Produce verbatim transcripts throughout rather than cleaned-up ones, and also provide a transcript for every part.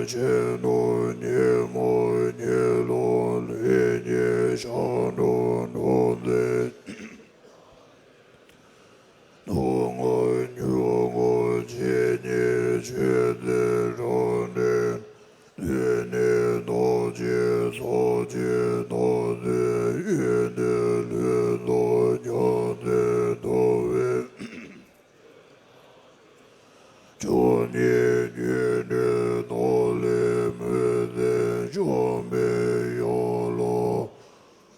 ཆེན་ནོ། ཉོན་མོངས་ཉོན་ལ་ལྷན་ཅིག་སྦྱར་ནོ། ནོར་ལས་ནོར་ངོ་ཉོན་ངོ་ཇི་སྙེད་ཆོས་འདི་རང་གྲོལ་ནས། ནོར་གྱི་ཚོགས་ཀྱིས་ནོར་ལས་གཡོས་ཏེ་ལྷོད་ལ་ཉམས་སུ་བླང་བའི། བཅུ་གཉིས་ཉོན་ནས་ནོར་ལས་མུ་སྟེགས་བཅོམ་པའི་ཡན་ལག་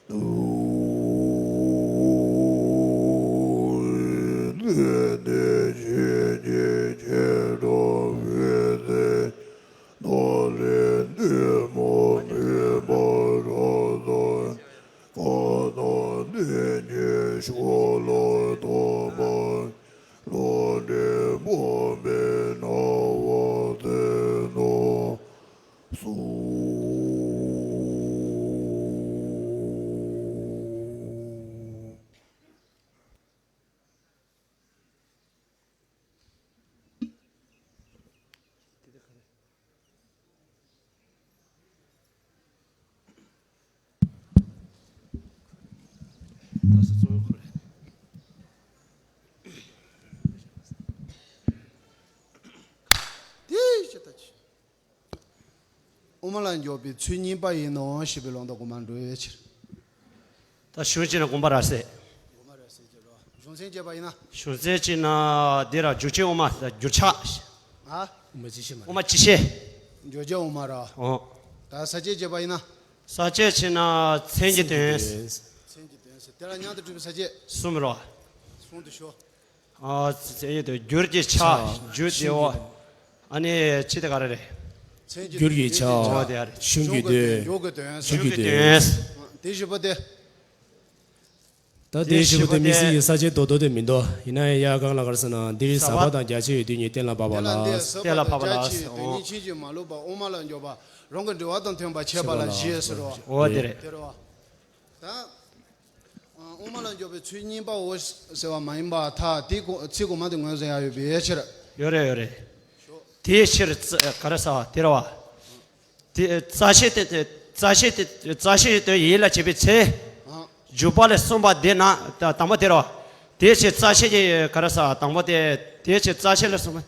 ཏུ། ལྷོད་ནས་ཆོས་ཉིད་ཁྱེད་རང་འོད་གསལ། ནོར་ལས་བདུད་དམག་མུན་པ་རབ་དག། དཀར་ནག་གནོད་སྦྱིན་ཕྱོགས་ལ་དམ་པ། ལྷོ་འདྲེ་དམག་མིན་སྣང་བ་མཛད་ནས་སུ། དེ་ཞེས་ད་ཅི། དབུ་མ་ལ་འཇོག་པའི་ཚུལ་གཉིས་པ་ཡིན་ནོ་ཞེས་པའི་ལུང་དུ་གོང་མར་འགྲོ་བའི་ཕྱིར། ད་གཞུང་གཅིག་ན་དགོངས་པ་རབ་གསལ། གཞུང་ཚན་བརྒྱད་པ་ཡིན་ན། གཞུང་ཚན་གཅིག་ན་འདི་ར་འཇུག་བྱེད་དབུ་མ་ད་འགྱུར་ཕྱག་ཨ། དབུ་མ་སྤྱི་བཤད་མ་དབུ་མ་སྤྱི་བཤད། འཇོག་བྱེད་དབུ་མ་ར། ཨོ། ད་ས་བཅད་བརྒྱད་པ་ཡིན་ན། ས་བཅད་བྱས་ན་མཚན་གྱི་དོན། མཚན་གྱི་དོན་ཟེར་དེ་ལ་མཉམ་དུ་གྲུབ་པའི་ས་བཅད། གསུམ་རོ། གསུམ་དུ་ཤོག་ཨ་ཚེ་ཡི་དོན་འགྱུར་གྱི་ཆ་ཆ་འགྱུར་ཏེ་འོ། ཨ་ནི་ཅི་དེ་ག་རེ་རེད། མཚན་གྱི་འགྱུར་གྱི་ཆ། འོ་དེ་ཨ་རེད། གཞུང་གི་དོན། འཇུག་གི་དོན། འཇུག་གི་དོན། དེ་བཞི་པོ་དེ། ད་དེ་བཞི་པོ་དེ་དམིགས་བསལ་གྱི་ས་བཅད་རྡོག་རྡོག་དེ་མི་འདུག་ཡིན་ན་ཡང་ཡར་གང་ལ་གར་ཟེར་ན་འདིར་ཟབ་པ་དང་རྒྱ་ཆེ་བའི་དོན་གཉིས་གཏན་ལ་ཕབ་པ་ལ། གཏན་ལ་ཕབ་པ་ལ། གཏན་ལ་ཕབ་པ་ལ། རྒྱ་ཆེ་བའི་དོན་གཉིས་ཕྱིན་ཅི་མ་ལོག་པ་དབུ་མ་ལ་འཇོག་པ་རང་གི་འགྲེལ་པ་དང་མཐུན་པར་འཆད་པ་ལ་བཞེད་ཟེར་བ། འོ་དེ་རེད། དེ་རེད་བ། ད། དབུ་མ་ལ་འཇོག་པའི་ཚུལ་གཉིས་པའོ་ཟེར་བ་མ་ཡིན་པར་ཐལ། དེ་གོ་ཚིག་གོང་མ་དེ་ངོས་བཟུང་ཡག་ཡོད་པའི་ཕྱིར། ཡོད་རེད་ཡོད་རེད། དེའི་ཕྱིར་རྩ་ག་རེ་ཟེར་བ་དེ་རེད་བ། དེ་རྩ་ཤེས་དེ་རྩ་ཤེས་དེ་རྩ་ཤེས་དོན་ཡིད་ལ་བྱེད་པའི་ཚེ། འཇུག་པ་ལས་གསུངས་པ་འདི་ན་ད་དང་པོ་དེ་རེད་བ། དེའི་ཕྱིར་རྩ་ཤེས་ཀྱི་ག་རེ་ཟེར་བ་དང་པོ་དེ་དེའི་ཕྱིར་རྩ་ཤེས་ལས་གསུངས་པ།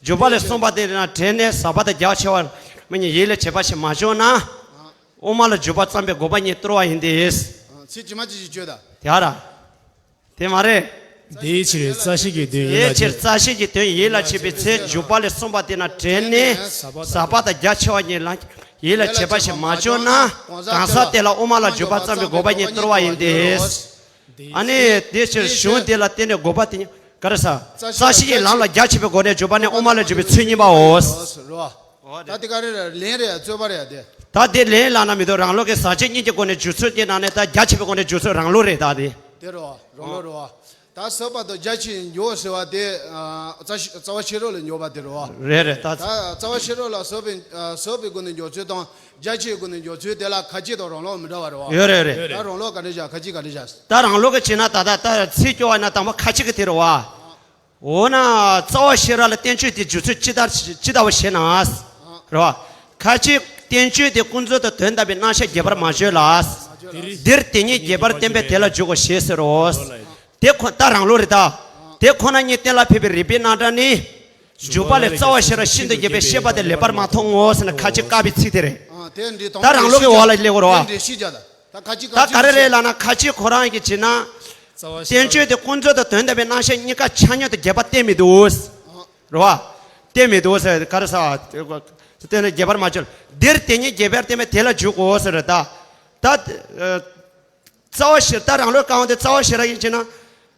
འཇུག་པ་ལས་གསུངས་པ་དེ་ན་དྲན་ནས་ཟབ་པ་དང་རྒྱ་ཆེ་བ་མི་ཉིད་ཡིད་ལ་བྱེད་པ་ཞིག་མ་བྱུང་ན། དབུ་མ་ལ་འཇུག་པ་བརྩམས་པའི་དགོས་པ་ཉིད་སྟོར་བ་ཡིན་ཏེ། ཚིག་ཇི་མ་ཇི་བཞིན་བརྗོད་དང་། དེ་ཨ་ར། དེ་མ་རེད། དེའི་ཕྱིར་རྩ་ཤེས་ཀྱི་དོན་ཡིད་ལ་དེའི་ཕྱིར་བྱེད། རྩ་ཤེས་ཀྱི་དོན་ཡིད་ལ་བྱེད་པའི་ཚེ་འཇུག་པ་ལས་གསུངས་པ་དེ་ན་དྲན་ནས་ཟབ་པ་དང་རྒྱ་ཆེ་བ་ཉིད་ལ་ཡིད་ལ་བྱེད་པ་ཞིག་མ་བྱུང་ན། གང་ཟག་དེ་ལ་དབུ་མ་ལ་འཇུག་པ་བརྩམས་པའི་དགོས་པ་ཉིད་སྟོར་བ་ཡིན་ཏེ། ཨ་ནི་དེའི་ཕྱིར་གཞུང་དེ་ལ་བརྟེན་ནས་དགོས་པ་དེ་ཉིད་ག་རེ་ཟེར། རྩ་ཤེས་ཀྱི་ལམ་ལ་རྒྱ་ཆེ་བའི་སྒོ་ནས་འཇུག་པ་ནི་དབུ་མ་ལ་འཇུག་པའི་ཚུལ་གཉིས་པའོ། ད་དེ་ག་རེ་རེད། ལན་རེད། རྩོད་པ་རེད་དེ། ད་དེ་ལན་ལབ་ན་མི་འདུག་རང་ལུགས་ཀྱི་ཟབ་ཆོས་གཉིས་ཀྱི་སྒོ་ནས་འཇུག་ཚུལ་དེ་ནང་ནས་ད་རྒྱ་ཆེ་བའི་སྒོ་ནས་འཇུག་ཚུལ་རང་ལུགས་རེད་ད་དེ། དེ་རེད་བ། རང་ལུགས་རེད་བ། ད་ཟབ་པ་དང་རྒྱ་ཆེ་འཇོག་ཟེར་བ་དེ། རྩ་ཤེས་རྩ་བ་ཤེས་རབ་ལ་འཇོག་པ་དེ་རེད་བ། རེད་རེད་ད། ད་རྩ་བ་ཤེས་རབ་ལ་ཟབ་པའི་ཟབ་པའི་སྒོ་ནས་འཇོག་ཚུལ་དང་རྒྱ་ཆེའི་སྒོ་ནས་འཇོག་ཚུལ་དེ་ལ་ཁ་ཅིག་དང་རང་ལུགས་མི་འདྲ་བ་རེད་བ། ཡོད་རེད་རེད། ད་རང་ལུགས་ག་འདྲ་བཞག་ཁ་ཅིག་ག་འདྲ་བཞག་ད་རང་ལུགས་ཀྱི་བྱས་ན་ད་ད་ད་ཚིག་སྐྱོ་བ་ན་དང་པོ་ཁ་ཅིག་གི་དེ་རེད་བ། འོ་ན་རྩ་བ་ཤེས་རབ་ལ་བསྟན་བཅོས་དེ་འཇུག་ཚུལ་ཅི་ལྟར་ཅི་ལྟ་བུ་ཞེ་ན། རེད་བ། ཁ་ཅིག་བསྟན་བཅོས་དེ་ཀུན་རྫོབ་ཏུ་དོན་དམ་པའི་རྣམ་གཞག་རྒྱས་པར་མ་བརྗོད་ལ། འདིར་དེ་ཉིད་རྒྱས་པར་བསྟན་པས་དེ་ལ་འཇུག་གོ་ཞེས་ཟེར་རོ། དེ་ཁོ་ད་རང་ལུགས་རེད་ད། དེ་ཁོ་ན་ཉིད་གཏན་ལ་ཕབ་པའི་རིགས་པའི་རྣམ་གྲངས་ནི། འཇུག་པ་ལས་རྩ་བ་ཤེས་རབ་ཤིན་ཏུ་རྒྱས་པའི་བཤད་པ་དེ་ལེགས་པར་མ་མཐོང་ངོ་ཟེར་ན་ཁ་ཅིག་བཀག་པའི་ཚིག་དེ་རེད། ད་རང་ལུགས་ཀྱི་འོག་ལ་སླེབས་དགོས་རེད་བ། ད་ག་རེ་རེད་ལབ་ན་ཁ་ཅིག་ཁོ་རང་གིས་བྱས་ན། བསྟན་བཅོས་དེ་ཀུན་རྫོབ་ཏུ་དོན་དམ་པའི་རྣམ་གཞག་གཉིས་ཀ་ཆ་སྙོམས་དུ་རྒྱས་པར་བསྟན་མི་འདུག་རེད་བ། བསྟན་མི་འདུག་ཟེར་ག་རེ་ཟེར་བ། བསྟན་ནས་རྒྱས་པར་མ་བརྗོད། འདིར་དེ་ཉིད་རྒྱས་པར་བསྟན་པས་དེ་ལ་འཇུག་གོ་ཟེར་ད། ད། རྩ་བ་ཤེས་ད་རང་ལུགས་གང་དེ་རྩ་བ་ཤེས་རབ་ཡིན་བྱས་ན།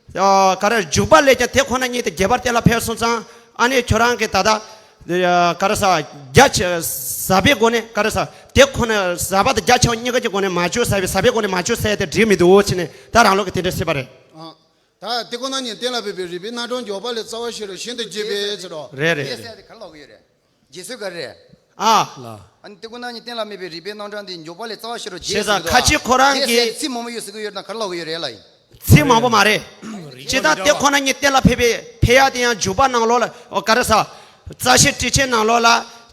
ག་རེ་འཇུག་པ་ལས་ཀྱང་དེ་ཁོ་ན་ཉིད་དུ་རྒྱས་པར་གཏན་ལ་ཕེབས་སོང་ཙང་ཨ་ནི་ཁྱོད་རང་གིས་ད་ལྟ། ག་རེ་ཟེར་བ་རྒྱ་ཆེ་ཟབ་པའི་སྒོ་ནས་ག་རེ་ཟེར་དེ་ཁོ་ན་ཟབ་པ་དང་རྒྱ་ཆེ་བ་གཉིས་ཀ་གི་སྒོ་ནས་མ་བརྗོད་ཟབ་པའི་ཟབ་པའི་སྒོ་ནས་མ་བརྗོད་ཟེར་ཡ་དེ་འགྲིག་མི་འདུག་ཟེར་ནས་ད་རང་ལུགས་ཀྱི་དེ་འདྲ་སྲིད་པ་རེད། ད་དེ་ཁོ་ན་ཉིད་གཏན་ལ་ཕབ་པའི་རིགས་པའི་རྣམ་གྲངས་འཇོག་པ་ལས་རྩ་བ་ཤེས་རབ་ཤིན་ཏུ་རྒྱས་པའི་ཟེར་རོ། རེད་རེད། རྒྱས་ཟེར་དེ་ག་རེ་ལབ་ཀྱི་ཡོད་རེད། རྒྱས་ཚུལ་ག་རེ་རེད། ཨ། ལ། ཨ་ནི་དེ་ཁོ་ན་ཉིད་གཏན་ལ་ཕབ་པའི་རིགས་པའི་རྣམ་གྲངས་འདི་འཇོག་པ་ལས་རྩ་བ་ཤེས་རབ་རྒྱས་ཟེར་གྱི་འདུག་ཁ་ཅིག་ཁོ་རང་གིས་རྒྱས་ཟེར་ཚིག་མང་པོ་ཡོད་ཟེར་གྱི་ཡོད་ན་ག་རེ་ལབ་ཀྱི་ཡོད་རེད་ལ་ཡིན། ཚིག་མང་པོ་མ་རེད། སྤྱིར་བཏང་དེ་ཁོ་ན་ཉིད་གཏན་ལ་ཕབ་པའི་ཕབ་ཡ་དེ་ཡང་འཇུག་པ་ནང་ལོགས་ལ་ཨོ་ག་རེ་ཟེར། རྩ་ཤེ་ཊཱིཀ་ཆེན་ནང་ལོགས་ལ།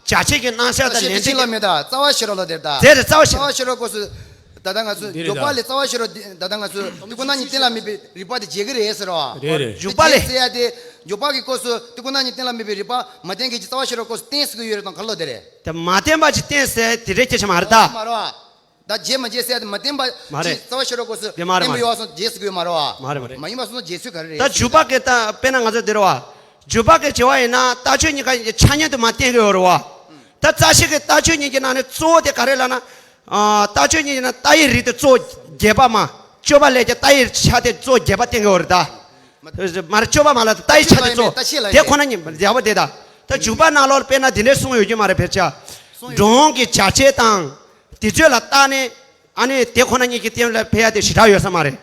བྱ་བྱེད་ཀྱི་རྣམ་གཞག་དང་ལན་ཅིག་ལ་མེད་ད། རྩ་བ་ཤེས་རབ་ལ་དེར་ད། དེར་རྩ་བ་ཤེས་རབ། རྩ་བ་ཤེས་རབ་སྐབས་སུ་ད་ལྟ་ང་ཚོ་འདི་རེད་ད། འཇོག་པ་ལས་རྩ་བ་ཤེས་རབ་འདི་ད་ལྟ་ང་ཚོ་ཏི་ཀོ་ན་ཉི་རྟེན་ལ་དམིགས་པའི་རིགས་པ་དེ་བྱེད་ཀྱི་རེད་ཟེར་བ། རེད་རེད། འཇོག་པ་ལས། ཟེར་ཡ་དེ་འཇོག་པ་གི་སྐབས་སུ་ཏི་ཀོ་ན་ཉི་རྟེན་ལ་དམིགས་པའི་རིགས་པ་མ་བརྟེན་མཁན་གྱི་རྩ་བ་ཤེས་རབ་སྐབས་སུ་བརྟེན་ཟེར་གྱི་ཡོད་རེད་དང་ག་ལོ་དེ་རེད། དེ་མ་བརྟེན་པ་ཅིག་བརྟེན་ཟེར་དེ་རེད་སྐད་ཆ་མ་རེད་ད། མ་རེད་བ། ད་རྗེས་མ་རྗེས་ཟེར་ཡ་དེ་མ་བརྟེན་པ་མ་རེད། ཅིག་རྩ་བ་ཤེས་རབ་སྐབས་སུ་དེ་མ་རེད་བརྟེན་པ་མ་རེད། ཡོད་བ་སོང་རྗེས་ཟེར་གྱི་ཡོད་མ་རེད་བ། མ་རེད་མ་རེད། མ་ཡིན་པ་སོང་ཙང་རྗེས་ཟེར་ག་རེ་རེད། ད་འཇུག་པ་གི་ད་དཔེར་ན་ང་ཚོ་འདིར་བ། འཇུག་པ་གི་བྱེད་པ་ཡིན་ན་ལྟ་སྤྱོད་གཉིས་ཀ་ཆ་མཉམ་དུ་མ་བསྟན་གི་ཡོད་རེད་བ། ད་རྩ་ཤེས་ཀྱི་ལྟ་སྤྱོད་གཉིས་ཀྱི་ནང་ནས་གཙོ་བོ་དེ་ག་རེ་ལབ་ན། ཨ། ལྟ་སྤྱོད་གཉིས་ཀྱི་ནང་ལྟ་བའི་རིགས་དེ་གཙོ་བོ་རྒྱས་པ་མ། སྤྱོད་པ་ལས་ཀྱང་ལྟ་བའི་ཆ་དེ་གཙོ་བོ་རྒྱས་པ་བསྟན་གི་ཡོད་རེད་ད། མ་རེད་སྤྱོད་པ་མ་ལ་ལྟ་བའི་ཆ་དེ་གཙོ་བོ་དེ་ཁོ་ན་ཉིད་རྒྱས་པ་དེ་ད། ད་འཇུག་པ་ནང་ལོགས་དཔེར་ན་དེ་འདྲའི་གསུངས་ཡོད་རྒྱུ་མ་རེད་ཕལ་ཆེར། འགྲོ་འོང་གི་བྱ་བྱེད་དང་། དེ་ཚོ་ལ་བརྟགས་ནས། ཨ་ནི་དེ་ཁོ་ན་ཉིད་ཀྱི་སྟེང་ལ་ཕེབས་ཡ་དེ་ཞེ་དྲག་ཡོད་ས་མ་རེད།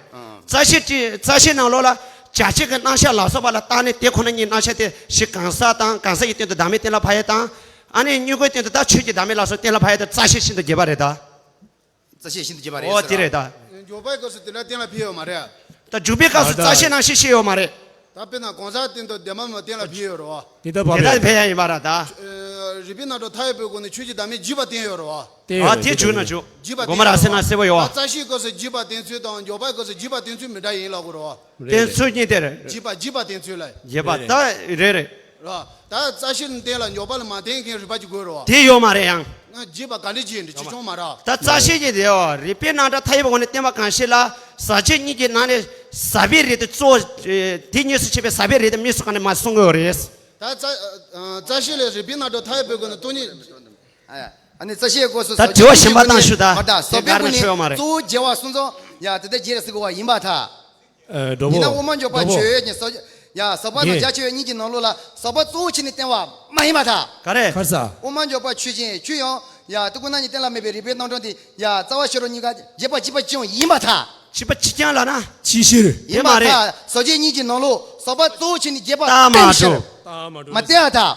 རྩ་ཤེ་ཅི་རྩ་ཤེ་ནང་ལོགས་ལ་བྱ་བྱེད་ཀྱི་རྣམ་གཞག་ལ་སོགས་པ་ལ་བརྟགས་ནས་དེ་ཁོ་ན་ཉིད་རྣམ་གཞག་དེ་གཞི་གང་ཟག་དང་གང་ཟག་གི་སྟེང་དུ་བདག་མེད་གཏན་ལ་ཕབ་ཡ་དང་། ཨ་ནི་དངོས་པོའི་སྟེང་དུ་ད་ཆོས་ཀྱི་བདག་མེད་ལ་སོགས་གཏན་ལ་ཕབ་ཡ་དེ་རྩ་ཤེ་ཤིན་ཏུ་རྒྱས་པ་རེད་ད། རྩ་ཤེ་ཤིན་ཏུ་རྒྱས་པ་རེད་ཨོ་ཟེར་དེ་རེད་ད། འཇོག་པའི་སྐབས་སུ་དེ་འདྲ་གཏན་ལ་ཕབ་ཡོད་མ་རེད། ད་འཇུག་པའི་སྐབས་སུ་རྩ་ཤེ་རྣམ་ཤེས་བཤད་ཡོད་མ་རེད། ད་དཔེར་ན་གང་ཟག་སྟེང་དུ་བདེན་པ་མ་བསྟན་ལ་ཕྱེ་ཡོད་རེད་བ། དེ་ལྟར་དེ་བབ་ལྟར་ཡོད། ཕན་ཡ་ཡིན་པ་ར་ད། ཨ། རིགས་པའི་རྣམ་གྲངས་མཐའ་ཡས་པའི་སྒོ་ནས་ཆོས་ཀྱི་བདག་མེད་རྒྱས་པར་བསྟན་ཡོད་རེད་བ། དེ་ཨ་ཡོད་དེ་རེད། བྱུང་ན་བྱུང་། དགོངས་པ་རབ་གསལ་ན་གསལ་པོ་ཡོད་བ། ད་རྩ་ཤེའི་སྐབས་སུ་རྒྱས་པར་བསྟན་ཚུལ་དང་འཇོག་པའི་སྐབས་སུ་རྒྱས་པར་བསྟན་ཚུལ་མི་འདྲ་ཡིན་ལབ་དགོས་རེད་བ། བསྟན་ཚུལ་གཉིས་དེ་རེད། རྒྱས་པར་རྒྱས་པར་བསྟན་ཚུལ་ལ། རྒྱས་པར་ད་རེད་རེད། ར། ད་རྩ་ཤེ་ནི་བསྟན་ལ་འཇོག་པ་ལ་མ་བསྟན་མཁན་རིགས་པ་ཅིག་དགོས་རེད་བ། དེ་ཡོད་མ་རེད་ཡང་། ང་རྒྱས་པ་ག་འདྲ་བྱས་འདྲ་ཅི་བྱུང་མ་ར། ད་རྩ་ཤེ་གཉིས་དེ་ཡོད་རིགས་པའི་རྣམ་གྲངས་མཐའ་ཡས་པའི་སྒོ་ནས་བསྟན་པ་གང་ཞིག་ལ་ཟག་བཅས་གཉིས་ཀྱི་ནང་ནས་ཟག་པའི་རིགས་དེ་གཙོ་བོ། དེ་གཉིས་སུ་མཆེད་པའི་ཟག་པའི་རིགས་དེ་དམིགས་སུ་བཀར་ནས་མ་གསུང་གི་ཡོད་རེད། ད་རྩ་རྩ་ཤེ་ལས་རིགས་པའི་རྣམ་གྲངས་མཐའ་ཡས་པའི་སྒོ་ནས་སྟོང་ཉིད། ཨ་ནི་རྩ་ཤེ་སྐབས་སུ་ད་དྲི་བ་གཞན་པ་བཏང་ཤོག་ད་ཟག་པའི་སྒོ་ནས་གཙོ་བོ་རྒྱས་པ་གསུངས་ཙང་ཡ་དེ་ལྟར་རྒྱས་ཟེར་དགོས་པ་ཡིན་པར་ཐལ། ཨ། གྲོགས་པོ། ཡིན་ན་དབུ་མ་འཇོག་པ་གྲོགས་པོ། ཆོས་ཉིད་ཟག་ཡ་ཟག་པ་དང་རྒྱ་ཆེ་བའི་གཉིས་ཀྱི་ནང་ལོགས་ལ་ཟག་པ་གཙོ་བོ་བྱས་ནས་བསྟན་པ་མ་ཡིན་པར་ཐལ། ག་རེ། ག་རེ་ཟེར། དབུ་མ་འཇོག་པ་ཆོས་ཅན། ཆོས་ཡང་ཡ་ཏི་ཀོ་ན་ཉིད་གཏན་ལ་མེད་པའི་རིགས་པའི་རྣམ་གྲངས་དེ་ཡ་རྩ་བ་ཤེས་རབ་གཉིས་ཀ་རྒྱས་པ་གཅིག་པ་གཅིག་རྐྱང་ཡིན་པར་ཐལ། གཅིག་པ་གཅིག་རྐྱང་ལབ་ན། ཅིའི་ཕྱིར། ཡིན་པར་ཐལ། ཟག་བཅས་གཉིས་ཀྱི་ནང་ལོགས་ཟག་པ་གཙོ་བོ་བྱས་ནས་རྒྱས་པ་རྟགས་མ་བསྟན་ཕྱིར། གྲུབ། མ་བསྟན་པར་ཐལ།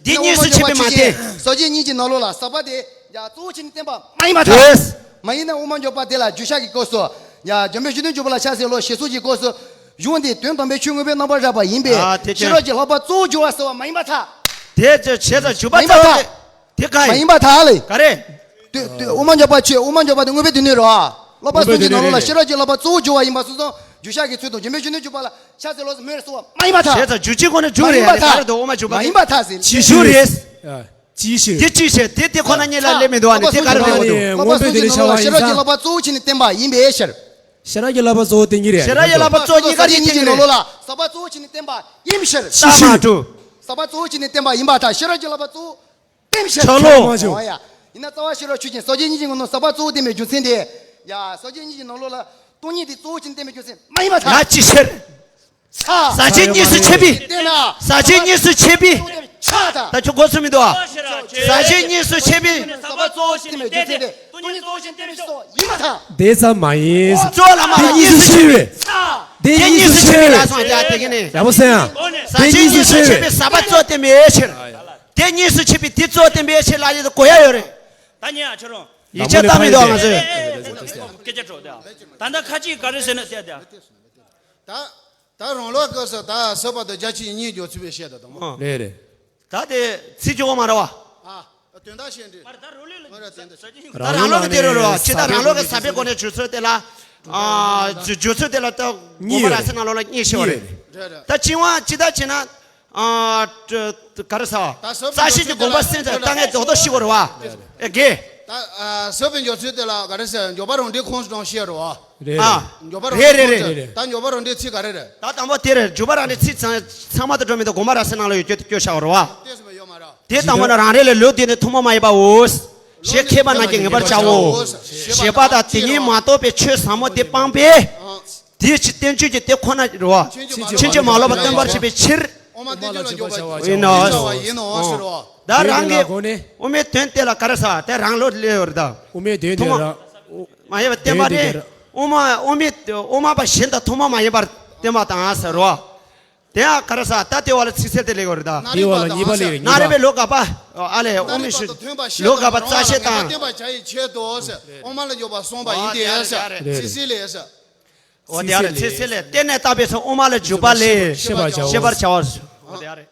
འདི་གཉིས་སུ་ཕྱེ་བས་མ་བསྟན། ཟག་བཅས་གཉིས་ཀྱི་ནང་ལོགས་ལ་ཟག་པ་དེ་ཡ་གཙོ་བོ་བྱས་ནས་བསྟན་པ་མ་ཡིན་པར་ཐལ། མ་ཡིན་ན་དབུ་མ་འཇོག་པ་དེ་ལ་རྒྱུ་ཤ་གི་སྐབས་སུ་ཡ་འཇམ་དཔལ་གཞི་རྟེན་འཇོག་པ་ལ་ཕྱག་འཚལ་ལོ་ཞེས་སོགས་ཀྱི་སྐབས་སུ་གཞུང་འདིས་དོན་དམ་པའི་ཆོས་མངོན་པའི་རྣམ་པར་བཞག་པ་ཡིན་པས། ཨ་དེ་ཤེས་རབ་ཀྱི་ལྷག་པ་གཙོ་བོ་སྦྱོར་བ་ཟེར་བ་མ་ཡིན་པར་ཐལ། དེ་ཚོ་བྱས་ཙང་འཇུག་པ་མ་ཡིན་པར་ཐལ། དེ་ག་ཡིན། མ་ཡིན་པར་ཐལ་ལེ། ག་རེ། དེ་དེ་དབུ་མ་འཇོག་པ་ཆོས་དབུ་མ་འཇོག་པ་དེ་མངོན་པའི་སྡེ་སྣོད་རེད་བ། ལྷག་པ་གསུམ་གྱི་ནང་ལོགས་ལ་ཤེས་རབ་ཀྱི་ལྷག་པ་གཙོ་བོ་སྦྱོར་བ་ཡིན་པ་སོང་ཙང་རྒྱུ་ཤ་གི་ཚུལ་དང་འཇམ་དཔལ་གཞི་རྟེན་འཇོག་པ་ལ་ཕྱག་འཚལ་ལོ་ཟེར་མོས་ཟེར་བ་མ་ཡིན་པར་ཐལ། བྱས་ཙང་རྒྱུ་ཅན་ཁོ་ན་འཇུག་མ་ཡིན་རེད་པར་ཨ་ནི་ཐལ། ག་རེ་འདུག་དབུ་མ་འཇོག་པ་མ་ཡིན་པར་ཐལ་ཟེར། ཅིའི་ཕྱིར་རེད། ཅིའི་ཕྱིར། དེ་ཅིའི་ཕྱིར་དེ་ཁོ་ན་གཉིས་ལ་སླེབས་མི་འདུག་ཨ་ནི་དེ་ག་རེ་འདུག་ཨ་ནི། ལྷག་པ་གསུམ་གྱི་ནང་ལོགས་ལ་ཤེས་རབ་ཀྱི་ལྷག་པ་གཙོ་བོ་བྱས་ནས་བསྟན་པ་ཡིན་པའི་ཕྱིར། ཤེས་རབ་ཀྱི་ལྷག་པ་གཙོ་བོ་བསྟན་གྱི་རེད། ཤེས་རབ་ཀྱི་ལྷག་པ་གཙོ་བོ་གཉིས་ཀ་ཟག་བཅས་གཉིས་ཀྱི་ནང་ལོགས་ལ་ཟག་པ་གཙོ་བོ་བྱས་ནས་བསྟན་པ་ཡིན་ཕྱིར། ཅིའི་ཕྱིར། ཟག་པ་གཙོ་བོ་བྱས་ནས་བསྟན་པ་ཡིན་པར་ཐལ། ཤེས་རབ་ཀྱི་ལྷག་པ་གཙོ་བོ་བསྟན་ཕྱིར། ཆོག་ལོ། འོ་ཡ། ཡིན་ན་རྩ་བ་ཤེས་རབ་ཆོས་ཅན། ཟག་བཅས་གཉིས་ཀྱི་ནང་ནས་ཟག་པ་གཙོ་བོ་བསྟན་པའི་རྒྱུ་མཚན་དེ། ཡ། ཟག་བཅས་གཉིས་ཀྱི་ནང་ལོགས་ལ་སྟོང་ཉིད་དེ་གཙོ་བོ་བྱས་ནས་བསྟན་པའི་རྒྱུ་མཚན་མ་ཡིན་པར་ཐལ། ཡ་ཅིའི་ཕྱིར། ཆ། ཟག་བཅས་གཉིས་སུ་ཕྱེ་བས། བསྟན་ན། ཟག་བཅས་གཉིས་སུ་ཕྱེ་བས། ཆ་ད། ད་ཁྱོད་གོ་ཚོད་མི་འདུག་ཨ། ཟག་བཅས་གཉིས་སུ་ཕྱེ་བས། ཟག་པ་གཙོ་བོ་བྱས་ནས་བསྟན་པའི་རྒྱུ་མཚན་དེ་སྟོང་ཉིད་གཙོ་བོ་བྱས་ནས་བསྟན་པའི་རྒྱུ་མཚན་ཡིན་པར་ཐལ། དེ་ཙམ་མ་ཡིན། གཙོ་བོ་ལ་མ་དེ་གཉིས་སུ་ཕྱེ་བས། ཆ། དེ་གཉིས་སུ་ཕྱེ་བས། ལ་སོང་ཡ་དེ་གི་ནི། ཡག་པོ་གསན་ཨ། ཟག་བཅས་གཉིས་སུ་ཕྱེ་བས་ཟག་པ་གཙོ་བསྟན་པའི་ཕྱིར། དེ་གཉིས་སུ་ཕྱེ་བས་དེ་གཙོ་བསྟན་པའི་ཕྱིར་ལ་ཡོད་དེ་གོ་ཡ་ཡོད་རེད། ད་ཉན་ཨ་ཁྱོད་རང་། ཡིད་ཆེས་བཏང་མི་འདུག་ང་ཚོས། སྐད་ཆ་དྲོ་དེ། ད་ལྟ་ཁ་ཅིག་ག་རེ་ཟེར་ན་ཟེར་དེ། ད་ད་རང་ལོག་སྐབས་སུ་ད་ཟག་པ་དང་རྒྱ་ཆེ་གཉིས་འཇོག་ཚུལ་བའི་བཤད་ད་དང་མོ། རེད་རེད། ད་དེ་ཚིག་གཅིག་པོ་མ་རེད་བ། ཨ། དོན་དག་བཤད་འདྲི། ང་ར་དེ་འདྲ། ད་རང་ལུགས་ཀྱི་དེ་རེད་རེད་བ། ཅི་ད་རང་ལུགས་ཀྱི་ཟག་པའི་སྒོ་ནས་བརྗོད་ཚུལ་དེ་ལ། ཨ། བརྗོད་བརྗོད་ཚུལ་དེ་ལ་ད་གཉིས་དགོངས་པ་ཡོད་ར་རེད། སེ་ནང་ལོགས་ལ་གཉིས་ཤེས་པ་རེད། རེད་རེད། ད་སྤྱི་དབང་ཅི་ད་བྱས་ན། ཨ། ག་རེ་ཟ། ད་ཟག་རྩ་ཤེ་གི་དགོངས་པ་སེམས་ཙམ་ལྟ་ངན་རྡོག་རྡོག་ཤི་བ་རེད་བ། ཨེ་གེ། ད་ཨ་ཟག་པའི་འཇོག་ཚུལ་དེ་ལ་ག་རེ་ཟེར། འཇོག་པ་རང་འགྲེལ་ཁོངས་སུ་གཏོང་ཤེས་རེད་བ། རེད། ཨ། འཇོག་པ་རང་རེད་འགྲེལ་རེད་ཁོངས་རེད། ད་འཇོག་པ་རང་འགྲེལ་ཚིག་ག་རེ་རེད། ད་དང་པོ་དེ་རེད། འཇོག་པ་རང་འགྲེལ་ཚིག་ཚང་ཚང་མ་དུ་འགྲོ་མི་དུ་དགོངས་པ་ར་སེ་ནང་ལ་ཡོད་སྐྱོ་སྐྱོ་ཤག་རེད་བ། དེ་ཙམ་ཡོད་མ་རེད། དེ་དང་པོ་ན་རང་རེ་ལས་ལུགས་འདི་ནི་ཐུན་མོང་མ་ཡིན་པའོ། ཞེས་མཁས་པ་རྣམས་ཀྱིས་ངེས་པར་བྱའོ། ཞེས་པ་དང་དེ་ཉིད་མ་གཏོགས་པའི་ཆོས་ཟབ་མོ་དེ་སྤངས་པས། དེའི་ཕྱིར་བསྟན་བཅོས་ཀྱི་དེ་ཁོ་ན་རེད་བ། ཕྱིན་ཅི་མ་ལོག་པ་སྟོན་པར་བྱེད་པའི་ཕྱིར། ཨོ་མ་བསྟན་བཅོས་ལ་འཇོག་པ་ཡིན་ནོ། ཡིན་ནོ་ཟེར་བ། ད་རང་གི་དབུ་མའི་དོན་དེ་ལ་ག་རེ་ཟ་དེ་རང་ལོ་ལས་ཡོད་རེད་ད། དབུ་མའི་དོན་དེ་རང་། མ་ཡིན་པ་བསྟན་པ་དེ་དེ་དབུ་མ་དབུ་མའི་དབུ་མ་པ་གཞན་དང་ཐུན་མོང་མ་ཡིན་པར་བསྟན་པ་དང་ཟེར་རོ། དེ་ཡང་ག་རེ་ཟ་ད་དེ་བ་ལ་ཚིག་གསལ་དེ་ལས་ཡོད་རེད་ད། དེ་བ་ལ་གཉིས་པ་ལས་རེད། གནའ་རབས་པའི་ལོ་ག་པ། ཨ་ལས་དབུ་མའི་ལོ་ག་པ་རྩ་ཤེ་དང་། བསྟན་པ་བྱ་ཡི་ཆེད་དུ་ཟེར། དབུ་མ་ལ་འཇོག་པ་གསུངས་པ་ཡིན་ཏེ་ཟེར། ཚིག་གསལ་ལས་ཟེར། འོ་དེ་ཡ་རེད། ཚིག་གསལ་ལས་བརྟེན་ནས་བཏགས་པའི་ཚེ་དབུ་མ་ལ་འཇུག་པ་ལས། ཤེས་པར་བྱའོ། ཤེས་པར་བྱའོ། འོ་དེ་ཡ་རེད།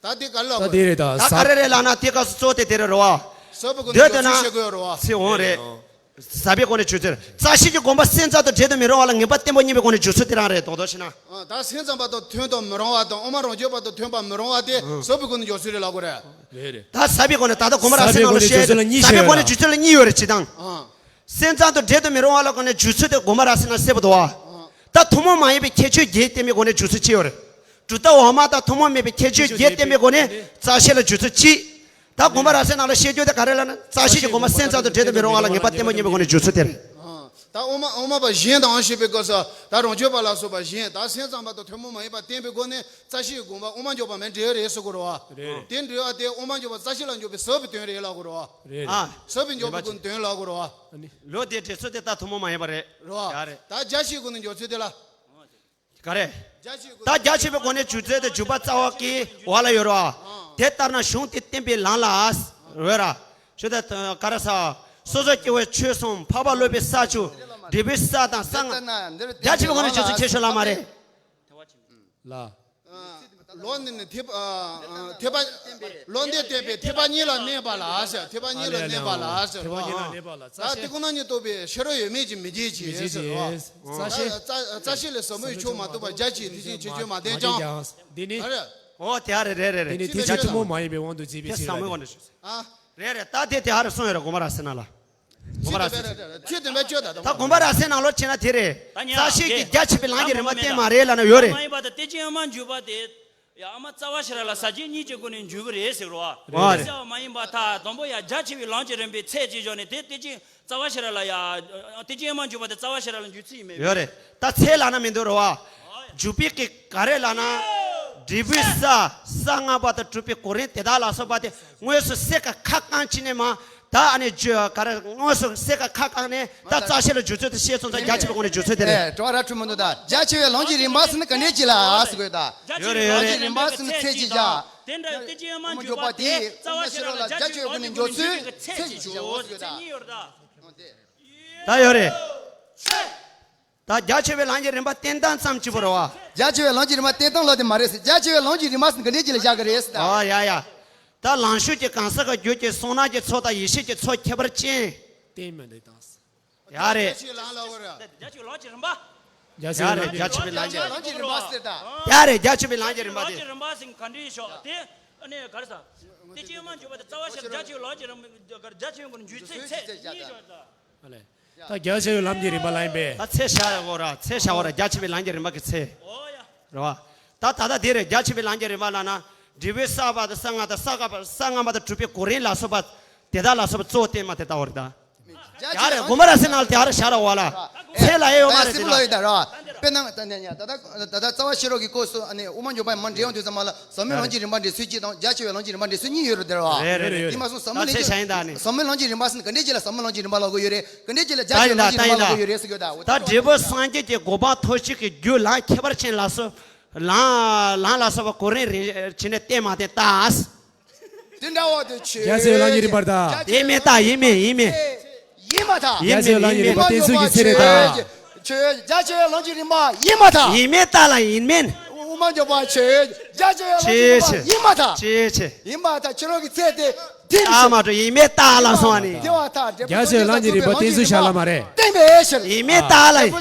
ད་དེ་ག་ལ་ད་དེ་རེད་ད། ད་ག་རེ་རེད་ལབ་ན་དེ་སྐབས་སུ་གཙོ་བོ་དེ་དེ་རེད་རོ། ཟབ་པའི་སྒོ་ནས་སྡོད་དེ་ན་བཤད་དགོས་རོ། ཚེ་འོང་རེད། ཟབ་པའི་སྒོ་ནས་བྱུས་ཚུལ། རྩ་ཤེས་ཀྱི་དགོངས་པ་སེམས་ཙམ་དུ་འབྲེལ་དུ་མི་རུང་བ་ལ་ངེས་པ་བརྟན་པོ་རྙེད་པའི་སྒོ་ནས་བྱུས་ཚུལ་དེ་རང་རེད། རྡོག་རྡོག་བྱས་ན། ད་སེམས་ཙམ་པ་དང་མཐུན་དང་མི་རུང་བ་དང་དབུ་མ་རང་རྒྱུད་པ་དང་མཐུན་པ་མི་རུང་བ་དེ་ཟབ་པའི་སྒོ་ནས་བྱུས་ཚུལ་རེད་ལབ་དགོས་རེད། རེད་རེད། ད་ཟབ་པའི་སྒོ་ནས་ད་ལྟ་དགོངས་པ་རབ་གསལ་ནང་ལ་བཤད་ཟབ་པའི་སྒོ་ནས་བྱུས་ཚུལ་ལ་གཉིས་ཡོད་རེད། སྤྱིར་བཏང་། སེམས་ཙམ་དུ་འབྲེལ་དུ་མི་རུང་བ་ལ་སྒོ་ནས་བྱུས་ཚུལ་དེ་དགོངས་པ་རབ་གསལ་ནང་གསལ་པོ་འདུག་བ། ད་ཐུན་མོང་མ་ཡིན་པའི་ཁྱད་ཆོས་བརྒྱད་བསྟན་པའི་སྒོ་ནས་བྱུས་ཚུལ་གཅིག་ཡོད་རེད། གྲུབ་མཐའ་འོག་མ་དང་ཐུན་མོང་མིན་པའི་ཁྱད་ཆོས་བརྒྱད་བསྟན་པའི་སྒོ་ནས་རྩ་ཤེས་ལ་བྱུས་ཚུལ་གཅིག་ད་དགོངས་པ་རབ་གསལ་ནང་ལ་བཤད་རྒྱུ་དེ་ག་རེ་ལབ་ན། རྩ་ཤེས་ཀྱི་དགོངས་པ་སེམས་ཙམ་དུ་འབྲེལ་དུ་མི་རུང་བ་ལ་ངེས་པ་བརྟན་པོ་རྙེད་པའི་སྒོ་ནས་བྱུས་ཚུལ་དེ་རེད། ད་དབུ་མ་དབུ་མ་པ་གཞན་དང་ཞེས་པའི་སྐབས་སུ་ད་རང་རྒྱུད་པ་ལ་སོགས་པ་གཞན་ད་སེམས་ཙམ་པ་དང་ཐུན་མོང་མ་ཡིན་པ་བསྟན་པའི་སྒོ་ནས་རྩ་ཤེས་ཀྱི་དགོངས་པ་དབུ་མ་འཇོག་པ་མེད་འབྲེལ་ཡོད་རེད་ཟེར་དགོས་རེད་བ། རེད། དེ་འབྲེལ་བ་དེ་དབུ་མ་འཇོག་པ་རྩ་ཤེས་ལ་འཇོག་པའི་ཟབ་པའི་དོན་རེད་ལབ་དགོས་རེད་བ། རེད་རེད། ཨ། ཟབ་པའི་འཇོག་པའི་ཀུན་དོན་ལབ་དགོས་རེད་བ། ལོ་དེ་འབྲེལ་ཚུལ་དེ་ད་ཐུན་མོང་མ་ཡིན་པ་རེད། རེད་བ། ཡ་རེད། ད་རྒྱ་ཆེའི་སྒོ་ནས་འཇོག་ཚུལ་དེ་ལ། ག་རེ། ད་རྒྱ་ཆེ་བའི་སྒོ་ནས་བྱུས་ཚུལ་དེ་འཇུག་པ་རྩ་བ་གི་འོག་ལ་ཡོད་རེད་བ། དེ་ལྟར་ན་གཞུང་དེ་བསྟན་པའི་ལམ་ལ། འོས་ར། ཞུ་ད་ག་རེ་ས། སོ་སོ་སྐྱེ་བོའི་ཆོས་གསུམ་འཕགས་པ་སློབ་པའི་ས་བཅུ། འབྲས་བུའི་ས་དང་ས་ལྔ། རྒྱ་ཆེ་བའི་སྒོ་ནས་བྱུས་ཚུལ་ཁྱད་ཆོས་ལ་མ་རེད། ལ། ལོ་ནི་ནི་ཐེག་པ། ཐེག་པ། ལོ་འདི་བསྟན་པའི་ཐེག་པ་གཉིས་ལ་གནས་པ་ལ་ཟེར། ཐེག་པ་གཉིས་ལ་གནས་པ་ལ་ཟེར། ཐེག་པ་གཉིས་ལ་གནས་པ་ལ་རྩ་ཤེས། ད་དེ་ཁོ་ན་ཉིད་རྟོགས་པའི་ཕྱི་རོལ་ཡོད་མེད་ཀྱི་མི་འབྱེད་ཅིང་ཟེར་རོ། རྩ་ཤེས། རྩ་ཤེས་ལས་ཟབ་མོའི་ཕྱོགས་མ་རྟོགས་པར་རྒྱ་ཆེའི་ཐེག་ཆེན་ཁྱད་ཆོས་མ་ལྡན་ཀྱང་། འདི་ནི། ཨོ་དེ་ཨ་རེད་རེད་རེད་རེད། འདི་ནི་ཐེག་ཆེན་ཐུན་མོང་མ་ཡིན་པའི་དབང་དུ་བྱས་པའི་ཕྱིར་ལ། ཨ། རེད་རེད། ད་དེ་དེ་ཨ་རེ་གསུངས་ཡོད་རེད། དགོངས་པ་རབ་གསལ་ནང་ལ། དགོངས་པ་རབ་གསལ། ཚིག་དོན་པའི་བཅོས་དང་། ད་དགོངས་པ་རབ་གསལ་ནང་ལོགས་ཕྱིན་ན་དེ་རེད། ད་ཉ་རྩ་ཤེས་ཀྱི་རྒྱ་ཆེ་བའི་ལམ་གྱི་རིམ་པ་བསྟན་མ་རེད་ལབ་ན་ཡོད་རེད། མ་ཡིན་པ་དང་དེ་ཅི་ཨ་མ་འཇུག་པ་དེ། ཡ་ཨ་མ་རྩ་བ་ཤེས་རབ་ལ་ཟབ་རྒྱས་གཉིས་ཀྱི་སྒོ་ནས་འཇུག་གི་རེད་ཟེར་རོ། ཨ་རེད། ཟེར་བ་མ་ཡིན་པ་ད་དང་པོ་ཡ་རྒྱ་ཆེ་བའི་ལམ་གྱི་རིམ་པའི་ཚད་ཅིག་བཞག་ནས་དེ་དེ་ཅི་རྩ་བ་ཤེས་རབ་ལ་ཡ། དེ་ཅི་ཨ་མ་འཇུག་པ་དེ་རྩ་བ་ཤེས་རབ་ལ་འཇུག་ཚུལ་ཡིན་མེད། ཡོད་རེད། ད་ཚད་ལབ་ན་མི་འདུག་རོ་བ། འཇུག་པའི་གི་ག་རེ་ལབ་ན། འབྲས་བུའི་ས། ས་ལྔ་པ་དང་གྲུབ་པའི་གོ་རིམ་དེ་དག་ལ་སོགས་པ་དེ་དངོས་སུ་སེ་ཀ་ཁ་བསྐང་ཅི་ནས་མ། ད་ཨ་ནི་རྒྱུ་ག་རེ་དངོས་སུ་སེ་ཀ་ཁ་བསྐང་ནས་ད་རྩ་ཤེས་ལ་འཇུག་ཚུལ་དེ་བཤད་སོང་ཙང་རྒྱ་ཆེ་བའི་སྒོ་ནས་འཇུག་ཚུལ་དེ་རེད། ཨེ་དྲི་བ་ར་འཁྲུལ་མི་འདུག་ད་རྒྱ་ཆེ་བའི་ལམ་གྱི་རིམ་པ་ཟེར་ན་ག་འདྲས་ཅིག་ལ་ཟེར་དགོས་ད། ཡོད་རེད་ཡོད་རེད། ལམ་གྱི་རིམ་པ་ཟེར་ན་ཚད་ཅིག་བཞག་དེ་འདྲ་དེ་ཅི་ཨ་མ་འཇུག་པ་དེ་རྩ་བ་ཤེས་རབ་ལ་རྒྱ་ཆེ་བའི་སྒོ་ནས་འཇུག་ཚུལ་ཚད་ཅིག་བཞག་ཟེར་དགོས་ད། ད་ཡོད་རེད། ད་རྒྱ་ཆེ་བའི་ལམ་གྱི་རིམ་པ་བསྟན་སྟངས་ཙམ་གཅིག་པོ་རེད་བ། རྒྱ་ཆེ་བའི་ལམ་གྱི་རིམ་པ་བསྟན་སྟངས་ལ་དེ་མ་རེད་ཟེར། རྒྱ་ཆེ་བའི་ལམ་གྱི་རིམ་པ་ཟེར་ག་འདྲས་ཅིག་ལ་བཞག་གི་རེད་ཟེར་ད། ཨོ་ཡ་ཡ། ད་ལམ་ཞུགས་ཀྱི་གང་ཟག་གི་རྒྱུད་ཀྱི་བསོད་ནམས་ཀྱི་ཚོགས་དང་ཡེ་ཤེས་ཀྱི་ཚོགས་ཁྱད་པར་ཅན། བསྟན་མི་འདི་དང་། ཡ་རེད། རྒྱ་ཆེ་ལམ་ལ་བར། རྒྱ་ཆེ་ལམ་གྱི་རིམ་པ། རྒྱ་ཆེ་ཡ་རེད། རྒྱ་ཆེ་བའི་ལམ་གྱི། ལམ་གྱི་རིམ་པ་ཟེར་ད། ཡ་རེད། རྒྱ་ཆེ་བའི་ལམ་གྱི་རིམ་པ་དེ། ལམ་གྱི་རིམ་པ་ཟེར་ག་འདྲས་ཤོག་དེ། ཨ་ནི་ག་རེ་ཟ། དེ་ཅི་ཨ་མ་འཇུག་པ་དེ་རྩ་བ་ཤེས་རབ་རྒྱ་ཆེ་བའི་ལམ་གྱི་རིམ་པ་རྒྱ་ཆེ་བའི་སྒོ་ནས་འཇུག་ཚུལ་ཚད་གཉིས་ཤོག་ད། ཨ་ལས། ད་རྒྱ་ཆེ་བའི་ལམ་གྱི་རིམ་པ་ལ་ཡིན་པས། ད་ཚད་བཞག་ཡོད་ར། ཚད་བཞག་ཡོད་ར། རྒྱ་ཆེ་བའི་ལམ་གྱི་རིམ་པ་གི་ཚད། ཨོ་ཡ། རེད་བ། ད་ད་ལྟ་དེ་རེད། རྒྱ་ཆེ་བའི་ལམ་གྱི་རིམ་པ་ལབ་ན། འབྲས་བུའི་ས་པ་དང་ས་ལྔ་དང་ས་ཀ་པ་ས་ལྔ་པ་དང་གྲུབ་པའི་གོ་རིམ་ལ་སོགས་པ། དེ་དག་ལ་སོགས་པ་གཙོ་བོ་བསྟན་མ་དེ་ལྟ་བུ་རེད་ད། ཡ་རེད། དགོངས་པ་རབ་གསལ་ནང་ལ་དེ་ཨ་རེ་བཞག་ར་བ་ལ། ཚད་ལ་ཡོད་མ་རེད་དེ་ད། ཡོད་ད་ར། དཔེར་ན་ད་ནས་ཉ་ད་ད་ད་ད་རྩ་བ་ཤེས་རབ་ཀྱི་སྐབས་སུ་ཨ་ནི་དབུ་མ་འཇུག་པ་མ་འདྲེས་ཡོང་དུས་ཙམ་པ་ལ་ཟབ་མོའི་ལམ་གྱི་རིམ་པ་འདྲེས་ཚུལ་གཅིག་དང་རྒྱ་ཆེ་བའི་ལམ་གྱི་རིམ་པ་འདྲེས་ཚུལ་གཉིས་ཡོད་རེད་དེ་ར་བ། རེད་རེད་རེད། ཡིན་མ་སོང་ཟབ་མོའི་ད་ལམ་ཚད་གྱི་བཞག་ཡིན་ད་ནི། ཟབ་མོའི་ལམ་གྱི་རིམ་པ་ཟེར་ན་ག་འདྲས་ཅིག་ལ་ཟབ་མོའི་ལམ་གྱི་རིམ་པ་ལབ་དགོས་ཡོད་རེད། ག་འདྲས་ཅིག་ལ་རྒྱ་ཆེ་བའི་ལམ་གྱི་རིམ་པ་ལབ་དགོས་ཡོད་རེད་ཟེར་གྱི་ཡོད་ད། ད་འབྲས་བུ་སངས་རྒྱས་ཀྱི་གོ་འཕང་ཐོབ་བྱེད་ཀྱི་རྒྱུ་ལམ་ཁྱད་པར་ཅན་ལ་སོགས། ལམ་ལམ་ལ་སོགས་པ་གོ་རིམ་རིམ་བྱས་ནས་བསྟན་མ་བསྟན་ལྟ། དེ་འདྲ་བ་དེ་ཆོས། རྒྱ་ཆེ་བའི་ལམ་གྱི་རིམ་པར་ལྟ། ཡིན་མིན་ལྟ། ཡིན་མིན་ཡིན་མིན། ཡིན་པར་ལྟ། ཡིན་མིན་ཡིན་མིན། རྒྱ་ཆེ་བའི་ལམ་གྱི་རིམ་པ་བསྟན་ཚུལ་གྱི་ཚད་རེད་ད། ཆོས། རྒྱ་ཆེ་བའི་ལམ་གྱི་རིམ་པ་ཡིན་པར་ལྟ། ཡིན་མིན་ལྟ་ལ་ཡིན་མིན། དབུ་མ་འཇོག་པ་ཆོས། རྒྱ་ཆེ་བའི་ལམ་གྱི་རིམ་པ་ཡིན་པར་ལྟ། ཆོས་ཆོས། ཡིན་པར་ལྟ། ཕྱི་རོལ་གྱི་ཚད་དེ་དེ་ལྟ་མ་གྲུབ། ཡིན་མིན་ལྟ་ལ་སོང་བ་ནི། དེ་བ་ལྟ། རྒྱ་ཆེ་བའི་ལམ་གྱི་རིམ་པ་བསྟན་ཚུལ་བཞག་ལ་མ་རེད། བསྟན་པའི་ཕྱིར། ཡིན་མིན་ལྟ་ལ་ཡིན།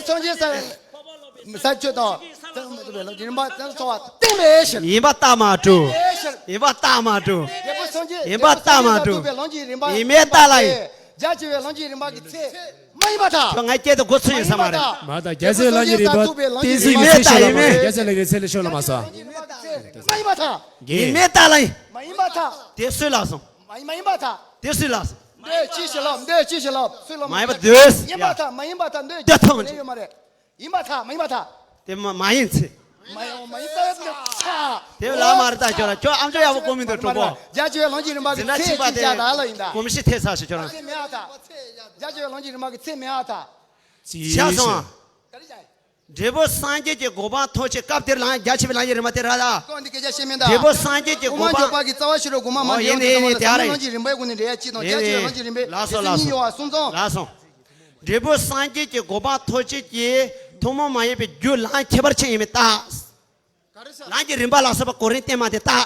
ས་ཆོས་དང་། རྩ་བ་ཤེས་རབ་ཀྱི་རིམ་པ་བསྟན་ཚུལ་བསྟན་པའི་ཕྱིར། ཡིན་པར་ལྟ་མ་གྲུབ། ཡིན་པར་ལྟ་མ་གྲུབ། ཡིན་པར་ལྟ་མ་གྲུབ། ཡིན་མིན་ལྟ་ལ་ཡིན། རྒྱ་ཆེ་བའི་ལམ་གྱི་རིམ་པ་གི་ཚད་མ་ཡིན་པར་ཐལ། ཁྱོད་ང་སྐད་དུ་གོ་ཚོད་ཡིན་ས་མ་རེད། མ་ད་རྒྱ་ཆེ་བའི་ལམ་གྱི་རིམ་པ་བསྟན་ཚུལ་གྱི་ཚད་ཤོད་ལ་མ་རེད། རྒྱ་ཆེ་ལ་ཡིན་ཚད་ལ་ཤོད་ལ་མ་སོང་། མ་ཡིན་པར་ཐལ། ཡིན་མིན་ལྟ་ལ་ཡིན། མ་ཡིན་པར་ཐལ། དེ་སུས་ལབ་སོང་། མ་ཡིན་པར་ཐལ། དེ་སུས་ལབ་སོང་། འདི་ཅི་ཞིག་ལབ། འདི་ཅི་ཞིག་ལབ། སུས་ལབ། མ་ཡིན་པ་འདོད། ཡིན་པར་ཐལ། མ་ཡིན་པར་ཐལ། འདི་ཅི་ཞིག་ལབ་ཡོད་མ་རེད། ཡིན་པར་ཐལ། མ་ཡིན་པར་ཐལ། དེ་མ་མ་ཡིན་ཚེ། མ་ཡིན་མ་ཡིན་པར་ཐལ། དེ་ལ་མ་རེད་ད། ཁྱོད་ལ་ཁྱོད་ཨམ་ཅོག་ཡག་པོ་གོ་མི་འདུག་གྲོགས་པོ། རྒྱ་ཆེ་བའི་ལམ་གྱི་རིམ་པ་གི་ཚད་ཅིག་བྱ་ད་ལ་ཡིན་ད། གོམས་གཤིས་ཐེབས་ས་ཞིག་ཁྱོད་རང་། ཚད་མེད་པར་ཐལ། རྒྱ་ཆེ་བའི་ལམ་གྱི་རིམ་པ་གི་ཚད་མེད་པར་ཐལ། བྱས་སོང་ཨ། ག་རེ་བྱས། འབྲས་བུ་སངས་རྒྱས་ཀྱི་གོ་འཕང་ཐོབ་ཆེད་སྐབས་དེར་ལའང་རྒྱ་ཆེ་བའི་ལམ་གྱི་རིམ་པ་དེ་ར་ལ། ཀོ་འདི་སྐད་ཆ་བཤད་མིན་ད། འབྲས་བུ་སངས་རྒྱས་ཀྱི་གོ་འཕང་། དབུ་མ་འཇོག་པ་གི་རྩ་བ་ཤེས་རབ་གོང་མ་མ་འདྲེས་ཡོང་དུས་ཙམ་པ་ལ་ཟབ་མོའི་ལམ་གྱི་རིམ་པའི་སྒོ་ནས་འདྲེས་ཡ་གཅིག་དང་རྒྱ་ཆེ་བའི་ལམ་གྱི་རིམ་པའི་ལགས་སོ་ལགས་སོ། གཉིས་ཡོད་པ་གསུངས་ཙང་། ལགས་སོ། འབྲས་བུ་སངས་རྒྱས་ཀྱི་གོ་འཕང་ཐོབ་བྱེད་ཀྱི་ཐུན་མོང་མ་ཡིན་པའི་རྒྱུ་ལམ་ཁྱད་པར་ཅན་ཡིན་མིན་བརྟག། ལམ་གྱི་རིམ་པ་ལ་སོགས་པ་གོ་རིམ་བསྟན་མ་དེ་བརྟག།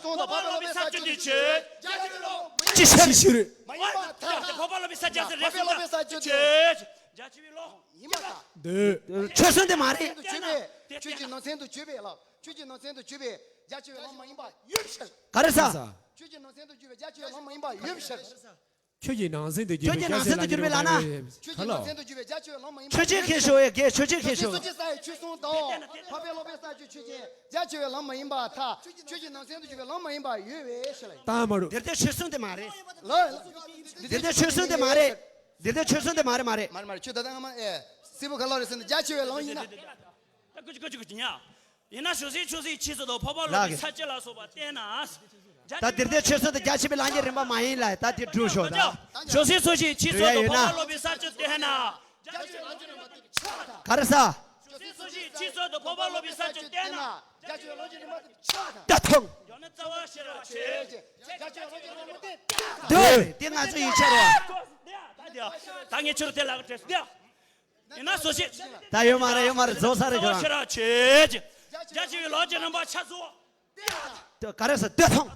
གསུམ་དང་འཕགས་པའི་སློབ་པའི་ས་བཅུ་དེ་ཆོས་ཅན། རྒྱ་ཆེ་བའི་ལུགས་ཅི་ཕྱིར། མ་ཡིན་པར་ཐལ། འཕགས་པའི་སློབ་པའི་ས་བཅུ་དེ་རེད་གསུངས་པ་ཆོས་ཅན། རྒྱ་ཆེ་བའི་ལུགས་ཡིན་པར་ཐལ། འདོད། ཆོས་གསུམ་དེ་མ་རེད། ཆོས་ཀྱི་ནང་ཚན་དུ་གྱུར་པའི་ལམ། ཆོས་ཀྱི་ནང་ཚན་དུ་གྱུར་པའི་རྒྱ་ཆེ་བའི་ལམ་མ་ཡིན་པ་ཡོད་ཕྱིར། ག་རེ་ཟ། ཆོས་ཀྱི་ནང་ཚན་དུ་གྱུར་པའི་རྒྱ་ཆེ་བའི་ལམ་མ་ཡིན་པ་ཡོད་ཕྱིར། ཆོས་ཀྱི་ནང་ཚན་དུ་གྱུར་པའི་རྒྱ་ཆེ་བའི་ལམ་མ་ཡིན་པ་ཡོད་ཕྱིར། ཆོས་ཀྱི་ནང་ཚན་དུ་གྱུར་པའི་རྒྱ་ཆེ་བའི་ལམ་མ་ཡིན་པ་ཡོད་ཕྱིར། ཆོས་ཅན་ཁྱེད་ཤོག་ཡ་གེ་ཆོས་ཅན་ཁྱེད་ཤོག་སོ་སོ་ཅི་ས་ཡི་ཆོས་གསུམ་དང་འཕགས་པའི་སློབ་པའི་ས་བཅུ་ཆོས་ཅན། རྒྱ་ཆེ་བའི་ལམ་མ་ཡིན་པར་ཐལ། ཆོས་ཀྱི་ནང་ཚན་དུ་གྱུར་པའི་ལམ་མ་ཡིན་པ་ཡོད་པའི་ཕྱིར་ལ། ད་མ་རུ། འདིར་དེ་ཆོས་གསུམ་དེ་མ་རེད། ལ། འདིར་དེ་ཆོས་གསུམ་དེ་མ་རེད། འདིར་དེ་ཆོས་གསུམ་དེ་མ་རེད་མ་རེད། མ་རེད་མ་རེད། ཁྱོད་ད་ལྟ་སྔ་མ་ཨེ། སྲིད་པ་ག་ལ་རེད་ཟེར་ན་རྒྱ་ཆེ་བའི་ལམ་ཡིན་ན། ད་ཀུ་ཅི་ཀུ་ཅི་ཀུ་ཅི་ཉ། ཡིན་ན་ཞོགས་ཟས་ཆུ་ཟས་ཕྱིས་སུ་དང་འཕགས་པ་སློབ་པའི་ས་བཅུ་ལ་སོགས་པ་བསྟན་ན། ད་འདིར་དེ་ཆོས་གསུམ་དེ་རྒྱ་ཆེ་བའི་ལམ་གྱི་རིམ་པ་མ་ཡིན་ལ་ད་དེ་སྒྲུབ་ཤོག་ད། ཞོགས་ཟས་ཆུ་ཟས་ཕྱིས་སུ་དང་འཕགས་པ་སློབ་པའི་ས་བཅུ་བསྟན་ན། ག་རེ་ཟ། ཞོགས་ཟས་ཆུ་ཟས་ཕྱིས་སུ་དང་འཕགས་པ་སློབ་པའི་ས་བཅུ་བསྟན་ན། ད་ཐུང་། ཡང་ན་རྩ་བ་ཤེས་རབ་ཆོས་ཅན། འདོད། དེ་ང་ཚོ་ཡིག་ཆ་རེད། ད་ངས་ཁྱོད་དེ་ལ་དྲིས་སོ། ཡིན་ན་སོ་ཞིག་ད་ཡོད་མ་རེད་ཡོད་མ་རེད་རྫོགས་ས་རེད་ཁྱོད་རང་། ཤེས་རབ་ཆོས་ཅན། རྒྱ་ཆེ་བའི་ལམ་གྱི་རིམ་པ་ཆ་ཚང་། ག་རེ་ཟེར་ལྟོས་ཐོངས།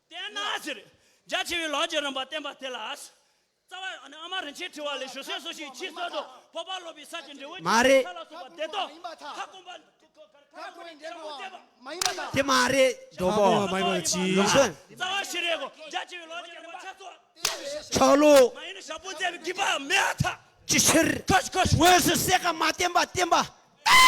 བསྟན་ན་ཟེར། རྒྱ་ཆེ་བའི་ལམ་གྱི་རིམ་པ་བསྟན་པ་དེ་ལ། རྩ་བ་ཨ་མ་རིན་ཆེན་ཕྲེང་བ་ལས་ཞོགས་ཟས་སོ་ཞིག་ཕྱིས་སུ་དང་འཕགས་པ་སློབ་པའི་ས་བཅུ་འབྲས་བུ་མ་རེད། ཆ་ལ་སོགས་པ་དེ་དག་ཁ་སྐོམ་པ། ཁ་སྐོམ་པའི་འབྲས་བུ་མ་ཡིན་པ་དང་། དེ་མ་རེད་གྲོགས་པོ། ཁ་སྐོམ་མ་ཡིན་པ་ཅི། ལུགས་སྲོལ། རྩ་བ་ཤེས་རབ་ཀྱི་རྒྱ་ཆེ་བའི་ལམ་གྱི་རིམ་པ་ཆ་ཚང་། ཆག་ལུགས། མ་ཡིན་ན་ཞག་པོ་མཛད་པའི་དགེ་བ་མེད་པར་ཐལ། ཅི་ཕྱིར། ཁ་ཤི་ཁ་ཤི། དངོས་སུ་སྲེད་ཀ་མ་བསྟན་པ་བསྟན་པ།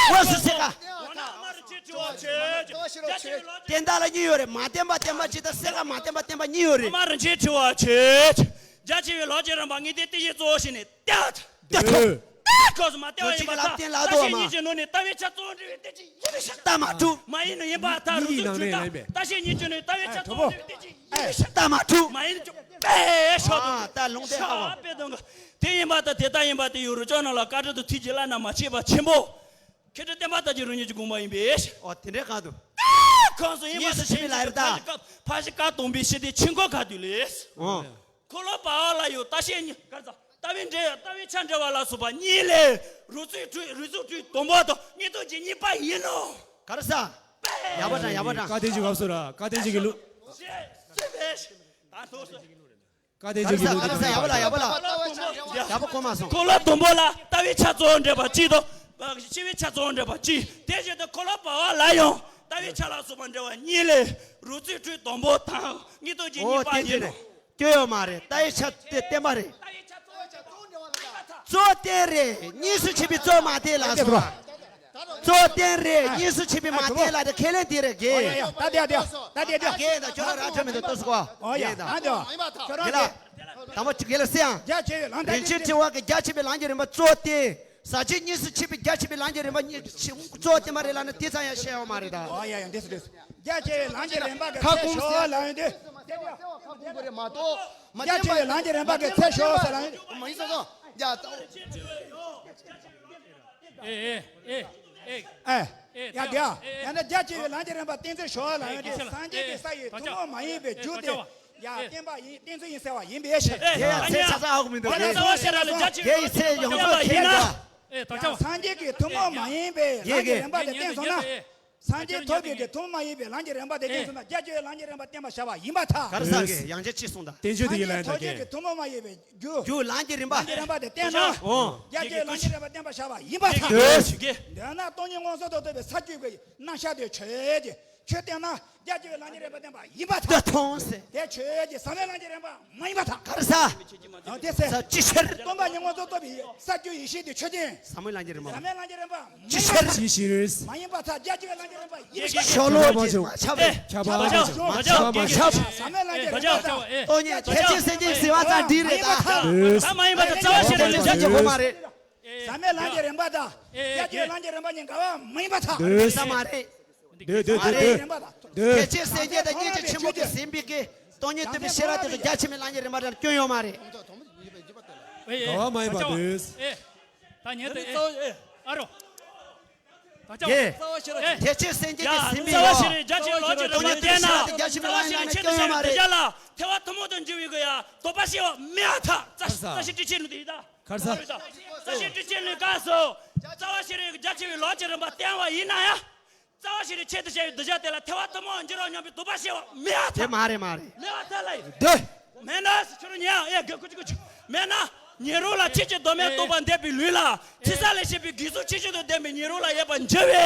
དངོས་སུ་སྲེད་ཀ་འོ་ན་ཨ་མ་རིན་ཆེན་ཕྲེང་བ་ཆོས་ཅན། རྒྱ་ཆེ་བའི་ལམ་གྱི་བསྟན་བདག་ལ་གཉིས་ཡོད་རེད། མ་བསྟན་པ་བསྟན་པ་གཅིག་དང་སྲེད་ཀ་མ་བསྟན་པ་བསྟན་པ་གཉིས་ཡོད་རེད། ཨ་མ་རིན་ཆེན་ཕྲེང་བ་ཆོས་ཅན། རྒྱ་ཆེ་བའི་ལམ་གྱི་རིམ་པ་ངས་དེ་དེ་བཞིན་གཙོ་བོ་བྱས་ནས་བསྟན། ལྟོས་ཐོངས། ལྟོས་ཐོངས། སྐབས་སུ་མ་བསྟན་པ་ཡིན་པར་ཐལ། བརྟག་ཤིང་གཉིས་ཀྱི་ནང་ནས་ལྟ་བའི་ཆ་གཙོ་བོ་འབྲེལ་བའི་གཏན་ཚིགས་ཡིན་པའི་ཕྱིར། ལྟ་མ་གྲུབ། མ་ཡིན་ནོ་ཡིན་པར་ཐལ། རུ་ཚུགས་གྲུབ་ཐལ། བརྟག་ཤིང་གཉིས་ཀྱི་ནང་ནས་ལྟ་བའི་ཆ་གཙོ་བོ་འབྲེལ་བའི་གཏན་ཚིགས་ཡིན་པའི་ཕྱིར། ལྟ་མ་གྲུབ། མ་ཡིན་ནོ་པས་ཤོག་ད་ལུང་བསྟན་ཧ་གོ། དེ་ཡིན་པར་ཐལ། དེ་ལྟ་ཡིན་པར་ཐལ། ཡུ་རུ་ཅོ་ནང་ལ་བཀའ་དྲིན་དང་ཐུགས་རྗེ་བླ་ན་མ་མཆིས་པ་ཆེན་པོ། མཁས་གྲུབ་བསྟན་པ་དར་རྒྱས་རང་ཉིད་ཀྱི་དགོངས་པ་ཡིན་པས། ཨོ་དེ་འདྲའི་གང་དུ། གང་སུ་ཡིན་པ་དང་། དངོས་སུ་ཕྱིན་པའི་ལ་ཡིར་ད། ཕར་ཕྱིན་བཀའ་གདམས་པའི་ཞི་བདེའི་ཆོས་འཁོར་ག་དུས་ལས། ཨོ། འཁོར་ལོ་བར་བ་ལ་ཡང་བརྟག་ཤིང་གཉིས་ག་རེ་ཟ། ལྟ་བའི་འབྲེལ་ལྟ་བའི་ཆ་འབྲེལ་བ་ལ་སོགས་པ་གཉིས་ལས། རུ་ཚུགས་གྲུབ་རུ་ཚུགས་གྲུབ་དང་པོ་དང་། གཉིས་སྟོབས་ཀྱི་གཉིས་པ་ཡིན་ནོ། ག་རེ་ཟ། ཡག་པོ་དྲང་ཡག་པོ་དྲང་། བཀའ་བསྟན་གྱི་སྐབས་སུ་ར་བཀའ་བསྟན་གྱི་ལུགས། ཞེས་སུ་བས། ད་ཐོག་སོ། བཀའ་བསྟན་གྱི་ལུགས། ག་རེ་ཟ་ག་རེ་ཟ། ཡག་པོ་ལ་ཡག་པོ་ལ། ཡག་པོ་གོ་མ་སོང་། འཁོར་ལོ་དང་པོ་ལ་ལྟ་བའི་ཆ་གཙོ་བོ་འབྲེལ་བ་གཅིག་དང་། ཕྱི་བའི་ཆ་གཙོ་བོ་འབྲེལ་བ་གཅིག་དེ་བཞིན་དུ་འཁོར་ལོ་བར་བ་ལ་ཡང་ལྟ་བའི་ཆ་ལ་སོགས་པ་འབྲེལ་བ་གཉིས་ལས། རུ་ཚུགས་གྲུབ་དང་པོ་དང་། གཉིས་སྟོབས་ཀྱི་གཉིས་པ་ཡིན་ནོ། སྐྱོན་ཡོད་མ་རེད། ལྟ་བའི་ཆ་དེ་བསྟན་པ་རེད། གཙོ་བོ་བསྟན་རེད། གཉིས་སུ་ཕྱེ་བའི་གཙོ་བོ་མ་བསྟན་ལ་སོགས་པ། གཙོ་བོ་བསྟན་རེད། གཉིས་སུ་མཆིས་པའི་མ་བསྟན་ལ་དེ་ཁས་ལེན་དེ་རེད་དགེ། ཨོ་ཡ་ཡ། ད་དེ་ཡ་དེ་ཡ། ད་དེ་ཡ་དེ་ཡ། དགེ་དང་ཁྱོད་རང་ར་འཕྲོད་མི་འདུག་ལྟོས་སོ། ཨོ་ཡ། དགེ་དང་། ཨ་དེ་ཡ། ཁྱོད་རང་དགེ་ལ། དང་པོ་དགེ་ལ་སེ་ཡང་། རྒྱ་ཆེ་བའི་ལམ། རིན་ཆེན་ཕྲེང་བ་གི་རྒྱ་ཆེ་བའི་ལམ་གྱི་རིམ་པ་གཙོ་བོ་བསྟན། ཟབ་ཆོས་གཉིས་སུ་མཆིས་པའི་རྒྱ་ཆེ་བའི་ལམ་གྱི་རིམ་པ་གཉིས་ཆེ་གཙོ་བོ་བསྟན་པ་རེད་ལབ་ན་དེ་ཙམ་ཡང་བཤད་ཡོད་མ་རེད་ད། ཨོ་ཡ་ཡ། འདི་སུ་འདི་སུ། རྒྱ་ཆེ་བའི་ལམ་གྱི་རིམ་པ་གི་ཁ་ཚད་ཤོག་ལབ་ཡོང་དུས། ཁ་ཁུང་དགོས་རེད་མ་གཏོགས། རྒྱ་ཆེ་བའི་ལམ་གྱི་རིམ་པ་གི་ཚད་ཤོག་ཟེར་ལབ་ཡོང་དུས། མ་ཡིན་ས་སོ། ཡ། ཨེ་ཨེ་ཨེ་ཨེ། ཨེ། ཡ་དེ་ཡ། ཡང་ན་རྒྱ་ཆེ་བའི་ལམ་གྱི་རིམ་པ་བསྟན་ཚུལ་ཤོག་ལབ་ཡོང་དུས། སངས་རྒྱས་ཀྱི་ས་ཡི་ཐུན་མོང་མ་ཡིན་པའི་རྒྱུ་དེ། ཡ། བསྟན་པ་ཡིན། བསྟན་ཚུལ་ཡིན་ཟེར་བ་ཡིན་པའི་ཕྱིར། དེ་ཡང་ཚད་ཆ་ཚང་ཧ་གོ་མི་འདུག་རྩ་བ་ཤེས་རབ་ལ་རྒྱ་ཆེ་བའི་ལམ་གྱི་རིམ་པ་བསྟན་ན། ཡང་སངས་རྒྱས་ཀྱི་ཐུན་མོང་མ་ཡིན་པའི་ལམ་གྱི་རིམ་པ་དེ་བསྟན་སོང་ན། སངས་རྒྱས་ཐོབ་པའི་གི་ཐུན་མོང་མ་ཡིན་པའི་ལམ་གྱི་རིམ་པ་དེ་བསྟན་སོང་ན། རྒྱ་ཆེ་བའི་ལམ་གྱི་རིམ་པ་བསྟན་པར་བྱ་བ་ཡིན་པར་ཐལ། ག་རེ་ཟེར་གི། ཡང་བསྐྱར་གཅིག་གསུངས་དང་། བསྟན་བཅོས་དེ་ཡི་ལན་ཐོབ་བྱེད་ཀྱི་ཐུན་མོང་མ་ཡིན་པའི་རྒྱུ། རྒྱུ་ལམ་གྱི་རིམ་པ། ལམ་གྱི་རིམ་པ་དེ་བསྟན་ན། འོ། རྒྱ་ཆེ་བའི་ལམ་གྱི་རིམ་པ་བསྟན་པར་བྱ་བ་ཡིན་པར་ཐལ། འདོད། འདོད་ན་སྟོང་ཉིད་མངོན་སུམ་དུ་རྟོགས་པའི་ས་བཅུ་པའི་རྣམ་གཞག་དེ་ཆོས་ཀྱི་ཆོས་བསྟན་ན། རྒྱ་ཆེ་བའི་ལམ་གྱི་རིམ་པ་བསྟན་པ་ཡིན་པར་ཐལ། འདོད་མཐོང་ཟེར། དེ་ཆོས་ཀྱི་ཟབ་མོའི་ལམ་གྱི་རིམ་པ་མ་ཡིན་པར་ཐལ། ག་རེ་ཟ། འོ་དེ་ཟེར། ཟ། ཅི་ཕྱིར། སྟོང་པ་ཉིད་མངོན་སུམ་རྟོགས་པའི་ས་བཅུ་ཡེ་ཤེས་དེ་ཆོས་ཅན། ཟབ་མོའི་ལམ་གྱི་རིམ་པ། ཟབ་མོའི་ལམ་གྱི་རིམ་པ་མ་ཡིན་པར་ཐལ། ཅི་ཕྱིར། མ་ཡིན་པར་ཐལ། རྒྱ་ཆེ་བའི་ལམ་གྱི་རིམ་པ་ཡིན་པར་ཐལ། ཤོ་ལོ་ཀ་ཅིག་མ་ཁྱབ་པས། ཁྱབ་པ་མ་ཁྱབ། མ་ཁྱབ། མ་ཁྱབ། ཟབ་མོའི་ལམ་གྱི་རིམ་པ་དང་། སྟོང་ཉིད་ཐེག་ཆེན་སེམས་བསྐྱེད་ཟིན་པ་ཙམ་འགྲིག་རེད་ད། ད་མ་ཡིན་པར་ཐལ། རྩ་བ་ཤེས་རབ་ཀྱི་རྒྱ་ཆེ་གོ་མ་རེད། ཟབ་མོའི་ལམ་གྱི་རིམ་པ་དང་། རྒྱ་ཆེ་བའི་ལམ་གྱི་རིམ་པ་གཉིས་འགལ་བ་མ་ཡིན་པར་ཐལ། འདོད། ས་མ་རེད། འདོད་འདོད་མ་འདོད་རེད། འདོད། རིམ་པ་དང་། ཐེག་ཆེན་སེམས་བསྐྱེད་དང་སྙིང་རྗེ་ཆེན་པོ་གིས་ཟིན་པའི་གི་སྟོང་ཉིད་སྟོན་པའི་ཤེས་རབ་དེ་ཚོ་རྒྱ་ཆེ་མའི་ལམ་གྱི་རིམ་པ་དང་སྐྱོན་ཡོད་མ་རེད། འགལ་བ་མ་ཡིན་པར་འདོད། ད་ཉན་ཏེ། ཨ་རོ། ད་ཅག་ཨེ། ཐེག་ཆེན་སེམས་བསྐྱེད་ཀྱིས་ཟིན་པའི་ཡོ། རྩ་བ་ཤེས་རབ་རྒྱ་ཆེ་བའི་ལམ་གྱི་རིམ་པ་བསྟན་ན། རྩ་བ་ཤེས་རབ་ཆེད་དུ་བཤད་པའི་གདུལ་བྱ་ལ་ཐེག་པ་ཐུན་མོང་དུ་འགྱུར་བའི་གི་ཡ་དོགས་པ་ཞེས་པ་མེད་པར་ཐལ། རྩ་ཤེས་ཊཱིཀ་ཆེན་ལུགས་དེ་ཡིན་ད། ག་རེ་ཟ། རྩ་ཤེས་ཊཱིཀ་ཆེན་ལུགས་སྐབས་སུ། རྩ་བ་ཤེས་རབ་རྒྱ་ཆེ་བའི་ལམ་གྱི་རིམ་པ་བསྟན་པ་ཡིན་ན་ཡང་། རྩ་བ་ཤེས་རབ་ཆེད་དུ་བཤད་པའི་གདུལ་བྱ་དེ་ལ་ཐེག་པ་ཐུན་མོང་འགྱུར་བ་སྙམ་པའི་དོགས་པ་ཞེས་པ་མེད་པར་ཐལ། དེ་མ་རེད་མ་རེད། མེད་པར་ཐལ་ལ་ཡིན། འདོད། མེད་ན་ཁྱོད་རང་ཉན་ཨེ་དགེ་ཀུ་ཅི་ཀུ་ཅི། མེད་ན། ཉོན་མོངས་ལ་ཆེས་ཆེར་གདོད་མའི་རྟོག་པ་འདས་པའི་ལུས་ལ། ཕྱི་ས་ལས་སྐྱེས་པའི་དགེ་ཚུལ་ཆེས་ཆུང་དུ་ལྡན་པའི་ཉོན་མོངས་ལ་ཡོད་པར་འགྱུར་བས།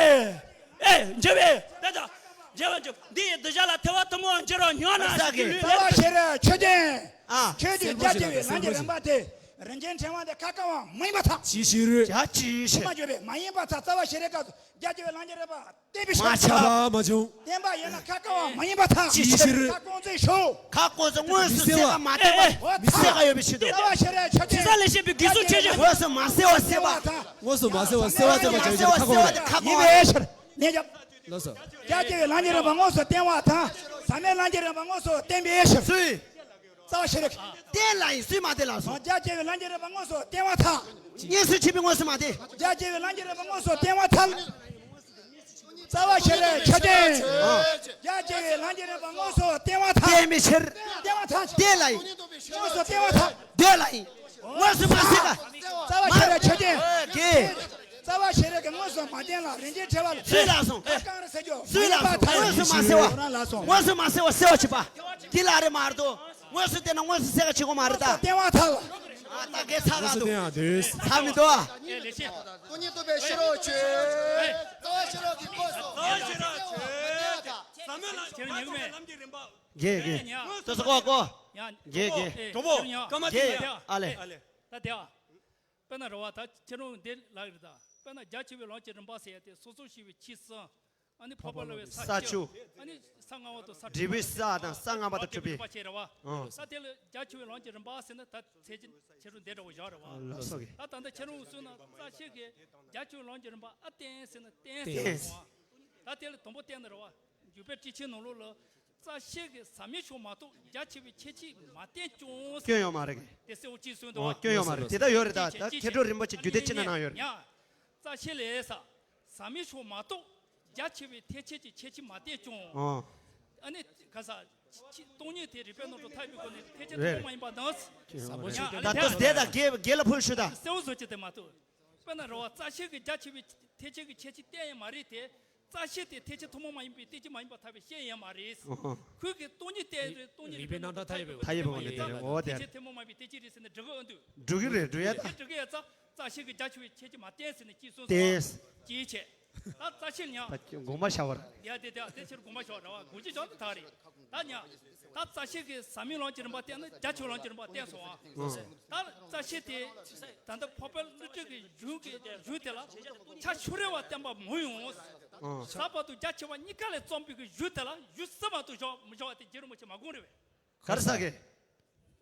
ཨེ་འགྱུར་བས་དེ་དང་། འགྱུར་བར་འགྱུར། འདི་ཡི་གདུལ་བྱ་ལ་ཐེག་པ་ཐུན་མོང་འགྱུར་བ་མྱོང་ན་ཟེར་གྱི་ལུས་རྩ་བ་ལས། ཤེས་རབ་ཆོས་ཅན། ཨ། ཆོས་ཀྱི་རྒྱ་ཆེ་བའི་ལམ་གྱི་རིམ་པ་དེ། རིན་ཆེན་ཕྲེང་བ་དེ་ཁ་བསྐང་བ་མ་ཡིན་པར་ཐལ། ཅི་ཕྱིར། ཡ་ཅི་ཕྱིར། མ་བརྗོད་པས་མ་ཡིན་པར་ཐལ། རྩ་བ་ཤེས་རབ་སྐབས་སུ་རྒྱ་ཆེ་བའི་ལམ་གྱི་རིམ་པ། བསྟན་པའི་ཕྱིར། མ་ཁྱབ་པ་མ་བྱུང་། བསྟན་པ་ཡིན་ན་ཁ་བསྐང་བ་མ་ཡིན་པར་ཐལ། ཅི་ཕྱིར། ཁ་བསྐང་ཚུལ་དངོས་སུ་གསལ་བ་མ་བསྟན་པ་ཡིན། གསལ་བ་ཡོད་པའི་ཕྱིར་དུ། རྩ་བ་ཤེས་རབ་ཆོས་ཅན། དེ་ས་ལས་སྐྱེས་པའི་དགེ་ཚུལ་ཆེ་ཆུང་། དངོས་སུ་མ་གསལ་བ་གསལ་བ། དངོས་སུ་མ་གསལ་བ་གསལ་བ་བསྟན་པ་བྱ་རྒྱུ་ཁ་བསྐང་བ་རེད། ཁ་བསྐང་བ་རེད། ལགས་སོ། རྒྱ་ཆེ་བའི་ལམ་གྱི་རིམ་པ་དངོས་སུ་བསྟན་པར་ཐལ། ཟབ་མོའི་ལམ་གྱི་རིམ་པ་དངོས་སུ་བསྟན་པའི་ཕྱིར། སུས། རྩ་བ་ཤེས་རབ། བསྟན་ལ་ཡིན། སུས་མ་བསྟན་ལགས་སོ། རྒྱ་ཆེ་བའི་ལམ་གྱི་རིམ་པ་དངོས་སུ་བསྟན་པར་ཐལ། གཉིས་སུ་མཆིས་པའི་དངོས་སུ་མ་བསྟན། རྒྱ་ཆེ་བའི་ལམ་གྱི་རིམ་པ་དངོས་སུ་བསྟན་པར་ཐལ། རྩ་བ་ཤེས་རབ་ཆོས་ཅན། རྒྱ་ཆེ་བའི་ལམ་གྱི་རིམ་པ་དངོས་སུ་བསྟན་པར་ཐལ། བསྟན་པའི་ཕྱིར། བསྟན་པར་ཐལ། བསྟན་ལ་ཡིན། དངོས་སུ་བསྟན་པར་ཐལ། འདོད་ལ་ཡིན། དངོས་སུ་མ་གསལ་བ། རྩ་བ་ཤེས་རབ་ཆོས་ཅན། ཨེ་དགེ། རྩ་བ་ཤེས་རབ་ཀྱིས་དངོས་སུ་མ་བསྟན་ལ། རིན་ཆེན་ཕྲེང་བ་ལ། སུས་ལགས་སོ། ཁ་བསྐང་རེད་ཟེར་རྒྱུ། སུས་ལགས་སོ། དངོས་སུ་མ་གསལ་བ། རང་ལགས་སོ། དངོས་སུ་མ་གསལ་བ་གསལ་བ་བྱེད་པ། འདི་ལ་རེད་མ་རེད་དོ། དངོས་སུ་བསྟན་ན་དངོས་སུ་གསལ་བ་བྱེད་དགོས་མ་རེད་ད། བསྟན་པར་ཐལ། ཨ་ད་གེ་ཚ་ག་འདུག་དངོས་སུ་བསྟན་ཡང་འདོད། ཚ་མི་འདུག་ཨ། ཨེ་ལེགས་བཤད། སྟོང་ཉིད་རྟོགས་པའི་ཤེས་རབ་ཆོས། རྩ་བ་ཤེས་རབ་ཀྱིས་དངོས་སུ། རྩ་བ་ཤེས་རབ་ཆོས། ཟབ་མོའི་ལམ། ཁྱེད་རང་ཉན་གི་མེད། ལམ་གྱི་རིམ་པ། དགེ་དགེ། ཡ། ལྟོས་སོ་ཀོ་ཀོ། ཡ། དགེ་དགེ། ཨེ་གྲོགས་པོ། ཁྱེད་རང་ཉན། སྐར་མ་དགེ། དེ་ཡ། ཨ་ལེ། ད་དེ་ཨ། དཔེར་ན་རེད་བ། ད་ཁྱེད་རང་འདི་ལབ་ཀྱི་རེད་ད། དཔེར་ན་རྒྱ་ཆེ་བའི་ལམ་གྱི་རིམ་པ་ཟེར་ཡ་དེ་སོ་སོར་ཤེས་པའི་ཆོས་གསུམ། ཨ་ནི་འཕགས་པ་ལ་བའི་ས་བཅུ། ཨ་ནི་ས་ལྔ་པ་དང་ས་དྲུག་པའི། འབྲས་བུའི་ས་དང་ས་ལྔ་པ་དང་དྲུག་པའི། རིམ་པ་བྱས་རེད་བ། ཨང་། ད་དེ་ལ་རྒྱ་ཆེ་བའི་ལམ་གྱི་རིམ་པ་ཟེར་ན་ད་ཚད་ཀྱི་ཁྱེད་རང་འདི་འདྲ་བོ་བཞག་རེད་བ། ལགས་སོ་གི། ད་ད་ལྟ་ཁྱེད་རང་གསུངས་ན་རྩ་ཤེས་ཀྱིས་རྒྱ་ཆེ་བའི་ལམ་གྱི་རིམ་པ་ཨ་བསྟན་ཟེར་ན་བསྟན་ཟེར་རེད་བ། ད་དེ་ལ་དང་པོ་བསྟན་ན་རེད་བ། འཇུག་པའི་ཊཱིཀ་ཆེན་ནང་ལོགས་ལ། རྩ་ཤེས་ཀྱིས་ཟབ་མོའི་ཕྱོགས་མ་གཏོགས་རྒྱ་ཆེ་བའི་ཁྱད་ཆོས་མ་བསྟན་ཀྱང་། སྐྱོན་ཡོད་མ་རེད། དེ་གསལ་བོ་གཅིག་གསུངས་འདུག་བ། སྐྱོན་ཡོད་མ་རེད། དེ་ལྟར་ཡོད་རེད་ད། ད་མཁས་གྲུབ་རིན་པོ་ཆེ་རྒྱུད་སྡེ་ཕྱི་ནང་ནང་ཡོད་རེད། ཡ། རྩ་ཤེས་ལས་ས། ཟབ་མོའི་ཕྱོགས་མ་གཏོགས་རྒྱ་ཆེ་བའི་ཐེག་ཆེན་གྱི་ཁྱད་ཆོས་མ་བསྟན་ཀྱང་། ཨོ། ཨ་ནི་ག་ས། སྟོང་ཉིད་དེ་རིགས་པས་རྣམ་གྲོལ་ཐར་པའི་སྒོ་ནས་ཐེག་ཆེན་ཐུན་མོང་མ་ཡིན་པ་དང་། ཟབ་མོའི་ཕྱོགས་དེ་ད་ལྟ་དེ་དང་དགེ་དགེ་ལ་ཕུལ་ཞུ་ད། གསལ་བོ་བཟོ་རྒྱུ་དེ་མ་གཏོགས། དཔེར་ན་རེད་བ། རྩ་ཤེས་ཀྱིས་རྒྱ་ཆེ་བའི་ཐེག་ཆེན་གྱི་ཁྱད་ཆོས་བསྟན་ཡང་མ་རེད་དེ། རྩ་ཤེས་དེ་ཐེག་ཆེན་ཐུན་མོང་མ་ཡིན་པའི་བསྟན་བཅོས་མ་ཡིན་པར་ཐལ་བའི་བཤད་ཡང་མ་རེད། ཨོ་ཧོ། ཁོས་ཀྱིས་སྟོང་ཉིད་བསྟན་རེད། སྟོང་ཉིད་རིགས་པས་རྣམ་གྲོལ་ཐར་པའི་སྒོ་ནས། ཐར་པའི་སྒོ་ནས་བསྟན་རེད། འོ་དེ་ཐེག་ཆེན་ཐུན་མོང་མ་ཡིན་པའི་བསྟན་བཅོས་རེད་ཟེར་ནས་སྒྲུབ་ཀྱི་ཨ་འདུག་སྒྲུབ་ཀྱི་རེད། སྒྲུབ་ཡ་ད། སྒྲུབ་ཀྱི་ཡ་རྩ། རྩ་ཤེས་ཀྱིས་རྒྱ་ཆེ་བའི་ཁྱད་ཆོས་མ་བསྟན་ཟེར་ནས་གཅིག་གསུངས་སོང་བ། བསྟན། གཅིག་བྱས། ད་རྩ་ཤེ་ཉག་ད་དགོངས་པ་བཞག་པར། དེ་ཡ་དེ་དེ་དེ་ཕྱིར་དགོངས་པ་བཞག་ར་བ་དགོངས་གཅིག་བཞག་ན་ད་རེད། ད་ཉག་ད་རྩ་ཤེ་གི་ཟབ་མོའི་ལམ་གྱི་རིམ་པ་བསྟན་ན་རྒྱ་ཆེ་བའི་ལམ་གྱི་རིམ་པ་བསྟན་སོང་ཨ། ཨང་། ད་རྩ་ཤེ་དེ་ད་ལྟ་འཕགས་པ་ཀླུ་སྒྲུབ་ཀྱི་གཞུང་གི་གཞུང་དེ་ལ་ཕྱག་ཕྱི་རོལ་བ་བསྟན་པ་མང་ཡོང་། ཨང་། ཟབ་པ་དང་རྒྱ་ཆེ་བ་གཉིས་ཀ་ལས་བརྩམས་པའི་གི་གཞུང་དེ་ལ་གཞུང་གསུམ་མ་གཏོགས་བཞག་མི་བཞག་པ་དེ་རྗེ་རིན་པོ་ཆེ་མ་དགོངས་རེད་པས། ག་རེ་ཟེར་གི།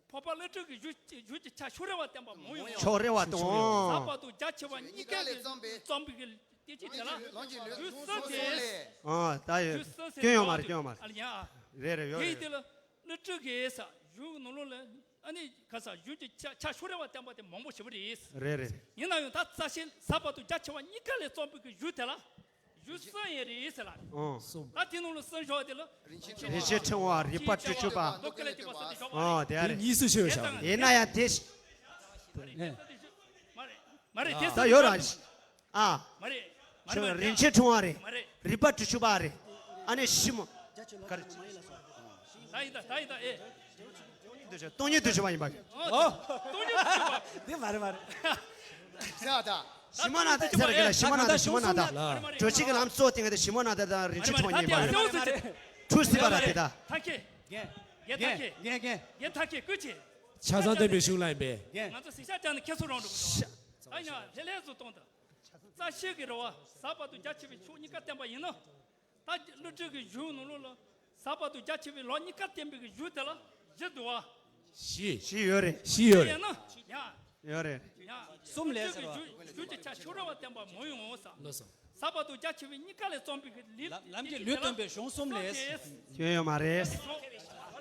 འཕགས་པ་ཀླུ་སྒྲུབ་ཀྱི་གཞུང་གཞུང་གི་ཕྱག་ཕྱི་རོལ་བ་བསྟན་པ་མང་ཡོང་། ཕྱི་རོལ་བ་དང་། ཟབ་པ་དང་རྒྱ་ཆེ་བ་གཉིས་ཀ་ལས་བརྩམས་པའི་བརྩམས་པའི་གི་བསྟན་བཅོས་དེ་ལ་གཞུང་གསུམ་དེ། ཨ་ད་ཡོད། གཞུང་གསུམ་ཟེར་སྐྱོན་ཡོད་མ་རེད། སྐྱོན་ཡོད་མ་རེད། ཨ་ལ་ཡ། རེད་རེད། ཡོད་དེ་ཡིན་རེད། དེ་ལ་ཀླུ་སྒྲུབ་ཀྱི་ས་གཞུང་གི་ནང་ལོགས་ལ་ཨ་ནི་ག་ས་གཞུང་གི་ཕྱག་ཕྱག་ཕྱི་རོལ་བ་བསྟན་པ་དེ་མང་པོ་ཞེ་པོ་རེད། རེད་རེད། ཡིན་ན་ཡང་ད་རྩ་ཤེ་ཟབ་པ་དང་རྒྱ་ཆེ་བ་གཉིས་ཀ་ལས་བརྩམས་པའི་གི་གཞུང་དེ་ལ་གཞུང་གསུམ་ཡོད་རེད་ཟེར་ལ། ཨང་། གསུམ། ད་དེ་ནང་ལ་གསུམ་བཞག་དེ་ལ། རིན་ཆེན་ཕྲེང་བ། རིག་པ་བྲུ་གཅོད་པ། རྡོ་ཀེ་ལེ་ཏི་པ་ཟེར་ཏེ་བཞག་པ་རེད། ཨོ་དེ་ཡ་རེད། དེ་གཉིས་སུ་ཕྱེ་བ་བཞག་པ་རེད། ཡིན་ན་ཡང་དེ། མ་རེད། མ་རེད། དེ་ད་ཡོད་ར། ཨ། མ་རེད། མ་རེད། རིན་ཆེན་ཕྲེང་བ་རེད། མ་རེད། རིག་པ་བྲུ་གཅོད་པ་རེད། ཨ་ནི་ཞི་མོ། ག་རེ། ད་ཡིན་ད་ད་ཡིན་ད་ཨེ། སྟོང་ཉིད་བདུན་ཅུ་པ་ཡིན་པ། ཨོ། སྟོང་ཉིད་བདུན་ཅུ་པ། དེ་མ་རེད་མ་རེད། ཟེར་བ་ད། ཞི་མོ་ནང་ད་ཟེར་གི་ལ། ཞི་མོ་ནང་ད། ཞི་མོ་ནང་ད། གྲོ་ཆིག་གི་ལམ་གཙོ་བོ་དེ་ག་དེ་ཞི་མོ་ནང་ད་དང་རིན་ཆེན་ཕྲེང་བ་གཉིས་པ་རེད། ཐུགས་སྲིད་པ་ར་དེ་ད། ཐ་ཁེ། རྒན། རྒན་ཐ་ཁེ། རྒན་རྒན། རྒན་ཐ་ཁེ་སྐུ་མཁྱེན། ཆ་ཚང་སྟོན་པའི་གཞུང་ལ་ཡིན་པས། རྒན། ང་ཚོ་ཟིང་ཆ་བཅངས་ནས་ཁྱེད་ཚོ་རང་འགྲོ་གི་འདུག་ད་ཡང་ལྷེ་ལྷེ་བཟོ་གཏོང་དང་། རྩ་ཤེ་གི་རེད་བ། ཟབ་པ་དང་རྒྱ་ཆེ་བའི་ཕྱོགས་གཉིས་ཀ་བསྟན་པ་ཡིན་ན། ད་ཀླུ་སྒྲུབ་ཀྱི་གཞུང་ནང་ལོགས་ལ་ཟབ་པ་དང་རྒྱ་ཆེ་བའི་ལམ་གཉིས་ཀ་བསྟན་པའི་གི་གཞུང་དེ་ལ་བཞི་འདུག་བ། བཞི། བཞི་ཡོད་རེད། བཞི་ཡོད་རེད། ཡང་ན་ཡང་། ཡོད་རེད། ཡང་། གསུམ་ལས་ཟེར་བ། གཞུང་གི་ཕྱག་ཕྱི་རོལ་བ་བསྟན་པ་མང་ཡོང་ས། ལགས་སོ། ཟབ་པ་དང་རྒྱ་ཆེ་བའི་གཉིས་ཀ་ལས་བརྩམས་པའི་གི་ལམ་ལམ་གྱི་ལུས་སྟོན་པའི་གཞུང་གསུམ་ལས། སྐྱོན་ཡོད་མ་རེད།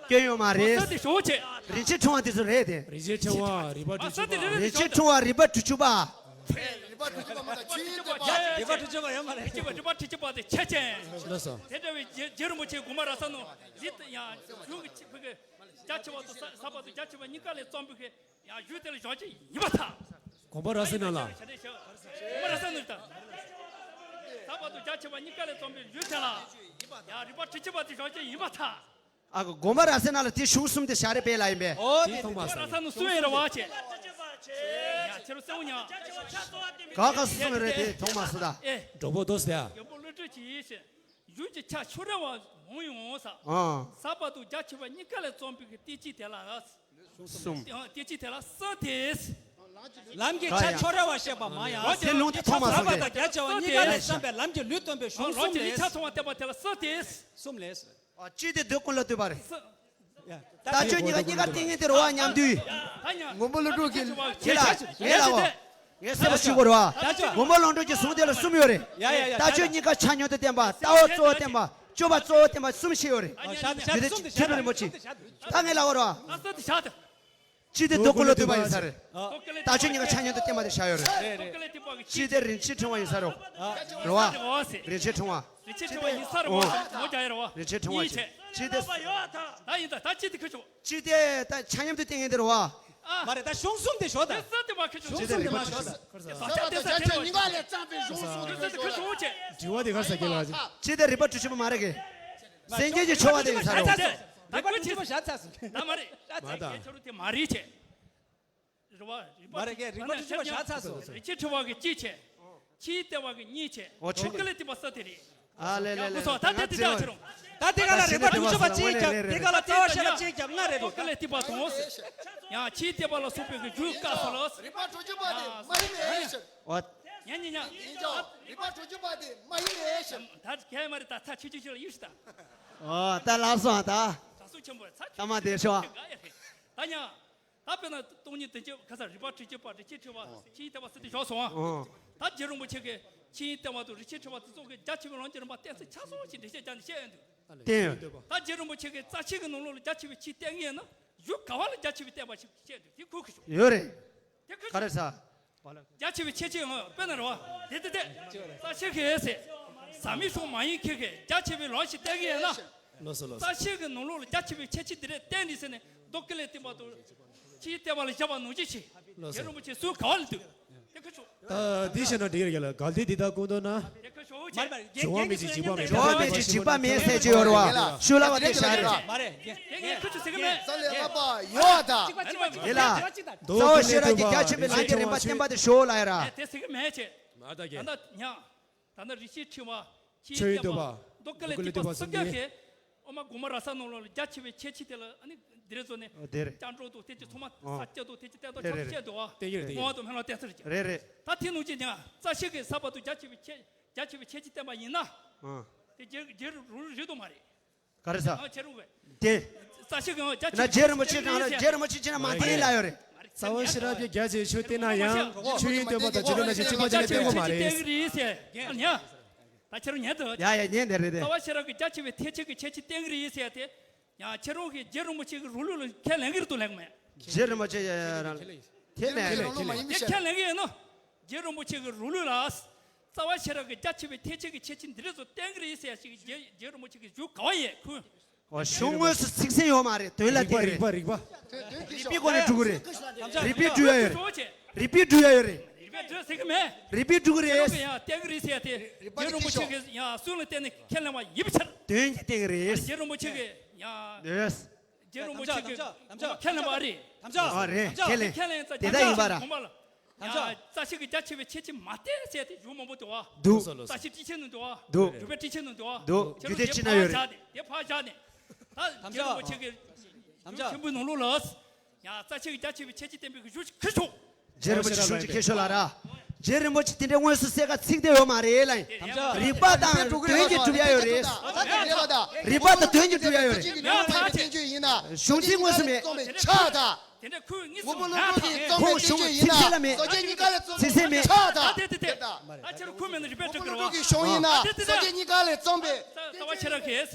སྐྱོན་ཡོད་མ་རེད། ས་དེ་ཞོག་ཆེ། རིན་ཆེན་ཕྲེང་བ་དེ་ཚོ་རེད་དེ། རིན་ཆེན་ཕྲེང་བ། རིག་པ་བྲུ་གཅོད་པ། རིན་ཆེན་ཕྲེང་བ། རིག་པ་བྲུ་གཅོད་པ། རིག་པ་བྲུ་གཅོད་པ་མ་ད་ཆུ་ཡིན་ཏེ་པ། རིག་པ་བྲུ་གཅོད་པ་ཡོད་མ་རེད། རིག་པ་བྲུ་གཅོད་པ་དེ་ཆེ་ཆེ། ལགས་སོ། དེ་འདྲ་བའི་རྗེ་རིན་པོ་ཆེ་དགོངས་པ་རབ་གསལ་ནང་ལི་ཡང་གཞུང་གི་ཕྱི་ཕུ་གི་རྒྱ་ཆེ་བ་དང་ཟབ་པ་དང་རྒྱ་ཆེ་བ་གཉིས་ཀ་ལས་བརྩམས་པའི་གི་ཡང་གཞུང་དེ་ལ་བཞག་ཅིག་ཡིན་པ་ཐག་དགོངས་པ་རབ་གསལ་ནང་ལ། དགོངས་པ་རབ་གསལ་ནང་ལ། ཟབ་པ་དང་རྒྱ་ཆེ་བ་གཉིས་ཀ་ལས་བརྩམས་པའི་གཞུང་དེ་ལ་ཡང་རིག་པ་བྲུ་གཅོད་པ་དེ་བཞག་ཅིག་ཡིན་པ་ཐག་ཨ་གོ་དགོངས་པ་རབ་གསལ་ནང་ལ་དེ་གཞུང་གསུམ་དེ་བཞག་རེད་པས་ལ་ཡིན་པས། ཨོ་དེ་མཐོང་མ་སོང་། རབ་གསལ་ནང་གསུམ་ཡོད་རེད་བ་ཆེ། ཡ་ཁྱེད་རང་གསལ་བོ་ཉག་ག་ག་གསུམ་རེད་དེ་མཐོང་མ་སོང་ད། ཨེ། འགྲོ་པོ་དོ་ཟེར་ཡ། ཡོན་པོ་བློ་གྲོས་ཀྱིས་ཟེར། གཞུང་གི་ཕྱག་ཕྱི་རོལ་བ་མང་ཡོང་ས། ཨ། ཟབ་པ་དང་རྒྱ་ཆེ་བ་གཉིས་ཀ་ལས་བརྩམས་པའི་གི་བསྟན་བཅོས་དེ་ལ། གསུམ། བསྟན་བཅོས་དེ་ལ་གསུམ་སྟེ། ལམ་གྱི་ཕྱག་ཕྱི་རོལ་བ་བཤད་པ་མང་ཡང་། དེ་ལུང་དེ་མཐོང་མ་སོང་སྟེ། ཟབ་པ་དང་རྒྱ་ཆེ་བ་གཉིས་ཀ་ལས་བརྩམས་པའི་ལམ་གྱི་ལུས་སྟོན་པའི་གཞུང་གསུམ་ལས། ཕྱག་མཐོང་བ་བསྟན་པ་དེ་ལ་གསུམ་སྟེ། གསུམ་ལས། ཨ་གཅིག་དེ་འདོད་ཀུན་ལ་ལྟོས་པ་རེད། ལྟ་སྤྱོད་གཉིས་ཀ་གཉིས་ཀ་ཏིང་ངེ་དེ་རེད་བ་མཉམ་དུ། མགོན་པོ་ཀླུ་སྒྲུབ་ཀྱི་ཁྱེད་ལ་ངས་ལ་འོ། ངས་གསལ་པོ་ཞུ་དགོས་རེད་བ། མགོན་པོ་ཀླུ་སྒྲུབ་ཀྱི་གཞུང་དེ་ལ་གསུམ་ཡོད་རེད། ལྟ་སྤྱོད་གཉིས་ཀ་ཆ་སྙོམས་དུ་བསྟན་པ། ལྟ་བ་གཙོ་བོ་བསྟན་པ། སྤྱོད་པ་གཙོ་བོ་བསྟན་པ་གསུམ་ཞིག་ཡོད་རེད། དེ་ཁྱེད་རང་རིན་པོ་ཆེ། ད་ངས་ལ་འོ་རེད་བ། གཅིག་དེ་འདོད་ཀུན་ལ་ལྟོས་པ་ཡིན་ས་རེད། ལྟ་སྤྱོད་གཉིས་ཀ་ཆ་སྙོམས་དུ་བསྟན་པ་དེ་བཞག་ཡོད་རེད། གཅིག་དེ་རིན་ཆེན་ཕྲེང་བ་ཡིན་ས་རེད། རེད་བ། རིན་ཆེན་ཕྲེང་བ། རིན་ཆེན་ཕྲེང་བ་ཡིན་ས་རེད་བ། མོ་རྒྱག་ཡ་རེད་བ། རིན་ཆེན་ཕྲེང་བ་ཡིན་ས་རེད། གཅིག་དེ། ད་ཡིན་ད་ད་གཅིག་དེ་ཁུ་ཆོག་གཅིག་དེ་ད་ཆ་སྙོམས་དུ་བསྟན་མཁན་དེ་རེད་བ། མ་རེད་ད་གཞུང་གསུམ་དེ་ཞོག་ད། གཞུང་གསུམ་དེ་མ་ཁུ་ཆོག་གཅིག་དེ་རིག་པ་བྲུ་གཅོད་པ། ཟབ་པ་དང་རྒྱ་ཆེ་གཉིས་ཀ་ལས་བརྩམས་པའི་གཞུང་གསུམ་དེ་ཁུ་ཆོག་དྲི་བ་དེ་ག་ས་སྐྱེལ་བ་ཅིག་གཅིག་དེ་རིག་པ་བྲུ་གཅོད་པ་མ་རེད་གི། སེམས་ཅན་གྱི་འཚོ་བ་དེ་ཡིན་ས་རེད། ད་ཁུ་ཆོག་བྱ་ཚ་སོང་། ད་མ་རེད། ད་ད་ཁྱེད་ཆོ་རུ་དེ་མ་རེད་ཆེ། རེད་བ། རིག་པ་མ་རེད་ཀྱེ་རིག་པ་བྲུ་གཅོད་པ་བཞག་ཚར་སོང་། རིན་ཆེན་ཕྲེང་བ་གི་གཅིག་བྱས། ཕྱིའི་ལྟེ་བ་གི་གཉིས་བྱས། འོ་ཆེ། ཀུན་ལས་བརྟེན་པ་གསུམ་དེ་རེད། ཨ་ལེ་ལེ་ལེ། ད་དེ་དེ་ད་ཁྱེད་རང་། ད་དེ་ག་ལ་རིག་པ་བྲུ་གཅོད་པ་གཅིག་བརྒྱབ། དེ་ག་ལ་རྩ་བ་ཤེས་རབ་གཅིག་བརྒྱབ་ལྔ་རེད་འདུག་ཀུན་ལས་བརྟེན་པ་དང་། ཡང་ཕྱིའི་ལྟེ་བ་ལ་སོགས་པའི་གི་རྒྱུ་བཀག་སོང་ལ། རིག་པ་བྲུ་གཅོད་པ་དེ་མ་ཡིན་མེད་ཟེར། འོ། ཉན་ཉན་ཉན། ཡིན་ཀྱང་རིག་པ་བྲུ་གཅོད་པ་དེ་མ་ཡིན་མེད་ཟེར། ད་གས་མ་རེད་ད་ཚ་ཆུ་ཆུ་ཆུ་ལ་ཡིན་ཤི་ད། འོ་ད་ལབ་སོང་ད། ད་སུ་ཆེན་པོ་ཚ་ཆུ་ཆུ་ཆུ་ལ་ཡིན་ཤི་ད། ད་ཉན། ད་དཔེར་ན་སྟོང་ཉིད་བདུན་ཅུ་ག་ས་རིག་པ་བྲུ་གཅོད་པ་རིན་ཆེན་ཕྲེང་བ་ཕྱིའི་ལྟེ་བ་གསུམ་དེ་བཞག་སོང་ཨ། ཨོ། ད་རྗེ་རིན་པོ་ཆེ་གིས་ཕྱིའི་ལྟེ་བ་དང་རིན་ཆེན་ཕྲེང་བ་དེ་ཚོ་གི་རྒྱ་ཆེ་བའི་ལམ་གྱི་རིམ་པ་གཏན་ཚིགས་ཆ་ཚང་ཞིག་འགྲེལ་བཤད་རྒྱག་ནས་བཤད་ཡོང་དུས། བསྟན་ཡོད། ད་རྗེ་རིན་པོ་ཆེ་གིས་རྩ་ཤེ་གི་ནང་ལོགས་ལ་རྒྱ་ཆེ་བའི་ཆོས་བསྟན་གྱི་ཡོད་ན་གཞུང་ག་བ་ལ་རྒྱ་ཆེ་བའི་བསྟན་པ་ཞིག་བཤད་འདུག་དེ་ཁུར་གི་ཞོག་ཡོད་རེད། དེ་ཁུར་ག་རེ་ས། རྒྱ་ཆེ་བའི་ཁྱད་ཆོས་ཡང་དཔེར་ན་རེད་བ། དེ་དེ་དེ། རྩ་ཤེ་གིས་ཟེར། ཟབ་མོའི་ཕྱོགས་མ་ཡིན་ཁྱེད་ཀྱིས་རྒྱ་ཆེ་བའི་ལམ་ཞིག་བསྟན་གྱི་ཡོད་ན། ལགས་སོ་ལགས་སོ། རྩ་ཤེ་གི་ནང་ལོགས་ལ་རྒྱ་ཆེ་བའི་ཁྱད་ཆོས་དེ་རེད་བསྟན་ནས་ཟེར་ནས་རྡོ་ཀུན་ལས་བརྟེན་པ་དང་། ཕྱིའི་ལྟེ་བ་ལ་བཞག་པ་ནང་བཞིན་བྱས། ལགས་སོ། རྗེ་རིན་པོ་ཆེ་གསུང་ག་བ་ལ་འདུག་དེ་ཁ་ཆོག་ད་འདི་བཤད་ན་འགྲིག་རེད་ལ་གལ་ཏེ་འདི་ལྟར་སྐུ་མདོག་ན། དེ་ཁ་ཆོག་ཆེ། འགྱུར་བ་མེད་ཅིང་འཇིག་པ་མེད། འགྱུར་བ་མེད་ཅིང་འཇིག་པ་མེད་ཟེར་གྱི་ཡོད་རེད་བ། ཤུ་ལ་བ་དེ་བཞག་རེད། མ་རེད། དེ་ངས་ཁ་ཆོག་ཟེར་གི་མེད། ས་ལས་བསླབ་པ་ཡོད་ད། དེ་ལ། རྩ་བ་ཤེས་རབ་ཀྱི་རྒྱ་ཆེན་པོའི་ལམ་གྱི་རིམ་པ་བསྟན་པ་དེ་ཤོ་ལ་ཡ་ར། དེ་ཟེར་གི་མེད་ཆེ། མ་ད་གེ། ད་ཉག་ད་ནི་རིགས་ཤེས་ཕྲེང་བ། ཆོས་དབྱིངས་བསྟོད་པ། མདོ་ཀུན་ལས་བཏུས་པ་སུམ་བརྒྱ་ཞེས། ཨོ་མ་གོང་མ་ར་ས་ནང་ལོགས་ལ་རྒྱ་ཆེ་བའི་ཁྱད་ཆོས་དེ་ལ་ཨ་ནི་འདི་རེ་བཟོ་ནས། ཨོ་དེ་རེད། སྐྱབས་འགྲོ་དང་དེ་ཅི་ཚང་མ་ཨོ་ས་སྐྱ་དང་དེ་ཅི་བསྟན་དང་དེ་ཆོག་རེད། ཆོག་བྱས་འདུག་ཨ། དེ་ཡོད་དེ་ཡོད། ངོ་བོ་དང་སྨོན་ལམ་བསྟན་ས་རེད། རེད་རེད། ད་དེ་ནང་བཞིན་ཡང་རྩ་ཤེ་གི་ས་བར་དུ་རྒྱ་ཆེ་བའི་ཁྱད་རྒྱ་ཆེ་བའི་ཁྱད་ཆོས་བསྟན་པ་ཡིན་ན། ཨ། དེ་རྒྱལ་རྒྱལ་རུ་རུ་རེད་དོ་མ་རེད། ག་རེ་ཟ། ཨ་ཁྱེད་རུ་བས། དེ། རྩ་ཤེ་གི་རྒྱ་ཆེ་ན་རྒྱལ་རིན་པོ་ཆེ་དང་ལ་རྒྱལ་རིན་པོ་ཆེ་ཅི་ན་མ་བསྟན་ལ་ཡོད་རེད། རྩ་བ་ཤེས་རབ་ཀྱི་རྒྱ་ཆེ་ཆོས་བསྟན་ན་ཡང་ཆོས་དབྱིངས་བསྟོད་པ་དང་རྗེ་བློན་ན་ཞིག་གཅིག་པ་གཅིག་ལ་བསྟན་དགོས་མ་རེད། རྩ་བ་ཤེས་རབ་ཀྱི་རྒྱ་ཆེ་བསྟན་གི་རེད་ཟེར། ཡ། ད་ཁྱེད་རང་ཉན་ཐུབ། ཡ་ཡ་ཉན་དེ་རེད་དེ། རྩ་བ་ཤེས་རབ་ཀྱི་རྒྱ་ཆེ་བའི་ཐེག་ཆེན་གྱི་ཁྱད་ཆོས་བསྟན་གི་རེད་ཟེར་ཡ་དེ། ཡང་ཁྱེད་རང་གིས་རྗེ་རིན་པོ་ཆེ་གི་རུ་ལུགས་ལ་ཁས་ལེན་གི་རེད་དོ་ལེན་གི་མེད། རྗེ་རིན་པོ་ཆེ་ཡ་ཡ་རང་ཁས་ལེན་ཡིན། ཁས་ལེན་ཁས་ལེན་གི་ཡིན་ནོ། རྗེ་རིན་པོ་ཆེ་གི་རུ་ལུགས་ལ། རྩ་བ་ཤེས་རབ་ཀྱི་རྒྱ་ཆེ་བའི་ཐེག་ཆེན་གྱི་ཁྱད་ཆོས་འདི་རིགས་སུ་བསྟན་གི་རེད་ཟེར་ཡ་ཞིག་རྗེ་རྗེ་རིན་པོ་ཆེ་གི་གཞུང་ག་བ་ཡས་ཁུ། ཨོ་གཞུང་དངོས་སུ་ཚིག་གསལ་ཡོད་མ་རེད། དོན་ལ་རིགས་པ་བརྟེན་རིགས་པ་རེད། རིགས་པ། རིགས་པའི་སྒོ་ནས་འགྲོ་གི་རེད། རིགས་པའི་འགྲོ་ཡ་ཡོད་རེད། རིགས་པའི་འགྲོ་ཡ་ཡོད་རེད། རིགས་པའི་འགྲོ་གི་རེད། ཡང་བསྟན་གི་རེད་ཟེར་ཡ་དེ། རྗེ་རིན་པོ་ཆེ་གི་ཡང་གསུང་ལ་བརྟེན་ནས་ཁས་ལེན་པ་ཡིན་པའི་ཕྱིར། དོན་གྱིས་བསྟན་གི་རེད། རྗེ་རིན་པོ་ཆེ་གི་ཡང་། ཡོད། རྗེ་རིན་པོ་ཆེ་གི་ཁས་ལེན་པ་རེད། ཨ་རེད། ཁས་ལེན། ཁས་ལེན་ཙ་དེ་ལྟ་ཡིན་པ་ར། ཡང་རྩ་ཤེ་གི་རྒྱ་ཆེ་བའི་ཁྱད་ཆོས་མ་བསྟན་ཟེར་ཏེ་གཞུང་མང་པོ་འདུག་བ། འདུག་རྩ་ཤེ་ཊཱིཀ་ཆེན་ནང་འདུག་བ། འདུག་རིགས་པའི་ཊཱིཀ་ཆེན་ནང་འདུག་བ། འདུག་ཁྱེད་རང་རྒྱུད་སྡེ་ཕྱི་ན་ཡོད་རེད། དེ་ཕར་བཞག་ནས། ད་རྗེ་རིན་པོ་ཆེ་གི་གཞུང་ཆེན་པོའི་ནང་ལོགས་ལ། ཡང་རྩ་ཤེ་གི་རྒྱ་ཆེ་བའི་ཁྱད་ཆོས་བསྟན་པའི་གཞུང་ཁྱེར་ཤོག་རྗེ་རིན་པོ་ཆེ་གཞུང་ཅིག་ཁྱེར་ཤོག་ལ་ར། རྗེ་རིན་པོ་ཆེ་དེ་འདྲའི་དངོས་སུ་གསལ་ཁ་ཚིག་དེ་ཡོད་མ་རེད་ལ་ཡིན། རིགས་པ་དང་དོན་གྱིས་སྒྲུབ་ཡ་ཡོད་རེད། རིགས་པ་དང་དོན་གྱིས་སྒྲུབ་ཡ་ཡོད་རེད། གཞུང་ཚིག་དངོས་སུ་མེད། ཆགས་དང་། དེ་འདྲ་ཁོའི་དངོས་སུ་ངོ་བོ་ལོ་ཀྲོག་གིས་རྩོམ་པའི་བསྟན་བཅོས་ཡིན་ན། ཚིག་གསལ་ལ་མེད། ཚིག་གསལ་མེད། ད་དེ་དེ་དེ། ད་ཁྱེད་རང་ཁུངས་མེད་ན་རིགས་པས་འགྲེལ་གི་རེད་བ། ཨ་དེ་དེ་དེ། རྩ་བ་ཤེས་རབ་ཀྱིས།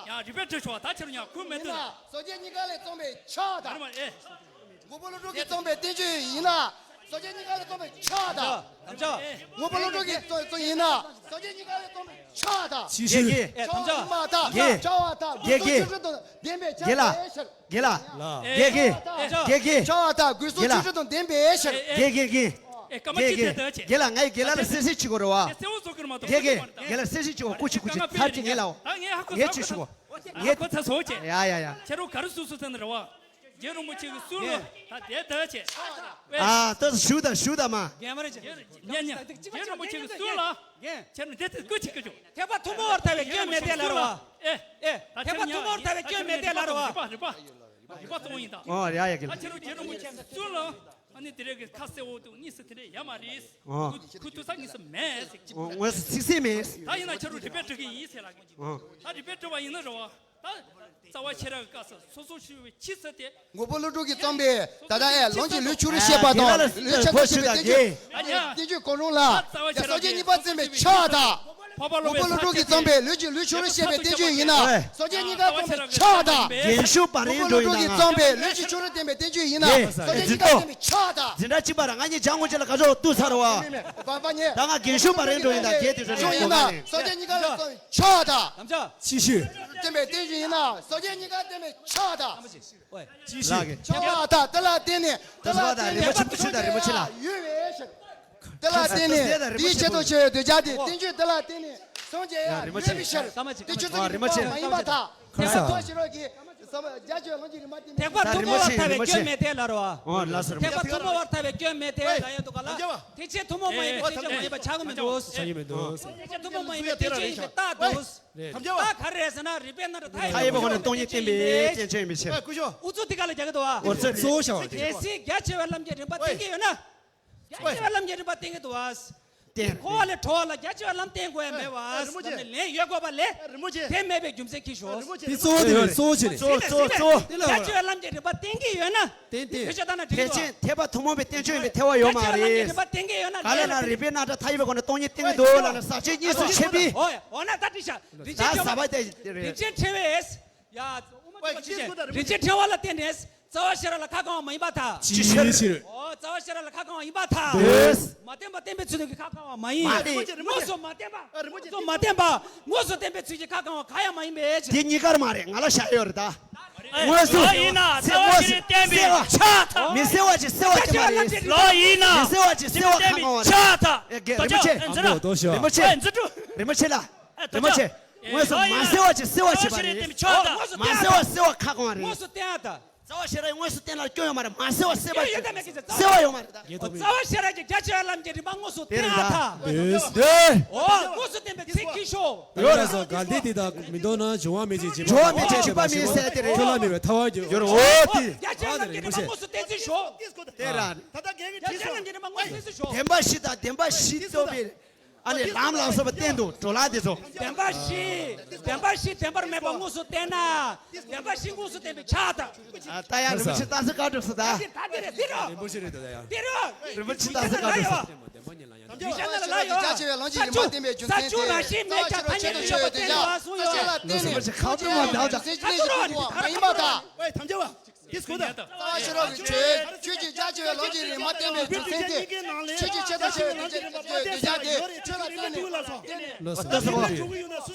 ཡང་རིགས་པས་འགྲེལ་ཤོག་ད་ཁྱེད་རང་ཡང་ཁུངས་མེད་དུ། ངོ་བོ་ལོ་ཀྲོག་གིས་རྩོམ་པའི་ཆགས་དང་། ངོ་བོ་ལོ་ཀྲོག་གིས་རྩོམ་པའི་བསྟན་བཅོས་ཡིན་ན། ངོ་བོ་ལོ་ཀྲོག་གིས་རྩོམ་ཡིན་ན། ཆགས་དང་། ཆགས་ཡིན་པ་དང་། ཆགས་པ་དང་དགེ་ལ། དགེ་ལ། དགེ་དགེ། ཆགས་པ་དང་དགེ་སོགས་ཆོས་ཚུལ་དང་ལྡན་པའི་ཕྱིར། དགེ་དགེ་དགེ། དགེ་དགེ། དགེ་ལ་ངའི་དགེ་ལ་ལ་གསལ་བཤད་བྱེད་དགོས་རེད་བ། དགེ་དགེ། དགེ་ལ་གསལ་བཤད་བྱེད་དགོས། སྐུ་མཁྱེན་སྐུ་མཁྱེན་ཚར་གཅིག་ངས་ལའོ། ངས་ཅིག་ཞུ་གོ། ངས་ཅིག་ཞུ་གོ། ཡ་ཡ་ཡ། ཁྱེད་རང་ག་རེ་སུ་སུ་ཟེར་ནི་རེད་བ། རྗེ་རིན་པོ་ཆེ་གི་གསུང་ལ་ད་དེ་ད་བྱས། ཨ་ད་ཞུ་ད་ཞུ་ད་མ། རྗེ་རིན་པོ་ཆེ་གི་གསུང་ལ། ཁྱེད་རང་དེ་དེ་སྐུ་མཁྱེན་སྐུ་མཁྱེན། ཐེག་པ་ཐུན་མོང་བར་ཐལ་བའི་སྐྱོན་མེད་དེ་ལ་རེད་བ། ཨེ། ཨེ། ཐེག་པ་ཐུན་མོང་བར་ཐལ་བའི་སྐྱོན་མེད་དེ་ལ་རེད་བ། རིག་པ་རིག་པ་རིག་པ་གཙོ་བོ་ཡིན་ད། ཨོ་ཡ་ཡ་གི་ལ། ད་ཁྱེད་རང་རྗེ་རིན་པོ་ཆེ་གི་གསུང་ལ། ཨ་ནི་དེ་རེ་གི་ཁ་གསལ་བོ་དང་གཉིས་སུ་དེ་རེ་ཡ་མ་རེད། ཨོ། ཁུ་ཐུག་ས་གཉིས་སུ་མེད་ཟེར་གྱི། ཨོ་དངོས་སུ་ཚིག་གསལ་མེད། ད་ཡིན་ན་ཁྱེད་རང་རིགས་པས་འགྲེལ་གི་ཡིན་ཟེར་ལ། ཨོ། ད་རིགས་པས་འགྲེལ་བ་ཡིན་ན་རེད་བ། ད་རྩ་བ་ཤེས་རབ་ཀྱི་སྐབས་སུ་སོ་སོ་ཞུ་བའི་ཕྱི་ཚུལ་དེ། ངོ་བོ་ལོ་ཀྲོག་གིས་རྩོམ་པའི་ད་ལྟ་ཨེ་ལོངས་སྤྱོད་ལུས་ཕྱོགས་རིས་བཤད་པ་དང་ལུས་ཕྱོགས་རིས་བཤད་པའི་བསྟན་བཅོས། བསྟན་བཅོས་གང་རུང་ལ། ཡ་སངས་རྒྱས་གཉིས་པ་བཙན་པའི་ཆགས་དང་། ངོ་བོ་ལོ་ཀྲོག་གིས་རྩོམ་པའི་ལུས་ཀྱི་ལུས་ཕྱོགས་རིས་བཤད་པའི་བསྟན་བཅོས་ཡིན་ན། སངས་རྒྱས་གཉིས་ཀ་རྩོམ་པའི་ཆགས་དང་། རྒན་ཤོས་བ་རན་འགྲོ་ཡིན་ན། ངོ་བོ་ལོ་ཀྲོག་གིས་རྩོམ་པའི་ལུས་ཀྱི་ཕྱོགས་རིས་བསྟན་པའི་བསྟན་བཅོས་ཡིན་ན། སངས་རྒྱས་གཉིས་ཀ་རྩོམ་པའི་ཆགས་དང་། འཛིན་གྲྭ་གཅིག་པ་ར་ང་གཉིས་སྦྱང་དགོས་ཅེས་ལ་ག་ཚོད་ཏུ་ཚར་བ། ད་ང་རྒན་ཤོས་བ་རན་འགྲོ་ཡིན་ད་རྒན་དེ་ཚོ་ཡིན་ན། སངས་རྒྱས་གཉིས་ཀ་རྩོམ་པའི་ཆགས་དང་། ཅི་ཞུ། བསྟན་པའི་བསྟན་བཅོས་ཡིན་ན་སངས་རྒྱས་གཉིས་ཀ་བསྟན་པའི་ཆགས་དང་། ཅི་ཞུ། ཆགས་པ་དང་དེ་ལ་བརྟེན་ནས་དེ་ལ་བརྟེན་ནས་རིན་པོ་ཆེ་ཡོད་པའི་ཕྱིར། དེ་ལ་བརྟེན་ནས་དེའི་ཆེད་དུ་ཆེ་བའི་འདོད་ཆགས་དེ་བསྟན་བཅོས་དེ་ལ་བརྟེན་ནས་སངས་རྒྱས་ཡང་ཡོད་པའི་ཕྱིར། དེ་ཆོས་ཚུལ་གྱི་རིགས་པ་མ་ཡིན་པར་ཐལ། ཐེག་པ་ཐུན་མོང་བར་ཐལ་བའི་སྐྱོན་མེད་དེ་ལ་རོ། ཐེག་པ་ཐུན་མོང་བར་ཐལ་བའི་སྐྱོན་མེད་དེ་ལ་ཡོད་དུ་ག་ལ། ཐེག་ཆེན་ཐུན་མོང་མ་ཡིན་པའི་ཐེག་ཆེན་མ་ཡིན་པ་ཆགས་ཀྱི་མི་འདུག་ཆགས་ཀྱི་མི་འདུག་ཐེག་ཆེན་ཐུན་མོང་མ་ཡིན་པའི་ཐེག་ཆེན་ཡིན་པའི་རྟགས་འདུག་ད་ག་རེ་རེད་ཟེར་ན་རིགས་པས་རྣམ་གྲངས་མཐའ་ཡས་པའི་སྒོ་ནས་སྟོང་ཉིད་བསྟན་པའི་བསྟན་བཅོས་ཡིན་པའི་ཕྱིར། ཨུ་ཚུགས་འདི་ག་ལ་རྒྱག་གི་འདུག་ཨ། ཨོ་ཚོད་རེད། གལ་སྲིད་རྒྱ་ཆེ་བའི་ལམ་གྱི་རིམ་པ་བསྟན་གྱི་ཡོད་ན། རྒྱ་ཆེ་བའི་ལམ་གྱི་རིམ་པ་བསྟན་གྱི་འདུག་ཨ། བསྟན། ཁོ་བ་ལས་གྲོལ་བ་ལ་རྒྱ་ཆེ་བའི་ལམ་བསྟན་དགོས་ཡ་མེད་བ། རིན་པོ་ཆེ། ལམ་ནས་ལན་ཡོད་དགོས་པ་ལས། རིན་པོ་ཆེ། དེ་མེད་པའི་རྒྱུ་མཚན་གྱིས་ཤོག་རིན་པོ་ཆེ། འདི་གཙོ་བོ་དེ་རེད། གཙོ་བོ་ཆེ་རེད། གཙོ་བོ་གཙོ་བོ་གཙོ་བོ། དེ་ལ་རྒྱ་ཆེ་བའི་ལམ་གྱི་རིམ་པ་བསྟན་གྱི་ཡོད་ན། བསྟན་བསྟན། དེ་ཆ་ད་ན་འགྲིག་གི་འདུག་ཐེག་ཆེན་ཐེག་པ་ཐུན་མོང་བའི་བསྟན་བཅོས་ཡིན་པའི་ཐལ་བ་ཡོད་མ་རེད། རྒྱ་ཆེ་བའི་ལམ་གྱི་རིམ་པ་བསྟན་གྱི་ཡོད་ན། ག་ལ་ན་རིགས་པས་རྣམ་གྲངས་མཐའ་ཡས་པའི་སྒོ་ནས་སྟོང་ཉིད་བསྟན་གྱི་འདུག་ལ་ན་ས་བཅད་གཉིས་སུ་ཕྱེ་བའི། ཨོ་ཡ། འོ་ན་ད་འགྲིག་ཤག་རིགས་ཆེན་ད་ཟ་བ་དེ་རེད། རིགས་ཆེན་ཕྲེང་བའི། ཡ། རིན་ཆེན་ཕྲེང་བ་ལ་བརྟེན་ནས་རྩ་བ་ཤེས་རབ་ལ་ཁ་བསྐང་བ་མ་ཡིན་པར་ཐལ། ཅི་ཕྱིར། ཨོ་རྩ་བ་ཤེས་རབ་ལ་ཁ་བསྐང་བ་ཡིན་པར་ཐལ། འདོད། མ་བསྟན་པ་བསྟན་པའི་ཚུལ་དུ་གི་ཁ་བསྐང་བ་མ་ཡིན། མ་རེད། དངོས་སུ་མ་བསྟན་པ། དངོས་སུ་མ་བསྟན་པ། དངོས་སུ་བསྟན་པའི་ཚུལ་གྱི་ཁ་བསྐང་བ་ག་ཡང་མ་ཡིན་པའི་ཕྱིར། འདི་གཉིས་ཀར་མ་རེད། ང་ལ་བཞག་ཡོད་རེད་ད། དངོས་སུ་ཡིན་ན་རྩ་བ་ཤེས་རབ་བསྟན་པའི་ཆགས་དང་། མི་གསལ་བ་ཅིག་གསལ་བ་ཅིག་མ་རེད། ལོ་ཡིན་ན་མི་གསལ་བ་ཅིག་གསལ་བ་ཁ་བསྐང་བ་རེད། ཆགས་དང་། ཨེ་རིན་པོ་ཆེ། རིན་པོ་ཆེ། རིན་པོ་ཆེ། རིན་པོ་ཆེ། དངོས་སུ་མ་གསལ་བ་ཅིག་གསལ་བ་བྱེད་པ་རེད། མ་གསལ་བ་གསལ་བ་ཁ་བསྐང་བ་རེད། དངོས་སུ་བསྟན་ཡ་ད། རྩ་བ་ཤེས་རབ་དངོས་སུ་བསྟན་ལ་སྐྱོན་ཡོད་མ་རེད། མ་གསལ་བ་གསལ་བ་ཡོད་ཡོད་ད་མེད་ཀྱི་རྩ་བ་ཡོད་མ་རེད་ད། རྩ་བ་ཤེས་རབ་ཀྱི་རྒྱ་ཆེ་བའི་ལམ་གྱི་རིམ་པ་དངོས་སུ་དེ་བསྟན་རེད་ཨ་ད། ད། འདོད། འདོད། འོ་དངོས་སུ་བསྟན་པའི་ཚིག་གི་ཤོག་དེ་རེད་ད། གལ་ཏེ་དེ་དག་མི་འདོད་ན་འབྱུང་བ་མེད་ཅིང་། འབྱུང་བ་མེད་ཅིང་འཇིག་པ་མེད་ཟེར་དེ་རེད། ཁྱོད་ལ་མེད་པའི་ཐལ་བ་གྱི། ཡོད་རེད་འོ་དེ། རྒྱ་ཆེ་བའི་ལམ་གྱི་རིམ་པ་དངོས་སུ་བསྟན་ཚིག་ཤོག་དེ་ར། ད་ལྟ་རྒྱལ་བའི་ཁྲིད་སོང་། རྒྱ་ཆེ་བའི་ལམ་གྱི་རིམ་པ་དངོས་སུ་བསྟན་ཚིག་ཤོག་བདེན་པ་བཞི་དང་བདེན་པ་བཞི་རྟོགས་པའི། ཨ་ནི་ལམ་ལ་སོགས་པ་བསྟན་འདུག་འགྲོ་ལ་དེ་ཚོ། བདེན་པ་བཞི། བདེན་པ་བཞི་བདེན་པར་མེད་པ་དངོས་སུ་བསྟན་ན། བདེན་པ་བཞི་དངོས་སུ་བསྟན་པའི་ཕྱག་དང་། ད་ཡང་རིན་པོ་ཆེ་རྟགས་གསལ་བཀའ་སྒྲུབ་སོ་ད། ད་དེ་རེད་འདི་རོ། རིན་པོ་ཆེ་རེད་ད་ཡང་། འདི་རོ། རིན་པོ་ཆེ་རྟགས་གསལ་བཀའ་སྒྲུབ་སོ། བདེན་པ་ཉིད་ལ་ཡང་། ཡིག་ཆ་ནང་ལ་ཡོད། རྒྱ་ཆེ་བའི་ལམ་གྱི་རིམ་པ་བསྟན་པའི་རྒྱུ་མཚན་དེ། རྩ་ཆུང་རང་བཞིན་མེད་ཀྱང་ཐ་སྙད་དུ་ཡོད་པ་བསྟན་ཡོད་གསུངས་ཡོད། རྩ་ཆེ་ལ་བརྟེན་ནས་རྩ་ཆུང་རང་བཞིན་མ་ཡིན་པ་དང་། རྩ་ཆུང་རང་བཞིན་མ་ཡིན་པ་དང་། ཨོའི་དམ་བཅའ་བ། དེ་སྐོར་དང་། རྩ་བ་ཤེས་རབ་ཀྱི་ཆོས། ཆོས་ཀྱི་རྒྱ་ཆེ་བའི་ལམ་གྱི་རིམ་པ་བསྟན་པའི་རྒྱུ་མཚན་དེ། ཆོས་ཀྱི་ཆེ་དང་ཆེ་བའི་གདུལ་བྱ་གདུལ་བྱ་དེ་ཆོས་ལ་བརྟེན་ནས་བསྟན་ནས། ལྟོས་སོ།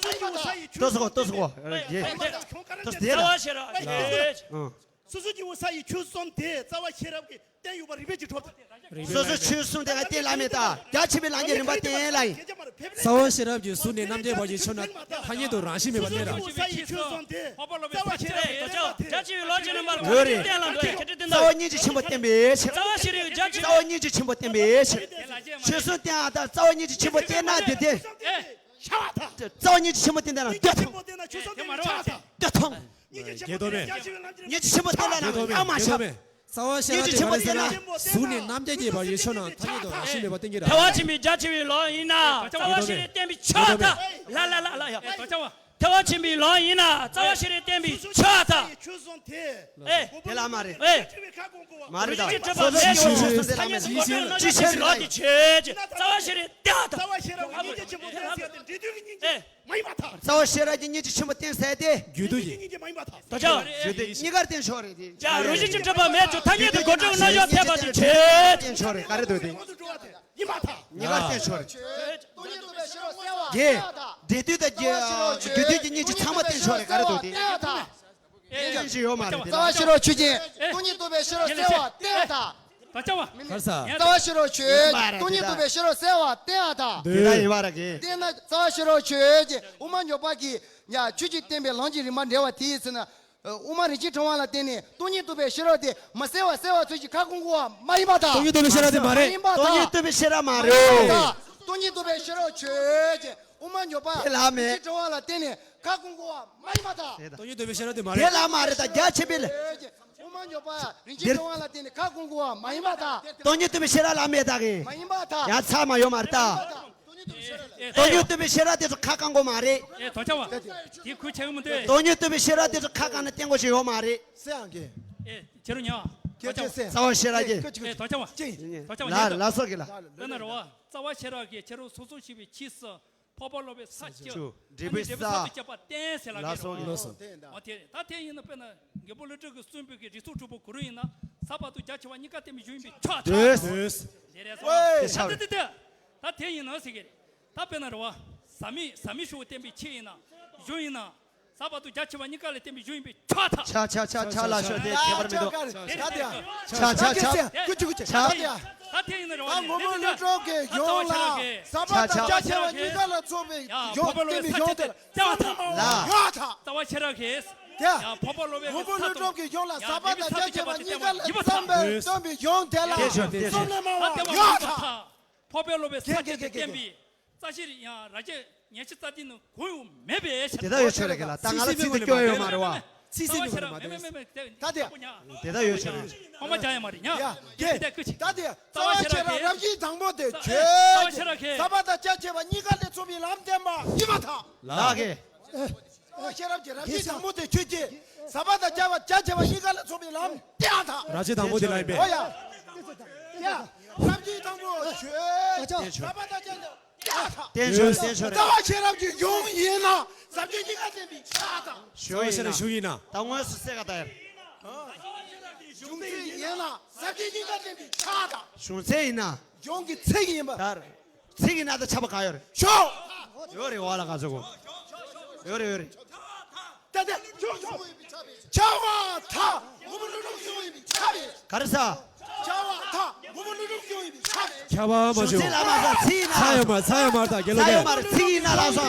ལྟོས་སོ། ལྟོས་སོ། རྩ་བ་ཤེས་རབ་ཀྱི་ཆོས། ཨ། སོ་སོ་སྐྱེ་བོ་ས་ཡི་ཆོས་གསུམ་དེ་རྩ་བ་ཤེས་རབ་ཀྱི་བསྟན་ཡོད་པ་རིགས་པས་ཀྱིས་གྲུབ་པ། སོ་སོ་ཆོས་གསུམ་དེ་ལ་བརྟེན་ལ་མེད་ད། རྒྱ་ཆེ་བའི་ལམ་གྱི་རིམ་པ་བསྟན་ལ་ཡིན། རྩ་བ་ཤེས་རབ་ཀྱི་གཟུགས་ནས་རྣམ་རྒྱལ་བར་གྱི་ཆོས་རྣམས་ཐ་སྙད་དུ་རང་བཞིན་མེད་པ་བསྟན་ར། རྩ་བ་ཤེས་རབ་ཀྱི་ཆོས་གསུམ་དེ་རྩ་བ་ཤེས་རབ་ཀྱི་རྒྱ་ཆེ་བའི་ལམ་གྱི་རིམ་པ་ལ་བརྟེན་ལ་འདོད་ཁྱེད་ཀྱི་བསྟན་ད། རྩ་བ་སྙིང་རྗེ་ཆེན་པོ་བསྟན་པའི་ཕྱིར། རྩ་བ་ཤེས་རབ་ཀྱི་རྒྱ་ཆེ། རྩ་བ་སྙིང་རྗེ་ཆེན་པོ་བསྟན་པའི་ཕྱིར། ཆོས་གསུམ་བསྟན་ཨ་ད། རྩ་བ་སྙིང་རྗེ་ཆེན་པོ་བསྟན་ན་འདོད་དེ། རྩ་བ་སྙིང་རྗེ་ཆེན་པོ་བསྟན་ན་འདོད་དེ། འདོད་དེ། སྙིང་རྗེ་ཆེན་པོ་བསྟན་ན་ཡག་མ་ཆགས། རྩ་བ་ཤེས་རབ་ཀྱི་མ་རེད་ཟེར་ན། གཟུགས་ནས་རྣམ་རྒྱལ་རྒྱས་པར་ཡོད་ཆོག་ན་ཐ་སྙད་དུ་རང་བཞིན་མེད་པ་བསྟན་གྱི་རེད། ཐལ་བ་ཆེན་པོའི་རྒྱ་ཆེ་བའི་ལམ་ཡིན་ན། རྩ་བ་ཤེས་རབ་བསྟན་པའི་ཕྱོགས་དང་། ལ་ལ་ལ་ལ་ཡ། ཐལ་བ་ཆེན་པོའི་ལམ་ཡིན་ན་རྩ་བ་ཤེས་རབ་བསྟན་པའི་ཕྱོགས་དང་། ཨེ། དེ་ལ་མ་རེད། ཨེ། མ་རེད་ད། སོ་སོ་ཆོས་གསུམ་དེ་ལ་མ་རེད། ཅི་ཆེ་རེད་ལ། ལ་དེ་ཆོས་ཀྱི་རྩ་བ་ཤེས་རབ་བསྟན་ཨ་ད། རྩ་བ་ཤེས་རབ་ཀྱི་སྙིང་རྗེ་ཆེན་པོ་བསྟན་ཟེར་ཏེ་འབྲེལ་མདོས་ཀྱི་སྙིང་རྗེ། ཨེ། མ་ཡིན་པར་ཐལ། རྩ་བ་ཤེས་རབ་ཀྱི་སྙིང་རྗེ་ཆེན་པོ་བསྟན་ཟེར་ཏེ། རྒྱུད་སྡུད་ཀྱི། རྒྱུད་སྡུད་ཀྱི་སྙིང་གར་བསྟན་ཆོག་རེད་དེ། ཡ་རང་བཞིན་གྱིས་གྲུབ་པ་མེད་ཀྱང་ཐ་སྙད་དུ་གོ་སྒྲུབ་རྣམ་གཞག་ཐེག་པ་དེ་བྱེད། བསྟན་ཆོག་རེད་ག་རེ་འདུག་དེ། ཡིན་པར་ཐལ། སྙིང་གར་བསྟན་ཆོག་རེད། སྟོང་ཉིད་རྟོགས་པའི་ཤེས་རབ་གསལ་བ་བསྟན་ཨ་ཐལ། འབྲེལ་སྡུད་དང་རྒྱུད་སྡུད་ཀྱི་སྙིང་རྗེ་ཚང་མ་བསྟན་ཆོག་རེད་ག་རེ་འདུག་དེ། བསྟན་ཞིག་ཡོད་མ་རེད་དེ། རྩ་བ་ཤེས་རབ་ཆོས་ཅན། སྟོང་ཉིད་རྟོགས་པའི་ཤེས་རབ་གསལ་བ་བསྟན་ཨ་ཐལ། ད་ཅག་བ། གར་ས། རྩ་བ་ཤེས་རབ་ཆོས་ཅན། སྟོང་ཉིད་རྟོགས་པའི་ཤེས་རབ་གསལ་བ་བསྟན་ཨ་ཐལ། དེ་ལྟར་ཡིན་པ་ར་གི། བསྟན་ན་རྩ་བ་ཤེས་རབ་ཆོས་ཅན། དབུ་མ་མྱོས་པ་གི། ཡ་ཆོས་ཀྱི་བསྟན་པའི་ལམ་གྱི་རིམ་པ་འགྲེལ་བ་དེའི་ཚེ་ན། དབུ་མ་རིན་ཆེན་ཕྲེང་བ་ལ་བརྟེན་ནས་སྟོང་ཉིད་རྟོགས་པའི་ཤེས་རབ་དེ་མ་གསལ་བ་གསལ་བ་ཚུལ་གྱིས་ཁ་སྐོང་དགོས་པ་མ་ཡིན་པར་ཐལ། སྟོང་ཉིད་རྟོགས་པའི་ཤེས་རབ་དེ་མ་རེད། མ་ཡིན་པར་ཐལ། སྟོང་ཉིད་རྟོགས་པའི་ཤེས་རབ་མ་རེད། སྟོང་ཉིད་རྟོགས་པའི་ཤེས་རབ་ཆོས་ཅན། དབུ་མ་མྱོས་པ། དེ་ལ་མེད། རིན་ཆེན་ཕྲེང་བ་ལ་བརྟེན་ནས་ཁ་སྐོང་དགོས་པ་མ་ཡིན་པར་ཐལ། སྟོང་ཉིད་རྟོགས་པའི་ཤེས་རབ་དེ་མ་རེད། དེ་ལ་མ་རེད་ད་རྒྱ་ཆེ་བའི་ལ། དབུ་མ་མྱོས་པ་རིན་ཆེན་ཕྲེང་བ་ལ་བརྟེན་ནས་ཁ་སྐོང་དགོས་པ་མ་ཡིན་པར་ཐལ། སྟོང་ཉིད་རྟོགས་པའི་ཤེས་རབ་ལ་མེད་ད་གི། མ་ཡིན་པར་ཐལ། ཡ་ཚད་མ་ཡོད་མ་རེད་ད། སྟོང་ཉིད་རྟོགས་པའི་ཤེས་རབ་དེ་ཚོ་ཁ་སྐོང་དགོས་མ་རེད། ཨེ་དོ་ཅག་བ། དེ་ཁུལ་ཆེ་གི་མི་འདུག་སྟོང་ཉིད་རྟོགས་པའི་ཤེས་རབ་དེ་ཚོ་ཁ་སྐོང་ནས་བསྟན་དགོས་ཞིག་ཡོད་མ་རེད། སེ་ཡང་གི། ཨེ་ཁྱེད་རང་ཉོ། ཁྱེད་ཅེས་སེ། རྩ་བ་ཤེས་རབ་ཀྱི། ཨེ་དོ་ཅག་བ། ཅིང་། དོ་ཅག་བ། ལ་ལ་སོགས་ཀྱི་ལ། དཔེར་ན་རེད་བ། རྩ་བ་ཤེས་རབ་ཀྱིས་ཁྱེད་རང་སོ་སོ་ཤེས་པའི་ཕྱིས་སུ། འཕགས་པ་སློབ་པའི་ས་བཅུ། འབྲས་བུའི་ས། ས་དུ་བཅད་པ་བསྟན་ཟེར་ལ་ལ་སོགས་ཀྱི་ལ་སོགས། འོ་དེ་ད་དེ་ཡིན་ན་དཔེར་ན་རྒྱལ་པོ་ཀླུ་སྒྲུབ་ཀྱིས་གསུངས་པའི་གི་རིགས་ཚོགས་དྲུག་པོ་གུ་རུ་ཡིན་ན་ཟབ་དང་རྒྱ་ཆེ་བ་གཉིས་ཀ་བསྟན་པའི་གཞུང་ཡིན་པའི་ཆ་ཐག་ཆོད། དེ་རེད་སོང་། དེ་ཆགས་རེད། ད་དེ་དེ་དེ། ད་དེ་ཡིན་ན་ཟེར་གི་རེད། ད་དཔེར་ན་རེད་བ། ཟབ་མོ་ཟབ་མོ་ཤོག་བསྟན་པའི་ཆེད་ཡིན་ན། གཞུང་ཡིན་ན། ཟབ་དང་རྒྱ་ཆེ་བ་གཉིས་ཀ་ལ་བསྟན་པའི་གཞུང་ཡིན་པའི་ཆ་ཐག་ཆ་ཆ་ཆ་ཆ་ལ་ཤོད་དེ་ཁྱད་པར་མི་འདུག་ད་དེ་ཡ། ཆ་ཆ་ཆ། ཀུ་ཅི་ཀུ་ཅི། ཆ་ད་དེ་ཡ། ད་དེ་ཡིན་ན་རེད་བ། ད་ངོ་བོ་ཀླུ་སྒྲུབ་ཀྱི་གཞུང་ལ་ཟབ་པ་དང་རྒྱ་ཆེ་བ་གཉིས་ཀ་ལ་ཚོགས་པའི་གཞུང་བསྟན་པའི་གཞུང་དེ་ལ་ཡོད་ཐག་ལ། ཡོད་ཐག་རྩ་བ་ཤེས་རབ་ཀྱིས། དེ་ཡ། འཕགས་པ་སློབ་དཔོན་ངོ་བོ་ཀླུ་སྒྲུབ་ཀྱི་གཞུང་ལ་ཟབ་པ་དང་རྒྱ་ཆེ་བ་གཉིས་ཀ་ལ་བསྟན་པའི་བསྟན་པའི་གཞུང་དེ་ལ་གསུམ་ལས་མང་བ་ཡོད་ཐག་འཕགས་པ་སློབ་དཔོན་ས་བཅད་དུ་བསྟན་པའི། རྩ་ཤེས་ཡང་ར་ཅེ་ཉེ་ཤེས་རྩ་ལྡན་ནི་གོ་ཡོང་མེད་པའི་ཕྱིར། དེ་ལྟར་ཡོད་ཆོག་རེད་གི་ལ། ད་ང་ལ་ཚིག་དེ་སྐྱོན་ཡོད་མ་རེད་བ། ཚིག་སྲིད་མི་རེད་མ་དེ། ད་དེ་དེ་ལྟར་ཡོད་ཆོག་རེད། ཧོ་མ་རྒྱ་ཡ་མ་རེད་ཉ། ཡ་དེ་དེ་ཀུ་ཅི། ད་དེ་རྩ་བ་ཤེས་རབ་རབ་བྱེད་དང་པོ་དེ་ཆོས་ཅན། ཟབ་པ་དང་རྒྱ་ཆེ་བ་གཉིས་ཀ་ལས་ཚོགས་པའི་ལམ་བསྟན་པ་ཡིན་པར་ཐལ། ལགས་ཀྱི། རྩ་བ་ཤེས་རབ་ཀྱི་རབ་བྱེད་དང་པོ་དེ་ཆོས་ཅན། ཟབ་པ་དང་རྒྱ་བ་རྒྱ་ཆེ་བ་གཉིས་ཀ་ལས་ཚོགས་པའི་ལམ་བསྟན་པར་ཐལ། རབ་བྱེད་དང་པོ་དེ་ལ་ཡིན་པས། ཨོ་ཡ། ཡ། རབ་བྱེད་དང་པོ་ཆོས་ཅན། ཟབ་པ་དང་རྒྱ་ཆེ་བ། བསྟན་ཆོག་བསྟན་ཆོག་རེད། རྩ་བ་ཤེས་རབ་ཀྱི་གཞུང་ཡིན་ན་ཟབ་ཆོས་གཉིས་ཀ་བསྟན་པའི་ཕྱག་དང་། གཞུང་ཡིན་ན། གཞུང་ཡིན་ན། ད་དངོས་སུ་གསལ་ཁ་ད་ཡར། གཞུང་ཚིག་ཡིན་ན་ཟབ་ཆོས་གཉིས་ཀ་བསྟན་པའི་ཕྱག་དང་། གཞུང་ཚིག་ཡིན་ན། གཞུང་གི་ཚིག་ཡིན་པ། ད་ཚིག་ཡིན་ན་ད་ཁྱབ་པ་ག་ཡོད་རེད། ཤོག་ཡོད་རེད་བ་ལ་ག་ཚོད་གོ། ཡོད་རེད་ཡོད་རེད། ད་ད་ཤོག་ཤོག་ཁྱབ་པར་ཐལ། ངོ་བོ་ཀླུ་སྒྲུབ་གཞུང་ཡིན་པའི་ཕྱག་རེད། ག་རེ་ཟ། ཁྱབ་པར་ཐལ། ངོ་བོ་ཀླུ་སྒྲུབ་གཞུང་ཡིན་པའི་ཕྱག་རེད། ཁྱབ་པ་མ་བྱུང་། ཚིག་ལ་མ་ཟ་ཚིག་ཡིན་ན་ལ་ཚ་ཡོད་མ་ཚ་ཡོད་མ་རེད་ད་དགེ་ལོ་ཚ་ཡོད་མ་རེད་ཚིག་ཡིན་ན་ལ་ཟ།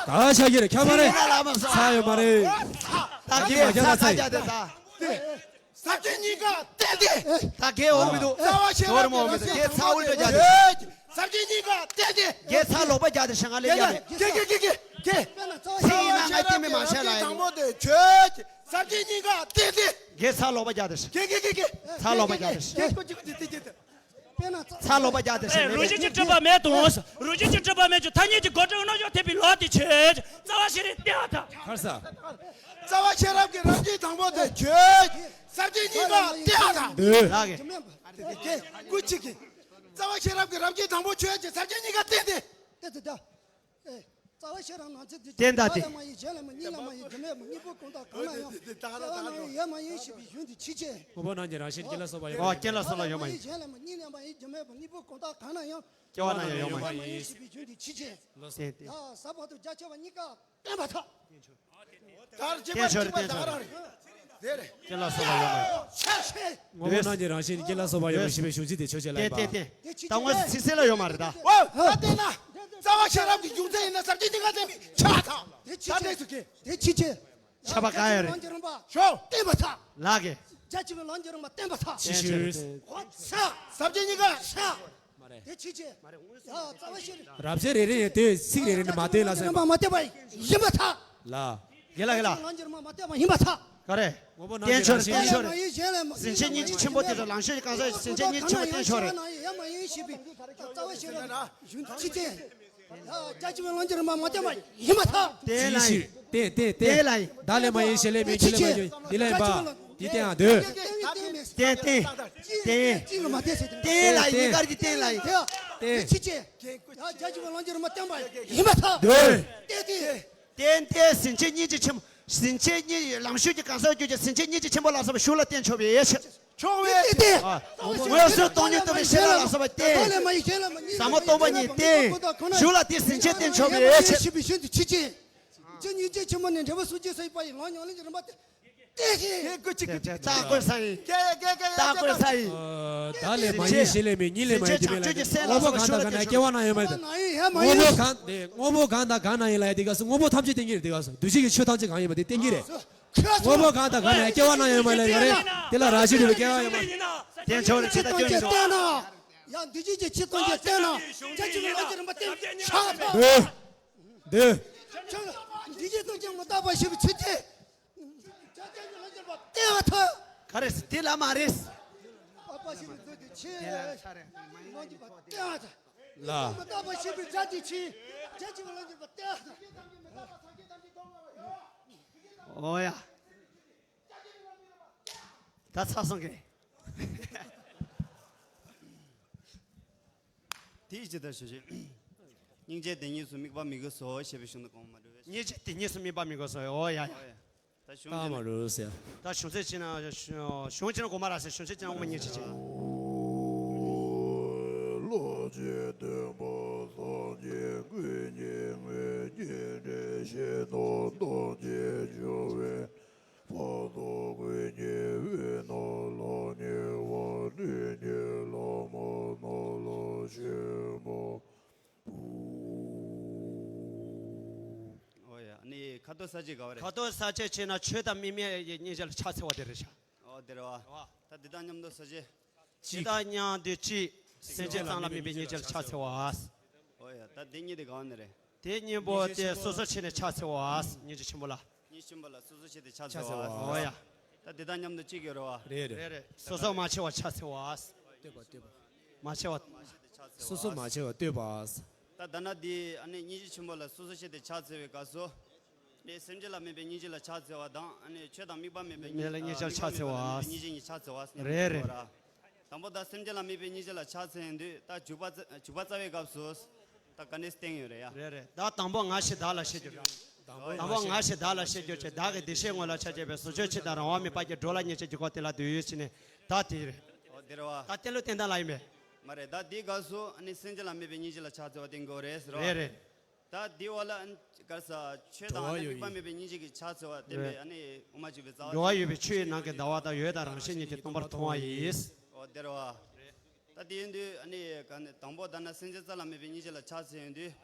ད་ཆ་གི་རེད་ཁྱབ་པ་རེད། ཚིག་ཡིན་ན་ལ་མ་ཟ། ཚ་ཡོད་མ་རེད། ད་གེ་ཚ་ཚ་རྒྱག་དེ་ད། ཟབ་ཆོས་གཉིས་ཀ་གཏན་བདེ། ད་གེ་འོང་མི་འདུག་རྩ་བ་ཤེས་རབ་ཀྱི་རང་བཞིན་གེ་ཚ་འུར་འདྲ་རྒྱག་དེ། ཟབ་ཆོས་གཉིས་ཀ་གཏན་བདེ། གེ་ཚ་ལོག་པ་རྒྱག་དེ་ཤ་ང་ལེ་རྒྱག་དེ། གེ་གེ་གེ་གེ་གེ། ཚིག་ཡིན་ན་ང་ལྟད་མི་མ་བྱས་ལ་ཡིན། དང་པོ་དེ་ཆོས་ཀྱི་ཟབ་ཆོས་གཉིས་ཀ་གཏན་བདེ། གེ་ཚ་ལོག་པ་རྒྱག་དེ་ཤ། གེ་གེ་གེ་གེ། ཚ་ལོག་པ་རྒྱག་དེ་ཤ། དེ་དེ་དེ་དེ། དཔེར་ན་ཚ་ལོག་པ་རྒྱག་དེ་ཤ། རང་བཞིན་གྱིས་གྲུབ་པ་མེད་དང་། རང་བཞིན་གྱིས་གྲུབ་པ་མེད་ཀྱང་ཐ་སྙད་ཀྱི་དགག་སྒྲུབ་རྣམ་གཞག་འཐད་པའི་ལུགས་དེ་ཆོས་ཅན། རྩ་བ་ཤེས་རབ་སྟེང་ཐ། ཁར་ས། རྩ་བ་ཤེས་རབ་ཀྱི་རང་བཞིན་དང་པོ་དེ་ཆོས་ཅན། ཟབ་ཆོས་གཉིས་ཀ་གཏན་ཐ། འདོད། ལགས་ཀྱི། ཀུ་ཅི་གི། རྩ་བ་ཤེས་རབ་ཀྱི་རང་བཞིན་དང་པོ་ཆོས་ཅན། ཟབ་ཆོས་གཉིས་ཀ་གཏན་ཏེ། ཏེ་ཏེ་ཏ། ཨེ། རྩ་བ་ཤེས་རབ་ནང་ཚན་དེ་བདེན་དང་བདེན། བདག་ལས་མ་ཡིན་གཞན་ལས་མ་ཡིན། གཉིས་ལས་མ་ཡིན་རྒྱུ་མེད་པ། གཉིས་པོ་གང་དག་གང་ན་ཡང་། སྐྱེ་བ་ན་ཡང་ཡོད་མ་ཡིན་ཞེས་པའི་གཞུང་དེ་ཕྱིན་ཆད། དངོས་པོ་རྣམས་ཀྱི་རང་བཞིན་རྐྱེན་ལ་སོགས་པ་ཡོད་པ་ཡིན། ཨོ་རྐྱེན་ལ་སོགས་པ་ཡོད་མ་ཡིན། གཞན་ལས་མ་ཡིན། གཉིས་ལས་མ་ཡིན་རྒྱུ་མེད་པ། གཉིས་པོ་གང་དག་གང་ན་ཡང་། སྐྱེ་བ་ན་ཡང་ཡོད་མ་ཡིན། ཡོད་མ་ཡིན་ཞེས་པའི་གཞུང་དེ་ཕྱིན་ཆད། ལོ་ཟེར་ཏེ། ཡ་ས་བར་དུ་རྒྱ་ཆེ་བ་གཉིས་ཀ་བསྟན་པ་ཐལ། ད་རྗེས་མ་བསྟན་ཆོག་རེད། བསྟན་ཆོག་རེད། རེད་རེད། རྐྱེན་ལ་སོགས་པ་ཡོད་མ་རེད། ཆ་ཤས། དངོས་པོ་རྣམས་ཀྱི་རང་བཞིན་རྐྱེན་ལ་སོགས་པ་ཡོད་པ་ཞེས་པའི་གཞུང་ཚིག་དེ་ཆོས་ཅན་ལ་ཡིན་པ། ཏེ་ཏེ་ཏེ། ད་དངོས་སུ་ཚིག་གསལ་ལ་ཡོད་མ་རེད་ད། ཨོ། ད་བལྟས་ན། རྩ་བ་ཤེས་རབ་ཀྱི་གཞུང་ཚན་ཡིན་ན་ཟབ་ཆོས་གཉིས་ཀ་བསྟན་པའི་ཆ་ཐག་ད་དེ་སུ་གེ། དེ་ཕྱིན་ཆད། ཆ་པ་ག་ཡ་རེད། རྒྱ་ཆེ་བའི་ལམ་གྱི་རིམ་པ་བསྟན་པ་ཐག། ལགས་ཀྱི། རྒྱ་ཆེ་བའི་ལམ་གྱི་རིམ་པ་བསྟན་པ་ཐག། ཕྱིན་ཆད། ཧོ་ས། ཟབ་ཆོས་གཉིས་ཀ་ས། མ་རེད། དེ་ཕྱིན་ཆད། ཡ་རྩ་བ་ཤེས་རབ། རབ་བྱེད་རེ་རེ་ཡང་དེ་ཚིག་རེ་རེ་ནས་མ་བསྟན་ལ་ཟེར། རིམ་པ་མ་བསྟན་པ་ཡིན་པ་ཐག། ལ། དགེ་ལགས་དགེ་ལགས། ལམ་གྱི་རིམ་པ་མ་བསྟན་པ་ཡིན་པ་ཐག། ག་རེ། དངོས་པོ་རྣམས་ཀྱི་རང་བཞིན། བསྟན་ཆོག་རེད། བསྟན་ཆོག་རེད། ཟིན་བྲིས་སྙིང་རྗེ་ཆེན་པོ་དེ་དང་ལང་ཤོར་གྱི་གང་ཟག་ཟིན་བྲིས་སྙིང་རྗེ་ཆེན་པོ་བསྟན་ཆོག་རེད། ཡོད་མ་ཡིན་ཞེས་པའི་རྩ་བ་ཤེས་རབ་གཞུང་ཕྱིན་ཆད། རྒྱ་ཆེ་བའི་ལམ་གྱི་རིམ་པ་མ་བསྟན་པ་ཡིན་པ་ཐག། བསྟན་ལ་ཡིན། བསྟན་བསྟན་བསྟན། བདག་ལས་མ་ཡིན་གཞན་ལས་མིན། གཉིས་ལས་མ་ཡིན་གཉིས་ལས་མིན་པ། འདི་ལ་ཡིན་པ། བསྟན་བསྟན། བསྟན། བསྟན་ལ་ཡིན། གཉིས་ཀར་གྱི་བསྟན་ལ་ཡིན། བསྟན། རྒྱ་ཆེ་བའི་ལམ་གྱི་རིམ་པ་བསྟན་པ་ཡིན་པ་ཐག། འདོད། བསྟན་བསྟན། བསྟན་བསྟན། ཟིན་བྲིས་སྙིང་རྗེ་ཆེན་པོ། ཟིན་བྲིས་སྙིང་ལང་ཤོར་གྱི་གང་ཟག་རྒྱུད་ཀྱི་ཟིན་བྲིས་སྙིང་རྗེ་ཆེན་པོ་ལ་སོགས་པ་གཞུང་ལ་བསྟན་ཆོག་པའི་ཡེ་ཤེས། ཆོག་པའི་བསྟན། ཨ། མངོན་སུམ་སྟོང་ཉིད་རྟོགས་པའི་ཤེས་རབ་ལ་སོགས་པ་བསྟན། ཟབ་མོ་སྟོང་པ་ཉིད་བསྟན། གཞུང་ལ་དེ་ཟིན་བྲིས་བསྟན་ཆོག་པའི་ཡེ་ཤེས། ཞེས་པའི་གཞུང་དུ་ཕྱིན་ཆད། ཅི་སྙིང་རྗེ་ཆེན་པོ་ནས་འབྲས་བུ་སངས་རྒྱས་སུ་ཡིན་པ་ཡི་ལམ་ཉམས་ལེན་གྱི་རིམ་པ་སྟེ། ཏེ་ཧེ། ཀུ་ཅི་ཀུ་ཅི། ད་དགོས་ས་ཡིན། ད་དགོས་ས་ཡིན། བདག་ལས་མ་ཡིན་གཞན་ལས་མིན། གཉིས་ལས་མ་ཡིན་རྒྱུ་མེད་ལ། དངོས་པོ་གང་དང་གང་ན་ཡང་སྐྱེ་བ་ན་ཡོད་མ་ཡིན། དངོས་པོ་གང་དེ་དངོས་པོ་གང་དང་གང་ན་ཡིན་ལ་ཡ་དེ་ག་སོ་དངོས་པོ་ཐམས་ཅད་བསྟན་གྱི་རེད། དེ་ག་སོ་འདུ་བྱེད་ཀྱི་ཆོས་ཐམས་ཅད་གང་ཡིན་པ་དེ་བསྟན་གྱི་རེད། དངོས་པོ་གང་དང་གང་ན་ཡང་སྐྱེ་བ་ན་ཡོད་མ་ལ་ཡ་རེད། དེ་ལ་རང་བཞིན་གྱིས་སྐྱེ་བ་ཡོད་མ་རེད། བསྟན་ཆོག་རེད། ཅི་ལྟར་སྐྱེ་བ་ཡོད་མ་རེད། ཡང་འདུ་བྱེད་ཀྱི་ཆོས་ཐམས་ཅད་བསྟན་ན། རྒྱ་ཆེ་བའི་ལམ་གྱི་རིམ་པ་བསྟན་ཆགས་པ། འདོད། འདོད། འདུ་བྱེད་ཐམས་ཅད་མི་རྟག་པ་ཞེས་པའི་ཆོས་ཅན། བྱ་བྱེད་ཀྱི་ལམ་གྱི་རིམ་པ་བསྟན་པ་ཐལ། ག་རེ་ཟེར་དེ་ལ་མ་རེད། པ་པ་ཞེས་པའི་མཛོད་དེ་ཆེ། ལམ་གྱི་རིམ་པ་བསྟན་པ་ཐལ། ལ། མི་རྟག་པ་ཞེས་པའི་སྒྲ་དེ་ཆེ། རྒྱ་ཆེ་བའི་ལམ་གྱི་རིམ་པ་བསྟན་པ་ཐལ། ཨོ་ཡ། ད་ཚར་སོང་གི། དེའི་ཇི་ལྟར་ཞུ་ཞིང་། སྙིང་རྗེ་དེ་ཉིད་སུ་དམིགས་པ་མི་དགོས་སོ་ཞེས་པའི་གཞུང་དུ་གོང་མ་འགྲོ་བས། སྙིང་རྗེ་དེ་ཉིད་སུ་དམིགས་པ་མི་དགོས་སོ། ཨོ་ཡ་ཡ། ད་གཞུང་ཅི་ན། ད་གཞུང་ཚད་ཅི་ན་གཞུང་ཅི་ན་གོང་མ་ར་ཟེར། གཞུང་ཚད་ཅི་ན་དབུ་མ་སྙིང་རྗེ་ཅན། ལོ་རྒྱུས་སྟོན་པ་སངས་རྒྱས་ཀུན་གྱི་དངོས། རྒྱུ་འབྲས་གཞན་དག་ཐམས་ཅད་འབྱུང་བའི། བར་དོ་ཀུན་གྱི་དབུས་ན་ལྷང་ངེ་བ། སྤྲུལ་གྱི་བླ་མ་རྣམས་ལ་ཆེན་པོ། ཨོ་ཡ། ཨ་ནི་ཁ་དོག་ས་བཅད་ག་བ་རེད། ཁ་དོག་ས་བཅད་བྱས་ན་ཆོས་དང་དམིགས་མེད་ཀྱི་སྙིང་རྗེ་ལ་ཕྱག་འཚལ་བ་དེ་རེད་ཤག་ཨོ་དེ་རེད་བ། ད་འདི་དང་མཉམ་དུ་ས་བཅད། འདི་དང་མཉམ་དུ་གཅིག་སེམས་ཅན་ཙམ་ལ་དམིགས་པའི་སྙིང་རྗེ་ལ་ཕྱག་འཚལ་བ། ཨོ་ཡ། ད་འདི་གཉིས་དེ་ག་བ་ནས་རེད། དེ་གཉིས་པོ་དེ་སོ་སོར་ཕྱེ་ནས་ཕྱག་འཚལ་བ། སྙིང་རྗེ་ཆེན་པོ་ལ། སྙིང་རྗེ་ཆེན་པོ་ལ་སོ་སོར་ཕྱེ་སྟེ་ཕྱག་འཚལ་བ། ཨོ་ཡ། ད་འདི་དང་མཉམ་དུ་གཅིག་ཡོད་རེད་བ། རེད་རེད། རེད་རེད། སོ་སོར་མ་ཕྱེ་བར་ཕྱག་འཚལ་བ། བསྟོད་པ་བསྟོད་པ། མ་ཕྱེ་བར། སོ་སོར་མ་ཕྱེ་བར་བསྟོད་པ། ད་ད་ན་འདི་ཨ་ནི་སྙིང་རྗེ་ཆེན་པོ་ལ་སོ་སོར་ཕྱེ་སྟེ་ཕྱག་འཚལ་བའི་སྐབས་སུ། ནི་སེམས་ཅན་ལ་དམིགས་པའི་སྙིང་རྗེ་ལ་ཕྱག་འཚལ་བ་དང་། ཨ་ནི་ཆོས་དང་དམིགས་པ་མེད་པའི་མེད་ལ་སྙིང་རྗེ་ལ་ཕྱག་འཚལ་བ། སྙིང་རྗེ་གཉིས་ཕྱག་འཚལ་བ་ཟེར་ནས། རེད་རེད། དང་པོ་ད་སེམས་ཅན་ལ་དམིགས་པའི་སྙིང་རྗེ་ལ་ཕྱག་འཚལ་ཡོང་དུས། ད་འཇུག་པ་རྩ་འཇུག་པ་རྩ་བའི་སྐབས་སུ། ད་ག་ནས་བསྟན་ཡོད་རེད་ཡ། རེད་རེད། ད་དང་པོ་ང་ཞེས་བདག་ལ་ཤེས་གྱུར། དང་པོ་ང་ཞེས་བདག་ལ་ཤེས་གྱུར་ཅིག་བདག་གི་བདེ་གཤེགས་ངོ་ལ་ཆ་བྱས་པའི་བཟོ་བཅོས་ཆེ་དང་རང་དབང་མེད་པ་གྱི་འགྲོ་ལ་ཉེར་ཞི་གྱུར་ཀ་དེ་ལ་འདོད་ཡོད་ཅེས་ནས་ད་དེ་རེད། ཨོ་དེ་རེད་བ། ད་གཏན་ལུགས་བསྟན་སྟངས་ལ་ཡིན་པས། མ་རེད། ད་དེའི་སྐབས་སུ་ཨ་ནི་སེམས་ཅན་ལ་དམིགས་པའི་སྙིང་རྗེ་ལ་ཕྱག་འཚལ་བ་བསྟན་དགོས་རེད་ཟེར་བ། རེད་རེད། ད་དེའི་འོག་ལ་ཨ་ནི་ག་རེ་ཟ། ཆོས་དང་ཨ་ནི་དམིགས་པ་མེད་པའི་སྙིང་རྗེ་གི་ཕྱག་འཚལ་བ་བསྟན་པས། རེད། ཨ་ནི་དབུ་མ་འཇུག་པའི་རྩ་བ། འགྲོ་བ་ཡོད་པའི་ཆོས་ཡི་ནང་གི་ཟླ་བ་དང་། འོད་དང་རང་བཞིན་ཉིད་ཀྱིས་སྟོང་པར་མཐོང་བ་ཡིས། ཨོ་དེ་རེད་བ། ད་དེ་ཡིན་དུས་ཨ་ནི་ག་ནི་དང་པོ་ད་ན་སེམས་ཅན་རྩ་ལ་དམིགས་པའི་སྙིང་རྗེ་ལ་ཕྱག་འཚལ་ཡོང་དུས།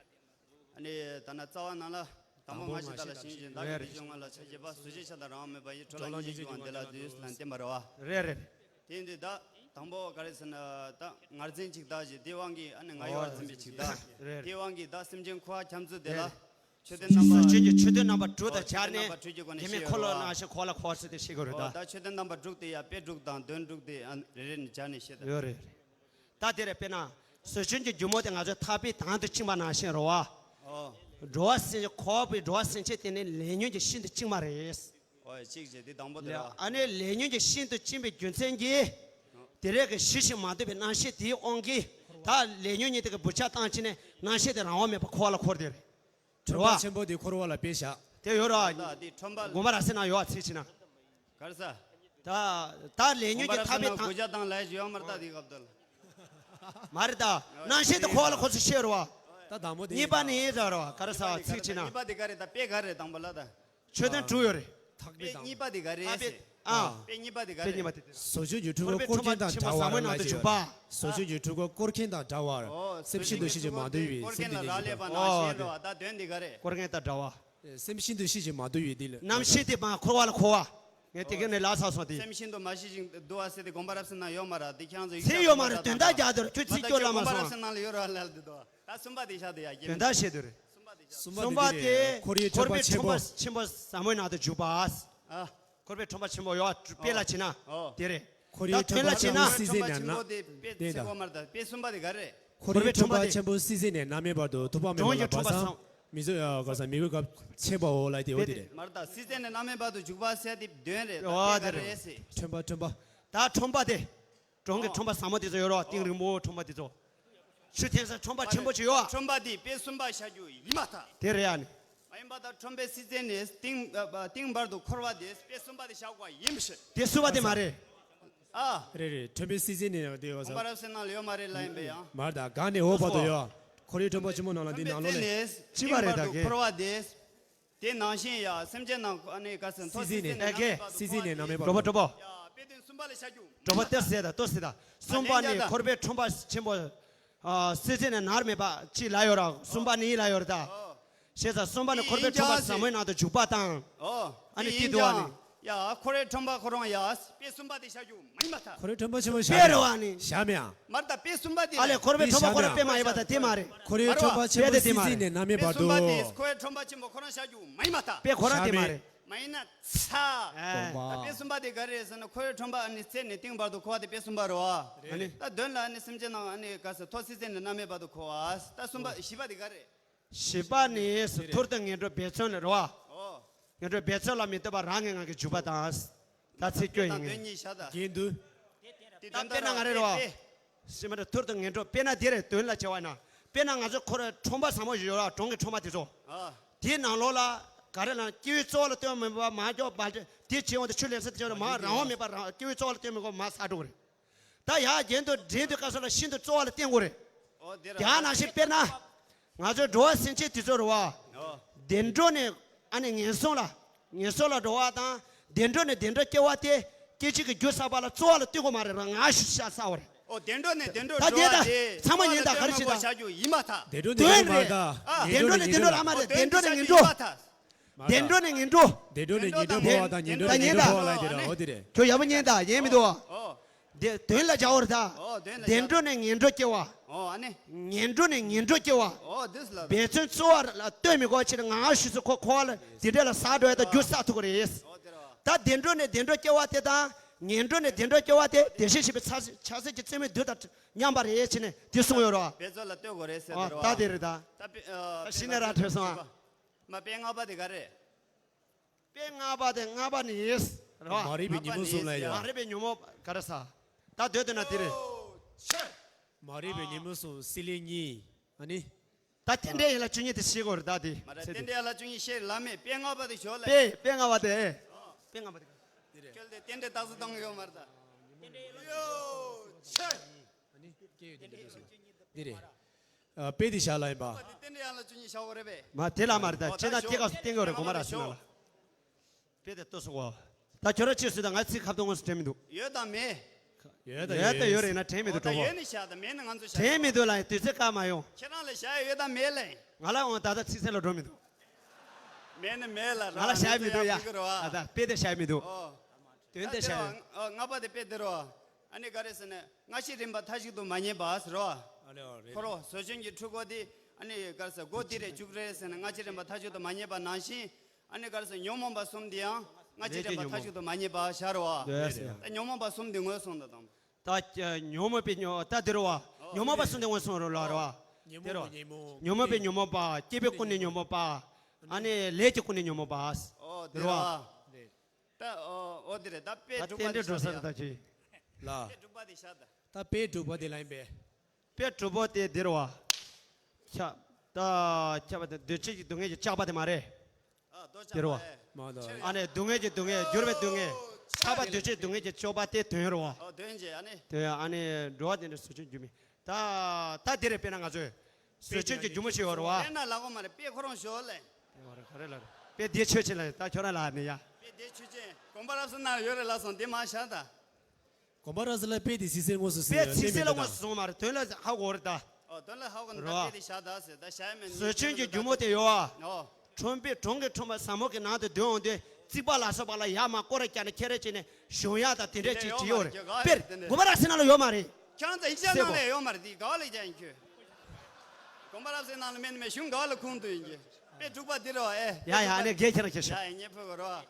ཨ་ནི་ད་ན་རྩ་བ་ནང་ལ་ དང་པོ་ང་ཞེས་བདག་ལ་ཞེན་ཅིང་། བདག་གི་རེད། དེ་བཞིན་ངང་ལ་ཆ་བྱེད་པ། གཟུགས་ཅན་ཤ་དང་རང་བ་མེད་པ་ཡི། འཕྲོ་བརླག་སྙིང་རྗེའི་རྒྱུ་བ་འདི་ལ་འདུད་ལ་བསྟན་པ་རེད་བ། རེད་རེད། དེ་འདི་ད་དང་པོ་ག་རེ་ཟེར་ན་ད་ངར་འཛིན་ཅིག་ད་ཞེས་དེའི་དབང་གིས་ཨ་ནི་ང་ཡི་བར་འཛིན་པའི་ཅིག་ད། རེད། དེའི་དབང་གིས་ད་སེམས་ཅན་འཁོར་བ་ཁྱམས་ཚུལ་དེ་ལ་མཆོད་རྟེན་རྣམ་པ། སོ་སྐྱོན་གྱི་མཆོད་རྟེན་རྣམ་པ་དྲུག་དང་སྦྱར་ནས་དེ་མིན་འཁོར་ལོ་ནང་བཞིན་འཁོར་ལ་འཁོར་ཟེར་ཏེ་ཤེས་དགོས་རེད་ད། ད་མཆོད་རྟེན་རྣམ་པ་དྲུག་དེ་ཡ་དཔེ་དྲུག་དང་དོན་དྲུག་དེ་ཨ་རེ་རེ་ནས་སྦྱར་ནས་བཤད་ད། ཡོད་རེད། ད་དེ་རེད། དཔེར་ན་ཟོ་ཆུན་གྱི་རྒྱུ་མོ་དེ་ང་ཚོས་ཐག་པའི་དང་དུ་བཅིངས་པ་ནང་བཞིན་རེད་བ། འགྲོ་བ་སེམས་ཅན་འཁོར་བའི་འགྲོ་བ་སེམས་ཅན་དེ་ནི་ལས་ཉོན་གྱི་ཤིན་ཏུ་བཅིངས་པ་རེད། ཨོ་གཅིག་བྱས་དེ་དང་པོ་དེ་རེད་བ། ཨ་ནི་ལས་ཉོན་གྱི་ཤིན་ཏུ་བཅིངས་པའི་རྒྱུ་མཚན་གྱིས། དེ་རེད་གི་ཞི་ཞིང་མ་དུལ་བའི་རྣམ་ཤེས་དེའི་དབང་གིས་ད་ལས་ཉོན་གཉིས་དེ་གི་བུ་ཆ་བཏང་ཕྱིན་ནས་རྣམ་ཤེས་དེ་རང་དབང་མེད་པར་འཁོར་བ་ལ་འཁོར་དེ་རེད། ཁྲོན་པ་ཆེན་པོ་དེ་འཁོར་བ་ལ་དཔེ་བཞག་དེ་ཡོད་ར། ད་དེ་ཁྲོན་པ་དགོན་པ་ར་སེ་ན་ཡོད་ཚིག་ཕྱི་ན། ག་རེ་ཟ། ད་ད་ལས་ཉོན་གྱི་ཐག་པའི་དང་། དགུ་བརྒྱ་དང་ལས་ཡོད་མར་ད་དེ་སྐབས་དུ་ལ། མ་རེད་ད། རྣམ་ཤེས་དེ་འཁོར་བ་ལ་འཁོར་ཚུལ་ཤེས་རོ། ད་དང་པོ་དེ་གཉིས་པ་ནི་ཡིན་ཟེར་རོ། ག་རེ་ཟ་ཚིག་ཕྱི་ན། གཉིས་པ་དེ་ག་རེད་ད་དཔེ་ག་རེད་དང་པོ་ལ་ད། མཆོད་རྟེན་དྲུག་ཡོད་རེད། ཐག་པའི་དང་། དཔེ་གཉིས་པ་དེ་ག་རེད་ཨ་དཔེ་ཟེར། ཨ། དཔེ་གཉིས་པ་དེ་ག་དཔེ་རེད། གཉིས་པ་དེ་དེ། ཟོ་ཆུན་གྱི་འཁྲུལ་འཁོར་བསྐོར་མཁན་དང་འདྲ་བ་ར་ལས་ཡོད་རེད། ཟོ་ཆུན་གྱི་འཁྲུལ་འཁོར་བསྐོར་མཁན་དང་འདྲ་བར། ཨོ། སེམས་ཤིན་ཏུ་ཞི་ཞིང་མ་དུལ་བའི་སེམས་དེ་ནི་ལ་ལས་པ་ནང་བཞིན་རེད་བ། ད་དོན་དེ་ག་རེད། བསྐོར་མཁན་དང་འདྲ་བ། སེམས་ཤིན་ཏུ་ཞི་ཞིང་མ་དུལ་བའི་དེ་ལ། རྣམ་ཤེས་དེ་མ་འཁོར་བ་ལ་འཁོར་བ། ངས་དེ་ག་ནས་ལ་ཚར་སོང་དེ། སེམས་ཤིན་ཏུ་མ་ཞི་ཞིང་དུལ་བ་ཟེར་དེ་དགོན་པ་རབ་གསལ་ནང་ཡོད་མ་ར་དེ་ཁྱེད་རང་ཚོ་ཡིག་ཚིག་ཡོད་མ་རེད། དོན་དག་རྒྱག་དོ་ར་ཁྱོད་ཚིག་སྐྱོར་ལ་མ་སོང་། དགོན་པ་རབ་གསལ་ནང་ལ་ཡོད་ར་ལ་དེ་དོ། ད་གསུམ་པ་དེ་ཤ་དེ་ཡ་སྐྱེ་དོན་དག་བཤད་དོ་རེད། གསུམ་པ་དེ་དེ་ཁོར་ཡུག་ཁོར་པའི་ཁྲོན་པ་ཁྲོན་པ་ཆེན་པོ་ཟབ་མོའི་ནང་དུ་འཇུག་པ། ཨ། ཁོར་པའི་ཁྲོན་པ་ཆེན་པོ་ཡོད་དཔེ་ལ་བྱེད་ན། ཨོ། དེ་རེད། ཁོར་ཡུག་ད་དོན་ལ་ཁྲོན་པ་བྱེད་ན། ཆེན་པོ་དེ་དཔེ་ཚིག་པོ་མར་ད་དཔེ་གསུམ་པ་དེ་ག་རེད། ཁོར་ཡུག་ཁྲོན་པ་ཆེན་པོ་སྲིད་རྩེ་ནས་གནམ་མེད་བར་དུ་ཐུབ་པ་མེད་པ་ལ་བར་མཚམས་མི་བཟོད་ག་ས་མི་གོས་སྐབས་ཆེན་པོའོ་ལ་དེ་འོ་དེ་རེད། མར་ད་སྲིད་རྩེ་ནས་གནམ་མེད་བར་དུ་འཇུག་པ་ཟེར་དེ་དོན་རེད་ད་དཔེ་ག་རེད་ཟེར། ཁྲོན་པ་ཁྲོན་པ། ད་ཁྲོན་པ་དེ། གྲོང་གི་ཁྲོན་པ་ཟབ་མོ་དེ་ཚོ་ཡོད་རོགས་གཏིང་རིང་པོ་ཁྲོན་པ་དེ་ཚོ། ཆུ་འཐེན་ས་ཁྲོན་པ་ཆེན་པོ་ཅིག་ཡོད། ཁྲོན་པ་དེ་དཔེ་གསུམ་པ་བཞག་རྒྱུ་ཡིན་མ་ཐག་དེ་རེད་ཨ་ནི། མ་ཡིན་པ་ད་ཁྲོན་པའི་སྲིད་རྩེ་ནས་གཏིང་གཏིང་བར་དུ་འཁོར་བ་དེ་དཔེ་གསུམ་པ་དེ་བཞག་པ་ཡིན་པ་ཞིག་དེ་གསུམ་པ་དེ་མ་རེད། ཨ། རེད་རེད་ཁྲོན་པའི་སྲིད་རྩེ་ནས་དེ་ཡོད་ས། གོང་མ་རབ་གསལ་ནང་ལ་ཡོད་མ་རེད་ལ་ཡིན་པས་ཡང་། མར་ད་ག་ནས་འོག་བར་དུ་ཡོད། ཁོར་ཡུག་ཁྲོན་པ་ཆེན་མོ་ནང་ལ་འདི་ནང་ལོགས་ནས། ཅི་མ་རེད་ད་ག། འཁོར་བ་དེ། དེ་ནང་བཞིན་ཡ་སེམས་ཅན་ནང་ཨ་ནི་ག་ཟེར་མཐོ་སྲིད་རྩེ་ནས་གནམ་མེད་བར་དུ་སྲིད་རྩེ་ནས་གནམ་མེད་བར་དུ། གྲོགས་པོ་གྲོགས་པོ། ཡ་དཔེ་དོན་གསུམ་པ་ལ་བྱ་རྒྱུ། གྲོགས་པོ་དེ་ཟེར་ད་ལྟོས་ཟེར་ད། གསུམ་པ་ནི་འཁོར་བའི་ཁྲོན་པ་ཆེན་པོ། སྲིད་རྩེ་ནས་ནར་མེད་པ་ཅི་ལ་ཡོད་ར་གསུམ་པ་ནི་ལ་ཡོད་ར་ད། ཞེས་ད་གསུམ་པ་ནི་འཁོར་བའི་ཁྲོན་པ་ཟབ་མོའི་ནང་དུ་འཇུག་པ་དང་། ཨ་ནི་ཏི་དུ་བ་ནི། ཡ་འཁོར་བའི་ཁྲོན་པ་ཁོ་རང་ཡ་དཔེ་གསུམ་པ་དེ་བྱ་རྒྱུ་མ་ཡིན་པ་ད། འཁོར་བའི་ཁྲོན་པ་ཆེན་པོ་བྱ་དཔེ་རེད་བ་ནི། བྱ་མེད་ཨ། མར་ད་དཔེ་གསུམ་པ་དེ་ཨ་ལས་འཁོར་བའི་ཁྲོན་པ་ཁོ་རང་དཔེ་མ་ཡིན་པ་ད་དེ་མ་རེད། འཁོར་བའི་ཁྲོན་པ་ཆེན་པོ་སྲིད་རྩེ་ནས་གནམ་མེད་བར་དུ། དཔེ་གསུམ་པ་དེ་འཁོར་བའི་ཁྲོན་པ་ཆེན་པོ་ཁོ་རང་བྱ་རྒྱུ་མ་ཡིན་པ་ད། དཔེ་ཁོ་རང་དེ་མ་རེད། མ་ཡིན་ན་ཚ། ཨ། དཔེ་གསུམ་པ་དེ་ག་རེད་ཟེར་ན་འཁོར་བའི་ཁྲོན་པ་ཨ་ནི་རྩེ་ནས་གཏིང་བར་དུ་འཁོར་བ་དེ་དཔེ་གསུམ་པ་རེད་བ། ཨ་ནི། ད་དོན་ལ་ཨ་ནི་སེམས་ཅན་རྣམས་ཨ་ནི་ག་ཟེར་མཐོ་སྲིད་རྩེ་ནས་གནམ་མེད་བར་དུ་འཁོར་བ། ད་གསུམ་པ་བཞི་པ་དེ་ག་རེད། བཞི་པ་ནི་ཐུར་དུ་ངན་འགྲོ་འབད་བརྩོན་ལས་རེད་བ། ངན་འགྲོ་འབད་བརྩོན་ལ་མི་ལྟོས་པ་རང་གི་ངང་གིས་འཇུག་པ་དང་། ད་ཚིག་སྐྱོ་ཡིན་ངེས། དགེ་འདུན། ད་དཔེར་ན་ང་རེ་རེད་བ། ཤི་མ་འདྲ་ཐུར་དུ་ངན་འགྲོ་དཔེར་ན་འདི་རེད་དོན་ལ་བྱ་བ་ན། དཔེར་ན་ང་ཚོ་ཁོ་ར་ཁྲོམ་པ་ཟབ་མོ་ཞིག་ཡོད་ར་གྲོང་གི་ཁྲོམ་པ་དེ་ཚོ། དེའི་ནང་ལོགས་ལ་ག་རེ་ལ་སྐྱེ་བོའི་གཙོ་བོ་ལ་ལྟོས་མེད་པ་མ་སྐྱོ་བ་དེ་བྱེད་འོང་དེ་ཆུ་ལེན་ས་དེ་ཆུ་ལ་མ་རང་དབང་མེད་པ་རང་སྐྱེ་བོའི་གཙོ་བོ་ལ་ལྟོས་མེད་པ་མ་ས་འགྲོ་གི་རེད། ད་ཡར་རྒྱན་དུ་འདྲེན་དུས་སྐབས་སུ་ལ་ཤིན་ཏུ་གཙོ་བོ་ལ་བརྟེན་དགོས་རེད། དེ་ཡང་ནང་བཞིན་དཔེར་ན། ང་ཚོའི་འགྲོ་བ་སེམས་ཅན་དེ་ཚོ་རུ་བ། བདེ་འགྲོ་ནས་ཨ་ནི་ངན་སོང་ལ། ངན་སོང་ལ་འགྲོ་བ་དང་བདེ་འགྲོ་ནས་བདེ་འགྲོ་སྐྱེ་བ་དེ་སྐད་ཅིག་གི་རྒྱུ་བསགས་པ་ལ་གཙོ་བོ་ལ་བརྟེན་དགོས་མ་རེད་ར་ང་ཞུ་ཤ་ས་བ་རེད། ཨོ་བདེ་འགྲོ་ནས་བདེ་འགྲོ་ད་འགྲོ་ཉན་བ་ད་དེ་ཚང་མ་ཉན་ད་ག་རེ་བྱེད་ད། བདེ་འགྲོ་ནས་དོན་བདེ་འགྲོ་རེད། ལ་མ་རེད་བདེ་འགྲོ་ནས་ངན་འགྲོ། བདེ་འགྲོ་ནས་ངན་འགྲོ། བདེ་འགྲོ་ནས་ངན་འགྲོ་བོ་བ་དང་ཉན་འགྲོ་ཉན་ད་ཉན་ད་ཉན་ད་ཉན་ད་བོ་བ་ལ་དེ་ར་ཨོ་དེ་རེད། ཁྱོད་ཡག་པོ་ཉན་ད་ཉན་མི་འདུག་ཨ། དེ་དོན་ལ་བྱའོ་ར་ད། ཨོ་དོན་ལ་བདེ་འགྲོ་ནས་ངན་འགྲོ་སྐྱེ་བ། ཨོ་ཨ་ནི། ངན་འགྲོ་ནས་ངན་འགྲོ་སྐྱེ་བ། ཨོ་དེ་ལ། འབད་བརྩོན་གཙོ་བོ་ལ་ལྟོས་མི་དགོས་ཕྱིར་ང་ཞུ་སུ་ཁོ་ཁོ་བ་ལ་དེ་འདྲ་ལ་ས་འགྲོ་ཡ་ད་རྒྱུ་ས་ཐུག་རེད། ཨོ་དེ་ར། ད་བདེ་འགྲོ་ནས་བདེ་འགྲོ་སྐྱེ་བ་དེ་དང་ངན་འགྲོ་ནས་བདེ་འགྲོ་སྐྱེ་བ་དེ་བདེ་གཤེགས་ཞེས་པའི་ཕྱག་ཕྱག་འཚལ་གྱི་རྩེ་མོའི་རྡུལ་དང་མཉམ་པ་རེད་ཕྱིར་ནས་དེ་གསུངས་ཡོད་རེད་བ། འབད་རྩོན་ལ་ལྟོས་དགོས་རེད་ཟེར་ཨོ་དེ་རེད་བ། ད་དེ་རེད་ད། ད་དཔེ་ཨ། ད་གཞི་ནས་ར་འཕྲོས་སོང་ཨ། མ་དཔེ་ལྔ་པ་དེ་ག་རེད། དཔེ་ལྔ་པ་དེ་ལྔ་པ་ནི་ཡིན། རེད་བ། མ་རིག་པའི་ཉོན་མོངས་གསུམ་ལ་ཡ། མ་རིག་པའི་ཉོན་མོངས་ག་རེ་ཟ། ད་སྡོད་དེ་ན་དེ་རེད། མ་རིག་པའི་ཉོན་མོངས་གསུམ་སྲེད་ལེན་གཉིས། ཨ་ནི། ད་རྟེན་འབྲེལ་ཡན་ལག་བཅུ་གཉིས་དེ་ཤེས་དགོས་རེད་ད་དེ། མ་རེད་རྟེན་འབྲེལ་ཡན་ལག་བཅུ་གཉིས་ཤེས་ལ་མེད་དཔེ་ལྔ་པ་དེ་ཞོག་ལ། དཔེ་དཔེ་ལྔ་པ་དེ། དཔེ་ལྔ་པ་དེ། ཁྱོད་དེ་རྟེན་འབྲེལ་རྟགས་གསལ་བཏང་ཡོད་མ་རེད་ད། ཨ་ནི་སྐྱེ་ཡོད་དེ་འདྲ་འདྲ་སོ། འདི་རེད། ཨ། དཔེ་དེ་བཞག་ལ་ཡིན་པ། དེ་རྟེན་འབྲེལ་ཡན་ལག་བཅུ་གཉིས་བཞག་དགོས་རེད་པས། མ་དེ་ལ་མ་རེད་ད་ཨོ་ཅེ་ན་ད་དེ་ག་སུ་བསྟན་དགོས་རེད་གོ་མ་ར་སུ་ན་ལ། དཔེ་དེ་ལྟོས་སོ་གོ། ད་ཁྱོད་ར་ཅི་སུ་ད་ང་ཚིག་ཁ་བཏང་ངོ་སུ་དྲན་མི་འདུག་ཡོད་དང་མེད། ཡོད་དང་ཡོད་དང་ཡོད་རེད་ན་དྲན་མི་འདུག་ཨོ་ད་གྲོགས་ཡོད་པོ། ནི་བཞག་དང་མེད་ནི་ང་ཚོ་བཞག་དྲན་མི་འདུག་ལ་དུས་ཚོད་བཀག་མ་ཡོང་། ཁྱེད་རང་ལ་བཞག་ཡོད་དང་མེད་ལ། ང་ལ་འོང་ད་ལྟ་ཚིག་ཚད་ལ་འགྲོ་མི་འདུག་མེད་ནི་མེད་ལ་ང་ལ་བྱ་མི་འདུག་ཡ། ཡག་པོ་ཡོད་རེད་བ། ཨ་ད་དཔེ་དེ་བྱ་མི་འདུག་ཨོ། དོན་དེ་བྱ་ཡོད། ཨ་ལྔ་པ་དེ་དཔེ་དེ་རེད་བ། ཨ་ནི་ག་རེ་ཟེར་ན་སྔ་ཕྱི་རིམ་པ་མཐའ་གཅིག་ཏུ་མ་ངེས་པ་ཟེར་བ། ཨ་ལེ་ཨོ་རེད། ཁོ་རོ་ཟོ་ཆུན་གྱི་འཁྲུལ་འཁོར་དེ་ཨ་ནི་ག་རེ་ཟེར་སྒོ་དེ་རེ་བཅུག་རེ་ཟེར་ན་སྔ་ཕྱི་རིམ་པ་མཐའ་གཅིག་ཏུ་མ་ངེས་པ་ནང་བཞིན། ཨ་ནི་ག་རེ་ཟེར་ཉོན་མོངས་པ་གསུམ་དེ་ཡང་སྔ་ཕྱི་རིམ་པ་མཐའ་གཅིག་ཏུ་མ་ངེས་པ་ཤར་བ། ལོས་ཟེར། ད་ཉོན་མོངས་པ་གསུམ་དེ་ངོས་བཟུང་དང་དང་། ད་ཉོན་མོངས་པའི་ཉོན་ད་དེ་རེད་བ། ཨོ་ཉོན་མོངས་པ་གསུམ་དེ་ངོས་བཟུང་རེད་ལ་རེད་བ། དེ་རེད་བ། ཉོན་མོངས་པའི་ཉོན་མོངས་པ། སྐྱེས་པའི་ཀུན་ནས་ཉོན་མོངས་པ། ཨ་ནི་ལས་ཀྱི་ཀུན་ནས་ཉོན་མོངས་པ། ཨོ་དེ་རེད་བ། རེད། ད་ཨོ་ཨོ་དེ་རེད། ད་དཔེ་ད་དྲུག་པ་རྟེན་འབྲེལ་འགྲོ་ས་དེ་ད་ཅི། ལ། དཔེ་དྲུག་པ་དེ་བཞག་ད། ད་དཔེ་དྲུག་པ་དེ་ལ་ཡིན་པས། དཔེ་དྲུག་པོ་དེ་འདིར་བ། ཁྱབ། ད་ཁྱབ་པ་དེ་འདོད་བྱེད་ཀྱི་སྡུག་བསྔལ་གྱི་བཅག་པ་དེ་མ་རེད། ཨ་དོ་ཆགས་འདིར་བ། པ་ཨེ། མ་དོ། ཨ་ནི་སྡུག་བསྔལ་གྱི་སྡུག་བསྔལ་འགྱུར་བའི་སྡུག་བསྔལ། ཆགས་པ་འདོད་བྱེད་སྡུག་བསྔལ་གྱི་བཅག་པ་དེ་དོན་རེད་བ། ཨོ་དོན་བྱེད་ཨ་ནི། དེ་ཨ་ནི་འགྲོ་བ་དེ་འདྲ་ཟོ་ཆུན་སྒྱུ་མའི། ད་ད་འདི་རེད། དཔེར་ན་ང་ཚོས་ཟོ་ཆུན་གྱི་སྒྱུ་མ་ཞིག་ཡོད་རེད་བ། དཔེར་ན་ལ་གོ་མ་རེད། དཔེ་ཁོ་རང་ཞོག་ལེ། དེ་མ་རེད། ག་རེ་ལ་རེད། དཔེ་འདི་ཆོས་ཅན་ལ་ད་ཁྱོད་རང་ལ་ནི་ཡ། དཔེ་འདི་ཆོས་ཅན་དགོངས་པ་རབ་གསལ་ན་ཡོད་རེད་ལ་སོང་འདི་མ་བཞག་ད། དགོངས་པ་རབ་གསལ་ལ་དཔེ་དེ་ཚིག་གསལ་དངོས་སུ་དཔེ་ཟིན་ཚིག་གསལ་ལ་དངོས་སུ་བཟུང་མ་རེད། དོན་ལ་ཧ་གོ་རེད་ད། ཨོ་དོན་ལ་ཧ་གོ་ན་ད་རོ། དཔེ་དེ་བཞག་ད་ཟེར་ད་བཞག་ཡ་མེད། ཟོ་ཆུན་གྱི་སྒྱུ་མ་དེ་ཡོད་ཨ། ཨོ། ཁྲོན་པའི་གྲོང་གི་ཁྲོམ་པ་ཟ་མོ་གི་ནང་དུ་སྡོད་འོང་དུས་རྩིག་པ་ལ་སོགས་པ་ལ་ཡར་མར་སྐོར་ར་བརྒྱབ་ནས་ཁྱེར་རེ་བྱས་ནས་གཞུང་ཡག་དང་དེ་འདྲས་ཅིག་བྲིས་ཡོད་རེད། དཔེར་དགོངས་པ་རབ་གསལ་ནང་ལ་ཡོད་མ་རེད། ཁྱེད་རང་ཚོ་ཡིག་ཆ་ནང་ལ་ཡོད་མ་རེད། དེ་ག་བ་ལ་ཡིག་ཆ་ཡིན་ཁྱོད། དགོངས་པ་རབ་གསལ་ནང་ལ་མེད་ནི་མེད། གཞུང་ག་བ་ལ་ཁུངས་གཏུགས་ཡིན་གྱི། དཔེ་དྲུག་པ་འདི་རེད་བ་ཨེ། ཡ་ཡ་ཨ་ནི་རྒན་ཁྱེད་རང་ཁྱེར་ཤོག་ཡ་ཡ་ངས་ཕུལ་དགོས་རེད་བ།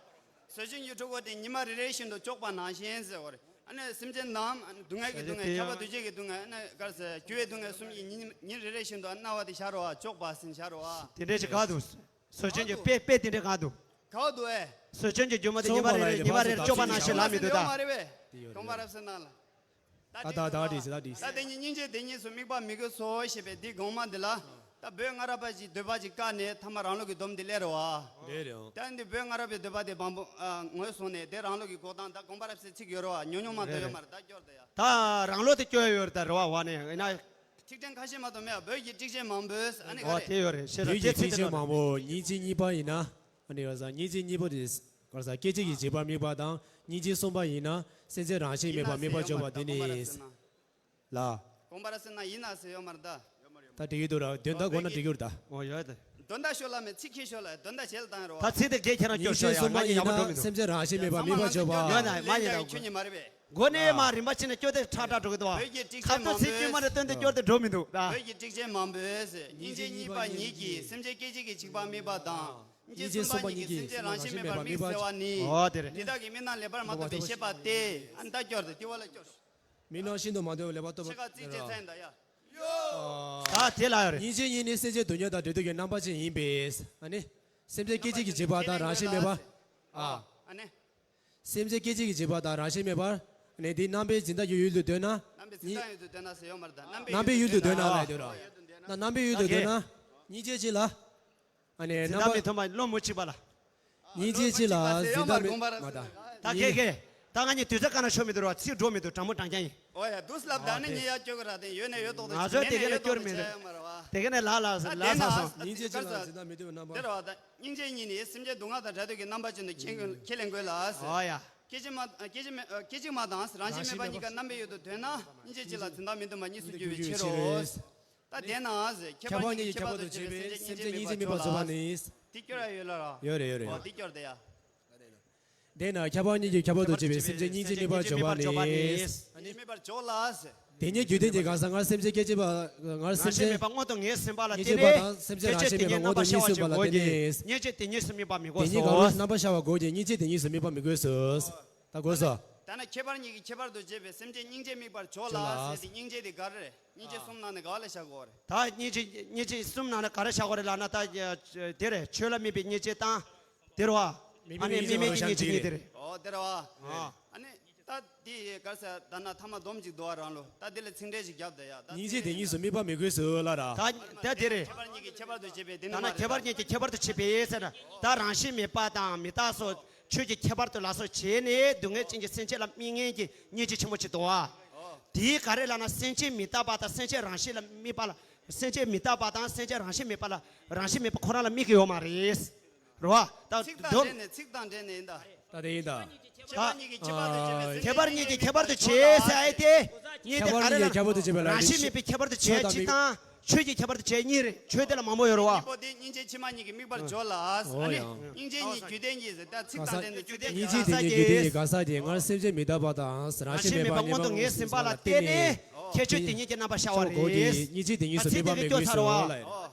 ཟོ་ཆུན་གྱི་འཁྲུལ་འཁོར་དེ་ཉི་མ་རེ་རེ་བཞིན་དུ་གཅོག་པ་ནང་བཞིན་ཟེར་བ་རེད། ཨ་ནི་སེམས་ཅན་རྣམས་སྡུག་བསྔལ་གྱི་སྡུག་བསྔལ། ཁྱབ་པ་འདོད་བྱེད་ཀྱི་སྡུག་བསྔལ། ཨ་ནི་ག་རེ་ཟེར་འགྱུར་བའི་སྡུག་བསྔལ་གསུམ་གྱིས་ཉིན་ཉིན་རེ་རེ་བཞིན་དུ་མནར་བ་དེ་ཤར་བ་གཅོག་པ་ཟེར་ཤར་བ། དེ་འདྲས་ཅིག་ག་འདུག་ཟོ་ཆུན་གྱི་དཔེ་དཔེ་དེ་འདྲས་ག་འདུག་ག་འདུག་ཨེ། ཟོ་ཆུན་གྱི་སྒྱུ་མ་དེ་ཉི་མ་རེ་རེ་ཉི་མ་རེ་རེ་གཅོག་པ་ནང་བཞིན་ལབ་མི་འདུག་ད། ཡོད་མ་རེད་པས། དགོངས་པ་རབ་གསལ་ནང་ལ། ད་ད་ད་ད་དེ་ད་དེ། ད་དེ་ཉིད་སྙིང་རྗེ་དེ་ཉིད་སུ་དམིགས་པ་མི་དགོས་སོ་ཞེས་པའི་འདི་དགོངས་མ་འདི་ལ། ད་བོད་སྔ་རབས་པ་ཅིག་འདོད་པ་ཅིག་བཀག་ནས་ཐ་མ་རང་ལུགས་ཀྱི་སྡོམ་འདི་སླེབས་རེད་བ། རེད་རེད། ད་འདི་བོད་སྔ་རབས་པའི་འདོད་པ་དེ་བང་པོ་ངོས་བཟུང་ནས་དེ་རང་ལུགས་ཀྱི་འགོག་སྟངས། ད་དགོངས་པ་རབ་གསལ་ཚིག་ཡོད་རེད་བ། ཉུང་ཉུང་མ་གཏོགས་ཡོད་མ་རེད། ད་སྐྱོར་ད་ཡ། ད་རང་ལུགས་དེ་སྐྱོར་ཡོད་རེད་ད་རེད་བ། བ་ནས་ཡིན་ན། ཁྲིག་ཕྲེང་ཁ་ཤས་མ་གཏོགས་མེད་པ། བོད་ཀྱི་ཁྲིག་ཕྲེང་མང་པོས་ཨ་ནི་ག་ཨོ་རེད། དེ་ཡོད་རེད། ཤེས་རབ་བོད་ཀྱི་སྐད་ཚིག་ཁྲིག་དེ་ཕྲེང་ལ་མང་པོ་སྙིང་རྗེ་གཉིས་པ་ཡིན་ན། ཨ་ནི་ག་རེ་ཟེར། སྙིང་རྗེ་གཉིས་པོ་དེ་ག་རེ་ཟེར། སྐད་ཅིག་གིས་བྱེད་པ་དམིགས་པ་དང་། སྙིང་རྗེ་གསུམ་པ་ཡིན་ན་སེམས་ཅན་རང་བཞིན་མེད་པ་དམིགས་པ་བརྗོད་པ་དེ་ནི། ལ། དགོངས་པ་རབ་གསལ་ན་ཡིན་ན་ཟེར་ཡོད་མ་རེད་ད། ད་འགྲིག་གི་འདུག་ར། དོན་དག་གོ་ན་འགྲིག་གི་རེད་ད། ཨོ་ཡོད་ད། དོན་དག་ཤོད་ལ་མེད། ཚིག་ཁྱེར་ཤོད་ལ། དོན་དག་བྱེད་ལ་བཏང་རོགས། ད་ཚིག་དེ་རྒྱས་ཁྱེད་རང་སྐྱོར་ཤོག་ཡ། ང་གཉིས་ཡག་པོ་འགྲོ་མི་འདུག་སེམས་ཅན་རང་བཞིན་མེད་པ་དམིགས་པ་བརྗོད་པ། ཡོད་ན་མ་ཡིན་ད། ཁྱོད་ཉིད་མ་རེད་པས། མགོ་ནས་མར་རིམ་པ་བྱས་ནས་སྐྱོར་དེ་ཁྲག་ཁྲག་འགྲོ་གི་འདུག་བ། བོད་ཀྱི་ཁ་ཏོན་ཚིག་དཀྱུས་མ་ནས་བཏོན་ཏེ་སྐྱོར་དེ་འགྲོ་མི་འདུག་ད། བོད་ཀྱི་ཁྲིག་ཕྲེང་མང་པོས་སྙིང་རྗེ་གཉིས་པ་ཉིད་ཀྱིས་སེམས་ཅན་སྐད་ཅིག་གིས་བྱེད་པ་དམིགས་པ་དང་། སྙིང་རྗེ་གསུམ་པ་ཉིད་ཀྱིས་སེམས་ཅན་རང་བཞིན་མེད་པར་དམིགས་ཟེར་བ་ནི། འོ་དེ་རེད། དེ་དག་གི་དམིགས་རྣམ་ལེགས་པར་མ་རྟོགས་པའི་ཤེས་པ་སྟེ། ཨ་ནི་ད་སྐྱོར་དེ་དེ་བ་ལ་སྐྱོར། དམིགས་རྣམ་ཤིན་ཏུ་མ་རྟོགས་པའི་ལེགས་པར་རྟོགས་པ། ཕྱེད་ཀ་རྩིས་བྱེད་ཚན་ད་ཡ། ད་དེ་ལ་ཡོད་རེད། སྙིང་རྗེ་ཉིད་ནི་སེམས་ཅན་སྡུག་བསྔལ་དང་བྲལ་འདོད་ཀྱི་རྣམ་པ་ཅན་ཡིན་པས། ཨ་ནི། སེམས་ཅན་སྐད་ཅིག་གིས་བྱེད་པ་དང་རང་བཞིན་མེད་པ། ཨ། ཨ་ནི། སེམས་ཅན་སྐད་ཅིག་གིས་བྱེད་པ་དང་རང་བཞིན་མེད་པ། ཨ་ནི་དེའི་རྣམ་པའི་འཛིན་སྟངས་ཀྱི་ཡུལ་དུ་འདོད་ན། རྣམ་པའི་འཛིན་སྟངས་ཡུལ་དུ་འདོད་ན་ཟེར་ཡོད་མ་རེད་ད། རྣམ་པའི་ཡུལ་དུ་འདོད་ན་ལ་ཡོད་ར། ད་རྣམ་པའི་ཡུལ་དུ་འདོད་ན། སྙིང་རྗེ་གཅིག་ལ། ཨ་ནི་འཛིན་སྟངས་མི་མཐུན་པ་བློ་མུ་གཅིག་པ་ལ། སྙིང་རྗེ་གཅིག་ལ་འཛིན་སྟངས་མི་མཐུན་པ་ལ། ད་ཁེ་ཁེ། ད་ང་གཉིས་དུས་ཚོད་ག་ན་ཤོར་མི་འདུག་ར། ཚིག་འགྲོ་མི་འདུག་དྲང་མོ་དྲང་རྐྱང་ཡིན། ཨོ་ཡ་དུས་ལབ་ད་ནི་ཨ་ངས་ཡ་སྐྱོ་གི་ར། དེ་ཡོད་ནས་ཡོད་ཏོག་ཏོ། ང་ཚོ་དེ་ག་ནས་སྐྱོར་མི་རེད། དེ་ག་ནས་ལ་ལ་ལ་ལ་ས་སོང་། སྙིང་རྗེ་གཅིག་ལ་འཛིན་སྟངས་མི་མཐུན་པའི་རྣམ་པ། དེ་ར་བ་ད་སྙིང་རྗེ་ཉིད་ནི་སེམས་ཅན་སྡུག་བསྔལ་དང་བྲལ་འདོད་ཀྱི་རྣམ་པ་ཅན་དུ་ཁས་ཁས་ལེན་དགོས་ལ། ཨོ་ཡ། སྐད་ཅིག་མ་སྐད་ཅིག་མ་སྐད་ཅིག་མ་དང་རང་བཞིན་མེད་པ་གཉིས་ཀ་རྣམ་པའི་ཡུལ་དུ་འདོད་ན། སྙིང་རྗེ་གཅིག་ལ་འཛིན་སྟངས་མི་མཐུན་པ་གཉིས་སུ་འགྱུར་བའི་ཕྱིར་རོ། ད་དེས་ན་ཟེར། ཁྱད་པར་གཉིས་ཀྱིས་ཁྱད་པར་དུ་བྱས་པའི་སེམས་ཅན་སྙིང་རྗེ་དམིགས་པར་བརྗོད་པ་ནི། དེ་སྐྱོར་ཡ་ཡོད་ལ་ར། ཡོད་རེད་ཡོད་རེད། ཨོ་དེ་སྐྱོར་དེ་ཡ། དེས་ན་ཁྱད་པར་གཉིས་ཀྱིས་ཁྱད་པར་དུ་བྱས་པའི་སེམས་ཅན་སྙིང་རྗེ་དམིགས་པར་བརྗོད་པ་ནི། སྙིང་རྗེ་དམིགས་པར་བརྗོད་ལ་ཟེར། དེ་ཉིད་རྒྱུ་མཐུན་གྱི་གང་ཟག་སྔར་སེམས་ཅན་སྐད་ཅིག་པ། སྔར་རང་སེམས་བཞིན་ཅན་མེད་པ་སྔོན་དུ་ངོས་ཟིན་པ་ལ་བརྟེན་ནས། སྐད་ཅིག་པ་དང་སེམས་ཅན་རང་བཞིན་མེད་པ་སྔོན་དུ་ངོས་ཟིན་པ་ལ་བརྟེན་ནས། སྙིང་རྗེ་དེ་ཉིད་སུ་དམིགས་པ་མི་དགོས་སོ། དེ་ཉིད་གང་རུང་རྣམ་པར་ཤར་བ་དགོས་ཀྱི། སྙིང་རྗེ་དེ་ཉིད་སུ་དམིགས་པ་མི་དགོས་སོ། ད་དགོས་སོ། ད་ན་ཁྱད་པར་གཉིས་ཀྱིས་ཁྱད་པར་དུ་བྱས་པའི་སེམས་ཅན་སྙིང་རྗེ་དམིགས་པར་བརྗོད་ལ་ཟེར་ཏེ། སྙིང་རྗེ་དེ་ག་རེ་རེད། སྙིང་རྗེ་གསུམ་ནང་ནས་ག་བ་ལ་བཞག་དགོས་རེད། ད་སྙིང་རྗེ་སྙིང་རྗེ་གསུམ་ནང་ནས་ག་རེ་བཞག་དགོས་རེད་ལབ་ན། ད་དེ་རེད། ཆོས་ལ་དམིགས་པའི་སྙིང་རྗེ་དང་། དེ་རེད་བ། ཨ་ནི་དམིགས་མེད་ཀྱི་སྙིང་རྗེ་གཉིས་དེ་རེད། ཨོ་དེ་རེད་བ། ཨ་ནི་ད་དེ་ག་རེ་ཟེར། ད་ན་ཐ་མ་སྡོམ་གཅིག་འདུག་བ་རང་ལོ། ད་དེ་ལ་ཚིག་འགྲེལ་ཞིག་བརྒྱབ་ད་ཡ། ད་སྙིང་རྗེ་དེ་ཉིད་སུ་དམིགས་པ་མི་དགོས་སོ་ལ་ར། ད་ད་དེ་རེད། ཁྱད་པར་གཉིས་ཀྱིས་ཁྱད་པར་དུ་བྱས་པའི་དེ་ནི་མ་རེད། ད་ན་ཁྱད་པར་གཉིས་ཀྱིས་ཁྱད་པར་དུ་བྱས་པའི་ཟེར་ན། ད་རང་བཞིན་མེད་པ་དང་མི་རྟག་སོགས། ཆོས་ཀྱི་ཁྱད་པར་དུ་ལ་སོགས་བྱས་ནས་སྡུག་བསྔལ་ཅན་གྱི་སེམས་ཅན་ལ་དམིགས་ངེས་ཀྱི་སྙིང་རྗེ་ཆེན་པོ་ཅིག་འདུག་བ། དེའི་ག་རེ་ལབ་ན། སེམས་ཅན་མི་རྟག་པ་དང་སེམས་ཅན་རང་བཞིན་ལ་དམིགས་པ་ལ། སེམས་ཅན་མི་རྟག་པ་དང་སེམས་ཅན་རང་བཞིན་མེད་པ་ལ། རང་བཞིན་མེད་པ་ཁོ་རང་ལ་དམིགས་ཀྱི་ཡོད་མ་རེད། རེད་བ། ད་ཚིག་དང་འབྲེལ་ནས་ཚིག་དང་འབྲེལ་ནས་ཡིན་ད། ད་དེ་ཡིན་ད། ཁྱད་པར་གཉིས་ཀྱིས་ཁྱད་པར་དུ་བྱས་པའི། ཁྱད་པར་གཉིས་ཀྱིས་ཁྱད་པར་དུ་བྱས་ཟེར་ཨེ་དེ། གཉིས་དེ་ག་རེ་ལབ། ཁྱད་པར་གཉིས་ཀྱིས་ཁྱད་པར་དུ་བྱས་པའི་རང་བཞིན་མེད་པའི་ཁྱད་པར་དུ་བྱས་ཅིག་དང་། ཆོས་ཀྱི་ཁྱད་པར་དུ་བྱས་གཉིས་རེད། ཆོས་དེ་ལ་མང་པོ་ཡོད་རེད་བ། གཉིས་པོ་དེ་སྙིང་རྗེ་ཕྱི་མ་གཉིས་ཀྱི་དམིགས་པར་འཇོག་ལ། ཨ་ནི་ཡང་། སྙིང་རྗེ་གཉིས་རྒྱུད་ལྡན་གྱི་ཟེར་ད་ཚིག་དང་ལྡན་ཏེ་རྒྱུད་ལྡན་གྱི། སྙིང་རྗེ་དེ་ཉིད་རྒྱུད་ལྡན་གྱི་ག་ས་དེ་སྔར་སེམས་ཅན་མི་རྟག་པ་དང་རང་བཞིན་མེད་པ་མངོན་དུ་ངེས་ཟིན་པ་ལ་བརྟེན་ནས་ཁྱད་ཆོས་དེ་ཉིད་ཀྱི་རྣམ་པར་ཤར་བ་རེད། སྙིང་རྗེ་དེ་ཉིད་སུ་མེད་པ་མི་དགོས་ཟེར་བ་ལ།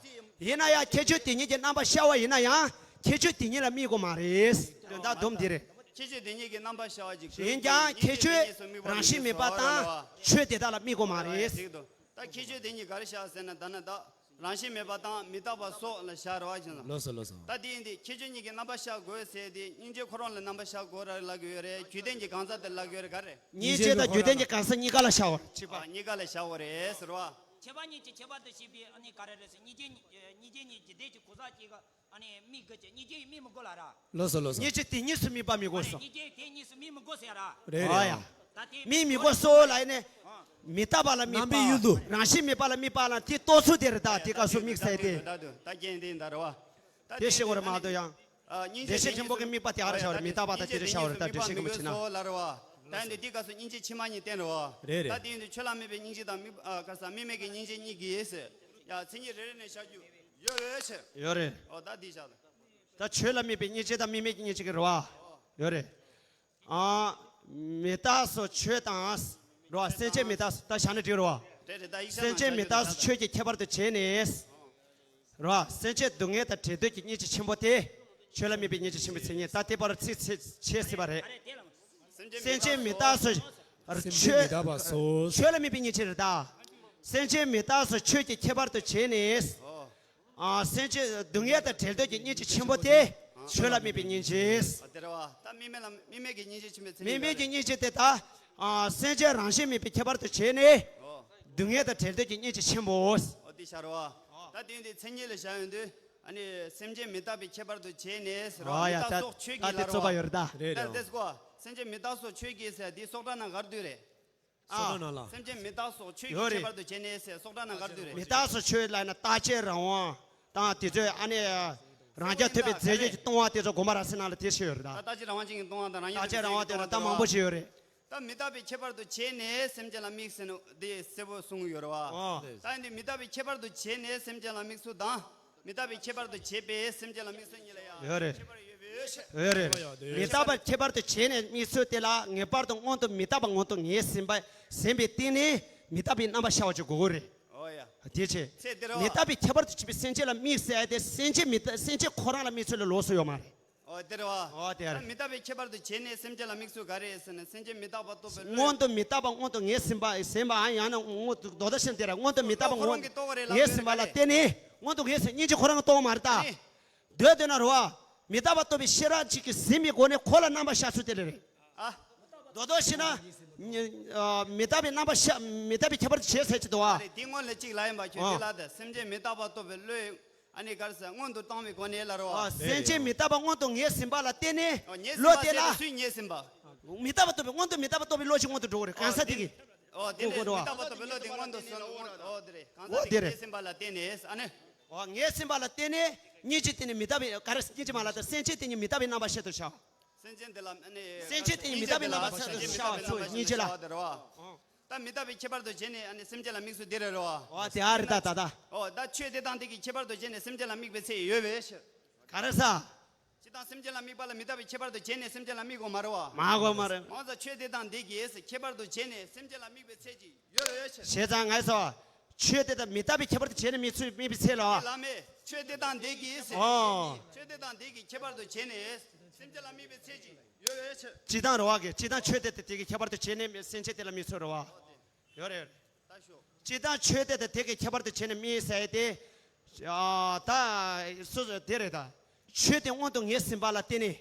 ཡིན་ན་ཡང་ཁྱད་ཆོས་དེ་ཉིད་ཀྱི་རྣམ་པར་ཤར་བ་ཡིན་ན་ཡང་ཁྱད་ཆོས་དེ་ཉིད་ལ་དམིགས་དགོས་མ་རེད། དོན་དག་སྡོམ་འདི་རེད། ཁྱད་ཆོས་དེ་ཉིད་ཀྱི་རྣམ་པར་ཤར་བ་ཅིག་ཡིན་ཀྱང་ཁྱད་ཆོས་རང་བཞིན་མེད་པ་དང་ཆོས་དེ་དག་ལ་དམིགས་དགོས་མ་རེད། ད་ཁྱད་ཆོས་དེ་ཉིད་ག་རེ་བཞག་ཟེར་ན་ད་ནི་ད་རང་བཞིན་མེད་པ་དང་མི་རྟག་པ་སོགས་ལ་བཞག་རེད་བ་ཅན། ལགས་སོ་ལགས་སོ། ད་དེ་ཡིན་དུས་ཁྱད་ཆོས་གཉིས་ཀྱི་རྣམ་པར་ཤར་དགོས་ཟེར་དེ་སྙིང་རྗེ་ཁོ་རང་ལ་རྣམ་པར་ཤར་དགོས་ར་ལབ་ཀྱི་ཡོད་རེད། རྒྱུད་ལྡན་གྱི་གང་ཟག་དེ་ལབ་ཀྱི་ཡོད་རེད་ག་རེ། སྙིང་རྗེ་དང་རྒྱུད་ལྡན་གྱི་གང་ཟག་གཉིས་ཀ་ལ་བཞག་པ་རེད། གཅིག་པ། གཉིས་ཀ་ལ་བཞག་པ་རེད་ཟེར་བ། ཁྱད་པར་གཉིས་ཀྱི་ཁྱད་པར་དུ་བྱས་པའི་ཨ་ནི་ག་རེ་རེད་ཟེར། སྙིང་རྗེ་གཉིས་སྙིང་རྗེ་གཉིས་རྒྱུད་ལྡན་གྱི་གོ་ས་གཅིག་ག་ཨ་ནི་དམིགས་དགོས་ཀྱི། སྙིང་རྗེ་དམིགས་མི་དགོས་ལ་ར། ལགས་སོ་ལགས་སོ། སྙིང་རྗེ་དེ་གཉིས་སུ་དམིགས་པ་མི་དགོས་སོ། སྙིང་རྗེ་དེ་གཉིས་སུ་དམིགས་མི་དགོས་ཟེར་ར། རེད་རེད། ཨ་ཡ། ད་དེ་དམིགས་མི་དགོས་སོ་ལ་ཡིན་ནས། མི་རྟག་པ་ལ་དམིགས་པ། རྣམ་པའི་ཡུལ་དུ། རང་བཞིན་མེད་པ་ལ་དམིགས་པ་ལ་དེ་རྟོགས་ཚུལ་དེ་རེད། ད་དེ་སྐབས་སུ་དམིགས་ཟེར་ཏེ། ད་དེ་ཤེས་དགོས་རེད་མ་གཏོགས་ཡང་། དེ་ཤེས་དགོས་རེད་མ་གཏོགས་ཡང་། སྙིང་རྗེ་བདེ་གཤེགས་ཆེན་པོ་གི་དམིགས་པ་དེ་ག་རེ་བྱ་བ་རེད། མི་རྟག་པ་དང་དེ་རེ་བྱ་བ་རེད། ད་དེ་ཤེས་དགོས་མི་བྱེད་ན། ལ་རེད་བ། ད་ཡིན་དུས་དེ་སྐབས་སུ་སྙིང་རྗེ་ཕྱི་མ་གཉིས་བསྟན་རེད་བ། རེད་རེད། ད་དེ་ཡིན་དུས་ཆོས་ལ་དམིགས་པའི་སྙིང་རྗེ་དང་དམིགས་ཨ་ག་ས་དམིགས་མེད་ཀྱི་སྙིང་རྗེ་གཉིས་ཀྱིས་ཟེར། ཡ་མཚན་ཉིད་རེ་རེ་ནས་བཞག་རྒྱུ་ཡོད་རེད་ཆེ། ཡོད་རེད། ཨོ་ད་འདི་བཞག་ད། ད་ཆོས་ལ་དམིགས་པའི་སྙིང་རྗེ་དང་དམིགས་མེད་ཀྱི་སྙིང་རྗེ་གི་རེད་བ། ཡོད་རེད། ཨ། མི་རྟག་སོགས་ཆོས་དང་། རེད་བ། སེམས་ཅན་མི་རྟག་སོགས་ད་བཞག་ན་འགྲིག་རེད་བ། རེད་རེད། ད་ཡིག་ཆ་སེམས་ནང་ཅན་མི་རྟག་སོགས་ཆོས་ཀྱི་ཁྱད་པར་དུ་བྱས་ནས། རེད་བ། སེམས་ཅན་སྡུག་བསྔལ་དང་བྲལ་འདོད་ཀྱི་སྙིང་རྗེ་ཆེན་པོ་དེ། ཆོས་ལ་དམིགས་པའི་སྙིང་རྗེ་ཆེན་པོའི་མཚན་ཉིད་ད་དེ་བར་ཚིག་ཚིག་ཆད་སྲིད་པ་རེད། སེམས་ཅན་མི་རྟག་སོགས། སེམས་ཅན་མི་རྟག་པ་སོགས། ཆོས་ལ་དམིགས་པའི་སྙིང་རྗེ་རེད་ད། སེམས་ཅན་མི་རྟག་སོགས་ཆོས་ཀྱི་ཁྱད་པར་དུ་བྱས་ནས། ཨ། སེམས་ཅན་སྡུག་བསྔལ་དང་བྲལ་འདོད་ཀྱི་སྙིང་རྗེ་ཆེན་པོ་དེ་ཆོས་ལ་དམིགས་པའི་སྙིང་རྗེ། ཨ་དེ་རེད་བ། ད་དམིགས་མེད་ལ་དམིགས་མེད་ཀྱི་སྙིང་རྗེ་ཆེན་པོའི་མཚན་ཉིད། དམིགས་མེད་ཀྱི་སྙིང་རྗེ་དེ་ད། ཨ། སེམས་ཅན་རང་བཞིན་མེད་པའི་ཁྱད་པར་དུ་བྱས་ནས། ཨོ། སྡུག་བསྔལ་དང་བྲལ་འདོད་ཀྱི་སྙིང་རྗེ་ཆེན་པོ། ཨོ་དེ་བཞག་རེད་བ། ད་དེ་ཡིན་དུས་མཚན་ཉིད་ལ་བཞག་ཡོང་དུས་ཨ་ནི་སེམས་ཅན་མི་རྟག་པའི་ཁྱད་པར་དུ་བྱས་ནས་ཟེར་བ། ཨོ་ཡ། མི་རྟག་ད་སོགས་ཆོས་ད་ཀྱི་དེ་ལ་རེད་བ། རྩོད་པ་ཡོད་རེད་ད། རེད་ད་རེད། དེ་སྐོར་སེམས་ཅན་མི་རྟག་སོགས་ཆོས་ཀྱི་ཟེར་དེ་སོགས་སྒྲ་ནང་ག་རེ་འདུག་རེད། སོགས་སྒྲ་ནང་ལ། སེམས་ཅན་མི་རྟག་སོགས་ཆོས་ཀྱི་ཡོད་རེད། ཁྱད་པར་དུ་བྱས་ནས་ཟེར་སོགས་སྒྲ་ནང་ག་རེ་འདུག་རེད། མི་རྟག་སོགས་ཆོས་ལབ་ན་རྟག་ཆད་རང་དབང་དང་དེ་ཚོའི་ཨ་ནི་རང་རྐྱ་ཐོབ་པའི་རྫས་ཆོས་ཀྱི་ལྟུང་བ་དེ་ཚོ་དགོངས་པ་རབ་གསལ་ནང་ལ་དེ་བཤད་ཡོད་རེད་ད། ད་རྟག་ཆད་རང་དབང་ཅན་གྱི་ལྟུང་བ་དང་རང་རྐྱ་ཐོབ་པའི་རྫས་ཆོས་ཀྱི་ལྟུང་བ་དེ་ད་མང་པོ་ཞིག་ཡོད་རེད། ད་མི་རྟག་པའི་ཁྱད་པར་དུ་བྱས་ནས་སེམས་ཅན་ལ་དམིགས་ཟེར་ནོ་དེ་གསལ་པོ་གསུང་གི་ཡོད་རེད་བ། ཨོ། ད་ཡིན་དུས་མི་རྟག་པའི་ཁྱད་པར་དུ་བྱས་ནས་སེམས་ཅན་ལ་དམིགས་ཚུལ་དང་། མི་རྟག་པའི་ཁྱད་པར་དུ་བྱས་པས་སེམས་ཅན་ལ་དམིགས་ཚུལ་གཉིས་ལ་ཡང་ཡོད་རེད། ཁྱད་པར་ཡོད་པའི་ཕྱིར། ཡོད་རེད། མི་རྟག་པའི་ཁྱད་པར་དུ་བྱས་ནས་དམིགས་ཚུལ་དེ་ལ་ངེས་པར་དུ་སྔོན་དུ་མི་རྟག་པ་མངོན་དུ་ངེས་ཟིན་པ་ཟིན་པའི་སྟེང་ནས་མི་རྟག་པའི་རྣམ་པ་ཤར་བ་ཅིག་དགོས་ཀྱི་རེད། ཨོ་ཡ། དེ་ཆེ། ཚེ་འདིར་བ། མི་རྟག་པའི་ཁྱད་པར་དུ་བྱས་པའི་སེམས་ཅན་ལ་དམིགས་ཟེར་ཡ་དེ་སེམས་ཅན་མི་རྟག་སེམས་ཅན་ཁོ་རང་ལ་དམིགས་ཚུལ་ལ་ལོགས་སུ་ཡོད་མ་རེད། ཨོ་དེ་རེད་བ། ཨོ་དེ་རེད། ད་མི་རྟག་པའི་ཁྱད་པར་དུ་བྱས་ནས་སེམས་ཅན་ལ་དམིགས་ཚུལ་ག་རེ་ཟེར་ན་སེམས་ཅན་མི་རྟག་པ་རྟོགས་པའི་བློས། སྔོན་དུ་མི་རྟག་པ་སྔོན་དུ་ངེས་ཟིན་པ་ཟིན་པའམ་ཡང་ན་སྔོན་དུ་མདོར་བསྡུས་ཤིང་དེ་ར་སྔོན་དུ་མི་རྟག་པ་སྔོན་ཁོ་རང་གིས་རྟོགས་པ་རེད་ལབ་ངེས་ཟིན་པ་ལ་བརྟེན་ནས་སྔོན་དུ་ངེས་ཟིན་སྙིང་རྗེ་ཁོ་རང་གིས་རྟོགས་པ་མ་རེད་ད། ཨ་ནི། མདོར་བསྡུས་ན་རེད་བ། མི་རྟག་པ་རྟོགས་པའི་ཤེས་རབ་ཅིག་གིས་ཟིན་པའི་སྒོ་ནས་ཁོ་ལ་རྣམ་པ་ཤར་ཚུལ་དེ་ལ་རེད། ཨ། མདོར་བསྡུས་ཤིང་ན། མི་རྟག་པའི་རྣམ་པ་ཤར་མི་རྟག་པའི་ཁྱད་པར་དུ་བྱས་ཟེར་གྱི་འདུག་བ། ཨ་རེད་དེ་སྔོན་ལ་གཅིག་ལ་ཡིན་པ་ཁྱོད་ཨ། དེ་ལ་ད་སེམས་ཅན་མི་རྟག་པ་རྟོགས་པའི་བློས། ཨ་ནི་གར་ས་སྔོན་དུ་བཏང་བའི་སྒོ་ནས་ལ་རོ། ཨ། སེམས་ཅན་མི་རྟག་པ་སྔོན་དུ་ངེས་ཟིན་པ་ལ་བརྟེན་ནས། ཨོ་ངེས་ཟིན་བློ་པ་དེ་ལ། ཟེར་ན་སུས་ངེས་ཟིན་པ། མི་རྟག་པ་རྟོགས་པའི་སྔོན་དུ་མི་རྟག་པ་རྟོགས་པའི་བློ་ཞིག་སྔོན་དུ་འགྲོ་གི་རེད་གང་ཟག་དེ་གིས། ཨོ་དེ་ལས་ཨོ་མི་རྟག་པ་རྟོགས་པའི་བློ་དེ་སྔོན་དུ་སོང་ན་ཨོ་དེ་རེད་གང་ཟག་ཨོ་དེ་དེ་རེད། ངེས་ཟིན་པ་ལ་བརྟེན་ནས་ཨ་ནི། ཨོ་ངེས་ཟིན་པ་ལ་བརྟེན་ནས་སྙིང་རྗེ་དེ་ནི་མི་རྟག་པའི་ག་རེ་སྙིང་རྗེ་མ་ལ་དང་སེམས་ཅན་དེ་ཉིད་མི་རྟག་པའི་རྣམ་པ་ཤར་དུ་བྱ། སེམས་ཅན་དེ་ལ་ཨ་ནི། སེམས་ཅན་དེ་ཉིད་མི་རྟག་པའི་རྣམ་པ་ཤར་དུ་བྱ་བ་ཚོ་སྙིང་རྗེ་ལ། ཨོ་དེ་རེད་བ། ཨོ། ད་མི་རྟག་པའི་ཁྱད་པར་དུ་བྱས་ནས་ཨ་ནི་སེམས་ཅན་ལ་དམིགས་སུ་དེ་རེད་རོ། ཨོ་དེ་ཨ་རེད་ད་ད་ད། ཨོ་ད་ཆོས་དེ་དང་དེ་གི་ཁྱད་པར་དུ་བྱས་ནས་སེམས་ཅན་ལ་དམིགས་པའི་ཚེ་ཡོད་པའི་ཕྱིར། ག་རེ་ས། ཅི་དང་སེམས་ཅན་ལ་དམིགས་པ་ལ་མི་རྟག་པའི་ཁྱད་པར་དུ་བྱས་ནས་སེམས་ཅན་ལ་དམིགས་དགོས་མ་རེད་བ། མ་དགོས་མ་རེད། མང་ས་ཆོས་དེ་དང་དེ་གི་ཁྱད་པར་དུ་བྱས་ནས་སེམས་ཅན་ལ་དམིགས་པའི་ཚེ་ཅིག་ཡོད་པའི་ཕྱིར། བྱས་ཙང་ངས་སོ། ཆོས་དེ་དང་མི་རྟག་པའི་ཁྱད་པར་དུ་བྱས་ནས་དམིགས་ཚུལ་དམིགས་པའི་ཚེ་ལ། ལ་མེ། ཆོས་དེ་དང་དེ་གི་ཨོ། ཆོས་དེ་དང་དེ་གི་ཁྱད་པར་དུ་བྱས་ནས་སེམས་ཅན་ལ་དམིགས་པའི་ཚེ་ཅིག་ཡོད་པའི་ཕྱིར། ཅི་དང་རེད་བ་གི་ཅི་དང་ཆོས་དེ་དང་དེ་གི་ཁྱད་པར་དུ་བྱས་ནས་སེམས་ཅན་དེ་ལ་དམིགས་ཚུལ་རེད་བ། ཡོད་རེད། ད་ཤོག་ཅི་དང་ཆོས་དེ་དང་དེ་གི་ཁྱད་པར་དུ་བྱས་ནས་དམིགས་ཟེར་ཏེ། ཨ་ད། སོ་སོ་དེ་རེད་ད། ཆོས་དེ་སྔོན་དུ་ངེས་ཟིན་པ་ལ་བརྟེན་ནས།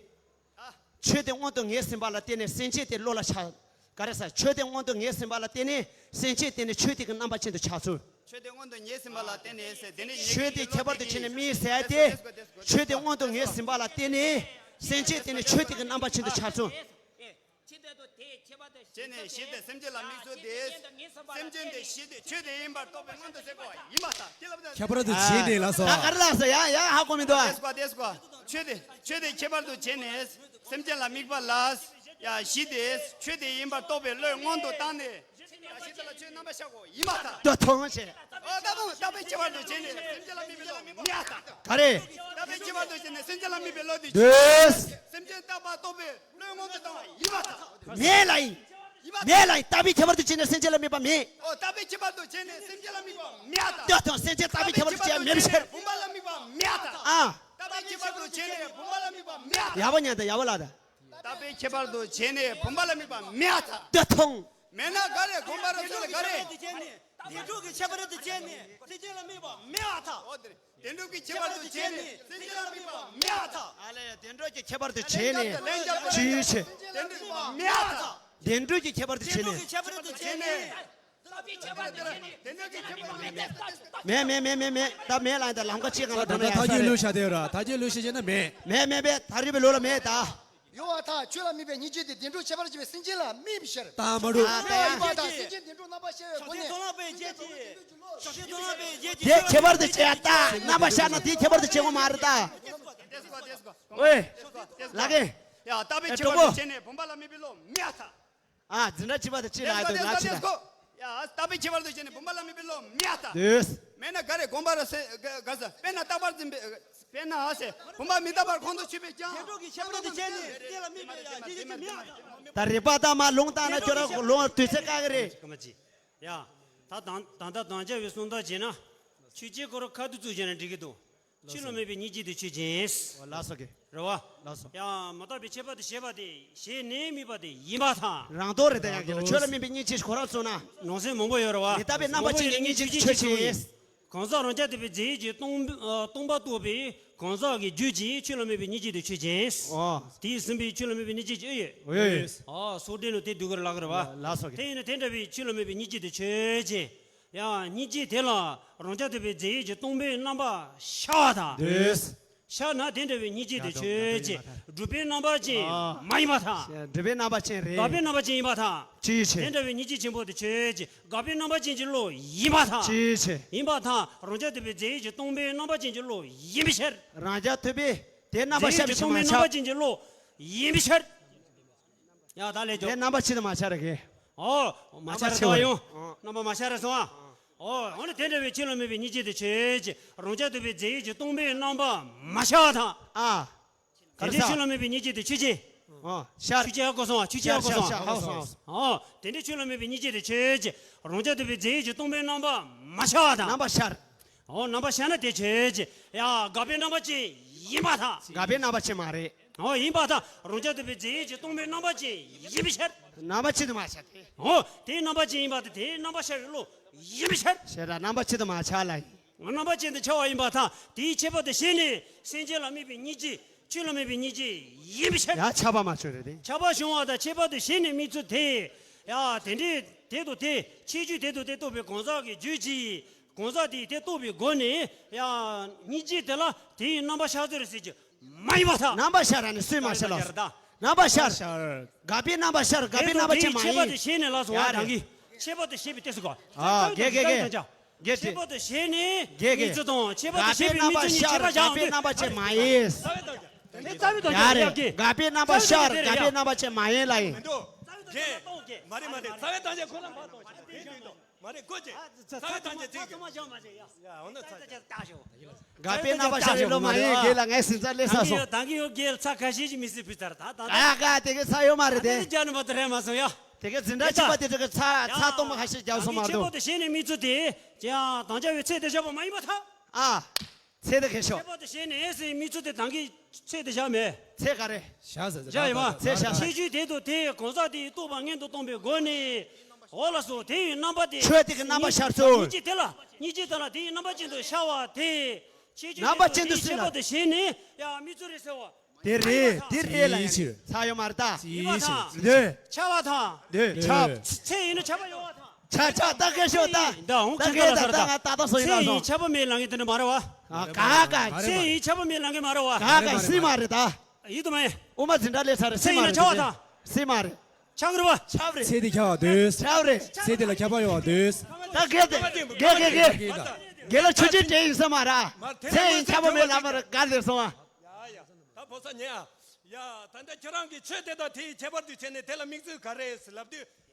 ཨ། ཆོས་དེ་སྔོན་དུ་ངེས་ཟིན་པ་ལ་བརྟེན་ནས་སེམས་ཅན་དེ་བློ་ལ་ཆགས། ག་རེ་ཟེར་ཆོས་དེ་སྔོན་དུ་ངེས་ཟིན་པ་ལ་བརྟེན་ནས་སེམས་ཅན་དེ་ནི་ཆོས་དེ་གི་རྣམ་པ་ཅན་དུ་ཆགས་ཚུལ། ཆོས་དེ་སྔོན་དུ་ངེས་ཟིན་པ་ལ་བརྟེན་ནས་ཟེར་དེ་ནི་ཆོས་དེ་ཁྱད་པར་དུ་བྱས་ནས་དམིགས་ཟེར་ཏེ། ཆོས་དེ་སྔོན་དུ་ངེས་ཟིན་པ་ལ་བརྟེན་ནས་སེམས་ཅན་དེ་ནི་ཆོས་དེ་གི་རྣམ་པ་ཅན་དུ་ཆགས་ཚུལ། ཆོས་དེ་དང་དེ་ཁྱད་པར་དུ་བྱས་ནས་ཞི་སྟེ་སེམས་ཅན་ལ་དམིགས་སོ་སྟེ། སེམས་ཅན་དེ་ཞི་སྟེ་ཆོས་དེ་ཡིན་པར་རྟོགས་པའི་སྔོན་དུ་ཟེར་གོ་ཡིན་པ་དང་དེ་ལ་ཁྱད་པར་དུ་བྱས་ནས་ལ་སོ། ད་ག་རེ་ལ་སོ་ཡ་ཡ་ཧ་གོ་མི་འདུག་ཨ། དེ་སྐོར་དེ་སྐོར་ཆོས་དེ་ཆོས་དེ་ཁྱད་པར་དུ་བྱས་ནས་སེམས་ཅན་ལ་དམིགས་པ་ལ་ཡ་ཞི་སྟེ་ཆོས་དེ་ཡིན་པར་རྟོགས་པའི་བློས་སྔོན་དུ་བཏང་ནས། ཁྱེད་ལ་ཆོས་རྣམ་པར་གཞག་གོ་ཡིན་པར་ཐལ། ད་མཐོང་བྱས། ཨོ་ད་མཐོང་། ལྟ་བས་ཁྱད་པར་དུ་བྱས་ནས་སེམས་ཅན་ལ་དམིགས་པའི་བློ་མེད་པར་ཐལ། ག་རེ། ལྟ་བས་ཁྱད་པར་དུ་བྱས་ནས་སེམས་ཅན་ལ་དམིགས་པའི་བློ་དེ་ཆོས་ཅན། སེམས་ཅན་རྟག་པར་རྟོག་པའི་བློའི་ངང་དུ་བཏང་བ་ཡིན་པར་ཐལ། མེད་ལ་ཡིན། ཡིན་པར་ཐལ། མེད་ལ་ཡིན། ལྟ་བས་ཁྱད་པར་དུ་བྱས་ནས་སེམས་ཅན་ལ་དམིགས་པ་མེད། ཨོ་ལྟ་བས་ཁྱད་པར་དུ་བྱས་ནས་སེམས་ཅན་ལ་དམིགས་པ་མེད་ཐལ། ད་མཐོང་། སེམས་ཅན་ལྟ་བས་ཁྱད་པར་དུ་བྱས་མེད་པའི་ཕྱིར། བུམ་པ་ལ་དམིགས་པ་མེད་ཐལ། ཨ། ལྟ་བས་ཁྱད་པར་དུ་བྱས་ནས་བུམ་པ་ལ་དམིགས་པ་མེད་ཐལ། ཡག་པོ་ཉན་དང་། ཡག་པོ་ལབ་དང་། ལྟ་བས་ཁྱད་པར་དུ་བྱས་ནས་བུམ་པ་ལ་དམིགས་པ་མེད་ཐལ། ད་མཐོང་། མེད་ན་ག་རེ། དགོངས་པ་རབ་གསལ་ལ་ག་རེ། བདེན་གྲུབ་ཀྱི་ཁྱད་པར་དུ་བྱས་ནས་སེམས་ཅན་ལ་དམིགས་པ་མེད་པར་ཐལ། ཨོ་དེ་རེད། བདེན་གྲུབ་ཀྱི་ཁྱད་པར་དུ་བྱས་ནས་སེམས་ཅན་ལ་དམིགས་པ་མེད་པར་ཐལ། ཨ་ལས། བདེན་གྲུབ་ཀྱི་ཁྱད་པར་དུ་བྱས་ནས་ལན་རྒྱབ་པ་ཅི་ཡོད་བྱེད། བདེན་གྲུབ་མེད་པར་ཐལ། བདེན་གྲུབ་ཀྱི་ཁྱད་པར་དུ་བྱས་ནས། བདེན་གྲུབ་ཀྱི་ཁྱད་པར་དུ་བྱས་ནས། མེད་མེད་མེད་མེད་མེད། ད་མེད་ལ་ཡིན། ད་ལམ་ཁ་ཅིག་གང་ལ་ད་འགྲོ་ན་ད་ཡག་ཐག་ས་གཅོད་རེད། ལུགས་བྱ་དེ་ར། ཐག་གཅོད་ལུགས་བྱེད་བྱས་ན་མེད། མེད་མེད་མེད། ད་རེས་པའི་ལོ་ལ་མེད་ད། ཡོད་པར་ཐལ། ཆོས་ལ་དམིགས་པའི་སྙིང་རྗེ་དེ་བདེན་གྲུབ་ཁྱད་པར་ཅན་པའི་སེམས་ཅན་ལ་དམིགས་པའི་ཕྱིར། ད་མ་གྲུབ། ཨ་ད་ཡང་ཡིན་པར་ཐལ། སེམས་ཅན་བདེན་གྲུབ་རྣམ་པར་ཤར་བའི་སྒོ་ནས། དེ་ཁྱད་པར་དུ་བྱས་ད། རྣམ་པར་ཤར་ན་དེ་ཁྱད་པར་དུ་བྱེད་དགོས་མ་རེད་ད། ཨོའེ། ལགས་གེ། ཡ་ལྟ་བས་ཁྱད་པར་དུ་བྱས་ནས་བུམ་པ་ལ་དམིགས་པའི་བློ་མེད་པར་ཐལ། ཨ་འཛིན་གྲྭ་བཅུ་པ་དང་གཅིག་ལ་ཡོད་འདུག་ང་ཅི་ལ། ཡ་ལྟ་བས་ཁྱད་པར་དུ་བྱས་ནས་བུམ་པ་ལ་དམིགས་པའི་བློ་མེད་པར་ཐལ། མེད་ན་ག་རེ། དགོངས་པ་རབ་གསལ་ག་ག་ས། དཔེར་ན་རྟག་པར་འཛིན་པའི། དཔེར་ན་ཨ་ཟེར། བུམ་པ་མི་རྟག་པར་ཁོང་དུ་ཆུད་པས་ཀྱང་། བདེན་གྲུབ་ཀྱི་ཁྱད་པར་དུ་བྱས་ནས་སེམས་ཅན་ལ་དམིགས་པའི་ཡ་ཡིད་ཀྱི་མེད་པར་ཐལ། ད་རིག་པ་དང་མ་ལུང་བཏང་ན་ཁྱོད་རང་ལུང་དུས་ཚོད་བཀག་གི་རེད། ཡ། ད་དང་ད་ལྟ་དམ་བཅའ་བའི་གསུང་སྟངས་བྱས་ན། ཆོས་ཅན་ཁོ་རང་ཁ་ཐུག་བཙུགས་བྱས་ན་འགྲིག་གི་འདུག་ཆོས་ལ་དམིགས་པའི་སྙིང་རྗེ་དེ་ཆོས་ཅན། ཨོ་ལགས་སོ་གི། རེད་བ། ལགས་སོ། ཡང་མི་རྟག་པའི་ཁྱད་པར་དུ་བྱས་པ་དེ་བྱས་ནས་དམིགས་པ་དེ་ཡིན་པར་ཐལ། རང་ལྡོག་རེད་ད། ཡང་གི་ལ་ཆོས་ལ་དམིགས་པའི་སྙིང་རྗེ་ཁོ་རང་བཙུགས་ན། ནང་གསེས་མང་པོ་ཡོད་རེད་བ། མི་རྟག་པའི་རྣམ་པ་ཅན་གྱི་སྙིང་རྗེ་དེ་ཆོས་ཅན། གང་ཟག་རང་རྐྱ་ཐུབ་པའི་རྫས་ཡོད་ཀྱི་སྟོང་ཨ་སྟོང་པ་རྟོགས་པའི་གང་ཟག་གི་རྒྱུད་ཀྱི་ཆོས་ལ་དམིགས་པའི་སྙིང་རྗེ་དེ་ཆོས་ཅན། ཨོ། དེས་ཟིན་པའི་ཆོས་ལ་དམིགས་པའི་སྙིང་རྗེ་ཅི་ཡོད། ཨོ་ཡོད་ཡོད། ཨོ་སོ་བདེ་ནོ་དེ་སྡུག་གི་ལག་གི་རེད་བ། ལགས་སོ་གི། དེ་ཡིན་ན་དེ་འདྲ་བའི་ཆོས་ལ་དམིགས་པའི་སྙིང་རྗེ་དེ་ཆོས་ཅན། ཡང་སྙིང་རྗེ་དེ་ལ་རང་རྐྱ་ཐུབ་པའི་རྫས་ཡོད་ཀྱི་སྟོང་པའི་རྣམ་པ་ཤར་བ་དང་། འདོད། ཤར་ན་དེ་འདྲ་བའི་སྙིང་རྗེ་དེ་ཆོས་ཅན། སྒྲུབ་པའི་རྣམ་པ་ཅན་ཨ་མ་ཡིན་པར་ཐལ། སྒྲུབ་པའི་རྣམ་པ་ཅན་རེད། དགག་པའི་རྣམ་པ་ཅན་ཡིན་པར་ཐལ། ཅི་ཡོད་བྱེད། དེ་འདྲ་བའི་སྙིང་རྗེ་ཆེན་པོ་དེ་ཆོས་ཅན། དགག་པའི་རྣམ་པ་ཅན་གྱི་བློ་ཡིན་པར་ཐལ། ཅི་ཡོད་བྱེད། ཡིན་པར་ཐལ། རང་རྐྱ་ཐུབ་པའི་རྫས་ཡོད་ཀྱི་སྟོང་པའི་རྣམ་པ་ཅན་གྱི་བློ་ཡིན་པའི་ཕྱིར། རང་རྐྱ་ཐུབ་པའི་དེ་རྣམ་པ་ཤར་བའི་ཕྱིར་མ་ཤར། རྫས་ཡོད་ཀྱི་སྟོང་པའི་རྣམ་པ་ཅན་གྱི་བློ་ཡིན་པའི་ཕྱིར། ཡ་ད་ལས་ཀྱོ། དེ་རྣམ་པ་ཅན་དུ་མ་ཤར་གི། ཨོ། མ་ཤར་སོང་བ་ཡོང་། རྣམ་པ་མ་ཤར་སོང་བ། ཨོ། འོ་ན་དེ་འདྲ་བའི་ཆོས་ལ་དམིགས་པའི་སྙིང་རྗེ་དེ་ཆོས་ཅན། རང་རྐྱ་ཐུབ་པའི་རྫས་ཡོད་ཀྱི་སྟོང་པའི་རྣམ་པ་མ་ཤར་བ་དང་། ཨ། དེ་འདྲའི་ཆོས་ལ་དམིགས་པའི་སྙིང་རྗེ་དེ་ཆོས་ཅན། ཨ་ཤར། ཆོས་ཅན་ཧ་གོ་སོང་བ། ཆོས་ཅན་ཧ་གོ་སོང་། ཧ་གོ་སོང་། ཨོ། དེ་འདྲའི་ཆོས་ལ་དམིགས་པའི་སྙིང་རྗེ་དེ་ཆོས་ཅན། རང་རྐྱ་ཐུབ་པའི་རྫས་ཡོད་ཀྱི་སྟོང་པའི་རྣམ་པ་མ་ཤར་བ་དང་། རྣམ་པ་ཤར། ཨོ་རྣམ་པ་ཤར་ན་དེ་ཆོས་ཅན། ཡ་དགག་པའི་རྣམ་པ་ཅན་ཡིན་པར་ཐལ། དགག་པའི་རྣམ་པ་ཅན་མ་རེད། ཨོ་ཡིན་པར་ཐལ། རང་རྐྱ་ཐུབ་པའི་རྫས་ཡོད་ཀྱི་སྟོང་པའི་རྣམ་པ་ཅན་ཡིན་པའི་ཕྱིར། རྣམ་པ་ཅན་དུ་མ་ཤར་ཏེ། ཨོ་དེའི་རྣམ་པ་ཅན་ཡིན་པར་ཐལ། དེའི་རྣམ་པ་ཤར་བའི་བློ་ཡིན་པའི་ཕྱིར། ཞེས་ར་རྣམ་པ་ཅན་དུ་མ་ཤར་ལ། རྣམ་པ་ཅན་དུ་ཤར་བ་ཡིན་པར་ཐལ། དེའི་ཁྱད་པར་དུ་བྱས་ནས་སེམས་ཅན་ལ་དམིགས་པའི་སྙིང་རྗེ། ཆོས་ལ་དམིགས་པའི་སྙིང་རྗེ་ཡིན་པའི་ཕྱིར། ཡ་ཁྱབ་པ་མ་བྱུང་རེད་དེ། ཁྱབ་པ་བྱུང་བ་དང་ཁྱད་པར་དུ་བྱས་ནས་དམིགས་ཚུལ་དེ། ཡ་དེ་འདྲའི་དེ་དང་དེ་ཁྱད་ཆོས་དེ་དང་དེ་རྟོགས་པའི་གང་ཟག་གི་རྒྱུད་ཀྱིས། གང་ཟག་དེས་དེ་རྟོགས་པའི་སྒོ་ནས་ཡང་སྙིང་རྗེ་དེ་ལ་དེའི་རྣམ་པ་ཤར་ཚུལ་རེད་ཟེར་གྱི་མ་ཡིན་པར་ཐལ། རྣམ་པ་ཤར་ར་ནི་སུས་མ་ཤར་ལ། རྣམ་པ་ཤར། དགག་པའི་རྣམ་པ་ཤར། དགག་པའི་རྣམ་པ་ཅན་མ་ཡིན། ཁྱད་པར་དུ་བྱས་ནས་ལ་སོང་བ་དང་གི། ཁྱད་པར་དུ་བྱས་པའི་ལྟས་སུ་གོ། ཨ་དགེ་དགེ་དགེ། དགེ་ཁྱད་པར་དུ་བྱས་ནས་དགེ་དགེ། དམིགས་ཚུལ་དང་ཁྱད་པར་དུ་བྱས་པའི་དམིགས་ཚུལ་གཉིས་ཁྱད་པར་བྱ། དགག་པའི་རྣམ་པ་ཅན་མ་ཡིན། རྩ་བའི་དོན་ཡ་རེད། དགག་པའི་རྣམ་པ་ཤར། དགག་པའི་རྣམ་པ་ཅན་མ་ཡིན་ལ་ཡིན། མ་རེད་མ་རེད། རྩ་བའི་དོན་ཅན་ཁོ་ན་མ་གཏོགས་ཅིག་དེ་དུས་དོ། མ་རེད་ཀོ་ཅེ། རྩ་བའི་དོན་ཅན་ཚིག་གི། ཡ་འོ་ན་ཚ་ཅེ། དགག་པའི་རྣམ་པ་ཤར་རེད་ལོ་མ་ཡིན། དགེ་ལ་ངས་ཟིན་ཚ་ལས་ས་སོ། ད་གི་ཡོ་དགེ་ལ་ཚ་ཁ་ཤས་ཅིག་མི་སྲིད་པའི་ཚར་ད་ད་ད། ཨ་ག་དེ་གི་ཚ་ཡོད་མ་རེད་དེ། ད་དེ་རྒྱ་ནི་མ་ད་རེད་མ་སོང་ཡ། དེ་གི་འཛིན་གྲྭ་གཅིག་པ་དེ་ཚོ་གི་ཚ་ཚ་གཏོང་མ་ཁ་ཤས་རྒྱག་སོང་མ་གཏོགས། ཁྱད་པར་དུ་བྱས་ནས་དམིགས་ཚུལ་དེ་ཀྱང་དམ་བཅའ་བའི་ཚད་དེ་བཞག་པ་མ་ཡིན་པར་ཐལ། ཨ། ཚད་དེ་གལ་ཤོག་ཁྱད་པར་དུ་བྱས་ནས་ཟེར་དམིགས་ཚུལ་དེ་དང་གི་ཚད་དེ་བཞག་མེད། ཚད་ག་རེ། བཞག་ཟེར་ཟེར་བཞག་ཡོད་མ། ཚད་བཞག་ཟེར། ཁྱད་ཆོས་དེ་དང་དེ་གང་ཟག་དེའི་རྟོག་པ་མངོན་དུ་བཏང་བའི་སྒོ་ནས། འོ་ལགས་སོ། དེ་ཡི་རྣམ་པ་དེ། ཆོས་དེ་གི་རྣམ་པ་ཤར་ཚུལ། སྙིང་རྗེ་དེ་ལ་སྙིང་རྗེ་དེ་ལ་དེ་ཡི་རྣམ་པ་ཅན་དུ་ཤར་བ་དེ། ཁྱད་ཆོས་རྣམ་པ་ཅན་དུ་དེ་ཁྱད་པར་དུ་བྱས་ནས་ཡང་དམིགས་ཚུལ་རེད་ཟེར་བ། དེ་རེད། དེ་རེད་ལ་ཡིན། ཚ་ཡོད་མ་རེད་ད། ཡིན་པ་དང་། འདོད། ཁྱབ་པ་དང་། འདོད་ཁྱབ། ཚད་ཡིན་ན་ཁྱབ་པ་ཡོད་པ་དང་། ཆ་ཆ་ད་གལ་ཤོག་ད། ད་འོང་ད་ཁྱོད་གལ་ད་ད་ང་ད་ད་སོ་ཡིན་ན་སོ། ཚད་ཡིན་ཁྱབ་པ་མེད་ལ་ངས་དེ་འདྲ་མ་རེད་བ། ཨ་ག་ག། ཚད་ཡིན་ཁྱབ་པ་མེད་ལ་ངས་མ་རེད་བ། ག་ག་སྲིད་མ་རེད་ད། ཡིན་དུ་མ་ཡིན། དབུ་མ་འཛིན་གྲྭ་ལས་ཚར་རེད། སྲིད་མ་རེད་ད། སྲིད་མ་རེད། ཆགས་རེད་བ། ཆགས་རེད། ཚེ་འདི་ཁྱབ་པ་འདོད། ཆགས་རེད། ཚེ་འདི་ལ་ཁྱབ་པ་ཡོང་བ་འདོད། ད་གལ་ཏེ་གལ་གལ་གལ། དགེ་ལ་ཆོས་ཅན་འདྲེ་ཡིན་ས་མ་ར། ཚེ་ཡིན་ཁྱབ་པ་མེད་ལ་མ་ར་ག་ལེར་སོང་བ། ཡ་ཡ། ད་ཕོ་ས་ཉེ་ཨ། ཡ་ད་ལྟ་ཁྱོད་རང་གིས་ཆོས་དེ་དང་དེ་ཡི་ཁྱད་པར་དུ་བྱས་ནས་དེ་ལ་དམིགས་ཚུལ་ག་རེ་ཟེར་ལབ་དུས།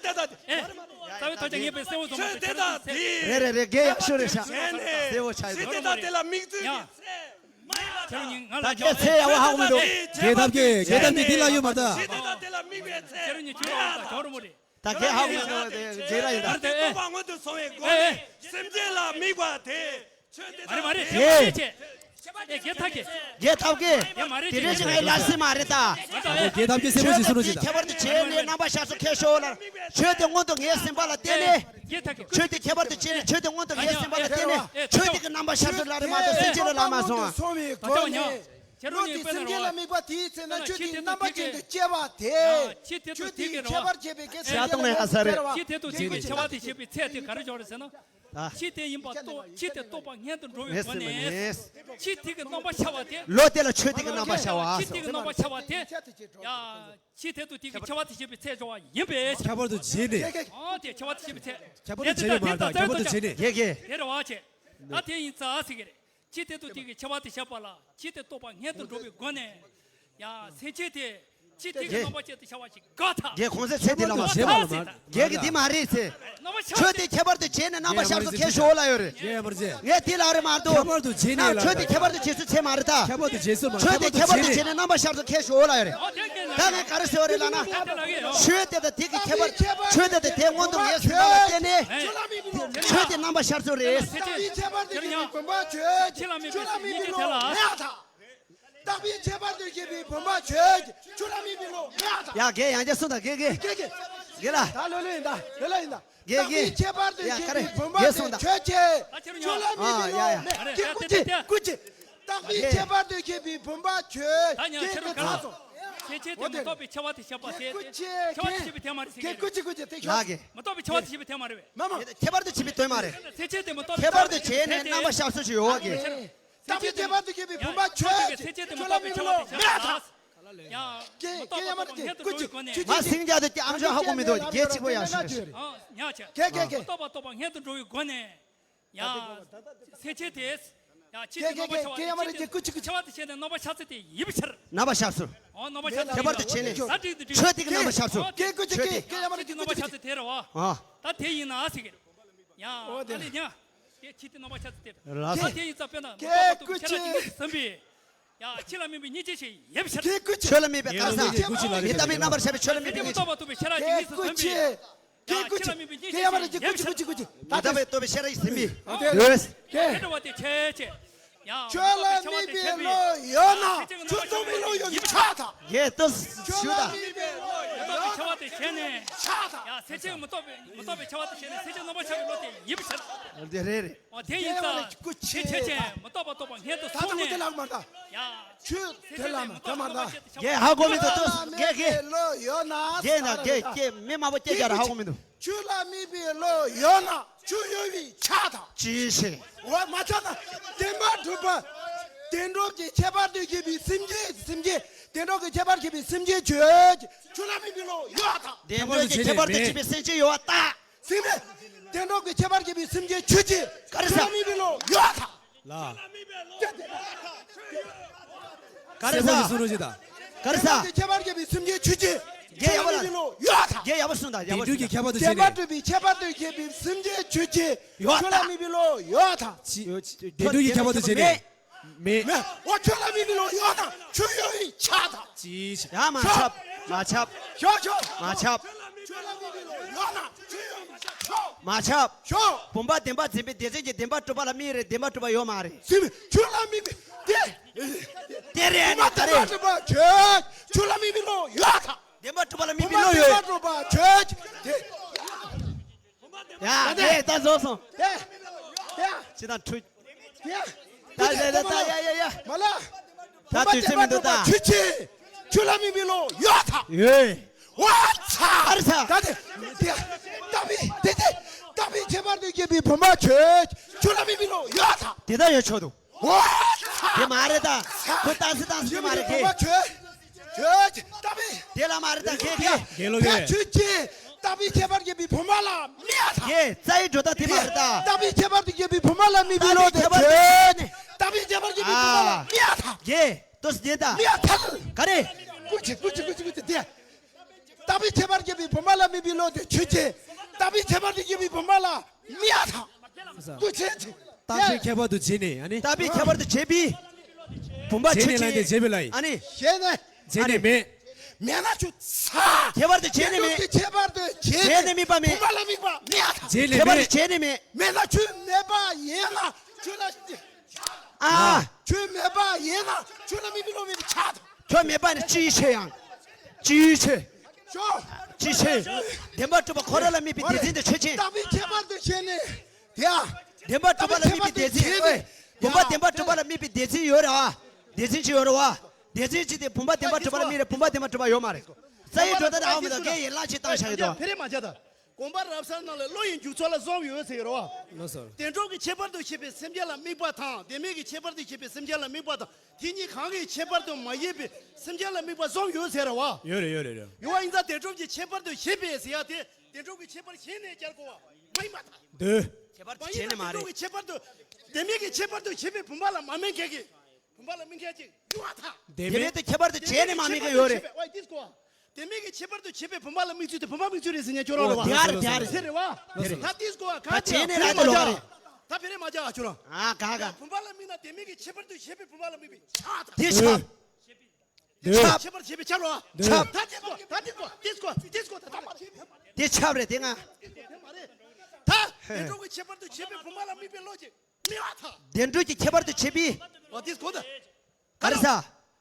ཆོས་དེ་དག་དེ། ཨེ། རྩ་བའི་ཐོག་ཀྱང་ངེས་པའི་གསལ་བོ་བཟོ་མ་ཆོས་དེ་དག་དེ། རེད་རེད་རེད། དགེ་ཡག་ཤོས་རེད་ཤག་གསལ་བོ་ཆགས་ཡོད། ཆོས་དེ་དག་དེ་ལ་མིག་བཙུམ་གྱིས་འཚལ། ཁྱེད་རང་གཉིས་ང་ལ་ད་སྐད་ཆ་ཡག་པོ་ཧ་གོ་མི་འདུག་རྒྱལ་ཐབས་ཀྱིས་རྒྱལ་ཐབས་ཀྱིས་འདི་ལ་ཡོད་མ་ད། ཆོས་དེ་དག་དེ་ལ་དམིགས་པའི་ཚེ། ཁྱེད་རང་གཉིས་ཁྱོད་རང་ད་གྱོར་མོ་རེད། ད་གས་ཧ་གོ་མི་འདུག་དེ་རྗེས་ལ་ཡིན་ད། ཨ་རྟེ་ཨེ། རྟོགས་པ་མངོན་དུ་སོང་བའི་སྒོ་ནས་སེམས་ཅན་ལ་དམིགས་པ་དེ། ཆོས་དེ་མ་རེད་མ་རེད། དེ་མ་རེད་ཅེས། ཨེ་རྒྱལ་ཐབས་ཀྱིས། རྒྱལ་ཐབས་ཀྱིས། དེ་མ་རེད་དེ་ཅེས་རེད་ཅེས་ངའི་ལ་སྲིད་མ་རེད་ད། ཨ་ད་ཨེ། རྒྱལ་ཐབས་ཀྱིས་གསལ་པོ་ཞིག་གསུང་རོགས་བྱེད་ད། ཁྱད་པར་དུ་བྱས་ནས་རྣམ་པ་ཤར་སོ་ཁྱེད་ཤོག་ལ། ཆོས་དེ་མངོན་དུ་ངའི་སེམས་པ་ལ་བརྟེན་ནས། རྒྱལ་ཐབས་ཀྱིས། ཆོས་དེ་ཁྱད་པར་དུ་བྱས་ནས་ཆོས་དེ་མངོན་དུ་ངའི་སེམས་པ་ལ་བརྟེན་ནས་ཆོས་དེ་གི་རྣམ་པ་ཤར་སོ་ལ་རེད་མ་གཏོགས་སེམས་ཅན་ལ་ལ་མ་སོང་། ད་ཆ་བ་ཉག་ཁྱེད་རང་གཉིས་དཔེར་ན་རོ། སེམས་ཅན་ལ་དམིགས་པ་དེའི་ཚེ་ན་ཆོས་དེའི་རྣམ་པ་ཅན་དུ་སྐྱེ་བ་དེ། ཆོས་དེ་དུ་དེ་གི་རོ། ཁྱད་པར་བྱེད་པའི་སྐད་ཆ་ཡ་གཏོང་ནས་ཡ་ས་རེད། ཆོས་དེ་དུ་དེ་གི་ཁྱད་པར་དུ་བྱེད་པའི་ཚད་དེ་ག་རེ་འཇོག་རེད་ཟེར་ན། ཆོས་དེ་ཡིན་པ་རྟོགས། ཆོས་དེ་རྟོགས་པ་སྔོན་དུ་འགྲོ་བའི་སྒོ་ནས། ཆོས་དེ་གི་རྣམ་པ་ཤར་བ་དེ། ལོ་དེ་ལ་ཆོས་དེ་གི་རྣམ་པ་ཤར་བ། ཆོས་དེ་གི་རྣམ་པ་ཤར་བ་དེ། ཡ། ཆོས་དེ་དུ་དེ་གི་ཁྱད་པར་དུ་བྱེད་པའི་ཚད་འཇོག་པ་ཡིན་པས། ཁྱད་པར་དུ་བྱས་ནས། ཨ་དེ་ཁྱད་པར་དུ་བྱེད་པའི་ཚད། ཁྱད་པར་དུ་བྱས་ནས་མ་རེད་ད། ཁྱད་པར་དུ་བྱས་ནས། དེ་རེད་བ་ཆེ། ད་དེ་ཡིན་ཙང་ཟེར་གི་རེད། ཆོས་དེ་དུ་དེ་གི་ཁྱད་པར་དུ་བྱས་པ་ལ་ཆོས་དེ་རྟོགས་པ་སྔོན་དུ་འགྲོ་བའི་སྒོ་ནས། ཡང་སེམས་ཅན་དེ་ཆོས་དེ་གི་རྣམ་པ་ཅན་དུ་ཤར་བ་ཞིག་དགའ་ཐག་རྒྱལ་ཁོང་ཚོས་ཚེ་འདི་ལ་མ་ཟེར་བ་ལ་མ། རྒྱལ་གྱི་འདི་མ་རེད་ཚེ། ཆོས་དེ་ཁྱད་པར་དུ་བྱས་ནས་རྣམ་པ་ཤར་སོ་ཁྱེད་ཤོག་ལ་ཡོད་རེད། ངས་དེ་ལ་རེད་མ་གཏོགས། ཁྱད་པར་དུ་བྱས་ནས་ལ། ཆོས་དེ་ཁྱད་པར་དུ་བྱེད་ཚུལ་ཚད་མ་རེད་ད། ཁྱད་པར་དུ་བྱེད་ཚུལ་མ། ཆོས་དེ་ཁྱད་པར་དུ་བྱས་ནས་རྣམ་པ་ཤར་སོ་ཁྱེད་ཤོག་ལ་ཡོད་རེད། ད་ངས་ག་རེ་ཟེར་བ་རེད་ལབ་ན། ཆོས་དེ་དང་དེ་གི་ཁྱད་པར། ཆོས་དེ་དང་དེ་མངོན་དུ་ངས་ཟིན་པ་ལ་བརྟེན་ནས། ཆོས་དེ་རྣམ་པ་ཤར་སོ་རེད། ཁྱད་པར་དུ་བྱེད་པའི་བུམ་པ་ཆོས། ཆོས་ལ་དམིགས་པའི་སེམས་ཅན་དེ་ལ། བརྟག་པའི་ཁྱད་པར་དུ་བྱེད་པའི་བུམ་པ་ཆོས་ཀྱི་ཆོས་ལ་དམིགས་པའི་བློ་མེད་ད། ཡ་རྒན་ཡང་བསྐྱར་གསུངས་དང་རྒན་རྒན། རྒན་རྒན། རྒན་ལགས། ད་ལོས་ལོས་ཡིན་ད་ལོས་ལོས་ཡིན་ད། རྒན་རྒན། བརྟག་པའི་ཁྱད་པར་དུ་ཡ་བྱེད་ཀ་རེ་པའི་བུམ་པ་རྒན་གསུངས་དང་། ཆོས་ཀྱི་ཆོས་ལ་དམིགས་པའི་བློ་མེད་ཀྱི་སྐུ་མཁྱེན་སྐུ་མཁྱེན། བརྟག་པའི་ཁྱད་པར་དུ་བྱེད་པའི་བུམ་པ་ཆོས་ཀྱི་ཚ་སོ། ཁྱེད་ཆོས་དེ་མི་རྟོག་པའི་ཁྱད་པར་དུ་བྱེད་པ་དེ་ཁྱད་པར་དུ་བྱེད་པའི་ཐལ་མ་རེད་ཟེར་གི་རེད། ཁྱེད་སྐུ་མཁྱེན་སྐུ་མཁྱེན་ཐེག་ཆོག་ལགས་ཀྱིས། མི་རྟོག་པའི་ཁྱད་པར་དུ་བྱེད་པའི་ཐལ་མ་རེད། མ་མ། ཁྱད་པར་དུ་བྱེད་པའི་དོན་མ་རེད། ཁྱེད་ཆོས་དེ་མི་རྟོག་པའི་ཁྱད་པར་དུ་བྱས་ནས་རྣམ་པ་ཤར་སོ་ཞིག་ཡོད་གི། བརྟག་པའི་ཁྱད་པར་དུ་བྱེད་པའི་བུམ་པ་ཆོས་ཀྱི་ཆོས་ལ་དམིགས་པའི་བློ་མེད་ད། ཡང་། ཀྱེ་ཀྱེ་ཡ་མ་རེད་ཀྱེ་ཀུ་ཅི་ཀུ་ཅི། ང་སེང་རྒྱ་དུ་ཀྱེ་ཨམ་ཅོག་ཧ་གོ་མི་འདུག་ཀྱེ་གཅིག་པོ་ཡ་ཤོད། ཉག་ཆེ། ཀྱེ་ཀྱེ་ཀྱེ། མི་རྟོག་པ་རྟོགས་པ་སྔོན་དུ་འགྲོ་བའི་སྒོ་ནས། ཡང་། སེམས་ཅན་དེས། ཡང་ཆོས་དེ་རྣམ་པ་ཤར་བ་དེ་ཆོས་དེ་ཁྱད་པར་དུ་བྱས་ནས་རྣམ་པ་ཤར་ཚུལ་དེ་ཡིན་པའི་ཕྱིར། རྣམ་པ་ཤར་ཚུལ། འོ་རྣམ་པ་ཤར་ཚུལ་ཁྱད་པར་དུ་བྱས་ནས་ཟ་འགྲིག་ཏུ་འགྲིག་ཆོས་དེ་གི་རྣམ་པ་ཤར་ཚུལ། ཀྱེ་ཀུ་ཅི་ཀྱེ་ཀྱེ་ཡ་མ་རེད་ཀྱེ་ཀུ་ཅི་ཀུ་ཅི་དེ་རེད་བ། ཨ། ད་དེ་ཡིན་ན་ཟེར་གི་རེད། ཡང་ཨ་ལས་ཉག་དེ་ཆོས་དེ་རྣམ་པ་ཤར་ཚུལ་དེ་རེད། ད་དེ་ཡིན་ཙང་དཔེར་ན་མི་རྟོག་པ་རྟོགས་པའི་ཁྱད་པར་དུ་བྱས་ནས་ཟིན་པའི། ཡང་ཆོས་ལ་དམིགས་པའི་སྙིང་རྗེ་ཞིག་ཡིན་པའི་ཕྱིར། ཆོས་ལ་དམིགས་པའི་ག་རེ་ཟ། མི་རྟག་པའི་རྣམ་པར་ཤར་བའི་ཆོས་ལ་དམིགས་པའི་སྙིང་རྗེ། མི་རྟོག་པ་རྟོགས་པའི་ཁྱད་པར་དུ་བྱས་ནས་ཟིན་པའི། ཀྱེ་ཀུ་ཅི། ཀྱེ་ཡ་མ་རེད་ཀྱེ་ཀུ་ཅི་ཀུ་ཅི་ཀུ་ཅི། ད་ལྟ་བའི་རྟོག་པའི་ཤེས་རབ་ཀྱིས་ཟིན་པའི། ཡོད། དེ་འདྲ་བ་དེ་ཆེ་ཆེ། ཡང་ཆོས་ལ་དམིགས་པའི་བློ་ཡོད་ན་ཆོས་མཐོང་བའི་བློ་ཡོད་ནི་ཆགས་དང་། ཡེ་ཏོ་ཆོས་ལ་དམིགས་པའི་བློ་ཡོད་ན་ཆགས་དང་། ཡང་སེམས་ཅན་མི་རྟོག་པའི་མི་རྟོག་པའི་ཆགས་པ་དེ་བྱས་ནས་སེམས་ཅན་རྣམ་པར་ཤར་བའི་བློ་དེ་ཡིན་པའི་ཕྱིར། འདི་རེད་རེད། འོ་དེ་ཡིན་ཙང་ཆོས་ཆེ་ཆེ་མི་རྟོག་པ་རྟོགས་པ་སྔོན་དུ་སོང་ནས། ད་ལྟ་མི་དེ་ལགས་མ་ད། ཡང་ཆོས་དེ་ལ་མ་ད་མ་ད། ཡེ་ཧ་གོ་མི་འདུག་ཏོ་རྒན་རྒན། རྒན་ན་རྒན་རྒན་མི་མང་པོ་སྐད་རྒྱག་ར་ཧ་གོ་མི་འདུག་ཆོས་ལ་དམིགས་པའི་བློ་ཡོད་ན་ཆོས་ཡོད་པའི་ཆགས་དང་། ཅི་ཞིག་འོ་མ་ཆགས་ན་བདེན་པར་གྲུབ་པ། བདེན་གྲུབ་ཀྱི་ཁྱད་པར་དུ་བྱེད་པའི་སེམས་ཅན་སེམས་ཅན་བདེན་གྲུབ་ཀྱི་ཁྱད་པར་བྱེད་པའི་སེམས་ཅན་ཆོས་ཀྱི་ཆོས་ལ་དམིགས་པའི་བློ་ཡོད་དང་། བདེན་གྲུབ་ཀྱི་ཁྱད་པར་དུ་བྱེད་པའི་སེམས་ཅན་ཡོད་པ་ལྟ། སེམས་པས་བདེན་གྲུབ་ཀྱི་ཁྱད་པར་བྱེད་པའི་སེམས་ཅན་ཆོས་ཀྱི་ག་རེ་ཆོས་ལ་ཟ། དམིགས་པའི་བློ་ཡོད་དང་། ལ། ག་རེ་ཟ། ག་རེ་ཟ། ཁྱད་པར་བྱེད་པའི་སེམས་ཅན་ཆོས་ཅན། རྒྱལ་ཡག་པོ་ལ། ཡོད་དང་། རྒྱལ་ཡག་པོ་གསུངས་དང་ཡག་པོ་གསུངས། བདེན་གྲུབ་ཀྱི་ཁྱད་པར་དུ་བྱས་ནས། བདེན་པར་གྲུབ་པའི་ཁྱད་པར་དུ་བྱེད་པའི་སེམས་ཅན་ཆོས་ཅན། ཡོད་དང་། ཆོས་ལ་དམིགས་པའི་བློ་ཡོད་དང་། བདེན་གྲུབ་ཀྱི་ཁྱད་པར་དུ་བྱས་ནས། མེད། མེད། འོ་ཆོས་ལ་དམིགས་པའི་བློ་ཡོད་དང་ཆོས་ཡོད་པའི་ཆགས་དང་། ཅི་ཞིག་ཡ་མ་ཁྱབ། མ་ཁྱབ། ཞོག་ཞོག་མ་ཁྱབ། ཆོས་ལ་དམིགས་པའི་བློ་ཡོད་དང་ཆོས་ཡོད་པའི་ཆགས། མ་ཁྱབ། ཞོག་བུམ་པ་བདེན་པ་འཛིན་པའི་སྡེ་ཚན་གྱི་བདེན་པར་གྲུབ་པ་ལ་དམིགས་རེད། བདེན་པར་གྲུབ་པ་ཡོད་མ་རེད། ཟེར་བའི་ཆོས་ལ་དམིགས་པའི་དེ། དེ་རེད་ནི་ད་རེད། ཆོས་ཆོས་ལ་དམིགས་པའི་བློ་ཡོད་དང་། བདེན་པར་གྲུབ་པ་ལ་དམིགས་པའི་བློ་ཡོད། བདེན་པར་གྲུབ་པ་ཆོས་དེ། ཡ་དེ་ད་རྫོགས་སོང་། དེ་དེ་ཅི་དང་འཁྲུལ། ཡ། ད་ད་ད་ད་ཡ་ཡ་ཡ། མ་ལ། ད་དུས་ཚོད་མི་འདུག་ད། ཁྱོད་ཆེ། ཁྱོད་ལ་མི་མི་ལོ་ཡོད་ཐ། ཡོད། ཝ་ཚ། ཨ་རི་ཚ། ད་དེ། དེ་ད་བི་དེ་དེ། ད་བི་ཁྱད་པར་དུ་སྐྱེས་པའི་བུ་མ་ཁྱོད། ཁྱོད་ལ་མི་མི་ལོ་ཡོད་ཐ། དེ་ད་ཡོད་ཆོག་འདུག་ཝ་ཚ། དེ་མ་རེད་ད། ཁོ་ཏང་སི་ཏང་སི་མ་རེད་ཁྱེད། བུ་མ་ཁྱོད། ཁྱོད་ཀྱི་ད་བི། དེ་ལ་མ་རེད་ད་ཁྱེད་ཁྱེད། དགེ་སློང་ཡོད། ཁྱོད་ཀྱི་ད་བི་ཁྱད་པར་སྐྱེས་པའི་བུ་མ་ལ་མི་ཡ་ཐ། ཁྱེད་རྩ་ཡི་འགྲོ་ད་དེ་མ་རེད་ད། ད་བི་ཁྱད་པར་སྐྱེས་པའི་བུ་མ་ལ་མི་བི་ལོ་དེ་ཁྱོད་ནི། ད་བི་ཁྱད་པར་སྐྱེས་པའི་བུ་མ་ལ་མི་ཡ་ཐ། ཁྱེད་ཏོ་སི་དེ་ད། མི་ཡ་ཐ། ག་རེ། ཀུ་ཅི་ཀུ་ཅི་ཀུ་ཅི་ཀུ་ཅི་དེ། ད་བི་ཁྱད་པར་སྐྱེས་པའི་བུ་མ་ལ་མི་བི་ལོ་དེ་ཁྱོད་ཀྱི། ད་བི་ཁྱད་པར་སྐྱེས་པའི་བུ་མ་ལ་མི་ཡ་ཐ། ཀུ་ཅི་ཅི། ད་བི་ཁྱད་པར་དུ་བྱས་ནས་ཨ་ནི། ད་བི་ཁྱད་པར་དུ་བྱས་པའི། བུམ་པ་བྱས་ནས་ཁྱོད་ལ་ཀྱི་ཀྱི། བྱས་པའི་ལ་ཡིན། ཨ་ནི། བྱས་ནས། བྱས་ནས་མེད། མེད་ན་ཁྱོད་ཚ། ཁྱད་པར་དུ་བྱས་ནས་མེད། ཁྱད་པར་དུ་བྱས་བྱས་ནས་མེད་པ་མེད། བུམ་པ་ལ་དམིགས་པ་མེད་ཨ་ཐ། བྱས་ནས་ཁྱད་པར་དུ་མེད། བྱས་ནས་མེད། མེད་ན་ཁྱོད་མེད་པ་ཡིན་ན་ཁྱོད་ལ། ཨ། ཁྱོད་མེད་པ་ཡིན་ན་ཁྱོད་ལ་དམིགས་པའི་བློ་མེད་པའི་ཆ་དང་། ཁྱོད་མེད་པ་ནི་ཅི་ཡི་ཆེ་ཡང་། ཅི་ཡི་ཆེ། ཤོ། ཅི་ཆེ། བདེན་པ་གྲུབ་པ་ཁོ་རང་ལ་དམིགས་པའི་སྡེ་ཚན་དེ་ཆོས་ཅན། ད་བི་ཁྱད་པར་དུ་བྱས་ནས། དེ་ཡ། བདེན་པ་གྲུབ་པ་ལ་དམིགས་པའི་སྡེ་ཚན། ཨོའི། བུམ་པ་བདེན་པ་གྲུབ་པ་ལ་དམིགས་པའི་སྡེ་ཚན་ཡོད་རེད་བ། སྡེ་ཚན་ཅི་ཡོད་རེད་བ། སྡེ་ཚན་ཅི་དེ་བུམ་པ་བདེན་པ་གྲུབ་པ་ལ་དམིགས་རེད། བུམ་པ་བདེན་པ་གྲུབ་པ་ཡོད་མ་རེད། རྩ་ཡི་འགྲོ་ད་ཨ་མི་དང་གེ་ཡི་ལ་ཆེ་བཏང་བཞག་ཡོད་དོ། ཕེ་རེ་མ་བྱ་ད། དགོངས་པ་རབ་གསལ་ནང་ལ་བློ་ཡི་འཇུག་ཚུལ་ལ་གསུམ་ཡོད་ཟེར་གྱི་རེད་བ། ལགས་སོ། བདེན་གྲུབ་ཀྱི་ཁྱད་པར་དུ་ཕྱེ་བའི་སེམས་ཅན་ལ་དམིགས་པ་དང་ལྡན་མིན་གྱི་ཁྱད་པར་དུ་ཕྱེ་བའི་སེམས་ཅན་ལ་དམིགས་པ་དང་དེ་གཉིས་གང་གི་ཁྱད་པར་དུ་མ་ཡིན་པའི་སེམས་ཅན་ལ་དམིགས་པ་གསུམ་ཡོད་ཟེར་རེད་བ། ཡོད་རེད་ཡོད་རེད་ཡོད། ཡོད་བ་ཡིན་ཙང་བདེན་གྲུབ་ཀྱི་ཁྱད་པར་དུ་ཕྱེ་བའི་ཟེར་ཡ་དེ་བདེན་གྲུབ་ཀྱི་ཁྱད་པར་བྱས་ནས་སྦྱར་དགོས་བ་མ་ཡིན་པ་དང་། འདོད། ཁྱད་པར་དུ་མ་ཡིན་བྱས་ནས་ན་མ་བདེན་གྲུབ་རེད། ཀྱི་ཁྱད་པར་དུ་ལྡན་མིན་གྱི་ཁྱད་པར་དུ་ཕྱེ་བའི་བུམ་པ་ལ་མ་དམིགས་མཁན་གྱི་བུམ་པ་ལ་དམིགས་མཁན་གྱི་ཡོད་བ་དང་། ལྡན་མིན་དུ་ཁྱད་པར་དུ་བྱས་ནས་མ་དམིགས་མཁན་ཡོད་རེད། ཨོའི་ཏིས་ཀོ། ལྡན་མིན་གྱི་ཁྱད་པར་དུ་ཕྱེ་བའི་བུམ་པ་ལ་དམིགས་ཚུལ་དེ་བུམ་པ་དམིགས་ཚུལ་རེད་ཟེར་ཉན་ཁྱོད་རང་རེད་བ། ཨོ་དེ་ཨ་རེད་དེ་ཨ་རེད། དེ་རེད་བ། དེ་རེད། ད་ཏིས་ཀོ་ཨ་ད་ག་བྱས་ནས་ད་ར་ཕེ་རེ་མ་ལོག་ཨ་རེད། ད་ཕེ་རེ་མ་རྒྱག་ཨ་ཁྱོད་རང་། ཨ་ག་ག་བུམ་པ་ལ་དམིགས་ན་ལྡན་མིན་གྱི་ཁྱད་པར་དུ་ཕྱེ་བའི་བུམ་པ་ལ་དམིགས་པའི་ཆ་དང་། དེ་ཆ། འདོད། ཁྱད་པར་ཕྱེ་བའི་ཆ་རོ། ཁྱབ། ད་ཏིས་ཀོ་ད་ཏིས་ཀོ་ཏིས་ཀོ་ཏིས་ཀོ་ད་ད། དེ་ཁྱབ་རེད་དེ་ང་། མ་རེད། ད་བདེན་གྲུབ་ཀྱི་ཁྱད་པར་དུ་ཕྱེ་བའི་བུམ་པ་ལ་དམིགས་པའི་བློ་ཅིག་མི་བ་ཐ། བདེན་གྲུབ་ཀྱི་ཁྱད་པར་དུ་ཕྱེ་བའི། ཨོ་ཏིས་ཀོ་ད། ག་རེ་ཟ།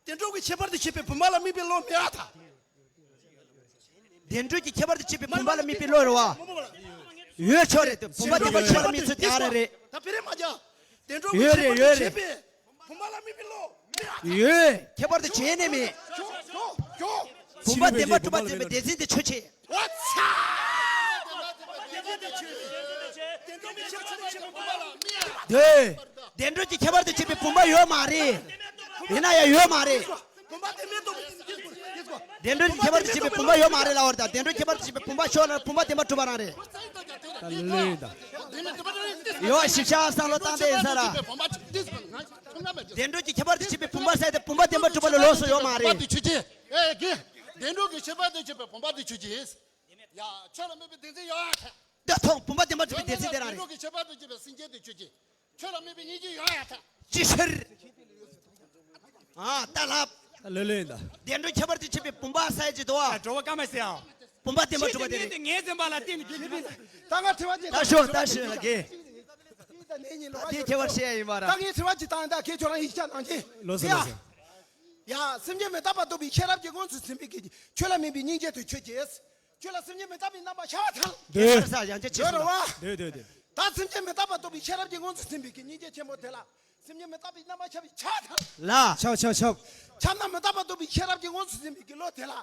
བདེན་གྲུབ་ཀྱི་ཁྱད་པར་དུ་ཕྱེ་བའི་བུམ་པ་ལ་དམིགས་པའི་བློ་མི་བ་ཐ། བདེན་གྲུབ་ཀྱི་ཁྱད་པར་དུ་ཕྱེ་བའི་བུམ་པ་ལ་དམིགས་པའི་བློ་རེད་བ། ཡོད་ཆོག་རེད་དེ་བུམ་པ་བདེན་པ་ཁྱད་པར་དུ་ཕྱེ་བ་ལ་དམིགས་ཚུལ་དེ་ཨ་ར་རེད། ད་ཕེ་རེ་མ་རྒྱག་བདེན་གྲུབ་ཀྱི་ཁྱད་པར་དུ་ཕྱེ་བའི། བུམ་པ་ལ་དམིགས་པའི་བློ། ཡོད། ཁྱད་པར་དུ་བྱས་ནས་མེད། ཁྱོ་ཁྱོ་ཁྱོ། བུམ་པ་བདེན་པ་གྲུབ་པ་བདེན་པའི་སྡེ་ཚན་དེ་ཆོས་ཅན། ཨོ་ཚ། འདོད། བདེན་གྲུབ་ཀྱི་ཁྱད་པར་དུ་ཕྱེ་བའི་བུམ་པ་ཡོད་མ་རེད། ཡིན་ན་ཡང་ཡོད་མ་རེད། བུམ་པ་བདེན་མེད་རྟོགས་པའི་བདེན་གྲུབ་ཀྱི་ཁྱད་པར་དུ་ཕྱེ་བའི་བུམ་པ་ཡོད་མ་རེད་ལབ་པ་རེད་ད། བདེན་གྲུབ་ཁྱད་པར་དུ་ཕྱེ་བའི་བུམ་པ་ཤོར་ན་བུམ་པ་བདེན་པ་གྲུབ་པ་རང་རེད། ད་ལོས་ཡིན་ད། ཡོད་ཞིབ་ཆ་བསམ་བློ་བཏང་བསྡད་ཡིན་ས་ར། བདེན་གྲུབ་ཀྱི་ཁྱད་པར་དུ་ཕྱེ་བའི་བུམ་པ་ཟེར་ཏེ་བུམ་པ་བདེན་པ་གྲུབ་པ་ལ་ལོགས་སུ་ཡོད་མ་རེད། ཨེ་གི། བདེན་གྲུབ་ཀྱི་ཁྱད་པར་དུ་ཕྱེ་བའི་བུམ་པ་དེ་ཆོས་ཅན། ཡ། ཁྱོད་ལ་དམིགས་པའི་བདེན་འཛིན་ཡོད་ཨ་ཐ། ད་ཐོང་བུམ་པ་བདེན་པ་གྲུབ་པའི་བདེན་འཛིན་དེ་རང་རེད། བདེན་གྲུབ་ཀྱི་ཁྱད་པར་དུ་ཕྱེ་བའི་སེམས་ཅན་དེ་ཆོས་ཅན། ཁྱོད་ལ་དམིགས་པའི་སྙིང་རྗེ་ཡོད་ཨ་ཐ། ཅི་ཕྱིར། ཨ་ད་ལབ། ད་ལོས་ལོས་ཡིན་ད། བདེན་གྲུབ་ཁྱད་པར་དུ་ཕྱེ་བའི་བུམ་པ་ཟེར་གྱི་འདུག་ཨ། འགྲོ་བ་ཀ་མ་ཟེར་ཨ། བུམ་པ་བདེན་པ་གྲུབ་པ་དེ་རེད། ངའི་སེམས་པ་ལ་བརྟེན་ནས་ཁྱེད་ཀྱིས། ད་ང་དྲི་བ་ཅིག་ད་ཤོག་ད་ཤོག་ལ་གེ། ད་དེ་ཁྱད་པར་བཤད་ཡ་ཡིན་པ་ར། ད་ངས་དྲི་བ་ཅིག་བཏང་ད་གེ་ཁྱོད་རང་ཡིག་ཆ་ནང་གི། ལོས་སོ་ཡ། ལོས་སོ། ཡ། སེམས་ཅན་མི་རྟག་པ་རྟོགས་པའི་ཤེས་རབ་ཀྱིས་ངོས་སུ་ཟིན་པའི་གེ། ཁྱོད་ལ་དམིགས་པའི་སྙིང་རྗེ་དེ་ཆོས་ཅན། ཁྱོད་ལ་སེམས་ཅན་མི་རྟག་པའི་རྣམ་པ་ཤར་བ་ཐལ། འདོད། ས་ཡང་ཅི་ཆེ་ཡོད་རེད་བ། འདོད་འདོད་འདོད། ད་སེམས་ཅན་མི་རྟག་པ་རྟོགས་པའི་ཤེས་རབ་ཀྱིས་ངོས་སུ་ཟིན་པའི་གེ་སྙིང་རྗེ་ཆེན་པོ་དེ་ལ། སེམས་ཅན་མི་རྟག་པའི་རྣམ་པ་ཁྱབ་པའི་ཆ་ཐལ། ལ། ཁྱབ་ཁྱབ་ཁྱབ། ཁྱབ་ན་མི་རྟག་པ་རྟོགས་པའི་ཤེས་རབ་ཀྱིས་ངོས་སུ་ཟིན་པའི་གེ་བློ་དེ་ལ།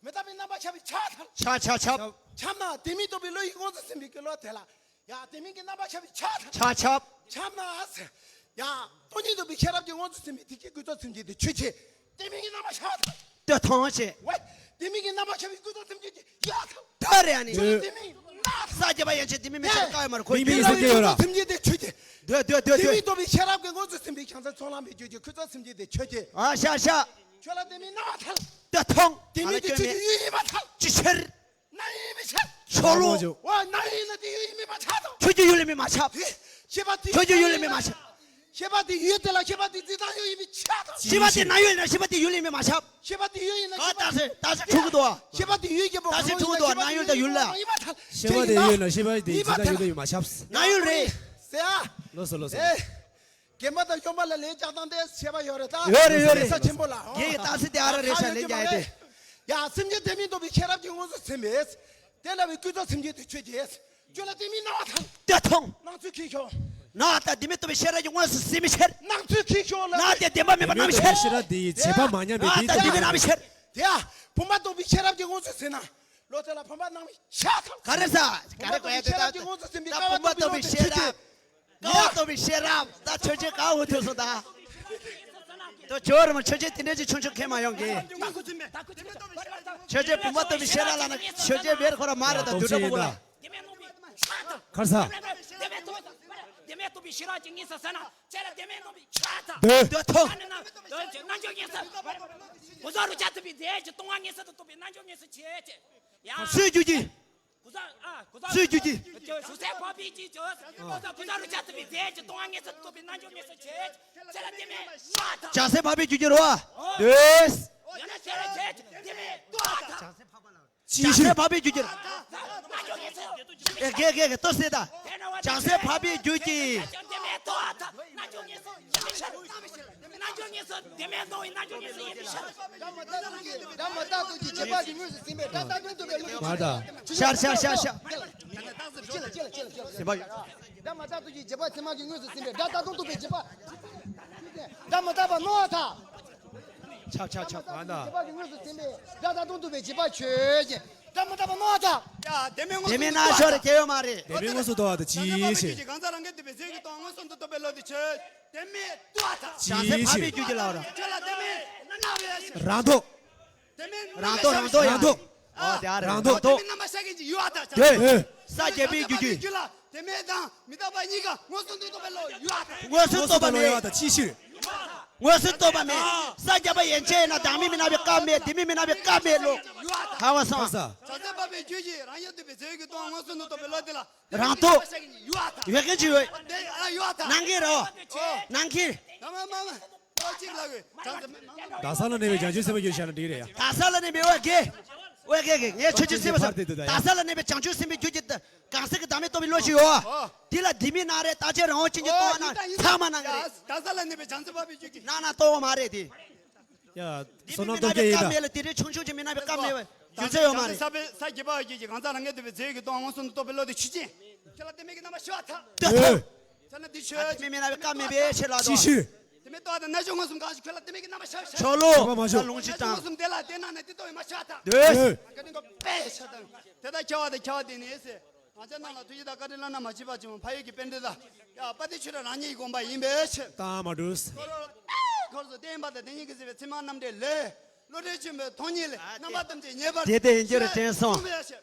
མི་རྟག་པའི་རྣམ་པ་ཁྱབ་པའི་ཆ་ཐལ། ཁྱབ་ཁྱབ་ཁྱབ། ཁྱབ་ན་དེ་མིན་རྟོགས་པའི་བློ་ཡིས་ངོས་སུ་ཟིན་པའི་གེ་བློ་དེ་ལ། ཡ་དེ་མིན་གྱི་རྣམ་པ་ཁྱབ་པའི་ཆ་ཐལ། ཁྱབ་ཁྱབ། ཁྱབ་ན་ཨ་ཟེར། ཡ་སྟོང་ཉིད་རྟོགས་པའི་ཤེས་རབ་ཀྱིས་ངོས་སུ་ཟིན་པའི་དེ་གི་ཀུན་རྫོབ་སེམས་ཅན་དེ་ཆོས་ཅན། དེ་མིན་གྱི་རྣམ་པ་ཁྱབ་པ་ཐལ། ད་ཐོང་ཆེ། ཝེ། དེ་མིན་གྱི་རྣམ་པ་ཁྱབ་པའི་ཀུན་རྫོབ་སེམས་ཅན་གྱི་ཡ་ཐལ། ད་རེད་ཨ་ནི། ཁྱོད་དེ་མིན་ན། ས་རྒྱ་པ་ཡན་ཆད་དེ་མིན་མི་ཚེ་བཀག་ཡོད་མ་རེད་ཁོ་མིན་མིན་ཡིན་ས་ཀྱི་ཡོད་ར། སེམས་ཅན་དེ་ཆོས་ཅན། སྡོད་སྡོད་སྡོད་དེ་མིན་སྡོད། རྟོགས་པའི་ཤེས་རབ་ཀྱིས་ངོས་སུ་ཟིན་པའི་བྱང་སེམས་ཚོགས་ལམ་པའི་རྒྱུད་ཀྱི་ཀུན་རྫོབ་སེམས་ཅན་དེ་ཆོས་ཅན། ཨ་ཤ་ཤ། ཁྱོད་ལ་དེ་མིན་རྣམ་པ་ཐལ། ད་ཐོང་། དེ་མིན་དེ་ཆོས་ཀྱི་ཡུལ་ཡིན་པ་ཐལ། ཅི་ཕྱིར། རྣམ་ཡུལ་མི་ཁྱབ། ཆོ་ལོ། ཝ་རྣམ་ཡུལ་ནི་དེ་ཡུལ་ཡིན་མིན་མ་ཁྱབ་དང་། ཁྱོད་ཀྱི་ཡུལ་ལས་མི་མ་ཁྱབ། ཤེས་པ་དེ་ཁྱོད་ཀྱི་ཡུལ་ལས་མི་མ་ཁྱབ། ཤེས་པ་དེ་ཡུལ་དེ་ལ་ཤེས་པ་དེ་འཛིན་སྟངས་ཡུལ་ཡིན་མིན་ཁྱབ་དང་། ཤེས་པ་དེ་རྣམ་ཡུལ་ན་ཤེས་པ་དེ་ཡུལ་ལས་མི་མ་ཁྱབ། ཤེས་པ་དེ་ཡུལ་ཡིན་ན་ག་ད་སེ་ད་སེ་འཁྲུག་གི་འདུག་ཨ། ཤེས་པ་དེ་ཡུལ་གྱི་བོ་ད་སེ་འཁྲུག་གི་འདུག་ཨ། རྣམ་ཡུལ་དང་ཡུལ་ལ། ཡིན་མ་ཐལ། ཤེས་པ་དེ་ཡུལ་ན་ཤེས་པ་དེ་ཡིན་མ་འཛིན་སྟངས་ཐལ། ཡུལ་ལས་མི་མ་ཁྱབ། རྣམ་ཡུལ་རེད། ཟེར་ཨ། ལོས་སོ་ལོས་སོ། ཨེ། རྒན་པ་དང་གཞོན་པ་ལ་ལན་རྒྱག་སྟངས་དེ་ཁྱད་པར་ཡོད་རེད་ད། ཡོད་རེད་ཡོད་རེད། ས་ཆེན་པོ་ལ། རྒན་གྱི་ཏག་སེ་དེ་ཨ་ར་རེད་ཤ་ལན་རྒྱག་ཡ་དེ། ཡ་སེམས་ཅན་དེ་མིན་རྟོགས་པའི་ཤེས་རབ་ཀྱིས་ངོས་སུ་ཟིན་པས། དེ་ལ་བའི་ཀུན་རྫོབ་སེམས་ཅན་དེ་ཆོས་ཅན། ཁྱོད་ལ་དེ་མིན་རྣམ་པ་ཐལ། དེ་ཐོང་། སྣང་ཚུལ་ཁྱེར་ཤོག་ན་ད་བདེན་མེད་རྟོགས་པའི་ཤེས་རབ་ཀྱིས་དངོས་སུ་ཟིན་པའི་ཕྱིར། སྣང་ཚུལ་ཁྱེར་ཤོག་ལ། ན་དེ་བདེན་པ་མེད་པར་སྣང་བའི་ཕྱིར། ཤེས་རབ་དེ་ཡི་བྱེད་པ་མ་ཉམས་པའི་ན་དེ་ད་བདེན་མེད་སྣང་བའི་ཕྱིར། དེ་ཡང་བུམ་པ་རྟོགས་པའི་ཤེས་རབ་ཀྱིས་དངོས་སུ་ཟིན་ན། ལོ་དེ་ལ་བུམ་པ་སྣང་བའི་ཤ་ཚ། ག་རེ་ཟ། ག་རེ་གོ་ཡ་དེ་ད་ད་བུམ་པ་རྟོགས་པའི་ཤེས་རབ། ཀ་བ་རྟོགས་པའི་ཤེས་རབ་ད་ཆོས་ཅན་ག་འུ་ཐུག་སོང་ད། དོ་ཇོ་རི་མོ་ཆོས་ཅན་དེ་འདྲ་ཅིག་ཆུང་ཆུང་ཁེལ་མ་ཡོང་གི། ཆོས་ཅན་བུམ་པ་རྟོགས་པའི་ཤེས་རབ་ལ་ན་ཆོས་ཅན་བེར་ཁོ་ར་མ་རེད་ད་དུ་ཏྲ་པོ་ལ། ཁར་ས། བདེན་མེད་རྟོགས་པའི་ཤེས་རབ་ཀྱིས་དངོས་སུ་ཟིན་ན། ཁྱེད་ལ་བདེན་མེད་རྟོགས་པའི་ཤ་ཚ། འདོད། འདོད་ཐོབ། རྣལ་འབྱོར་དངོས་སུ། ཀུན་རྫོབ་རིགས་ཆད་ཐུབ་པའི་རྫས་ཀྱི་སྟོང་པ་དངོས་སུ་རྟོགས་པའི་རྣལ་འབྱོར་དངོས་སུ་བྱེད་ཅེས། ཡ། སུས་རྒྱུད་ཀྱི། སུས་རྒྱུད་ཀྱི། ཞུ་སའི་འཕགས་པའི་རྒྱུད་ཀྱི། ཀུན་རྫོབ་རིགས་ཆད་ཐུབ་པའི་རྫས་ཀྱི་སྟོང་པ་དངོས་སུ་རྟོགས་པའི་རྣལ་འབྱོར་དངོས་སུ་བྱེད་ཅེས། ཁྱེད་ལ་བདེན་མེད་ཤ་ཚ། བྱང་སའི་འཕགས་པའི་རྒྱུད་ཀྱི་རོ། འདོད། ཡང་ན་ཁྱེད་ལ་བྱེད་ཅེས་བདེན་མེད་རྟོགས་ཚ། ཅི་ཞིག་བྱང་སའི་འཕགས་པའི་རྒྱུད་ཀྱི། ཨེ་གེ་གེ་གེ་ལྟོས་ཟེར་ད། བྱང་སའི་འཕགས་པའི་རྒྱུད་ཀྱི། ཤར་ཤར་ཤར་ཤར། སེམས་པ་ཡོད། སྒྲ་མི་རྟག་པ་ནོར་བ་དང་། ཆག་ཆག་ཆག་མ་ད། བྱེད་པ་གི་དངོས་སུ་ཟིན་པའི་སྒྲ་རྟག་སྟོང་རྟོག་པའི་བྱེད་པ་ཆོས་ཅན། སྒྲ་མི་རྟག་པ་ནོར་བ་དང་། ཡ་དེ་མིན་དངོས་དེ་མིན་སུ་ན་ཤོར་རེ་སྐྱེ་ཡོད་མ་རེད། དེ་མིན་དངོས་སུ་རྟོགས་པ་དང་ཅི་ཞིག་གང་ཟག་རང་གི་འདོད་པའི་རྫས་ཀྱི་སྟོང་དངོས་སུ་འདི་རྟོགས་པའི་བློ་དེ་ཆོས་དེ་མིན་རྟོགས་པ་དང་། ཅི་ཞིག་བྱང་སའི་འཕགས་པའི་རྒྱུད་ཀྱི་ལའོ་ར། ཁྱོད་ལ་དེ་མིན་རྣམ་པ་ཡོད་ཞིང་། རང་རྟོགས། དེ་མིན་རང་རྟོགས་རང་རྟོགས་རང་རྟོགས། ཨོ་དེ་ཨ་རེད་རང་རྟོགས། དེ་མིན་རྣམ་པར་ཤར་མཁན་གྱི་ཡུལ་བ་དང་བྱང་སའི་དེ། ས་བརྒྱད་པའི་རྒྱུད་ཀྱི། རྒྱུད་ལ་དེ་མིན་དང་མི་རྟག་པ་གཉིས་ཀ་དངོས་སུ་འདི་རྟོགས་པའི་བློ་ཡོད་བ་དང་། དངོས་སུ་རྟོགས་པ་མེད། དངོས་སུ་རྟོགས་པ་མེད། ས་བརྒྱད་པ་ཡན་ཆད་ཡིན་ན་བདག་མེད་མི་སྣང་བའི་སྐབས་མེད། དེ་མིན་མི་སྣང་བའི་སྐབས་མེད་ལོ། ཧ་བ་སང་། བྱང་སའི་འཕགས་པའི་རྒྱུད་ཀྱི་རང་གི་འདོད་པའི་རྫས་ཀྱི་སྟོང་དངོས་སུ་འདི་རྟོགས་པའི་བློ་དེ་ལ། རང་རྟོགས། ཡོད་མཁན་ཅིག་ཡོད། སྣང་གི་རོ། སྣང་གི། རྡ་ས་ལ་གནས་པའི་བྱང་ཆུབ་སེམས་དཔའ་རྒྱུད་བཤད་ན་འགྲིག་རེད་ཡ། རྡ་ས་ལ་གནས་པའི་འོ་གེ། འོ་གེ་གེ་ངས་ཆོས་ཀྱི་སེམས་དཔའ་ཟེར། རྡ་ས་ལ་གནས་པའི་བྱང་ཆུབ་སེམས་དཔའི་རྒྱུད་ཀྱི་གང་ཟག་གི་བདག་མེད་རྟོགས་པའི་བློ་ཞིག་ཡོད། དེ་ལ་འདི་མིན་ན་རེད། རྟག་ཆད་རང་དབང་ཅན་གྱི་རྟོགས་པ་ན་ཚང་མ་སྣང་གི་རེད། རྡ་ས་ལ་གནས་པའི་བྱང་ཆུབ་འཕགས་པའི་རྒྱུད་ཀྱི་སྣང་ན་རྟོགས་པ་མ་རེད་དེ། ཡ། བསོད་ནམས་སྟོབས་རྒྱས་ཡིན་ད། མེད་ལ་དེ་རིང་ཆུང་ཆུང་ཅིག་མི་སྣང་བའི་སྐབས་མེད་པ་རྒྱུ་མཚན་ཡོད་མ་རེད། ས་བརྒྱད་པ་རྒྱུད་ཀྱི་གང་ཟག་རང་གི་འདོད་པའི་རྫས་ཀྱི་སྟོང་དངོས་སུ་རྟོགས་པའི་བློ་དེ་ཆོས་ཅན། ཁྱེད་ལ་དེ་མིན་གྱི་རྣམ་པ་ཤར་བ་དང་། ལྟོས་ཐོབ། ཁྱེད་ལ་འདི་ཆོས་ཅན། དེ་མིན་མི་སྣང་བའི་སྐབས་མེད་པའི་ཕྱིར་ལ་ཅི་ཞུ། དེ་མིན་རྟོགས་དང་རྣལ་འབྱོར་མངོན་སུམ་གང་ཞིག་ཁྱོད་ལ་དེ་མིན་གྱི་རྣམ་པ་ཤར་བ་ཤར། ཆོག་ལོ། ལོངས་སྤྱོད་རྣལ་འབྱོར་དྲང་། མངོན་སུམ་དེ་ལ་དེ་སྣང་ནས་དེ་རྟོགས་པའི་མ་ཤར་བ་དང་། ལྟོས། དེ་ནི་དཔེ་ཤར་དང་། དེ་ལྟར་ཁྱབ་པ་དང་ཁྱབ་པ་དེ་ནི་ཟེར། ང་བཅས་རྣམས་ལ་ཐུགས་རྗེ་དང་བཀའ་དྲིན་བླ་ན་མ་མཆིས་པ་ཅིག་འཕགས་ཡུལ་གྱི་དཔལ་ལྡན་དང་། ཡ་དཔལ་ལྡན་ཆོས་གྲགས་རང་ཉིད་ཀྱི་དགོངས་པ་ཡིན་པའི་ཕྱིར། ཏ་མ་གྲུས། འཁོར་ལོ་འཁོར་སོགས་བསྟན་པ་དང་དེ་ཉིད་ཀྱི་ཟེར་བའི་ཚད་མ་རྣམ་འགྲེལ་ལས། བློ་གྲོས་ཆེན་པོའི་མཐོང་སྙེག་ལས་རྣམ་པ་ཐམས་ཅད་ངེས་པར་དེ་ལྟར་ཡིན་རྒྱུར་དྲན་སོང་།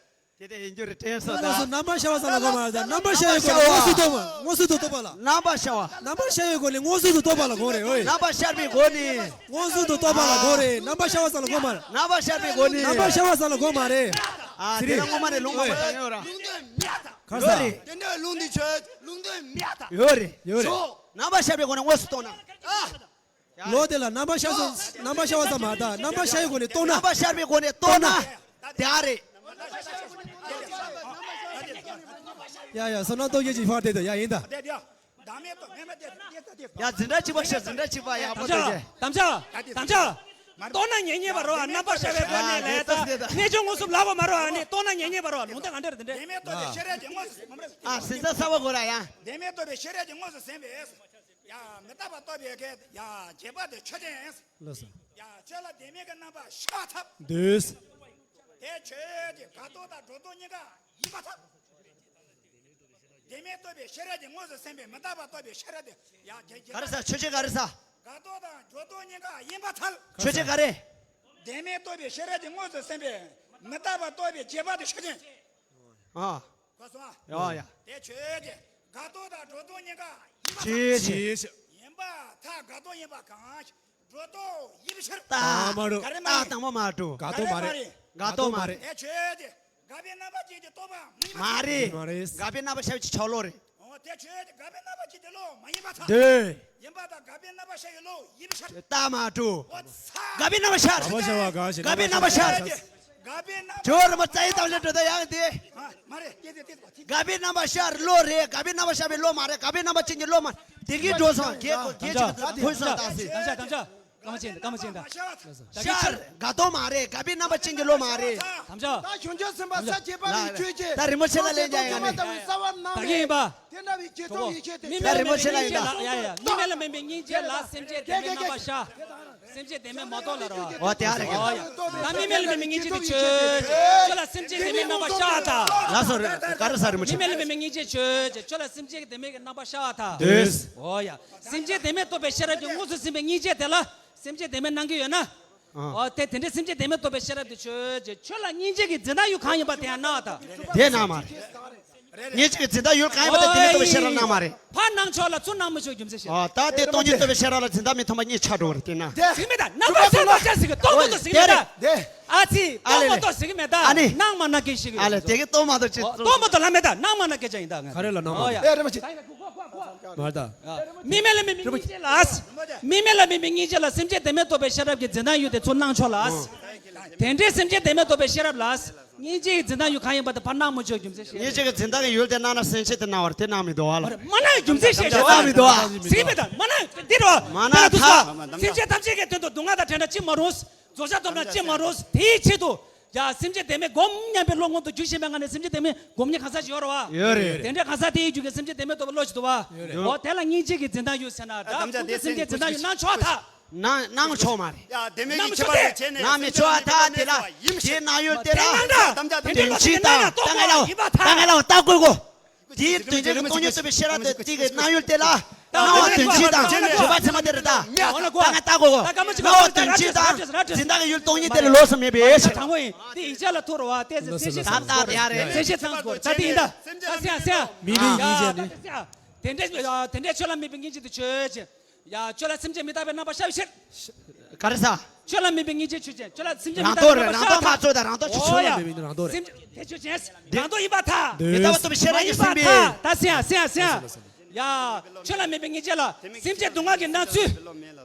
དེ་ལྟར་ཡིན་རྒྱུར་དྲན་སོང་ད། རྣམ་པ་ཤར་བ་ཙམ་ལ་གོ་མ་རེད། རྣམ་པ་ཤར་ཡོད་སྐོར་ལས་དངོས་སུ་རྟོགས་མ། དངོས་སུ་རྟོགས་པ་ལ། རྣམ་པ་ཤར་བ། རྣམ་པ་ཤར་ཡོད་སྐོར་ལས་དངོས་སུ་རྟོགས་པ་ལ་གོ་རེད་ཨོ། རྣམ་པ་ཤར་བའི་སྒོ་ནས། དངོས་སུ་རྟོགས་པ་ལ་གོ་རེད། རྣམ་པ་ཤར་བ་ཙམ་ལ་གོ་མ་རེད། རྣམ་པ་ཤར་བའི་སྒོ་ནས། རྣམ་པ་ཤར་བ་ཙམ་ལ་གོ་མ་རེད། ཨ་དེ་རིང་སྔོན་མ་ནས་ལུང་མང་པོ་ཞིག་ཡོད་ར། ལུང་དོན་མེད་ད། གང་ཡོད་ས་རེད། དེ་འདྲའི་ལུང་འདི་ཆོས་ལུང་དོན་མེད་ད། ཡོད་རེད་ཡོད་རེད། ཆོས། རྣམ་པ་ཤར་བའི་སྒོ་ནས་དངོས་སུ་རྟོགས་ན། ཨ། ལོ་དེ་ལ་རྣམ་པ་ཤར་སོང་། རྣམ་པ་ཤར་བ་ཙམ་མ་ད་རྣམ་པ་ཤར་བའི་སྒོ་ནས་རྟོགས་ན། རྣམ་པ་ཤར་བའི་སྒོ་ནས་རྟོགས་ན། དེ་ཨ་རེད། ཡ་ཡ་བསོད་ནམས་སྟོབས་རྒྱས་ཀྱི་ཕར་དེ་དང་ཡ་ཡིན་ད། ཡ་འཛིན་གྲྭ་གཅིག་པ་ཤར་འཛིན་གྲྭ་གཅིག་པ་ཡག་པོ་དང་འདོད་ཀྱི། དམ་བཅའ། དམ་བཅའ། རྟོགས་ན་ཉེ་ཉེ་བ་རོ་ཨ་རྣམ་པ་ཤར་བའི་སྒོ་ནས་ལས་ད་རྣལ་འབྱོར་མངོན་སུམ་ལ་གོ་མ་རོ་ཨ་ནི་རྟོགས་ན་ཉེ་ཉེ་བ་རོ་ཨ་ལུང་དེ་ག་འདྲ་རེད་དེ་འདྲ། བདེན་མེད་རྟོགས་པའི་ཤེས་རབ་ཀྱི་དངོས་སུ་ཟིན་པ་རེད། ཨ་སྲིད་ས་ས་བ་གོ་ར་ཡ། བདེན་མེད་རྟོགས་པའི་ཤེས་རབ་ཀྱི་དངོས་སུ་ཟིན་པས། ཡ་མི་རྟག་པ་རྟོགས་པའི་གེ་ཡ་རྗེས་དཔག་དེ་ཆོས་ཅན། ལགས་སོ། ཡ་ཆོས་ལ་བདེན་མེད་ཀྱི་རྣམ་པ་ཤར་ཐབས། འདོད། དེ་ཆོས་ཀྱི་དགག་རྟོག་དང་སྒྲོ་འདོགས་གཉིས་ཀ་ཡིན་པར་ཐལ། བདེན་མེད་རྟོགས་པའི་ཤེས་རབ་ཀྱི་དངོས་སུ་ཟིན་པས་མི་རྟག་པ་རྟོགས་པའི་ཤེས་རབ་དེ་ཡ་རྗེས་རྗེས་ག་རེ་ཟ་ཆོས་ཅན་ག་རེ་ཟ། དགག་རྟོག་དང་སྒྲོ་འདོགས་གཉིས་ཀ་ཡིན་པར་ཐལ། ཆོས་ཅན་ག་རེ། བདེན་མེད་རྟོགས་པའི་ཤེས་རབ་ཀྱི་དངོས་སུ་ཟིན་པས་མི་རྟག་པ་རྟོགས་པའི་རྗེས་དཔག་དེ་ཆོས་ཅན། ཨ། གོ་སོང་ཨ། ཡ་ཡ། དེ་ཆོས་ཅན། དགག་རྟོག་དང་སྒྲོ་འདོགས་གཉིས་ཀ་ཡིན་པར་ཐལ། ཆོས་ཅན། ཡིན་པར་ཐལ། དགག་རྟོག་ཡིན་པ་གང་ཞིག་སྒྲོ་འདོགས་ཡིན་པའི་ཕྱིར། ཏ་མ་རུ། ག་རེ་མ་རེད། ཏ་དང་པོ་མ་འགྲོ། དགག་རྟོག་མ་རེད། དགག་རྟོག་མ་རེད། དེ་ཆོས་ཅན། དགག་པའི་རྣམ་པ་ཅན་གྱི་རྟོག་པ་མ་ཡིན་པར་ཐལ། མ་རེད། མ་རེད། དགག་པའི་རྣམ་པ་ཤར་བའི་ཆོས་ལོག་རེད། འོ་དེ་ཆོས་ཅན། དགག་པའི་རྣམ་པ་ཅན་གྱི་བློ་མ་ཡིན་པར་ཐལ། འདོད། ཡིན་པ་དང་དགག་པའི་རྣམ་པ་ཤར་བའི་བློ་ཡིན་པའི་ཕྱིར། ཏ་མ་འགྲོ། འོ་ཚ། དགག་པའི་རྣམ་པ་ཤར། དགག་པ་ཤར་བ་གང་ཞིག་དགག་པའི་རྣམ་པ་ཤར། དགག་པའི་རྣམ་པ། ཇོ་རི་མོ་རྩ་ཡི་དམ་ལས་འགྲོ་ད་ཡང་དེ། མ་མ་རེད། དེ་དེ་དེ་དེ། དགག་པའི་རྣམ་པ་ཤར་བློ་རེད། དགག་པའི་རྣམ་པ་ཤར་བའི་བློ་མ་རེད། དགག་པའི་རྣམ་པ་ཅན་གྱི་བློ་མ་རེད། དེ་གའི་འགྲོ་སོང་། གེ་གོ་གེ་ཅིག་ཐོས་སོང་ད་སྲིད། དམ་བཅའ་དམ་བཅའ། སྐར་མ་ཅན་དང་སྐར་མ་ཅན་དང་། ཤར་དགའ་སྟོང་མ་རེད། དགའ་པའི་རྣམ་པ་ཅན་གྱི་བློ་མ་རེད། དམ་བཅའ། ད་བྱང་ཆུབ་སེམས་དཔའ་ས་བཅད་པ་ལས་ཆོས་ཅན། ད་རི་མོ་ཆེ་ལ་ལན་རྒྱག་ཡ་ནི། ད་གིན་ཡིན་པ། དེ་འདྲ་བའི་རྗེས་ཐོབ་ཡེ་ཤེས་དེ། མི་དམིགས་པ་ལ་དམིགས་པའི་སྙིང་རྗེ་ལ། ཡ་ཡ། དམིགས་མེད་ལ་དམིགས་པའི་སྙིང་རྗེ་ལ་སེམས་བསྐྱེད་བདེན་མེད་རྣམ་པར་ཤར། སེམས་བསྐྱེད་བདེན་མེད་མ་རྟོགས་ལ་རོ། འོ་དེ་ཨ་རེད། ད་དམིགས་མེད་ལ་དམིགས་པའི་སྙིང་རྗེ་དེ་ཆོས་ཅན། ཁྱོད་ལ་སེམས་བསྐྱེད་བདེན་མེད་རྣམ་པར་ཤར་བ་དང་། ལགས་སོ། ག་རེ་ཟེར་མོ་ཆེ། དམིགས་མེད་ལ་དམིགས་པའི་སྙིང་རྗེ་ཆོས་ཅན། ཁྱོད་ལ་སེམས་བསྐྱེད་བདེན་མེད་ཀྱི་རྣམ་པར་ཤར་བ་དང་། འདོད། འོ་ཡ། སེམས་བསྐྱེད་བདེན་མེད་རྟོགས་པའི་ཤེས་རབ་ཀྱིས་དངོས་སུ་ཟིན་པའི་སྙིང་རྗེ་དེ་ལ་སེམས་བསྐྱེད་བདེན་མེད་སྣང་གི་ཡོད་ན། ཨ། འོ་དེ་དེ་འདྲའི་སེམས་བསྐྱེད་བདེན་མེད་རྟོགས་པའི་ཤེས་རབ་དེ་ཆོས་ཅན། ཁྱོད་ལ་སྙིང་རྗེ་གི་འཛིན་སྟངས་ཡུལ་གང་ཡིན་པ་དེ་ཡང་སྣང་བ་དང་། དེ་སྣང་མ་རེད། སྙིང་རྗེ་གི་འཛིན་སྟངས་ཡུལ་གང་ཡིན་པ་དེ་དེ་མེད་རྟོགས་པའི་ཤེས་རབ་སྣང་མ་རེད། ཕར་སྣང་ཕྱོགས་ལ་ཚུར་སྣང་མི་ཆོག་རྒྱུ་མཚན་ཤེས། ཨ། ད་དེ་སྟོང་ཉིད་རྟོགས་པའི་ཤེས་རབ་ལ་འཛིན་སྟངས་མི་མཐུན་པ་གཉིས་ཆགས་འགྲོ་བ་རེད། དེ་ན། དེ་ཟིག་མེད་ད། སྣང་ཕྱོགས་ཚུར་སྣང་ཕྱོགས་ཟིག་གི་རྟོགས་མ་རྟོགས་ཟིག་མེད་ད། ཨ་ཙི། རྟོགས་མ་རྟོགས་ཟིག་མེད་ད། ཨ་ནི། སྣང་མ་སྣང་སྐད་ཤེས་གི། ཨ་ལས། དེ་གི་རྟོགས་མ་རྟོགས་ཅི། རྟོགས་མ་རྟོགས་ལ་མེད་ད། སྣང་མ་སྣང་སྐད་ཅག་ཡིན་ད་ང་། ག་རེ་ལ་སྣང་མ། ཨོ་ཡ། ཨེ་རེད་མ་ཅི། མ་རེད་ད། དམིགས་མེད་ལ་དམིགས་པའི་སྙིང་རྗེ་ལ། དམིགས་མེད་ལ་དམིགས་པའི་སྙིང་རྗེ་ལ་སེམས་བསྐྱེད་བདེན་མེད་རྟོགས་པའི་ཤེས་རབ་ཀྱི་འཛིན་སྟངས་ཡུལ་དེ་ཚུར་སྣང་ཕྱོགས་ལ། དེ་འདྲའི་སེམས་བསྐྱེད་བདེན་མེད་རྟོགས་པའི་ཤེས་རབ་ལ། སྙིང་རྗེ་ཡི་འཛིན་སྟངས་ཡུལ་གང་ཡིན་པ་དེ་ཕར་སྣང་མི་ཆོག་རྒྱུ་མཚན་ཤེས། སྙིང་རྗེ་གི་འཛིན་སྟངས་ཀྱི་ཡུལ་དེ་སྣང་ན་སེམས་བསྐྱེད་དེ་སྣང་བར་དེ་སྣང་མི་འདུག་བ་ལ། མ་སྣང་རྒྱུ་མཚན་ཤེས་བྱ་བ། སྣང་མི་འདུག་བ། ཟིན་མེད་ད། མ་སྣང་འདི་རོ། མ་སྣང་ད། སེམས་བསྐྱེད་ཐམས་ཅད་ཀྱི་དོན་དུ་སྡུག་བསྔལ་དང་བྲལ་ན་ཅི་མ་རུང་། རྫོགས་བྱང་ཐོབ་ན་ཅི་མ་རུང་། དེའི་ཆེད་དུ། ཡ། སེམས་བསྐྱེད་བདེན་མེད་སྒོམ་སྙམ་པའི་བློ་སྔོན་དུ་འཇུག་བཞིན་པའི་ངང་ནས་སེམས་བསྐྱེད་བདེན་མེད་སྒོམ་མཁན་གང་ཟག་ཞིག་ཡོད་རེད་བ། ཡོད་རེད། དེ་འདྲའི་གང་ཟག་དེ་ཡི་རྒྱུད་ཀྱི་སེམས་བསྐྱེད་བདེན་མེད་རྟོགས་པའི་བློ་ཞིག་འདུག་བ། ཡོད་རེད། འོ་དེ་ལ་སྙིང་རྗེ་གི་འཛིན་སྟངས་ཡོད་ཟེར་ན། ད་དམ་བཅའ་དེ་སེམས་བསྐྱེད་བདེན་མེད་སྣང་ཕྱོགས་ཐག། སྣང་སྣང་ཕྱོགས་མ་རེད། ཡ། བདེན་མེད་ཀྱི་ཁྱད་པར་དེ་བྱས་ནས་སྣང་མི་ཆོག་ཨ། ད་དེ་ལ་དེའི་སྣང་ཡུལ་དེ་ལ། དེ་སྣང་ད། དོན་སྤྱི་དང་ད་ང་ལ་ད་ང་ལ་ལྟ་དགོས་གོ། དེའི་དོན་སྤྱི་ནི་སྟོང་ཉིད་རྟོགས་པའི་ཤེས་རབ་དེ་གཅིག་གི་སྣང་ཡུལ་དེ་ལ། སྣང་བ་དོན་སྤྱི་དང་བརྗོད་པ་ཚད་མ་དེ་རེད་ད། ད་ང་ལྟ་དགོས་གོ། སྣང་བ་དོན་སྤྱི་དང་འཛིན་སྟངས་ཀྱི་ཡུལ་སྟོང་ཉིད་དེ་ལ་ལོགས་སུ་མེད་པའི་ཕྱིར། དྲང་པོ་ཡིན། དེ་ཡིག་ཆ་ལ་ཐུག་རོ་བ། དེ་ཚེ་ཤེས་ཚང་དགོས་རེད། ཚེ་ཤེས་ཚང་དགོས་རེད། ད་དེ་ཡིན་ད། ད་སེང་སེང་། མི་མི་ཡིན་ཅེ་ནི། དེ་འདྲའི་དེ་འདྲའི་ཆོས་ལ་དམིགས་པའི་སྙིང་རྗེ་དེ་ཆོས་ཅན། ཡ། ཆོས་ལ་སེམས་བསྐྱེད་མི་རྟག་པའི་རྣམ་པ་ཤར་བའི་ཕྱིར། ག་རེ་ཟ། ཆོས་ལ་དམིགས་པའི་སྙིང་རྗེ་ཆོས་ཅན། ཆོས་ལ་སེམས་བསྐྱེད་མི་རྟག་པའི་རྣམ་པ་ཤར་བ་དང་། རང་རྟོགས་རེད། རང་རྟོགས་ཆོས་ཅན། ཨོ་ཡ། སེམས་བསྐྱེད་དེ་ཆོས་ཅན། རང་རྟོགས་ཡིན་པར་ཐལ། མི་རྟག་པ་རྟོགས་པའི་ཤེས་རབ་ཀྱི་སེམས་པས། ད་སེང་སེང་སེང་། ཡ། ཆོས་ལ་དམིགས་པའི་སྙིང་རྗེ་ལ་སེམས་བསྐྱེད་སྡུག་བསྔལ་གྱི་སྣང་ཚུལ།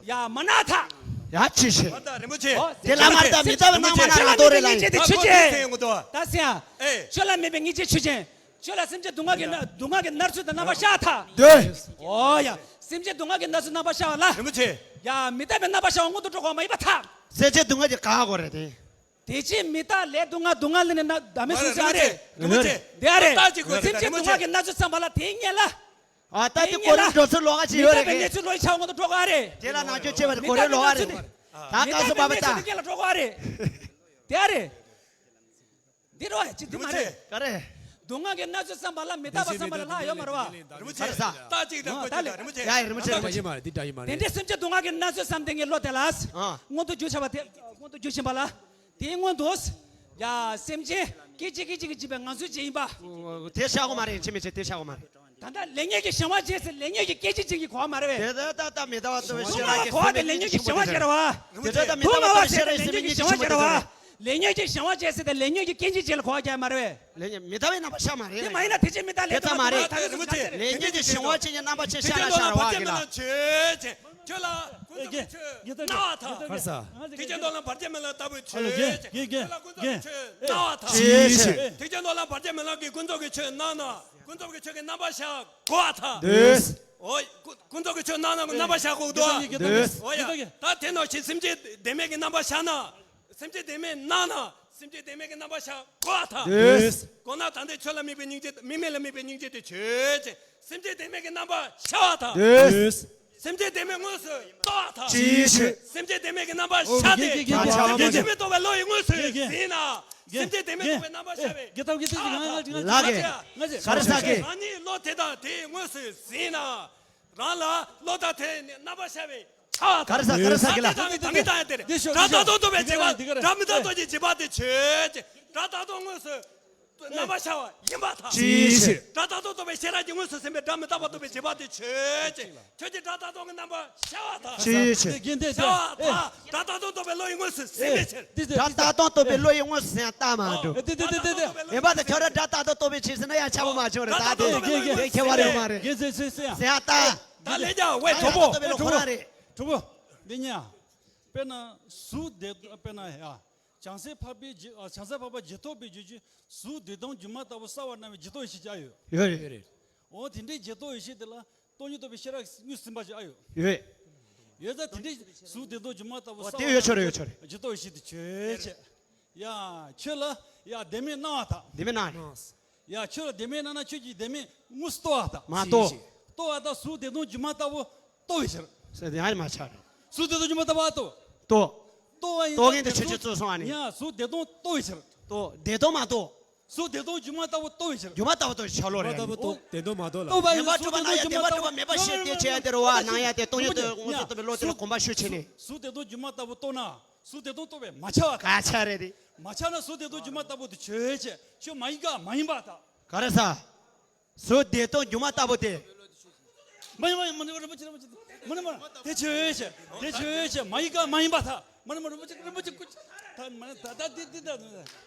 ཡ། མ་སྣང་ཐལ། ཡ། ཅི་ཞིག་ཨོ་ད་རིན་པོ་ཆེ། དེ་ལ་མ་རེད་ད། མི་རྟག་པའི་སྣང་བ་ན་རང་རྟོགས་རེད་ལ་ཡིན། ཆོས་ཅན། ད་སེང་། ཨེ། ཆོས་ལ་དམིགས་པའི་སྙིང་རྗེ་ཆོས་ཅན། ཆོས་ལ་སེམས་བསྐྱེད་སྡུག་བསྔལ་གྱི་སྣང་། སྡུག་བསྔལ་གྱི་སྣང་ཚུལ་དང་རྣམ་པ་ཤར་ཐལ། འདོད། ཨོ་ཡ། སེམས་བསྐྱེད་སྡུག་བསྔལ་གྱི་སྣང་ཚུལ་རྣམ་པ་ཤར་བ་ལ། རིན་པོ་ཆེ། ཡ། མི་རྟག་པའི་རྣམ་པ་ཤར་བ་སྔོན་དུ་འགྲོ་དགོས་པ་མ་ཡིན་པར་ཐལ། སེམས་བསྐྱེད་སྡུག་བསྔལ་གྱི་ག་གོ་རེད་དེ། དེ་ཕྱིར་མི་རྟག་ལས་སྡུག་བསྔལ། སྡུག་བསྔལ་ལས་ནི་བདག་མེད་གསུངས་ས་རེད། རིན་པོ་ཆེ། དེ་རེད། སེམས་བསྐྱེད་སྡུག་བསྔལ་གྱི་སྣང་ཚུལ་ཙམ་པ་ལ་དེའི་སྔོན་ལ། ཨ། ད་དེ་གོ་རིམ་འགྲོ་ཚུལ་ལོགས་ཀ་ཅིག་ཡོད་རེད། མི་རྟག་པའི་གནས་ཚུལ་ལོག་ཆ་སྔོན་དུ་འགྲོ་དགོས་རེད། དེ་ལ་ནང་ཆོས་བྱེད་པ་གོ་རིམ་ལོགས་ཀ་རེད། ད་མི་རྟག་པའི་གནས་ཚུལ་དེ་སྔོན་ལ་འགྲོ་དགོས་རེད། དེ་རེད། འདི་རོ་ཅི་འདི་མ་རེད། ག་རེ། སྡུག་བསྔལ་གྱི་སྣང་ཚུལ་བསམ་པ་ལ་མི་རྟག་པ་བསམ་པ་ལ་ལྷག་ཡོད་མ་རེད་བ། རིན་པོ་ཆེ། ད་གཅིག་དང་ཨ། ད་ལེ། ཡ་ཡ། རིན་པོ་ཆེ། རིན་པོ་ཆེ། དེ་འདྲའི་སེམས་བསྐྱེད་སྡུག་བསྔལ་གྱི་སྣང་ཚུལ་བསམ་དེ་ངའི་བློ་དེ་ལ། ཨ། སྔོན་དུ་འཇུག་བྱ་བ་དེ་སྔོན་དུ་འཇུག་བཞིན་པ་ལ། དེའི་སྔོན་དུ། ཡ། སེམས་ཅན་སྐད་ཅིག་སྐད་ཅིག་གིས་འཇིབ་པའི་ངང་ཚུལ་ཅན་ཡིན་པ། དེ་ཤ་གོ་མ་རེད། ཡིན་གཅིག་མིན་གཅིག་དེ་ཤ་གོ་མ་རེད། ད་ལྟ་ལས་ཉོན་གྱི་གཞན་དབང་བྱས་ཟེར་ལས་ཉོན་གྱི་སྐད་ཅིག་ཅན་གྱི་གོ་བ་མ་རེད་པས། དེ་ལྟ་ལྟ་མི་ལྟ་བ་ལྟ་བུའི་ཤེས་རབ་ཀྱི་གོ་བ་དེ་ལས་ཉོན་གྱི་གཞན་དབང་བྱས་རེད་བ། དེ་ལྟ་ལྟ་མི་ལྟ་བ་ལྟ་བུའི་ཤེས་རབ་ཀྱི་སེམས་ཉིད་ཆེན་པོ་དེ་རེད། ལས་ཉོན་གྱི་གཞན་དབང་བྱས་ཟེར་ཏེ་ལས་ཉོན་གྱི་སྐད་ཅིག་ཅན་ལ་གོ་བ་རྒྱག་མ་རེད་པས། ལས་ཉོན་མི་ལྟ་བའི་རྣམ་པ་ཤར་མ་རེད། དེ་མ་ཡིན་ན་དེ་ཅིག་མི་ལྟ་ལས་ལྟ་མ་རེད། ལས་ཉོན་གྱི་གཞན་དབང་ཅན་གྱི་རྣམ་པ་ཅན་ཤར་ན་ཤར་བ་གི་ལ། ཁྱོད་ལ་ཀུན་རྫོབ་ཀྱི་ཆོས་སྣང་བ་ཐལ། གར་ས། ཐེག་ཆེན་མདོ་ལམ་བར་ཆད་མེད་ལམ་ལྟ་བུའི་ཆོས་ཅན། ཁྱོད་ལ་ཀུན་རྫོབ་ཀྱི་ཆོས་སྣང་བ་ཐལ། ཅི་ཕྱིར། ཐེག་ཆེན་མདོ་ལམ་བར་ཆད་མེད་ལམ་གྱི་ཀུན་རྫོབ་ཀྱི་ཆོས་སྣང་ན་ཀུན་རྫོབ་ཀྱི་ཆོས་ཀྱི་རྣམ་པ་ཤར་གོ་བ་ཐལ། འདོད། འོ། ཀུན་ཀུན་རྫོབ་ཀྱི་ཆོས་སྣང་ན་རྣམ་པ་ཤར་གོ་འདུག་འདོད། འོ་ཡ། ད་དེ་ནང་བཞིན་སེམས་བསྐྱེད་བདེན་མེད་ཀྱི་རྣམ་པ་ཤར་ན། སེམས་བསྐྱེད་བདེན་མེད་སྣང་ན་སེམས་བསྐྱེད་བདེན་མེད་ཀྱི་རྣམ་པ་ཤར་གོ་བ་ཐལ། འདོད། གོ་ན་ད་ལྟའི་ཆོས་ལ་དམིགས་པའི་སྙིང་རྗེ། དམིགས་མེད་ལ་དམིགས་པའི་སྙིང་རྗེ་དེ་ཆོས་ཅན། སེམས་བསྐྱེད་བདེན་མེད་ཀྱི་རྣམ་པ་ཤར་བ་དང་། འདོད། སེམས་བསྐྱེད་བདེན་མེད་དངོས་སུ་རྟོགས་པ་དང་། ཅི་ཕྱིར། སེམས་བསྐྱེད་བདེན་མེད་ཀྱི་རྣམ་པ་ཤར་ཏེ། ཨོ་དགེ་དགེ་དགེ་དགེ། སེམས་བསྐྱེད་བདེན་མེད་རྟོགས་པའི་བློ་ཡིས་དངོས་སུ་ཟིན་ན། སེམས་བསྐྱེད་བདེན་མེད་རྟོགས་པའི་རྣམ་པ་ཤར་བས། དགེ་ཐབས་དགེ་ཐབས་ཀྱི་ང་ང་ང་ལགས་ཀྱི། ག་རེ་ཟེར་གི། རང་ཉིད་བློ་དེ་དང་དེའི་དངོས་སུ་ཟིན་ན། རང་ལ་བློ་དང་དེ་རྣམ་པ་ཤར་བས། ཆགས། ག་རེ་ཟེར་ག་རེ་ཟེར་གི་ལ། ད་མི་ད་མི་ད་ཡ་དེ་རེད། འདི་ཤོད། སྒྲ་རྟག་སྟོང་རྟོགས་པའི་འདི་བྱེད་པ། འདི་ག་རེད། སྒྲ་མི་རྟག་སྟོང་གི་བྱེད་པ་དེ་ཆོས་ཅན། སྒྲ་རྟག་སྟོང་དངོས་སུ་རྣམ་པ་ཤར་བ་ཡིན་པར་ཐལ། ཅི་ཕྱིར། སྒྲ་རྟག་སྟོང་རྟོགས་པའི་ཤེས་རབ་ཀྱིས་དངོས་སུ་ཟིན་པའི་སྒྲ་མི་རྟག་པ་རྟོགས་པའི་བྱེད་པ་དེ་ཆོས་ཅན། ཁྱོད་ཀྱིས་སྒྲ་རྟག་སྟོང་གི་རྣམ་པ་ཤར་བ་དང་། ཅི་ཕྱིར། དགེ་འདུན་དེ་ཤར་བ་དང་སྒྲ་རྟག་སྟོང་རྟོགས་པའི་བློ་ཡིས་དངོས་སུ་ཟིན་པའི་ཕྱིར། སྒྲ་རྟག་སྟོང་རྟོགས་པའི་བློ་ཡིས་དངོས་སུ་ཟིན་ཡང་རྟགས་མ་འགྲོ། དེ་དེ་དེ་དེ་དེ། ཡིན་པ་དང་ཁྱོད་རང་སྒྲ་རྟག་སྟོང་རྟོགས་པའི་ཕྱིར་ཟེར་ན་ཡང་ཆགས་པ་མ་བྱུང་རེད། ད་དེ་དེ་དེ་ཁྱད་པར་ཡོད་མ་རེད། དགེ་ཚུལ་ཚུལ་ཟེར་ཡང་རྟགས། ད་ལས་ཀྱང་བས་གྲོགས་པོ། རྟགས་སྟོང་རྟོགས་པའི་བློ་ཁོ་རང་རེད། གྲོགས་པོ། འདི་ཉག་དཔེར་ན་གཟུགས་དེ་དཔེར་ན་ཡ། བྱང་སེམས་འཕགས་པའི་རྒྱུད། ཨ། བྱང་སེམས་འཕགས་པ་རྒྱུད་རྟོགས་པའི་རྒྱུད་ཀྱི་གཟུགས་བདེ་སྟོང་སྒྱུ་མ་ལྟ་བུ་གསལ་བར་སྣང་བའི་རྒྱུད་རྟོག་ཡེ་ཤེས་ཅིག་ཨ་ཡོད། ཡོད་རེད། འོ་དེ་འདྲའི་རྒྱུད་རྟོག་ཡེ་ཤེས་དེ་ལ་སྟོང་ཉིད་རྟོགས་པའི་ཤེས་རབ་དངོས་སུ་ཟིན་པ་ཅིག་ཨ་ཡོད། ཡོད་རེད། ཡོད་ཙང་དེ་འདྲའི་གཟུགས་བདེ་སྟོང་སྒྱུ་མ་ལྟ་བུ། ཨོ་གསལ་དེ་བ་ཡོད་ཆོག་རེད། ཡོད་ཆོག་རེད། ཇི་ལྟ་བ་བཞིན་དུ་ཆོས་ཅན། ཡ། ཁྱོད་ལ་ཡ་བདེན་མེད་སྣང་བ་དག་བདེན་མེད་སྣང་རེད། ཡ། ཁྱོད་ལ་བདེན་མེད་སྣང་ན་ཁྱོད་ཀྱིས་བདེན་མེད་དངོས་སུ་རྟོགས་པ་དག་མ་རྟོགས། རྟོགས་པ་དག་གཟུགས་བདེ་སྟོང་སྒྱུ་མ་ལྟ་བུ་རྟོགས་པའི་ཕྱིར། ཟེར་དེ་ཡང་མ་ཆགས་རེད། གཟུགས་བདེ་སྟོང་སྒྱུ་མ་ལྟ་བུ་རྟོགས། རྟོགས། རྟོགས་པ་ཡིན་རྟོགས་མཁན་དེ་ཆོས་ཅན་གཙོ་སོང་ཨ་ནི། ཡ། གཟུགས་བདེ་སྟོང་རྟོགས་པའི་ཕྱིར། རྟོགས། བདེ་སྟོང་མ་རྟོགས། གཟུགས་བདེ་སྟོང་སྒྱུ་མ་ལྟ་བུ་རྟོགས་པའི་ཕྱིར། སྒྱུ་མ་ལྟ་བུ་རྟོགས་ཆགས་ལོ་རེད། ལྟ་བུ་རྟོགས། བདེན་སྟོང་མ་རྟོགས་ལ། རྟོགས་པ་ཡིན་རྟོགས་པ་ན་ཡང་བདེན་པ་གྲུབ་པ་མེད་པ་ཞེས་དེ་བྱས་ཏེ་རེད་བ། སྣང་ཡ་དེ་སྟོང་ཉིད་དུ་མངོན་སུམ་རྟོགས་པའི་བློ་དེ་ལ་གོམས་པ་ཤུགས་ཆེ་ནས། གཟུགས་བདེ་སྟོང་སྒྱུ་མ་ལྟ་བུ་རྟོགས་ན་གཟུགས་བདེ་སྟོང་རྟོགས་པས་མ་ཁྱབ་པ་དང་། ག་ཆ་རེད་དེ། མ་ཁྱབ་ན་གཟུགས་བདེ་སྟོང་སྒྱུ་མ་ལྟ་བུ་དེ་ཆོས་ཅན། ཁྱོད་མ་ཡིན་ག་མ་ཡིན་པ་དག་ག་རེ་ཟ། གཟུགས་བདེ་སྟོང་སྒྱུ་མ་ལྟ་བུ་དེ། མ་ཡིན་མ་ཡིན་མ་ནི་རིན་པོ་ཆེ་རིན་པོ་ཆེ་མ་ནི་མ་དེ་ཆོས་ཅན། དེ་ཆོས་ཅན། མ་ཡིན་ག་མ་ཡིན་པ་དག་མ་ནི་མ་རིན་པོ་ཆེ་རིན་པོ་ཆེ་སྐུ། ད་མ་ནི་ད་ད་འདི་འདི་ད།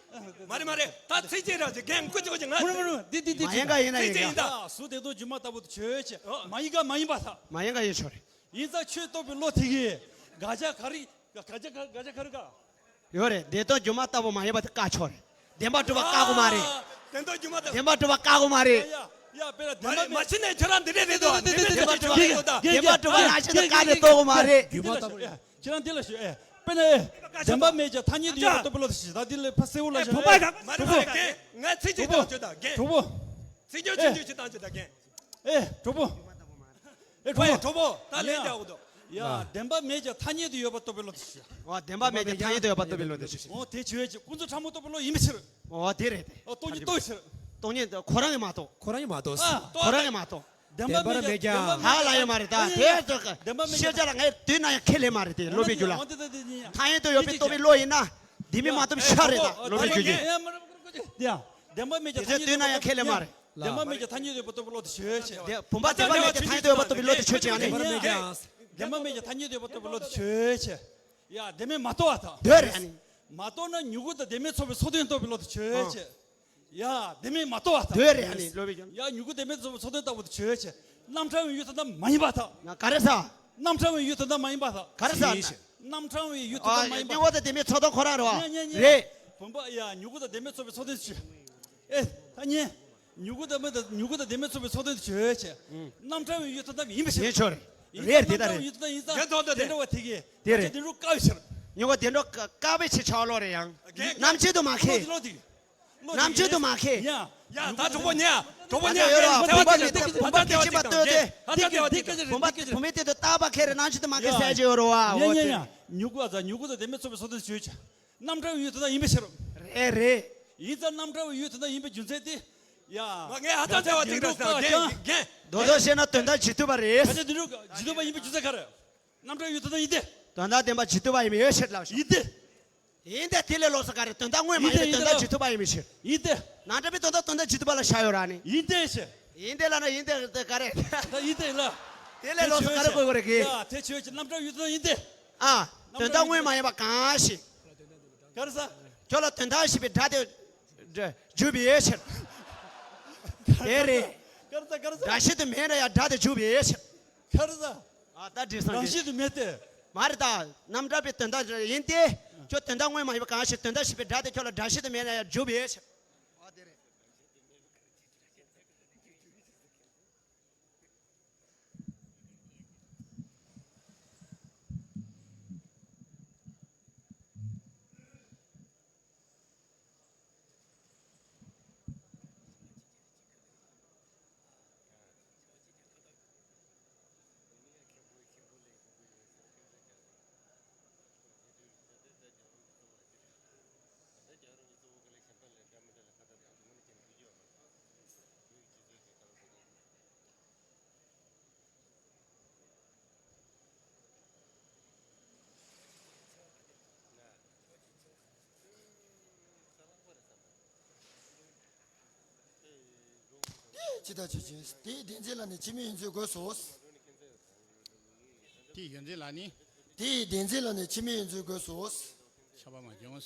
མ་རེད་མ་རེད། ད་ཚིག་གཅིག་རང་ཅིག་རྒན་སྐུ་ཅིག་ཅིག་ང་། མ་རེད་མ་རེད། འདི་འདི་འདི་མ་ཡིན་ག་ཡིན་ན་ཡིན་ག་གཟུགས་བདེ་སྟོང་སྒྱུ་མ་ལྟ་བུ་དེ་ཆོས་ཅན། མ་ཡིན་ག་མ་ཡིན་པ་དག་མ་ཡིན་ག་ཡིན་ཆོག་རེད། ཡིན་ཙང་ཆོས་རྟོགས་པའི་བློ་དེ་གིས་དགག་བྱ་ག་རེ། དགག་བྱ་ག་དགག་བྱ་ག་རེ་དགག་ཡོད་རེད། བདེན་སྟོང་སྒྱུ་མ་ལྟ་བུ་མ་ཡིན་པ་དེ་བཀག་ཆོག་རེད། བདེན་པ་གྲུབ་པ་བཀག་གོ་མ་རེད། བདེན་སྟོང་སྒྱུ་མ་ལྟ་བུ། བདེན་པ་གྲུབ་པ་བཀག་གོ་མ་རེད། ཡ་ཡ། དཔེར་ན་བདེན་པ་མ་མེད། མ་ཕྱིན་ནས་ཁྱོད་རང་འདི་འདྲས་རེད་དོ། འདི་འདྲས་རེད་དོ། བདེན་པ་གྲུབ་པ་རང་བཞིན་དུ་བཀག་ནས་རྟོགས་གོ་མ་རེད། སྒྱུ་མ་ལྟ་བུ། ཁྱེད་རང་འདི་ལ་ཞུ། ཨེ། དཔེར་ན། ཨེ། བདེན་པ་མེད་ཀྱང་ཐ་སྙད་དུ་ཡོད་པ་རྟོགས་པའི་བློ་དེ་ཞིག་ད་འདི་ལས་ཕ་གསལ་བོ་ལ་ཨེ། བཞག་བུམ་པ་ཡ། ག་མ་རེད་མ་རེད། རྒན། ང་ཚིག་གཅིག་བཏང་ཆོག་ད་རྒན། གྲོགས་པོ། ཚིག་སྐྱོན་ཆུང་ཆུང་ཞིག་བཏང་ཆོག་ད་རྒན། ཨེ། གྲོགས་པོ། ཨེ། གྲོགས་པོ། གྲོགས་པོ། ད་ལན་རྒྱག་འོ་དོ། ཡ། བདེན་པ་མེད་ཀྱང་ཐ་སྙད་དུ་ཡོད་པ་རྟོགས་པའི་བློ་དེ་ཞིག་འོ། བདེན་པ་མེད་ཀྱང་ཐ་སྙད་དུ་ཡོད་པ་རྟོགས་པའི་བློ་དེ་ཞིག་འོ། དེ་ཆོས་ཅན། ཀུན་རྫོབ་ཕྲ་མོ་རྟོགས་པའི་བློ་ཡིན་པའི་ཕྱིར། འོ། དེ་རེད་དེ། འོ། སྟོང་ཉིད་རྟོགས་པའི་ཕྱིར། སྟོང་ཉིད་ཁོ་རང་གིས་མ་རྟོགས། ཁོ་རང་གིས་མ་རྟོགས། ཨ། ཁོ་རང་གིས་མ་རྟོགས། བདེན་པ་མེད་ཀྱང་། ཧ་ལ་ཡོད་མ་རེད་ད། དེ་ཚོ་བདེན་པ་མེད་ཀྱང་ཤེས་བྱ་ལ་ངས་དུས་ན་ཡང་ཁས་ལེན་མ་རེད་དེ། སློབ་དཔོན་རྒྱུད་ལ། ཐ་སྙད་དུ་ཡོད་པའི་རྟོགས་པའི་བློ་ཡིན་ན། འདི་མི་མ་རྟོགས་ཤ་རེད་ད། སློབ་དཔོན་རྒྱུད་ཀྱི། ཡ། བདེན་པ་མེད་ཀྱང་ཐ་སྙད་དུ་ཡོད་པ་རྟོགས་པའི་བློ་དེ་ཆོས་ཅན། བདེན་པ་མེད་ཀྱང་ཐ་སྙད་དུ་ཡོད་པ་རྟོགས་པའི་བློ་དེ་ཆོས་ཅན། བུམ་པ་བདེན་པ་མེད་ཀྱང་ཐ་སྙད་དུ་ཡོད་པ་རྟོགས་པའི་བློ་དེ་ཆོས་ཅན། ཨ་ནི། བདེན་པ་མེད་ཀྱང་ཐ་སྙད་དུ་ཡོད་པ་རྟོགས་པའི་བློ་དེ་ཆོས་ཅན། ཡ། བདེན་མེད་མ་རྟོགས་པ་དང་། འདོད་རེད། ཨ་ནི། མ་རྟོགས་ན་མྱུ་གུ་དང་བདེན་མེད་ཚོགས་པའི་ཚོགས་དོན་རྟོགས་པའི་བློ་དེ་ཆོས་ཅན། ཡ། བདེན་མེད་མ་རྟོགས་པ་དང་། འདོད་རེད། ཨ་ནི། སློབ་དཔོན་རྒྱུད། ཡ། མྱུ་གུ་བདེན་མེད་ཚོགས་པའི་ཚོགས་དོན་ལྟ་བུ་དེ་ཆོས་ཅན། རྣམ་གྲངས་པའི་ཡུལ་དོན་དམ་མ་ཡིན་པ་དང་། ང་ག་རེ་ཟ། རྣམ་གྲངས་པའི་ཡུལ་དོན་དམ་མ་ཡིན་པ་དང་། ག་རེ་ཟ། རྣམ་གྲངས་པའི་ཡུལ་དོན་དམ་མ་ཡིན་པ། མྱུ་གུ་དང་བདེན་མེད་ཚོགས་དོན་ཁོ་རང་རེད་བ། ཉན་ཉན་ཉན། རེད། བུམ་པ། ཡ། མྱུ་གུ་དང་བདེན་མེད་ཚོགས་པའི་ཚོགས་དོན་དེ་ཆོས། ཨེ། ད་ཉན། མྱུ་གུ་དང་མེད་དང་མྱུ་གུ་དང་བདེན་མེད་ཚོགས་པའི་ཚོགས་དོན་དེ་ཆོས་ཅན། རྣམ་གྲངས་པའི་ཡུལ་དོན་དམ་ཡིན་པའི་ཕྱིར། ཡིན་ཆོག་རེད། ཡིན་རེད་དེ་ད་རེད། རྣམ་གྲངས་པའི་ཡུལ་དོན་དམ་ཡིན་ཙང་། ཡིན་ཙང་དེ་འདྲ་བ་དེ་གིས། དེ་རེད། དེ་འདྲ་བཀག་པའི་ཕྱིར། མྱུ་གུ་དེ་འདྲ་བཀག་པའི་ཕྱིར་ཆགས་ལོ་རེད་ཡང་། རྣམ་བཅད་དུ་མ་ཁེལ། ལོ་དེ། ལོ་དེ། རྣམ་བཅད་དུ་མ་ཁེལ། ཡ། ཡ། ད་གྲོགས་པོ་ཉན། གྲོགས་པོ་ད་ཉན། ཡོད་རེད་བ། བུམ་པ་དེ་ཅི་པ་ལྟོས་ཏེ། བུམ་པ་བུམ་པའི་སྟེང་དུ་རྟག་པ་ཁེལ་རེད། རྣམ་བཅད་དུ་མ་ཁེལ་ཟེར་གྱི་ཡོད་རེད་བ། ཉན་ཉན་ཉན། མྱུ་གུ་ཨ་ཙ་མྱུ་གུ་དང་བདེན་མེད་ཚོགས་པའི་ཚོགས་དོན་ཆོས་ཅན། རྣམ་གྲངས་ཡུལ་དོན་དམ་ཡིན་པའི་ཕྱིར། རྣམ་གྲངས་ཡུལ་དོན་དམ་ཡིན་པའི་ཕྱིར། རེད་རེད། ཡིན་ཙང་རྣམ་གྲངས་ཡུལ་དོན་དམ་ཡིན་པའི་རྒྱུ་མཚན་དེ། ཡ། མ་ངས་ཧ་ཅང་བྱ་བ་ཅིག་རེད་ཟེར། རྒན། རྒན། རྡོག་རྡོག་བཤད་ན་དོན་དམ་ཇི་སྡུག་པ་རེད། གལ་ཏེ་དེ་འདྲ་ཇི་སྡུག་པ་ཡིན་པའི་རྒྱུ་མཚན་ག་རེ། རྣམ་གྲངས་ཡུལ་དོན་དམ་ཡིན་ཏེ། དོན་དམ་བདེན་པ་ཇི་སྡུག་པ་ཡིན་པའི་ཕྱིར་ལབ་ཤོག་ཡིན་ཏེ། ཡིན་ཏེ་དེ་ལས་ལོགས་སུ་ག་རེ། དོན་དམ་དངོས་མ་ཡིན་པའི་དོན་དམ་ཇི་སྡུག་པ་ཡིན་པའི་ཕྱིར། ཡིན་ཏེ། རྣམ་གྲངས་པའི་དོན་དམ་དོན་དམ་ཇི་སྡུག་པ་ལ་བཞག་ཡོད་ར་ནི། ཡིན་ཏེ་ཞེས། ཡིན་ཏེ་ལ་ན་ཡིན་ཏེ་ག་རེ། ད་ཡིན་ཏེ་ལ། དེ་ལས་ལོགས་སུ་ག་རེ་དགོས་དགོས་རེད་གི། ཡ། དེ་ཆོས་ཅན། རྣམ་གྲངས་ཡུལ་དོན་ཡིན་ཏེ། ཨ། དོན་དམ་དངོས་མ་ཡིན་པ་གང་ཞིག་ག་རེ་ཟ། ཁྱོད་ལ་དོན་དམ་ཞེས་པའི་སྒྲ་དེ་འཇུག་པའི་ཕྱིར། དེ་རེད། ག་རེ་ཟ། ག་རེ་ཟ། སྒྲ་བཞིན་དུ་མེད་ན་ཡང་སྒྲ་དེ་འཇུག་པའི་ཕྱིར། ག་རེ་ཟ། ཨ། ད་འགྲིག་སོང་། རང་བཞིན་དུ་མེད་དེ། མ་རེད་ད། རྣམ་གྲངས་པའི་དོན་དམ་ཡིན་ཏེ། ཁྱོད་དོན་དམ་དངོས་མ་ཡིན་པ་གང་ཞིག་དོན་དམ་ཞེས་པའི་སྒྲ་དེ་ཁྱོད་ལ་སྒྲ་བཞིན་དུ་མེད་ན་ཡང་འཇུག་པའི་ཕྱིར། ཨ། དེ་རེད། ཇི་ལྟར་ཆོས་ཅན། དེའི་བདེན་འཛིན་ལ་ནི་ཕྱི་མའི་ཡུལ་འཛིན་དགོས་སོ། དེའི་ཡུལ་འཛིན་ལ་ནི། དེའི་བདེན་འཛིན་ལ་ནི་ཕྱི་མའི་ཡུལ་འཛིན་དགོས་སོ། ཁྱབ་པ་མ་བྱུང་།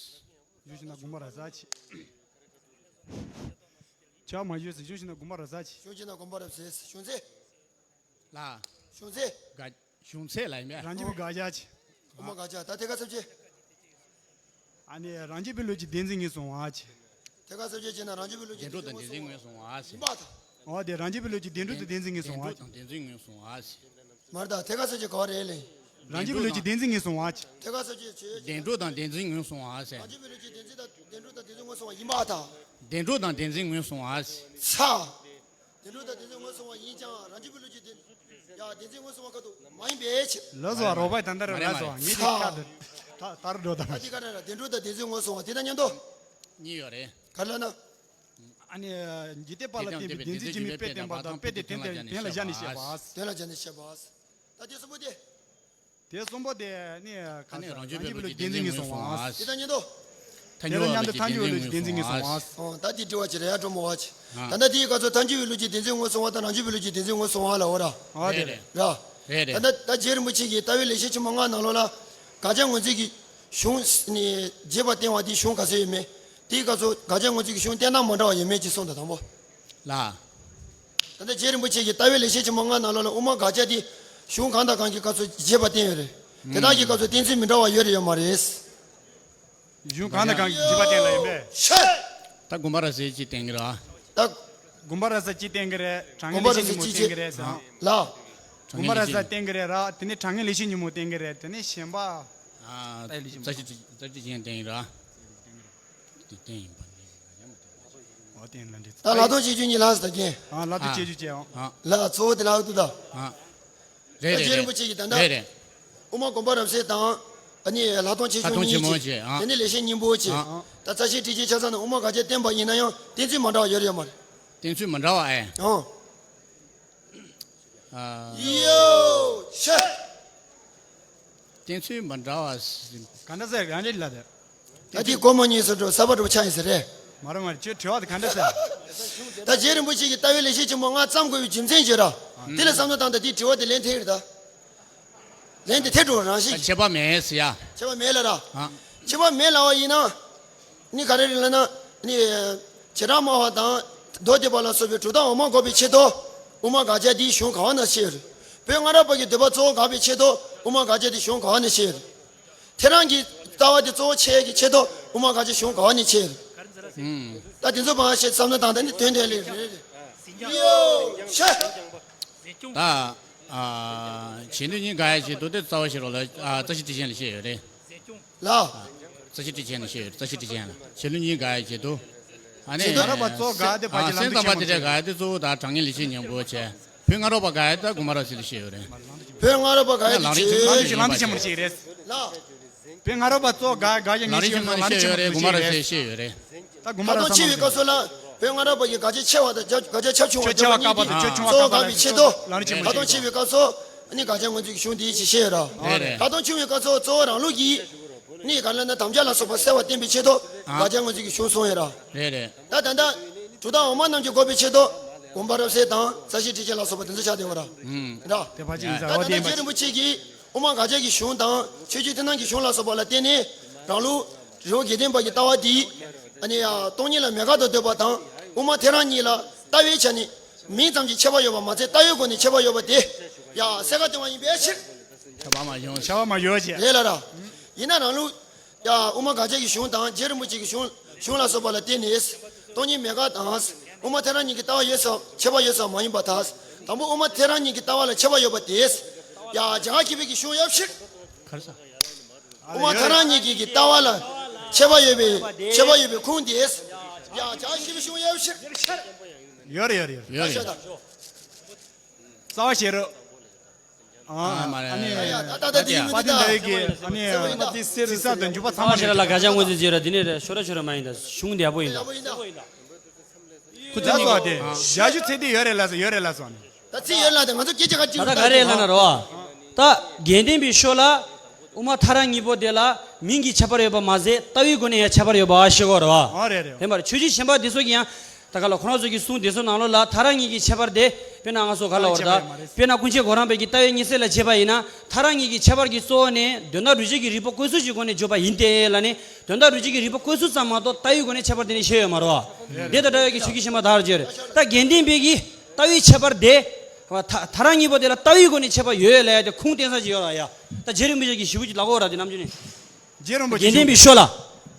གཞུང་ཕྱི་ནང་དགོངས་པ་རབ་གསལ་གྱིས། ཁྱབ་པ་མ་བྱུང་ཟེར། གཞུང་ཕྱི་ནང་དགོངས་པ་རབ་གསལ་གྱིས། གཞུང་ཕྱི་ནང་དགོངས་པ་རབ་གསལ། གཞུང་ཚད། ལ། གཞུང་ཚད། དགག་གཞུང་ཚད་ལ་ཡིན་པས། རང་རྒྱུད་པའི་དགག་བྱ་གྱིས། དགོངས་པ་དགག་བྱ། ད་ཐད་ཀར་ཚབ་བྱེད། ཨ་ནི་རང་རྒྱུད་པའི་བློ་ཀྱི་བདེན་འཛིན་ངོས་བཟུང་བ་གྱིས། ཐད་ཀར་ཚབ་བྱེད་བྱས་ན་རང་རྒྱུད་པའི་བློ་ཀྱི་བདེན་འགྲོ་དང་བདེན་འཛིན་ངོས་བཟུང་བ་གྱིས། ཡིན་པ་དང་། འོ་དེ་རང་རྒྱུད་པའི་བློ་ཀྱི་བདེན་གྲུབ་དང་བདེན་འཛིན་ངོས་བཟུང་བ་གྱིས། བདེན་གྲུབ་དང་བདེན་འཛིན་ངོས་བཟུང་བ་གྱིས། མ་རེད་ད། ཐད་ཀར་ཚབ་བྱེད་ག་བ་རེད་ལེ། རང་རྒྱུད་པའི་ལུས་ཀྱི་བདེན་འཛིན་ངོས་བཟུང་བ། དེ་ག་ས་ཅི་ཆེ། བདེན་གྲུབ་དང་བདེན་འཛིན་ངོས་བཟུང་བ་ཟེར། རང་རྒྱུད་པའི་ལུས་ཀྱི་བདེན་འཛིན་དང་བདེན་གྲུབ་དང་བདེན་འཛིན་ངོས་བཟུང་བ་ཡིན་པ་དང་། བདེན་གྲུབ་དང་བདེན་འཛིན་ངོས་བཟུང་བ་ཟེར། ཚ། བདེན་གྲུབ་དང་བདེན་འཛིན་ངོས་བཟུང་བ་ཡིན་ཀྱང་རང་རྒྱུད་པའི་ལུས་ཀྱི་བདེན། ཡ་བདེན་འཛིན་ངོས་བཟུང་བ་ཁ་ཐུག་མ་ཡིན་པའི་ཕྱིར། ལགས་སོ། རོགས་པ་ད་ལྟ་རེ་མ་རེད་ལགས་སོ། མ་རེད། ངེད་ཀྱི་ཁ་དེ་ད་ད་རུ་འགྲོ་དང་། ད་འདི་ག་རེ་ར་བདེན་གྲུབ་དང་བདེན་འཛིན་ངོས་བཟུང་བ་དེ་དང་མཉམ་དུ། གཉིས་ཡོད་རེད། ག་རེ་ལབ་ན། ཨ་ནི། འཇིག་རྟེན་པ་ལ་བརྟེན་པའི་བདེན་འཛིན་སྐྱེ་མེད་དཔེ་བསྟན་པ་དང་དཔེ་དེ་དོན་དེ་དོན་ལ་སྦྱར་ནས་བཤད་པ། དོན་ལ་སྦྱར་ནས་བཤད་པ། ད་དེ་གསུམ་པོ་དེ། དེ་གསུམ་པོ་དེ་ནི་ག་ས་རང་རྒྱུད་པའི་ལུགས་ཀྱི་བདེན་འཛིན་ངོས་བཟུང་བ། དེ་དང་མཉམ་དུ། ཐལ་འགྱུར་བའི་ལུགས་ཀྱི་བདེན་འཛིན་ངོས་བཟུང་བ། ཨོ་ད་དེ་དྲི་བ་ཅི་རེད་ཡ་གྲོགས་མོ་བ་ཅི། ད་ལྟ་དེའི་སྐབས་སུ་ཐལ་འགྱུར་བའི་ལུགས་ཀྱི་བདེན་འཛིན་ངོས་བཟུང་བ་དང་རང་རྒྱུད་པའི་ལུགས་ཀྱི་བདེན་འཛིན་ངོས་བཟུང་བ་ལ་འོ་ར། ཨོ་དེ་རེད། ར། རེད་རེད། ད་ལྟ་ད་རྗེ་རིན་པོ་ཆེ་གིས་ལྟ་བའི་ལེགས་བཤད་ཆེན་མོ་ལྔ་ནང་ལོགས་ལ་དགག་བྱ་ངོས་འཛིན་གྱི་གཞུང་ནི་རྒྱས་པར་བསྟན་པ་དེའི་གཞུང་ག་ཚོད་ཡོད་མེད། དེའི་སྐབས་སུ་དགག་བྱ་ངོས་འཛིན་གྱི་གཞུང་བསྟན་སྟངས་མ་འདྲ་བ་ཡོད་མེད་ཅེས་གསུངས་དང་དང་པོ། ལ། ད་ལྟ་རྗེ་རིན་པོ་ཆེ་གིས་ལྟ་བའི་ལེགས་བཤད་ཆེན་མོ་ལྔ་ནང་ལོགས་ལ་དབུ་མ་དགག་བྱ་དེ་གཞུང་གང་དང་གང་གི་སྐབས་སུ་རྒྱས་པར་བསྟན་ཡོད་རེད། དེ་དག་གི་སྐབས་སུ་བསྟན་ཚུལ་མི་འདྲ་བ་ཡོད་རེད་ཡོད་མ་རེད། གཞུང་གང་དང་གང་གི་རྒྱས་པར་བསྟན་ལ་ཡིན་པས། ཤད། ད་དགོངས་པ་རབ་གསལ་གཅིག་བསྟན་གྱི་རེད། ད། དགོངས་པ་རབ་གསལ་གཅིག་བསྟན་གྱི་རེད། དྲང་ངེས་ལེགས་བཤད་ཉིན་མོ་བསྟན་གྱི་རེད་དང་། ལ། དགོངས་པ་རབ་གསལ་བསྟན་གྱི་རེད་ར། དེ་ནས་དྲང་ངེས་ལེགས་བཤད་ཉིན་མོ་བསྟན་གྱི་རེད། དེ་ནས་གཞན་པ། ཨ། རྩ་ཤེ་རྩ་ཤེ་ཅན་བསྟན་གྱི་རེད། དེ་བསྟན་ཡིན་པ་ནི། འོ་བསྟན་ལ་འདི། ད་ལྷག་མཐོང་ཆེ་ཆུང་གཉིས་ལྷག་ཙམ་ད་རྒྱན། ཨ་ལྷག་མཐོང་ཆེ་ཆུང་བྱས་ཨང་། ལ་གཙོ་བོ་དེ་ལྷག་ཏུ་ད། རེད་རྗེ་རེད་རིན་པོ་ཆེ་གིས་ད་ལྟ། རེད་རེད། དབུ་མ་དགོངས་པ་རབ་གསལ་དང་། ཨ་ནི་ལྷག་མཐོང་ཆེ་ཆུང་གཉིས་བྱས། དེ་ནས་ལེགས་བཤད་སྙིང་པོ་བྱས། ད་རྩ་ཤེ་ཊཱིཀ་ཆེན་ཆ་ཚང་ནས་དབུ་མ་དགག་བྱ་བསྟན་པ་ཡིན་ན་ཡང་བསྟན་ཚུལ་མ་འདྲ་བ་ཡོད་རེད་ཡོད་མ་རེད། བསྟན་ཚུལ་མ་འདྲ་བ་ཨེ། ཨང་། ཡོ་ཤ། བསྟན་ཚུལ་མ་འདྲ་བ། ག་འདྲ་ཟེར་ག་འདྲ་ལ་དེ། ད་དེ་སྒོར་མོ་གཉིས་སུ་འགྲོ་ས་པ་འགྲོ་ཆ་ཡིན་ཟེར་རེད། མ་རེད་མ་རེད། ཁྱོད་དྲི་བ་དེ་ག་འདྲ་ཟེར། ད་རྗེ་རིན་པོ་ཆེ་གིས་ལྟ་བའི་ལེགས་བཤད་ཆེན་མོ་ལྔ་བརྩམས་དགོས་པའི་རྒྱུ་མཚན་བརྗོད་ར། དེ་ལ་བསམ་བློ་བཏང་ད་དེའི་དྲི་བ་དེ་ལན་ཐེབས་རེད་ད། ལན་དེ་ཐེབས་འགྲོ་རང་བཞིན་གྱིས། ཁྱད་པར་མེད་ཟེར་ཡ། ཁྱད་པར་མེད་ལ་ར། ཁྱད་པར་མེད་ལ་བ་ཡིན་ན། ནི་ག་རེ་རེད་ལབ་ན། ནི། བྱེ་བྲག་སྨྲ་བ་དང་། མདོ་སྡེ་པ་ལ་སོགས་པའི་གྲུབ་མཐའ་འོག་མ་འགོག་པའི་ཆེད་དུ། དབུ་མ་དགག་བྱ་འདིའི་གཞུང་ག་བ་ན་བཤད་ཡོད་རེད། བོད་སྔ་རབས་པ་གི་འདོད་པ་གཙོ་བོ་དགག་པའི་ཆེད་དུ་དབུ་མ་དགག་བྱ་འདིའི་གཞུང་ག་བ་ན་བཤད་ཡོད་རེད། ཐེག་རང་གི་ལྟ་བ་དེ་གཙོ་བོ་ཆེ་ཡས་ཀྱི་ཆེད་དུ་དབུ་མ་དགག་བྱའི་གཞུང་ག་བ་ནས་ཆེ་ཡོད་རེད། ད་དེ་ཚོ་བང་བཤད་བསམ་བློ་བཏང་ད་ནི་དོན་དོན་ལས་རེད། ཡོ་ཤ། ད། བྱེད་ལུགས་གཉིས་དགག་ཡས་ཆེད་དུ་དེ་རྩ་བ་ཤེས་རབ་ལ་རྩ་ཤེ་ཊཱིཀ་ཆེན་ལ་བཤད་ཡོད་རེད། ལ། རྩ་ཤེ་ཊཱིཀ་ཆེན་ལ་བཤད་ཡོད་རེད། རྩ་ཤེ་ཊཱིཀ་ཆེན་ལ་བྱེད་ལུགས་གཉིས་དགག་ཡས་ཆེད་དུ། ཨ་ནི། བྱེད་ལུགས་སྔ་རབས་པ་གཙོ་བོ་དགག་དེ་ཕལ་ཆེར་ལམ་འབྲས་ཆེན་པོ་ཆེ་རེད། སེམས་ཙམ་པ་དེ་འདྲ་དགག་ཡས་དེ་གཙོ་བོ་དག་དྲང་ངེས་ལེགས་བཤད་སྙིང་པོ་བྱས། བོད་སྔ་རབས་པ་དགག་ཡས་ད་དགོངས་པ་རབ་གསལ་ལ་བཤད་ཡོད་རེད། བོད་སྔ་རབས་པ་དགག་ཡས་ལམ་རིམ་ཆེན་མོ་ལམ་རིམ་ཆེན་མོ་ཞིག་རེད། ལ། བོད་སྔ་རབས་པ་གཙོ་དགག་དགག་ཡས་ལམ་རིམ་ཆེན་མོ་ཞིག་རེད། དགོངས་པ་རབ་གསལ་བཤད་ཡོད་རེད། ད་དགོངས་པ་རབ་གསལ་ཆེ་བའི་སྐབས་སུ་ལ་བོད་སྔ་རབས་པ་ཡི་དགག་བྱ་ཆེ་བ་དང་དགག་བྱ་ཁྱབ་ཆུང་བ་ཆེ་བ་བཀག་པ་དང་ཁྱབ་ཆུང་བ་བཀག་པ་ལ་ཆེད་དུ་ལམ་རིམ་ཆེན་མོ་ཞིག་རེད། ཆེ་བའི་སྐབས་སུ་ནི་དགག་བྱ་ངོས་འཛིན་གྱི་གཞུང་འདིའི་ཆེ་བཤད་ར། རེད་རེད། ད་དུང་ཆུང་བའི་སྐབས་སུ་གཙོ་བོ་རང་ལུགས་ཀྱི་ནི་ག་ལ་ན་དམ་བཅའ་ལ་སོགས་པ་གསལ་བར་བསྟན་པའི་ཆེད་དུ་དགག་བྱ་ངོས་འཛིན་གྱི་གཞུང་གསུངས་ཡོད་ར། རེད་རེད། ད་ད་ལྟ་གྲུབ་མཐའ་འོག་མ་རྣམས་ཀྱིས་འགོག་པའི་ཆེད་དུ་དགོངས་པ་རབ་གསལ་དང་རྩ་ཤེ་ཊཱིཀ་ཆེན་ལ་སོགས་པ་དེ་ཚོ་ཆགས་བསྡད་ཡོད་ར། ར། དེ་ཕལ་ཆེར་ཡིན་ས། ད་འོ་ད་དེ་ལྟ་ཡིན་པ་རྗེ་རིན་པོ་ཆེ་གིས་དབུ་མ་དགག་བྱ་གི་གཞུང་དང་ཆོས་བརྒྱུད་ཐེག་དམན་གྱི་གཞུང་ལ་སོགས་པ་ལ་བརྟེན་ནས་རང་ལུགས་རི་བོ་དགེ་ལྡན་པ་གི་ལྟ་བ་འདི་ཨ་ནི་ཡ་སྟོང་ཉིད་ལ་མེད་དགག་ཏུ་འདོད་པ་དང་དབུ་མ་ཐལ་རང་གཉིས་ལ་ལྟ་བའི་ཆ་ནས་མིང་ཙམ་གྱི་ཁྱད་པར་ཡོད་པ་མ་ཚད་ལྟ་བའི་སྒོ་ནས་ཁྱད་པར་ཡོད་པ་དེ་ཡ་གསལ་ཁ་བསྟན་པ་ཡིན་པའི་ཕྱིར། ཁྱད་པར་མ་ཡོང་། ཁྱད་པར་མ་ཡོད་ཅེས། རེད་ལ་ར། ཡིན་ན་རང་ལུགས། ཡ་དབུ་མ་དགག་བྱ་གི་གཞུང་དང་རྗེ་རིན་པོ་ཆེ་གི་གཞུང་གཞུང་ལ་སོགས་པ་ལ་བརྟེན་ནས་སྟོང་ཉིད་མེད་དགག་དང་དབུ་མ་ཐལ་རང་གཉིས་ཀྱི་ལྟ་བ་ཡོད་ས་ཁྱད་པར་ཡོད་ས་མ་ཡིན་པ་དང་དང་པོ་དབུ་མ་ཐལ་རང་གཉིས་ཀྱི་ལྟ་བ་ལ་ཁྱད་པར་ཡོད་པ་དེས་ཡ་རྒྱ་གར་མཁས་པའི་གི་གཞུང་ཡོད་ཕྱིར། དབུ་མ་ཐལ་རང་གཉིས་ཀྱི་གི་ལྟ་བ་ལ་ཁྱད་པར་ཡོད་པའི་ཁྱད་པར་ཡོད་པའི་ཁུངས་དེས་ཡ་རྒྱ་གར་མཁས་པའི་གཞུང་ཡོད་ཕྱིར། ཡོད་རེད་ཡོད་རེད་ཡོད་རེད། རྩ་བ་ཤེས་རབ། ཨ་མ་རེད། ཨ་ནི་ཡ་ཡ་ད་ད་ད་དེ་ཡ་དཔལ་ལྡན་ཟླ་འོད་ཀྱིས་ཨ་ནི་ཡ་དཔལ་ལྡན་ཟླ་འོད་ཀྱིས་ཟེར་ཟེར་དང་འཇུག་པ་ཚང་མ་ཤེས་རབ་ལ་དགག་བྱ་ངོས་འཛིན་བྱེད་ར། འདི་ནི་རེད་ཤོ་ར་ཤོ་ར་མ་ཡིན་ད་གཞུང་འདི་ཡག་པོ་ཡིན་ད། ཁུ་ཚུར་གཉིས་ཀྱིས་ཡ་ཞུ་ཚད་འདི་ཡོད་རེད་ལ་ཟེར་ཡོད་རེད་ལ་ཟེར་བ་ནི། ད་ཚིག་ཡོད་ལ་དེ་ང་ཚོ་སྐད་ཆ་ག་ཅིག་ད་ད་ག་རེད་ལ་ན་རོ། ད་དགེ་ལྡན་པའི་ཤོ་ལ་དབུ་མ་ཐལ་རང་གཉིས་པོ་དེ་ལ་མིང་གི་ཁྱད་པར་ཡོད་པ་མ་ཟད་ལྟ་བའི་སྒོ་ནས་ཡང་ཁྱད་པར་ཡོད་པ་ཤེས་དགོས་རེད་བ། ཨ་རེད་རེད། དེ་མ་རེད་ཆོས་བརྒྱུད་གཞན་པ་དེ་ཚོ་གིས་ཡང་། ད་ག་ལ་ཁོ་རང་ཚོ་གི་གསུང་དེ་ཚོ་ནང་ལོགས་ལ་ཐལ་རང་གཉིས་ཀྱི་ཁྱད་པར་དེ་དཔེར་ན་ང་ཚོ་ག་ལ་བར་ད་དཔེར་ན་ཀུན་མཁྱེན་གོ་རམས་པའི་གི་ལྟ་བའི་ཉི་ཚེ་ལ་བྱེད་པ་ཡིན་ན་ཐལ་རང་གཉིས་ཀྱི་ཁྱད་པར་གྱི་གཙོ་བོ་ནི་དོན་དམ་རིགས་གཅིག་གི་རིགས་པ་བཀོད་ཚུལ་གྱི་སྒོ་ནས་བརྗོད་པ་ཡིན་ཏེ་ལ་ནི་དོན་དམ་རིགས་གཅིག་གི་རིགས་པ་བཀོད་ཚུལ་ཙམ་མ་གཏོགས་ལྟ་བའི་སྒོ་ནས་ཁྱད་པར་དེ་ནི་བཤད་ཡོད་མ་རེད་བ། དེ་དང་འདྲ་བའི་གི་ཆོས་བརྒྱུད་གཞན་པ་དག་རེད་ད་དགེ་ལྡན་པའི་གི་ལྟ་བའི་ཁྱད་པར་དེ་ཐལ་རང་གཉིས་པོ་དེ་ལ་ལྟ་བའི་སྒོ་ནས་ཁྱད་པར་ཡོད་ལ་ཡ་དེ་ཁུངས་བསྟན་ས་ཅིག་ཡོད་ལ་ཡ་ད་རྗེ་རིན་པོ་ཆེ་གི་ཞུ་བོ་ཅིག་ལ་གོ་ར་དེ་ནམ་རྒྱུན་ནས་རྗེ་རིན་པོ་ཆེ་དགེ་ལྡན་པའི་ཤོ་ལ།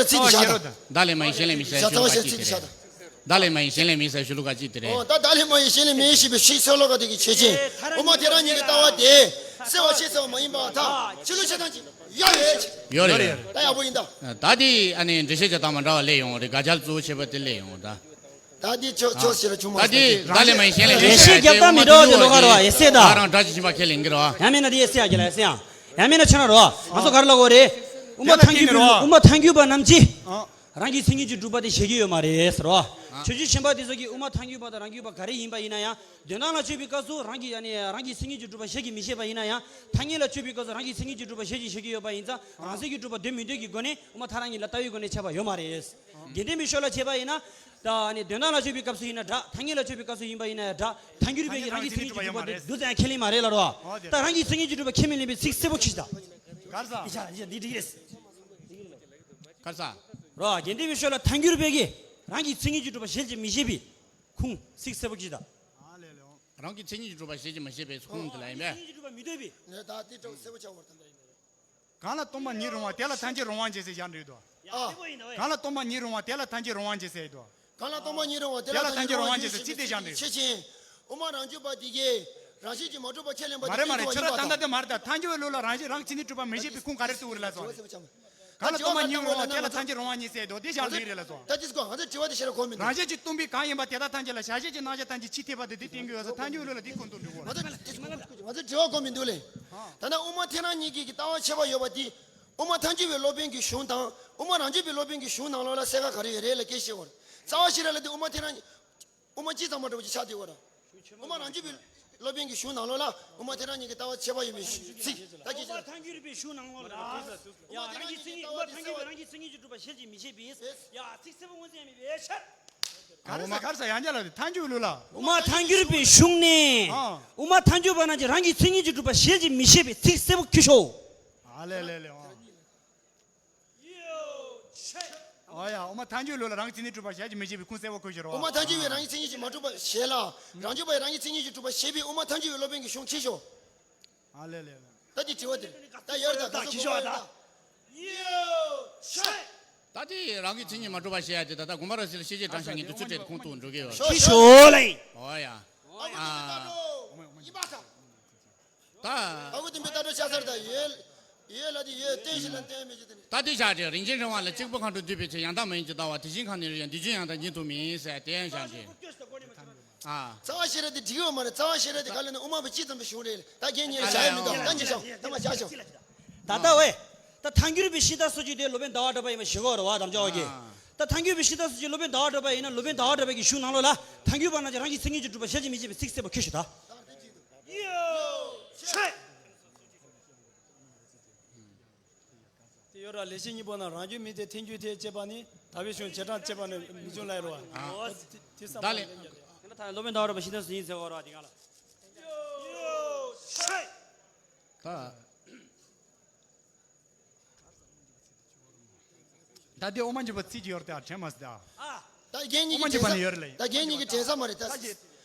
ལ་ཚིག་དེ་བཞག་དང་། བདག་ལས་མ་ཡིན་གཞན་ལས་མིན་ཟེར་ཞུ་ལུགས་ག་ཅིག་དེ་རེད། བདག་ལས་མ་ཡིན་གཞན་ལས་མིན་ཟེར་ཞུ་ལུགས་ག་ཅིག་དེ་རེད། ཨོ་ད་བདག་ལས་མ་ཡིན་གཞན་ལས་མིན་ཞེས་པའི་ཕྱིའི་ཚུལ་ལོག་ག་དེ་གི་ཆོས་ཅན། དབུ་མ་ཐལ་རང་ཉིད་ཀྱི་ལྟ་བ་དེ་གསལ་བ་ཤེས་གསལ་བ་མ་ཡིན་པ་དང་ཕྱི་ལུགས་ཆོས་ཐམས་ཅད་ཡོད་རེད། ཡོད་རེད། ད་ཡག་པོ་ཡིན་ད། ད་དེ་ཨ་ནི་འགྲེལ་བཤད་བྱེད་སྟངས་མ་འདྲ་བ་སླེབས་ཡོང་རེད། དགག་བྱ་གཙོ་བོ་བྱས་པ་དེ་སླེབས་ཡོང་ད། ད་འདི་ཆོག་ཆོག་ཟེར་བྱུང་མ་ད་སོང་འདི་། བདག་ལས་མ་ཡིན་གཞན་ལས་མིན་ཡེ་ཤེས་ཟེར་རྒྱབ་སྟངས་མི་འདྲ་བ་དེ་ལོགས་ཀ་རེད་བ། ཡེ་ཤེས་ད། ང་རང་སྒྲ་ཇི་བཞིན་པ་ཁས་ལེན་གྱི་རེད་བ། ཡང་མིན་ན་འདི་ཡེ་ཤེས་ཡ་གི་ལ་ཡེ་ཤེས་ཡང་། ཡང་མིན་ན་ཁྱེད་རང་རེད་བ། ང་ཚོ་ག་རེ་ལབ་དགོས་རེད། དབུ་མ་ཐལ་འགྱུར་བ། དབུ་མ་ཐལ་འགྱུར་བ་རྣམས་ཀྱིས་རང་གི་མཚན་ཉིད་ཀྱིས་གྲུབ་པ་དེ་བཞེད་ཀྱི་ཡོད་མ་རེད་ཟེར་བ། ཆོས་བརྒྱུད་གཞན་པ་དེ་ཚོ་གིས་དབུ་མ་ཐལ་འགྱུར་བ་དང་རང་རྒྱུད་པ་ག་རེ་ཡིན་པ་ཡིན་ན་ཡང་དོན་དམ་ལ་དཔྱོད་པའི་སྐབས་སུ་རང་གི་ཨ་ནི་རང་གི་མཚན་ཉིད་ཀྱིས་གྲུབ་པ་བཞེད་ཀྱི་མི་བཞེད་པ་ཡིན་ན་ཡང་ཐ་སྙད་ལ་དཔྱོད་པའི་སྐབས་སུ་རང་གི་མཚན་ཉིད་ཀྱིས་གྲུབ་པ་བཞེད་ཀྱི་བཞེད་ཀྱི་ཡོད་པ་ཡིན་ཙང་རང་མཚན་གྱིས་གྲུབ་པ་འདོད་མི་འདོད་ཀྱི་སྒོ་ནས་དབུ་མ་ཐལ་རང་ཉིད་ལ་ལྟ་བའི་སྒོ་ནས་འཆད་པ་ཡོད་མ་རེད། དགེ་ལྡན་པའི་ཕྱོགས་ལ་བྱས་པ་ཡིན་ན། ད་ནི་དོན་དམ་ལ་དཔྱོད་པའི་སྐབས་སུ་ཡིན་ན་འདྲ། ཐ་སྙད་ལ་དཔྱོད་པའི་སྐབས་སུ་ཡིན་པ་ཡིན་ན་འདྲ། ཐལ་འགྱུར་བས་ཀྱི་རང་གི་མཚན་ཉིད་ཀྱིས་གྲུབ་པ་དེ་འདུག་ཙང་ཁས་ལེན་མ་རེད་ལ་རོ། ད་རང་གི་མཚན་ཉིད་ཀྱིས་གྲུབ་པ་ཁས་མི་ལེན་པའི་ཚིག་གསལ་པོ་ཁྱེར་ཤོག་ད། ག་རེ་ཟ། འདི་ཆ་འདི་འགྲིག་རེད། ག་རེ་ཟ། རོ། དགེ་ལྡན་པའི་ཕྱོགས་ལ་ཐལ་འགྱུར་བས་ཀྱི་རང་གི་མཚན་ཉིད་ཀྱིས་གྲུབ་པ་བཞེད་ཀྱི་མི་བཞེད་པའི་ཁུངས་ཚིག་གསལ་པོ་ཁྱེར་ཤོག་ད། རང་གི་མཚན་ཉིད་ཀྱིས་གྲུབ་པ་བཞེད་ཀྱི་མི་བཞེད་པའི་ཁུངས་དེ་ལ་ཡིན་པས། མཚན་ཉིད་ཀྱིས་གྲུབ་པ་མི་འདོད་པའི། ནས་ད་དེ་གྲོགས་གསལ་པོ་ཆགས་བར་དང་། གང་ལ་སྟོང་པ་ཉིད་རུང་བ་དེ་ལ་ཐལ་འགྱུར་རུང་བ་འབྱེད་ཟེར་བཞག་འདུག་དོ། ཨ། གང་ལ་སྟོང་པ་ཉིད་རུང་བ་དེ་ལ་ཐལ་འགྱུར་རུང་བ་འབྱེད་ཟེར་དོ། གང་ལ་སྟོང་པ་ཉིད་རུང་བ་དེ་ལ་ཐལ་འགྱུར་རུང་བ་འབྱེད་ཟེར་ཚིག་དེ་བཞག་འདུག་ཆོས་ཅན། དབུ་མ་རང་རྒྱུད་པ་དེ་གས་རང་བཞིན་གྱིས་མ་གྲུབ་པ་ཁས་ལེན་པ་དེ། མ་རེད་མ་རེད། ཁྱོད་རང་ད་ལྟ་དེ་མ་རེད་ད། ཐལ་འགྱུར་བའི་ལུགས་ལ་རང་བཞིན་རང་གི་མཚན་ཉིད་གྲུབ་པ་མི་བཞེད་པའི་ཁུངས་ག་རེ་བསྟན་ཡོད་རེད་ལབ་སོང་། གང་ལ་སྟོང་པ་ཉིད་རུང་བ་དེ་ལ་ཐལ་འགྱུར་རུང་བ་འབྱེད་ཟེར་དོ། དེ་བཞག་འདུག་རེད་ལབ་སོང་། ད་དེ་ཚོ་ང་ཚོ་དྲི་བ་དེ་བཤད་ར་གོ་མི་འདུག་རང་བཞིན་གྱིས་སྟོང་པའི་གང་ཡིན་པ་དེ་དག་ཐམས་ཅད་ལ་བྱ་བྱེད་ཀྱི་རྣམ་གཞག་ཐམས་ཅད་ཕྱི་ཐེབས་པ་དེ་དེ་བསྟན་གྱི་ཡོད་ཟེར། ཐལ་འགྱུར་ལུགས་ལ་དེ་ཁུངས་གཏུགས་འགྲོ་གོ། ང་ཚོ་ང་ཚོ་དྲི་བ་གོ་མི་འདུག་ལེ། ད་ནི་དབུ་མ་ཐལ་རང་ཉིད་ཀྱི་ལྟ་བ་ཁྱད་པར་ཡོད་པ་དེ། དབུ་མ་ཐལ་འགྱུར་བའི་སློབ་དཔོན་གྱི་གཞུང་དང་དབུ་མ་རང་རྒྱུད་པའི་སློབ་དཔོན་གྱི་གཞུང་ནང་ལོགས་ལ་གསལ་ཁ་ག་རེ་ཡོད་རེད་ལ་སྐད་ཆ་བཤད་དགོས་རེད། རྩ་བ་ཤེས་རབ་ལ་དེ་དབུ་མ་ཐལ་རང་། དབུ་མ་སྤྱི་ཚང་མ་གྲུབ་པ་ཅིག་ཆགས་བསྡད་ཡོད་རེད། དབུ་མ་རང་རྒྱུད་པའི་སློབ་དཔོན་གྱི་གཞུང་ནང་ལོགས་ལ་དབུ་མ་ཐལ་རང་ཉིད་ཀྱི་ལྟ་བ་ཁྱད་པར་ཡོད་པའི་ཚིག་ད་ཅི་ཟེར། ཐལ་འགྱུར་བའི་གཞུང་ནང་ལོགས་ལ་ཡ་རང་གི་མཚན་ཉིད། དབུ་མ་ཐལ་འགྱུར་བའི་རང་གི་མཚན་ཉིད་ཀྱིས་གྲུབ་པ་བཞེད་ཀྱི་མི་བཞེད་པའི། ཡ་ཚིག་གསལ་པོ་ངོས་འཛིན་ཡ་མེད་པའི་ཕྱིར། ག་རེ་ཟེར་ག་རེ་ཟེར་ཡང་བསྐྱར་ལབ་དེ། ཐལ་འགྱུར་བའི་ལུགས་ལ། དབུ་མ་ཐལ་འགྱུར་བའི་གཞུང་ནས། ཨ། དབུ་མ་ཐལ་འགྱུར་བ་རྣམས་ཀྱིས་རང་གི་མཚན་ཉིད་ཀྱིས་གྲུབ་པ་བཞེད་ཀྱི་མི་བཞེད་པའི་ཚིག་གསལ་པོ་ཁྱེར་ཤོག་ཨ་ལེ་ལེ་ལེ། ཨོ། ཨོ་ཡ། དབུ་མ་ཐལ་འགྱུར་ལུགས་ལ་རང་གི་མཚན་ཉིད་གྲུབ་པ་བཞེད་ཀྱི་མི་བཞེད་པའི་ཁུངས་གསལ་པོ་ཁྱེར་ཤོག་རོ། དབུ་མ་ཐལ་འགྱུར་བས་རང་གི་མཚན་ཉིད་ཀྱིས་མ་གྲུབ་པ་བཞེད་ལ། རང་རྒྱུད་པ་ཡིས་རང་གི་མཚན་ཉིད་ཀྱིས་གྲུབ་པ་བཞེད་པའི་དབུ་མ་ཐལ་འགྱུར་བའི་སློབ་དཔོན་གྱི་གཞུང་ཁྱེར་ཤོག་ཨ་ལེ་ལེ་ལེ། ད་འདི་དྲི་བ་དེ། ད་ཡར་ད་ད་ཁྱེར་ཤོག་ད། ད་དེ་རང་གི་མཚན་ཉིད་མ་གྲུབ་པ་བཤད་ཡ་དེ་ད་ལྟ་དགོངས་པ་རབ་གསལ་ལ་ཤེས་བྱའི་གྲངས་ཤིག་ངེས་དོན་ཚུལ་བྲལ་དུ་ཁུངས་གཏུགས་འགྲོ་གི་ཡོད། ཤོ་ཤོ་ལེ། ཨོ་ཡ། ཨ་ཁུ་དེ་འདྲ་ལྟ་འགྲོ། ཡིན་པ་ད། ད། ཨ་ཁུ་དེ་འདྲ་ལྟ་འགྲོ་ཤ་ཚར་ད་ཡོད། ཡོད་ལ་དེ་ཡོད་བསྟན་ཞིག་ལ་བསྟན་མི་བྱེད་དེ་ནི། ད་དེ་བཞག་སྟེ་རིན་ཆེན་རིན་དབང་ལ་གཅིག་པུ་མཁའ་འགྲོ་འདུས་པའི་ཚེ་ཡང་དག་མ་ཡིན་གྱི་ལྟ་བ་དེ་བཞིན་གང་ནས་རེད་ཡང་དེ་བཞིན་ཡང་དག་ཉིད་དུ་མིན་ཟེར་དེ་ཡང་བཞག་སྟེ། ཨ། རྩ་བ་ཤེས་རབ་དེ་འགྲིག་ཡོད་མ་རེད། རྩ་བ་ཤེས་རབ་དེ་ག་ལ་ནི་དབུ་མ་པའི་སྤྱི་ཙམ་པའི་གཞུང་རེད། ད་རྒན་ཉིད་ལ་བྱ་ཡ་མི་འདུག་ད་ཉིད་བྱ་ད་མ་བྱ་ཤོག་ད་ལྟ་ཝེ། ད་ཐལ་འགྱུར་བའི་ཤིང་རྟ་སོགས་ཀྱི་དེ་སློབ་དཔོན་ཟླ་བ་གྲགས་པ་ཡིན་པ་ཞིག་གོ་རེད་བ་དམ་བཅའ་བ་གི། ད་ཐལ་འགྱུར་བའི་ཤིང་རྟ་སོགས་ཀྱི་སློབ་དཔོན་ཟླ་བ་གྲགས་པ་ཡིན་ན་སློབ་དཔོན་ཟླ་བ་གྲགས་པའི་གི་གཞུང་ནང་ལོགས་ལ་ཐལ་འགྱུར་བ་རྣམས་ཀྱིས་རང་གི་མཚན་ཉིད་ཀྱིས་གྲུབ་པ་བཞེད་ཀྱི་མི་བཞེད་པའི་ཚིག་གསལ་པོ་ཁྱེར་ཤོག་ད། དེ་ཡོད་ར། ལེགས་བཤད་སྙིང་པོ་ན་རང་རྒྱུད་མིན་ཏེ་ཐལ་འགྱུར་ཐལ་ཅེས་པ་ནི་དག་པའི་གཞུང་བྱེ་བྲག་ཅེས་པ་ནི་མི་འབྱུང་ལབ་ཡོད་ར་བ། དེ་བསམ་པ་ལེན་རྒྱུ་རེད། ད་སློབ་དཔོན་ཟླ་བ་གྲགས་པ་ཤིང་རྟ་སོགས་ཡིན་ཟེར་བ་ར་དེ་ག་ལ། ད། ད་དེ་དབུ་མ་འཇུག་པ་ཚིག་ཅིག་ཡོད་རེད་དེ་དྲན་མ་སོང་ད། ད་རྒན་ཉིད་ཀྱི་དྲན་ས། ད་རྒན་ཉིད་ཀྱི་དྲན་ས་མ་རེད་ད། ཐ་ཤི་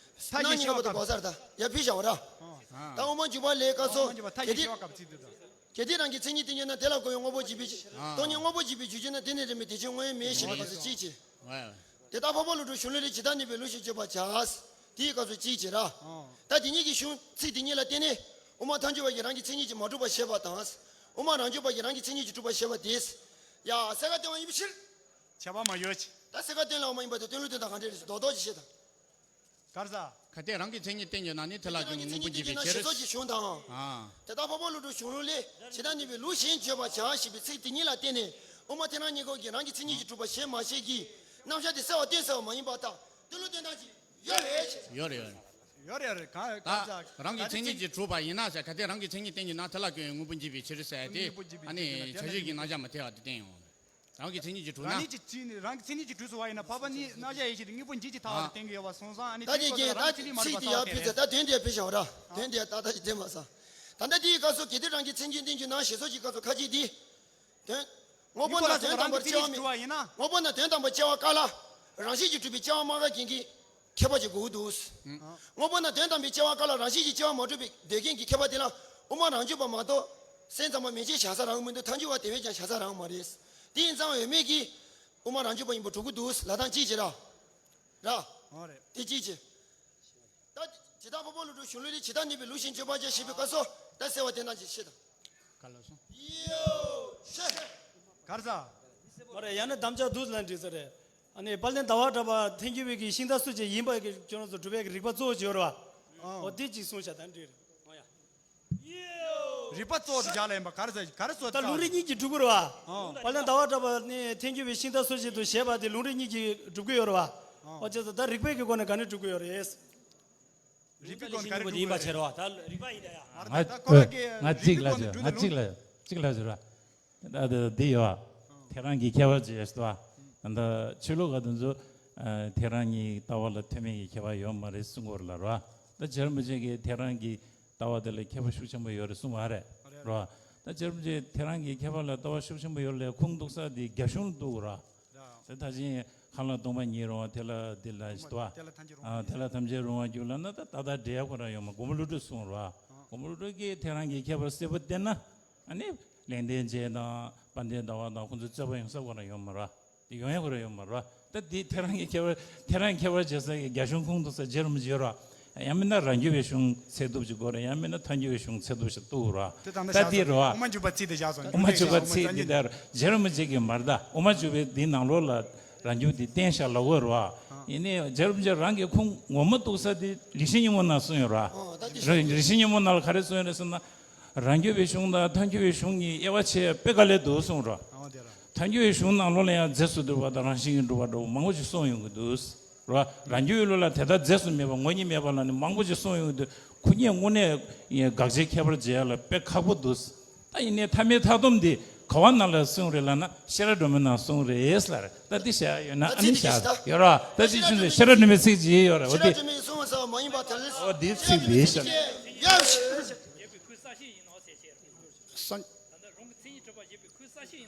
ཐ་ཤི་ཤེས་པ་དེ་གོ་ས་རེད་ད། ཡ་ཕི་བཞག་པ་ར། ད་དབུ་མ་འཇུག་པ་ལས་ཀ་སོ། གལ་ཏེ། གལ་ཏེ་རང་གི་མཚན་ཉིད་བསྟན་གྱུར་ན་དེ་ལ་གོ་བའི་དངོས་པོ་འཇིག་པའི་ཕྱིར། སྟོང་ཉིད་དངོས་པོ་འཇིག་པའི་རྒྱུ་ཅན་ན་དེ་ནི་རིགས་མེད་དེ་ཕྱིར་དངོས་ཡོད་མེད་ཞེས་པའི་སྐབས་སུ་ཅིའི་ཕྱིར། དེ་ལྟར་འཕགས་པ་ཀླུ་སྒྲུབ་གཞུང་ལུགས་ལས་ཇི་ལྟར་གནས་པའི་ལུགས་བཞིན་བརྗོད་པར་བྱ། དེའི་སྐབས་སུ་ཅིའི་ཕྱིར། ད་དེ་ཉིད་ཀྱི་གཞུང་ཚིག་དེ་ཉིད་ལ་བརྟེན་ནས་དབུ་མ་ཐལ་འགྱུར་བ་ཡིས་རང་གི་མཚན་ཉིད་ཀྱིས་མ་གྲུབ་པར་བཞེད་པ་དང་། དབུ་མ་རང་རྒྱུད་པ་ཡིས་རང་གི་མཚན་ཉིད་ཀྱིས་གྲུབ་པར་བཞེད་པ་དེས། ཡ་གསལ་ཁ་བསྟན་པ་ཡིན་པའི་ཕྱིར། ཁྱབ་པ་མ་ཡོད་ཅེས། ད་གསལ་ཁ་བསྟན་ལ་དབུ་མ་ཡིན་པ་དེ་སྟོན་ལུགས་དོན་དག་གང་འདྲ་རེད་ཟེར་རྡོག་རྡོག་ཅིག་བཤད་དང་། ག་རེ་ཟ། གལ་ཏེ་རང་གི་མཚན་ཉིད་བསྟན་གྱུར་ན་ནི་དེ་ལ་ཀུན་དངོས་པོ་འཇིག་པའི་ཕྱིར། ཞེས་སོགས་ཀྱི་གཞུང་དང་། ཨ། དེ་ལྟར་འཕགས་པ་ཀླུ་སྒྲུབ་གཞུང་ལུགས་ལས་ཇི་ལྟར་གནས་པའི་ལུགས་བཞིན་བརྗོད་པར་བྱ་ཞེས་པའི་ཚིག་དེ་ཉིད་ལ་བརྟེན་ནས་དབུ་མ་ཐལ་རང་ཉིད་ཀྱིས་རང་གི་མཚན་ཉིད་ཀྱིས་གྲུབ་པ་བཞེད་མ་བཞེད་ཀྱི་རྣམ་གཞག་དེ་གསལ་བ་སྟོན་གསལ་བ་མ་ཡིན་པ་དང་སྟོན་ལུགས་དོན་དག་ཅིག་ཡོད་རེད། ཡོད་རེད། ཡོད་རེད། ཡོད་རེད། གང་གང་ཟག་ད་རང་གི་མཚན་ཉིད་ཀྱིས་གྲུབ་པ་ཡིན་ན་ཟེར། གལ་ཏེ་རང་གི་མཚན་ཉིད་བསྟན་གྱུར་ན་དེ་ལ་ཀུན་དངོས་པོ་འཇིག་པའི་ཕྱིར་ཟེར་ཏེ། ཨ་ནི་བྱ་བྱེད་ཀྱི་རྣམ་གཞག་མ་ཐལ་བ་དེ་བསྟན་ཡོང་། རང་གི་མཚན་ཉིད་ཀྱིས་གྲུབ་ན། རང་ཉིད་ཀྱི་ཚིག་ནི་རང་གི་མཚན་ཉིད་ཀྱིས་གྲུབ་སོང་བ་ཡིན་ན་འཕགས་པ་ནི་རྣམ་གཞག་ཡེ་ཤེས་དེ་དངོས་པོ་འཇིག་ཅེས་ཐལ་བ་དེ་བསྟན་གྱི་ཡོད་པ་སོང་ཙང་། ཨ་ནི་ད་དེ་དེའི་སྐབས་ལ་རང་གི་མཚན་ཉིད་མ་གྲུབ་པ་ཟེར་བ་དེ། ད་དོན་དེ་ཕལ་ཆེར་ཡང་ཕལ་ཆེར་ད་དོན་དེ་ཡང་ཕལ་ཆེར་ཡང་ར། ད་ལྟ་དེའི་སྐབས་སུ་གལ་ཏེ་རང་གི་མཚན་ཉིད་བསྟན་གྱུར་ན་ཞེས་སོགས་ཀྱི་སྐབས་སུ་ཁ་ཅིག་འདི། དོན། དངོས་པོ་ན་དོན་དམ་པར་སྐྱེ་བ་མེད། དངོས་པོ་ན་དོན་དམ་པར་སྐྱེ་བ་དཀའ་ལ། རང་བཞིན་གྱིས་གྲུབ་པའི་སྐྱེ་བ་མ་དགའ་རྐྱེན་གྱིས། མཁས་པ་ཅིག་དགོས་འདུག་དངོས་པོ་རྣམས་དོན་དམ་པའི་སྐྱེ་བ་འགའ་ལ་རང་བཞིན་གྱིས་སྐྱེ་བ་མ་གྲུབ་པའི་འདོད་མཁན་གྱི་མཁས་པ་དེ་ལ་དབུ་མ་རང་རྒྱུད་པ་མ་གཏོགས་སེམས་ཙམ་པ་མན་ཆད་བཞག་ས་རང་མི་འདུག་ཐལ་འགྱུར་བ་དེ་བས་ཀྱང་བཞག་ས་རང་མ་རེད། དེ་ཡིན་ཙང་འོས་མེད་ཀྱིས་དབུ་མ་རང་རྒྱུད་པ་ཡིན་པ་སྒྲུབ་ཀྱི་འདུག་ལབ་སྟངས་གཅིག་བྱེད་ར། ར། ཨོ་རེད། དེ་གཅིག་བྱེད། ད་ཇི་ལྟར་འཕགས་པ་ཀླུ་སྒྲུབ་གཞུང་ལུགས་ལས་ཇི་ལྟར་ནུས་པའི་ལུགས་བཞིན་སྤྱོད་པར་བྱ་ཞེས་པའི་སྐབས་སུ་ད་གསལ་བ་དེ་རྣམས་ཀྱི་ཕྱིར་དང་། ག་ལ་སོང་། ཡོ་ཤེ། གར་ས། མ་རེད། ཡང་ན་དམ་བཅའ་འདུག་ལ་འགྲིག་ས་རེད། ཨ་ནི་དཔལ་ལྡན་ཟླ་བ་གྲགས་པ་ཐལ་འགྱུར་བའི་གི་ཤིང་རྟ་སུ་ཅིག་ཡིན་པ་གི་ཁྱོད་རང་ཚོ་སྒྲུབ་པའི་གི་རིགས་པ་གཙོ་བོ་ཅིག་ཡོད་རེད་བ། ཨོ་དེ་གཅིག་གསུངས་བྱ་ད་འགྲིག་རེད། རིགས་པ་གཙོ་བོ་དེ་རྒྱག་ལ་ཡིན་པ་གར་ས་གར་སོ་ད་ལུང་རིགས་གཉིས་ཀྱིས་གྲུབ་ཀྱི་རེད་བ། ཨོ། དཔལ་ལྡན་ཟླ་བ་གྲགས་པ་ནི་ཐལ་འགྱུར་བའི་ཤིང་རྟ་སུ་ཅིག་ཏུ་བཞེད་པ་དེ་ལུང་རིགས་གཉིས་ཀྱིས་གྲུབ་ཀྱི་ཡོད་རེད་བ། ཨོ་བྱས་ཙང་ད་རིགས་པའི་གི་སྒོ་ནས་ག་ནས་གྲུབ་ཀྱི་ཡོད་རེད། རིགས་པའི་སྒོ་ནས་ག་རེ་ཡིན་པ་བྱེད་རོགས་ད་རིགས་པ་ཡིན་ད་ཡ། ང་ད་ཁོ་རང་གི་ང་རིགས་གཅིག་ལ་པའི་སྒོ་ནས་ཟེར་ང་གཅིག་ལ་གཅིག་ལ་ཟེར་བ། ད་ད་འདི་ཡོད་བ། ཐལ་རང་གི་ཁྱད་པར་བྱས་སོ། ད་ཆོས་ལུགས་ག་དེ་ཚོ་ཐལ་རང་གི་ལྟ་བ་ལ་ཐོན་མེད་ཀྱི་ཁྱད་པར་ཡོད་མ་རེད་གསུང་གི་ཡོད་རེད་ལ་རོ། ད་རྗེ་རིན་པོ་ཆེ་གིས་ཐལ་རང་གི་ལྟ་བ་དེ་ལ་ཁྱད་པར་ཤུགས་ཆེན་པོ་ཡོད་རེད་གསུང་བ་རེད་རོ། ད་རྗེ་རིན་པོ་ཆེ་ཐལ་རང་གི་ཁྱད་པར་ལ་ལྟ་བ་ཤུགས་ཆེན་པོ་ཡོད་ལ་ཁུངས་གཏུགས་ས་དེ་རྒྱ་གཞུང་གཏུགས་རོ། དེ་ད་ཅིང་ཁ་ལ་སྟོང་པ་ཉིད་རུང་བ་དེ་ལ་འདི་ལ་ཞི་བ། དེ་ལ་ཐམས་ཅད་རུང་བ་རྒྱུད་ལ་ན་ད་ད་ད་འབྲེལ་ཁོ་ར་ཡོང་མ་མགོན་པོ་ཀླུ་སྒྲུབ་གསུང་རོ། མགོན་པོ་ཀླུ་སྒྲུབ་ཀྱིས་ཐལ་རང་གི་ཁྱད་པར་གསལ་པོ་བསྟན་ན། ཨ་ནི་ལེགས་ལྡན་འབྱེད་དང་དཔལ་ལྡན་ཟླ་བ་དང་ཁོང་ཚོ་རྩོད་པ་ཡོང་ས་ཁོ་ར་ཡོང་མ་རོ། དེ་ཡོང་ཡ་ཁོ་ར་ཡོང་མ་རོ། ད་དེ་ཐལ་རང་གི་ཁྱད་པར་ཐལ་རང་ཁྱད་པར་བྱེད་ས་གི་རྒྱ་གཞུང་ཁུངས་གཏུགས་ས་རྗེ་རིན་པོ་ཆེ་རོ། ཡང་མིན་ན་རང་རྒྱུད་པའི་གཞུང་ཚད་ཐུབ་ཅིག་དགོས་རེད། ཡང་མིན་ན་ཐལ་འགྱུར་བའི་གཞུང་ཚད་ཐུབ་ཅིག་གཏུགས་རོ། དེ་ད་ལྟ་ད་དེ་རོ། དབུ་མ་འཇུག་པ་ཚིག་དེ་བཞག་སོང་། དབུ་མ་འཇུག་པ་ཚིག་དེ་ད་རྗེ་རིན་པོ་ཆེ་གིས་མར་ད་དབུ་མ་འཇུག་པའི་འདི་ནང་ལོགས་ལ་རང་རྒྱུད་འདི་བསྟན་བཞག་ལབ་དགོས་རོ། ཡིན་ནའི་རྗེ་རིན་པོ་ཆེ་རང་གི་ཁུངས་ངོ་མ་གཏུགས་ས་དེ་ལེགས་བཤད་སྙིང་པོ་ནང་གསུངས་ཡོད་རོ། ལེགས་བཤད་སྙིང་པོ་ནང་ལ་ག་རེ་གསུངས་ཡོད་རེད་ཟེར་ན། རང་རྒྱུད་པའི་གཞུང་དང་ཐལ་འགྱུར་བའི་གཞུང་གཉིས་དབྱེ་བ་ཕྱེ་དཔེ་དཀའ་ལས་འདུག་གསུངས་རོ། ཐལ་འགྱུར་བའི་གཞུང་ནང་ལོགས་ལ་ཡང་རྫས་སུ་འདུས་པ་དང་རང་བཞིན་གྱིས་གྲུབ་པ་འདྲ་བོ་མང་པོ་ཞིག་གསུངས་ཡོང་གི་འདུག་རོ། རང་རྒྱུད་པའི་ལུགས་ལ་དེ་ལྟར་རྫས་སུ་མེད་པ་ངོ་བོ་ཉིད་མེད་པ་ལ་ནི་མང་པོ་ཞིག་གསུངས་ཡོང་གི་འདུག་ཁོ་གཉིས་དངོས་གནས་དགག་བྱའི་ཁྱད་པར་འབྱེད་ཡ་ལ་དཔེ་ཁག་པོ་འདུག་ད་ཡིན་ནའི་མཐའ་མའི་མཐའ་སྡོམ་འདི་ག་བ་ནང་ལ་གསུངས་རེད་ལབ་ན་ཤེས་རབ་སྒྲོན་མེ་ནང་གསུངས་རེད་ལབ་རེད། ད་འདི་བཤད་ཡ་ཡོད་ན་ཨ་ནི་བཤད་ཡོད་ར། ད་འདི་ཆུ་ཚོད་ཤེས་རབ་སྒྲོན་མེའི་ཚིག་ཅིག་ཡོད་ར། འོ་འདི་ཤེས་རབ་སྒྲོན་མེས་གསུངས་པ་ཟེར་བ་མ་ཡིན་པ་དེ་ལས་འོ་འདི་ཚིག་འདི་བཤད་ཡོད་ཤེས་རབ་སྒྲོན་མེའི་ཚིག་ཅིག་ཡོད་ཤེས། སངས།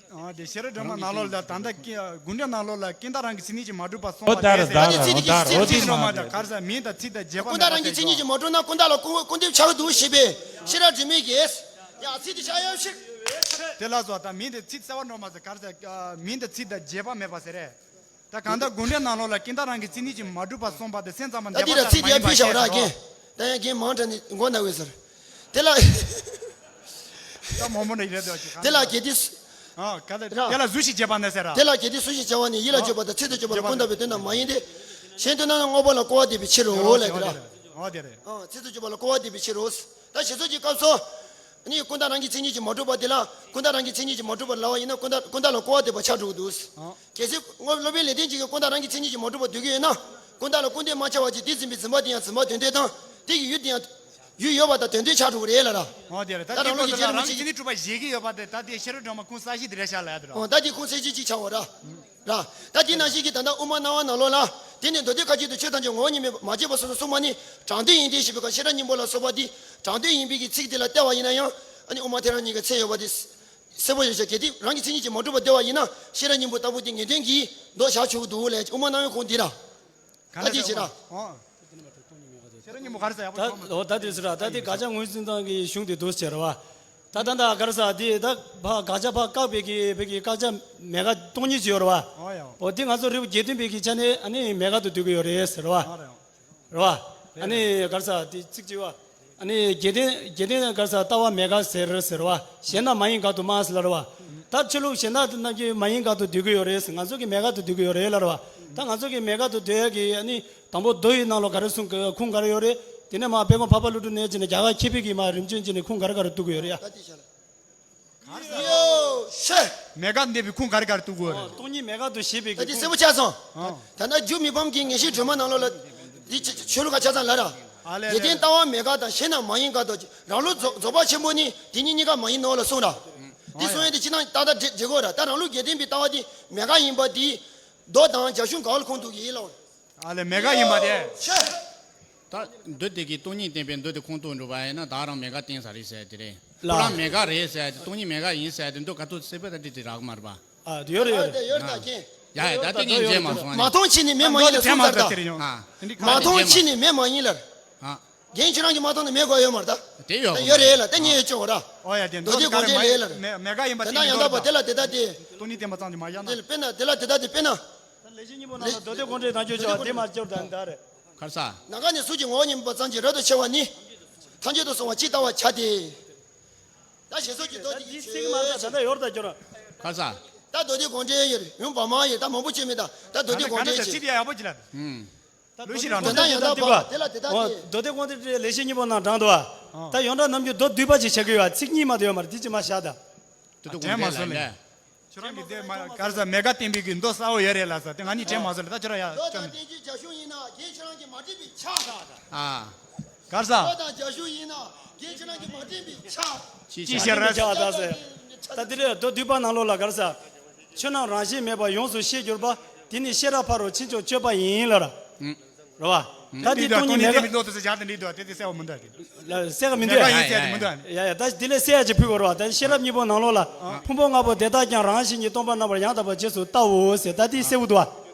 ཨ་དེ་ཤེས་རབ་སྒྲོན་མ་ནང་ལོགས་ལ་ད་ལྟ་ཀི་དགོངས་འགྲེལ་ནང་ལོགས་ལ་ཀུན་བཏགས་རང་གི་མཚན་ཉིད་ཀྱིས་མ་གྲུབ་པ་གསུངས་པ་དེ་ཟེར། ཨོ་ད་ར་ད་ར་ཨོ་ད་ར་ཨོ་དེ་ཚིག་དེ་མ་འགྲོ་མ་ད་གར་ས་མིང་དང་ཚིག་དང་རྗེས་དཔག་ཀུན་བཏགས་རང་གི་མཚན་ཉིད་ཀྱིས་མ་གྲུབ་ན་ཀུན་བཏགས་ལ་སྐུར་སྐུར་འདེབས་ཆགས་འདུག་ཞེས་པས་ཤེས་རབ་སྒྲོན་མེ་གིས། ཡ་ཚིག་དེ་ཆགས་ཡོད་ཤིག་དེ་ལ་སོགས་ད་མིང་དེ་ཚིག་གསལ་བ་འགྲོ་མ་ཟེར་གར་ས་མིང་དང་ཚིག་དང་རྗེས་དཔག་མེད་པ་ཟེར་རེད། ད་གང་ལྟར་དགོངས་འགྲེལ་ནང་ལོགས་ལ་ཀུན་བཏགས་རང་གི་མཚན་ཉིད་ཀྱིས་མ་གྲུབ་པ་གསུངས་པ་དེ་སེམས་ཙམ་པ་ད་འདི་འདེབས་ལ་པ་ཚིག་དེ་ཡང་ཕུལ་བཞག་ར་རྒན། ད་ཡང་རྒན་མང་དྲགས་ནས་མགོ་ན་འོས་ཟེར། དེ་ལ། ད་མང་པོ་ནས་རེད་འདུག་ཅིག་དེ་ལ་གལ་ཏེ། ཨ་ག་ལ་ར། དེ་ལ་གཟུགས་ཤིག་བྱེད་པ་ནས་ཟེར་ར། དེ་ལ་གལ་ཏེ་གཟུགས་ཤིག་བྱ་བ་ནི་ཡིད་ལ་བརྗོད་པ་དང་ཚིག་ཏུ་བརྗོད་པ་ལ་ཀུན་བཏགས་པའི་དོན་དམ་མ་ཡིན་ཏེ། གཞན་དུ་ན་ནི་དངོས་པོ་ལ་སྐུར་བ་འདེབས་པའི་ཕྱིར་རོ་ལབ་དེ་ལ། ཨ་དེ་རེད། ཨ་ཚིག་ཏུ་བརྗོད་པ་ལ་སྐུར་བ་འདེབས་པའི་ཕྱིར་རོ། ད་ཞེས་སོགས་ཀྱི་སྐབས་སུ། ནི་ཀུན་བཏགས་རང་གི་མཚན་ཉིད་ཀྱིས་མ་གྲུབ་པ་དེ་ལ་ཀུན་བཏགས་རང་གི་མཚན་ཉིད་ཀྱིས་མ་གྲུབ་པར་ལབ་པ་ཡིན་ན་ཀུན་བཏགས་ཀུན་བཏགས་ལ་སྐུར་བ་འདེབས་པ་ཆགས་འགྲོ་གི་འདུག་ཨ། གལ་སྲིད་སློབ་དཔོན་ལེགས་ལྡན་འབྱེད་ཀྱིས་ཀུན་བཏགས་རང་གི་མཚན་ཉིད་ཀྱིས་མ་གྲུབ་པར་འདོད་ཀྱི་ཡོད་ན། ཀུན་བཏགས་ལ་སྐུར་འདེབས་མ་ཆགས་པ་ཅིག་དེ་འཛིན་པའི་འཛིན་པ་དེ་ཡང་འཛིན་པ་དོན་མཐུན་དང་། དེ་ཡི་ཡུལ་དེ་ཡང་། ཡུལ་ཡོད་པ་དང་དོན་མཐུན་ཆགས་འགྲོ་གི་རེད་ལ་ར། འོ་དེ་རེད། ད་ད་དེ་རང་ལུགས་ཀྱི་རྗེ་རིན་པོ་ཆེ་གིས་ནི་གྲུབ་པ་བཞེད་ཀྱི་ཡོད་པ་དེ་ད་དེ་ཤེས་རབ་སྒྲོན་མ་ཁུངས་གསལ་བཞེས་དེ་རེད་ཤག་ལབ་ཡ་དེ་ར། འོ་ད་དེ་ཁུངས་གསལ་བཞེས་གཅིག་ཆགས་འོ་ར། ར། ད་དེ་ནང་བཞིན་གྱི་ད་ལྟ་དབུ་མ་སྣང་བ་ནང་ལོགས་ལ། དེ་ནི་མདོ་སྡེ་མཁའ་སྤྱོད་དུ་ཆོས་ཐམས་ཅད་ངོ་བོ་ཉིད་མ་མ་བརྗོད་པ་སོགས་སུ་གསུངས་པ་ནི་དྲང་དོན་ཡིན་ཏེ་ཞེས་པའི་སྐབས་ཤེས་རབ་སྙིང་པོ་ལ་སོགས་པ་དེ་དྲང་དོན་ཡིན་པའི་གི་ཚིག་དེ་ལ་བལྟས་པ་ཡིན་ན་ཡང་ཨ་ནི་དབུ་མ་ཐལ་རང་གཉིས་ཀ་ཚད་ཡོད་པ་དེ་གསལ་པོ་ཡོད་ཤག་གལ་ཏེ་རང་གི་མཚན་ཉིད་ཀྱིས་མ་གྲུབ་པར་འདོད་པ་ཡིན་ན་ཤེས་རབ་སྙིང་པོ་ལྟ་བུ་དེ་ངེས་དོན་གྱིས་ལྡོག་བཞག་ཆོག་གི་འདུག་ལས་དབུ་མ་སྣང་བའི་ཁུངས་འདི་ལ། ད་ཅི་བྱེད་ན། ཤེས་རབ་སྙིང་པོ་ག་རེ་ཟེར་ཡག་པོ་ད་ཞིག་མ་འོ་ད་དེ་ཟེར་ར་ད་དེ་དགག་བྱ་ངོས་འཛིན་སྟངས་ཀྱི་གཞུང་དེ་འདུག་ཟེར་བ། ད་ད་ད་ག་རེ་ཟེར་དེ་ད་ཕ་དགག་བྱ་ཕ་བཀག་པའི་གི་བའི་གི་བཀག་བྱ་མེད་དགག་སྟོང་ཉིད་ཅིག་ཡོད་རེད་བ། འོ་ཡ། འོ་དེ་ང་ཚོ་རིགས་པ་དགེ་ལྡན་པའི་གི་ཆ་ནས་ཨ་ནི་མེད་དགག་ཏུ་འདོད་ཀྱི་ཡོད་རེད་ཟེར་བ། རེད་བ། ཨ་ནི་ག་རེ་ཟེར་དེ་ཚིག་གཅིག་བ། ཨ་ནི་དགེ་ལྡན་དགེ་ལྡན་ག་རེ་ཟེར་ལྟ་བ་མེད་དགག་ཟེར་ཟེར་བ། གཞན་དག་མ་ཡིན་དགག་ཏུ་སྨྲ་ཟེར་ལ་རེད་བ། ད་ཆོས་ལུགས་གཞན་དག་རྣམས་ཀྱིས་མ་ཡིན་དགག་ཏུ་འདོད་ཀྱི་ཡོད་རེད་ཟེར། ང་ཚོ་གིས་མེད་དགག་ཏུ་འདོད་ཀྱི་ཡོད་རེད་ལ་རེད་བ། ད་ང་ཚོ་གིས་མེད་དགག་ཏུ་འདོད་ཡ་གི་ཨ་ནི། དང་པོ་མདོ་ཡི་ནང་ལོགས་ག་རེ་གསུངས་ཁུངས་ག་རེ་ཡོད་རེད། དེ་ནས་མ་དཔལ་མགོན་འཕགས་པ་ཀླུ་སྒྲུབ་ནས་བྱས་ནས་རྒྱ་གར་མཁས་པའི་གིས་མ་རིམ་བྱོན་བྱས་ནས་ཁུངས་ག་རེ་ག་རེ་གཏུགས་ཀྱི་ཡོད་རེད་ཡ། ད་དེ་བྱས་ལ། ཡོ་ཤེ། མེད་དགག་འདོད་པའི་ཁུངས་ག་རེ་ག་རེ་གཏུགས་ཀྱི་ཡོད་རེད། སྟོང་ཉིད་མེད་དགག་ཏུ་བཞེད་པའི་ད་གི་དེ་གསལ་པོ་ཆགས་སོང་། ད་ལྟ་རྒྱུ་མི་ཕམ་གྱི་ངེས་ཤེས་སྒྲོན་མ་ནང་ལོགས་ལ། དེ་ཆོས་ལུགས་ཁ་ཆ་ཚང་ལ་ར། ཨ་ལས་ལས། དགེ་ལྡན་ལྟ་བ་མེད་དགག་དང་གཞན་རྣམས་མ་ཡིན་དགག་དང་རང་ལུགས་རྫོགས་རྫོགས་པ་ཆེན་པོ་ནི་དེ་གཉིས་གཉིས་ཀ་མ་ཡིན་ནོ་ལ་གསུངས་ར། འདི་གསུང་ཡས་དེ་ཅི་ནང་ཏག་ཏག་འགྲིག་འགྲིག་གོ་ར། ད་རང་ལུགས་དགེ་ལྡན་པའི་ལྟ་བ་དེ་མེད་དགག་ཡིན་པ་དེ། མདོ་དང་རྒྱ་གཞུང་ག་བ་ལ་ཁུངས་གཏུགས་ཀྱི་ཡིན་ལོ། ཨ་ལས་མེད་དགག་ཡིན་པ་དེ། ཤེ། ད་མདོ་དེ་གིས་སྟོང་ཉིད་བསྟན་པའི་མདོ་དེ་ཁུངས་གཏུགས་འགྲོ་བ་ཡིན་ན་བདག་རང་མེད་དགག་བསྟན་ས་རེད་ཟེར་དེ་རེད། ལ། ཁོ་རང་མེད་དགག་རེད་ཟེར་དེ་སྟོང་ཉིད་མེད་དགག་ཡིན་ཟེར་དེ་མདོ་ག་ཐུག་སེ་པ་ད་དེ་དེ་རག་མ་རེད་པ། ཨ་དེ་ཡོད་རེད་ཡོད་རེད། ཡོད་རེད་ད་ཁྱེད། ཡ་ཡ། ད་དེ་ངས་མཇལ་མ་སོང་། ཨ་ནི་མ་མཐོང་ཕྱིན་ནས་མེད་མ་ཡིན་ལ་གསུངས་ཚར་ད། ཨ། མ་མཐོང་ཕྱིན་ནས་མེད་མ་ཡིན་ལ། ཨ། རྒན་ཁྱོད་རང་གིས་མ་མཐོང་ནས་མེད་དགོས་ཡོད་མ་རེད་ད། དེ་ཡོད་ཡོད་རེད་ལ་ད་ངས་ཡོད་ཆོག་ར། ཨོ་ཡ། དེ་མདོ་སྡེ་དགོངས་འགྲེལ་ལས་ལ། མེ་མེ་ག་ཡིན་པ་ད་ན་ཡང་དག་པ་དེ་ལ་དེ་ད་དེ། སྟོང་ཉིད་བསྟན་པ་ཙམ་གྱིས་མ་བཞག་ན། དེ་ལ་དཔེར་ན་དེ་ལ་དེ་ད་དེ་དཔེར་ན། ལེགས་བཤད་སྙིང་པོ་ནང་ལ་མདོ་སྡེ་དགོངས་འགྲེལ་དང་བརྗོད་བྱ་བ་དེ་མ་སྐྱོར་དང་ད་རེད། ག་རེ་ཟ། ནམ་མཁའ་ནི་གཟུགས་ཀྱི་ངོ་བོ་ཉིད་མིན་པ་ཙམ་གྱིས་རབ་ཏུ་ཕྱེ་བ་ནི། ཐམས་ཅད་དུ་གཟུང་བར་ཇི་ལྟ་བར་བྱ་སྟེ། ད་ཞེས་སོགས་ཀྱི་མདོ་འདི་ཡི་ཚིག་མ་ལྟ་ད་ལྟ་ཡོར་ད་སྐྱོར། ག་རེ་ཟ། ད་མདོ་སྡེ་དགོངས་འགྲེལ་ཡོད་རེད། ཡུམ་བར་མ་ཡོད་ད་མང་པོ་བྱས་མེད་ད། ད་མདོ་སྡེ་དགོངས་འགྲེལ་བྱས། ཚིག་དེ་ཡག་པོ་ཅིག་ལ། ལོས་ཤེས་རང་དོན་དག་ཡང་དག་པ་དེ་ལ་དེ་ལྟ་སྟེ། མདོ་སྡེ་དགོངས་འགྲེལ་ལེགས་བཤད་སྙིང་པོ་ནང་དྲངས་འདུག་བ། ད་ཡོངས་གྲགས་ནམ་རྒྱུན་མདོ་བསྡུས་པ་ཅིག་བྱེད་ཀྱི་ཡོད། ཚིག་གཉིས་མ་གཏོགས་ཡོད་མ་རེད། དེ་ཅི་མ་བཞག་ད། དེ་དུ་དྲན་མ་སོང་ལེ། ཁྱོད་རང་གིས་དེ་མ་ག་རེ་ཟ། མེ་ག་བསྟན་པའི་གི་མདོ་གསལ་བོ་ཡོད་རེད་ལ་ཟ། དེ་ང་གཉིས་དྲན་མ་སོང་ལེ། ད་ཁྱོད་རང་ཡ་མདོ་ཁྱོད་དང་བསྟན་བཅོས་རྒྱ་གཞུང་ཡིན་ན་རྒན་ཁྱོད་རང་གིས་མ་དྲན་པས་ཆགས་ད། ཨ། ག་རེ་ཟ། མདོ་དང་རྒྱ་གཞུང་ཡིན་ན་རྒན་ཁྱོད་རང་གིས་མ་དྲན་པས་ཆགས། ཅི་ཅི་ཤེས་ར་ཟ། ད་ཟེར། ད་དེ་རེད། མདོ་བསྡུས་པ་ནང་ལོགས་ལ་ག་རེ་ཟ། ཆོས་རྣམས་རང་བཞིན་མེད་པར་ཡོངས་སུ་ཤེས་གྱུར་པ། དེ་ནི་ཤེས་རབ་ཕ་རོལ་ཕྱིན་མཆོག་སྤྱོད་པ་ཡིན་ལ་ར། རེད་བ། ད་འདི་སྟོང་ཉིད་མེད་པ། མདོ་དེ་ཚོ་སྦྱར་ཏེ་འདི་འདུག་དེ་དེ་གསལ་བ་མི་འདུག་ཨ། ལ་གསལ་ག་མི་འདུག་ཨ། མེད་པ་ཡིན་ཟེར་དེ་མི་འདུག་ཨ། ཡ་ཡ། ད་འདི་ལས་གསལ་ཡ་ཅིག་ཕུལ་བ་རེད་བ། ད་ཤེས་རབ་སྙིང་པོ་ནང་ལོགས་ལ། ཕུང་པོ་ལྔ་པོ་དེ་དག་ཀྱང་རང་བཞིན་གྱིས་སྟོང་པར་རྣམ་པར་ཡང་དག་པར་རྗེས་སུ་བལྟའོ་ཟེར། ད་འདི་གསལ་བོ་འདུག་བ།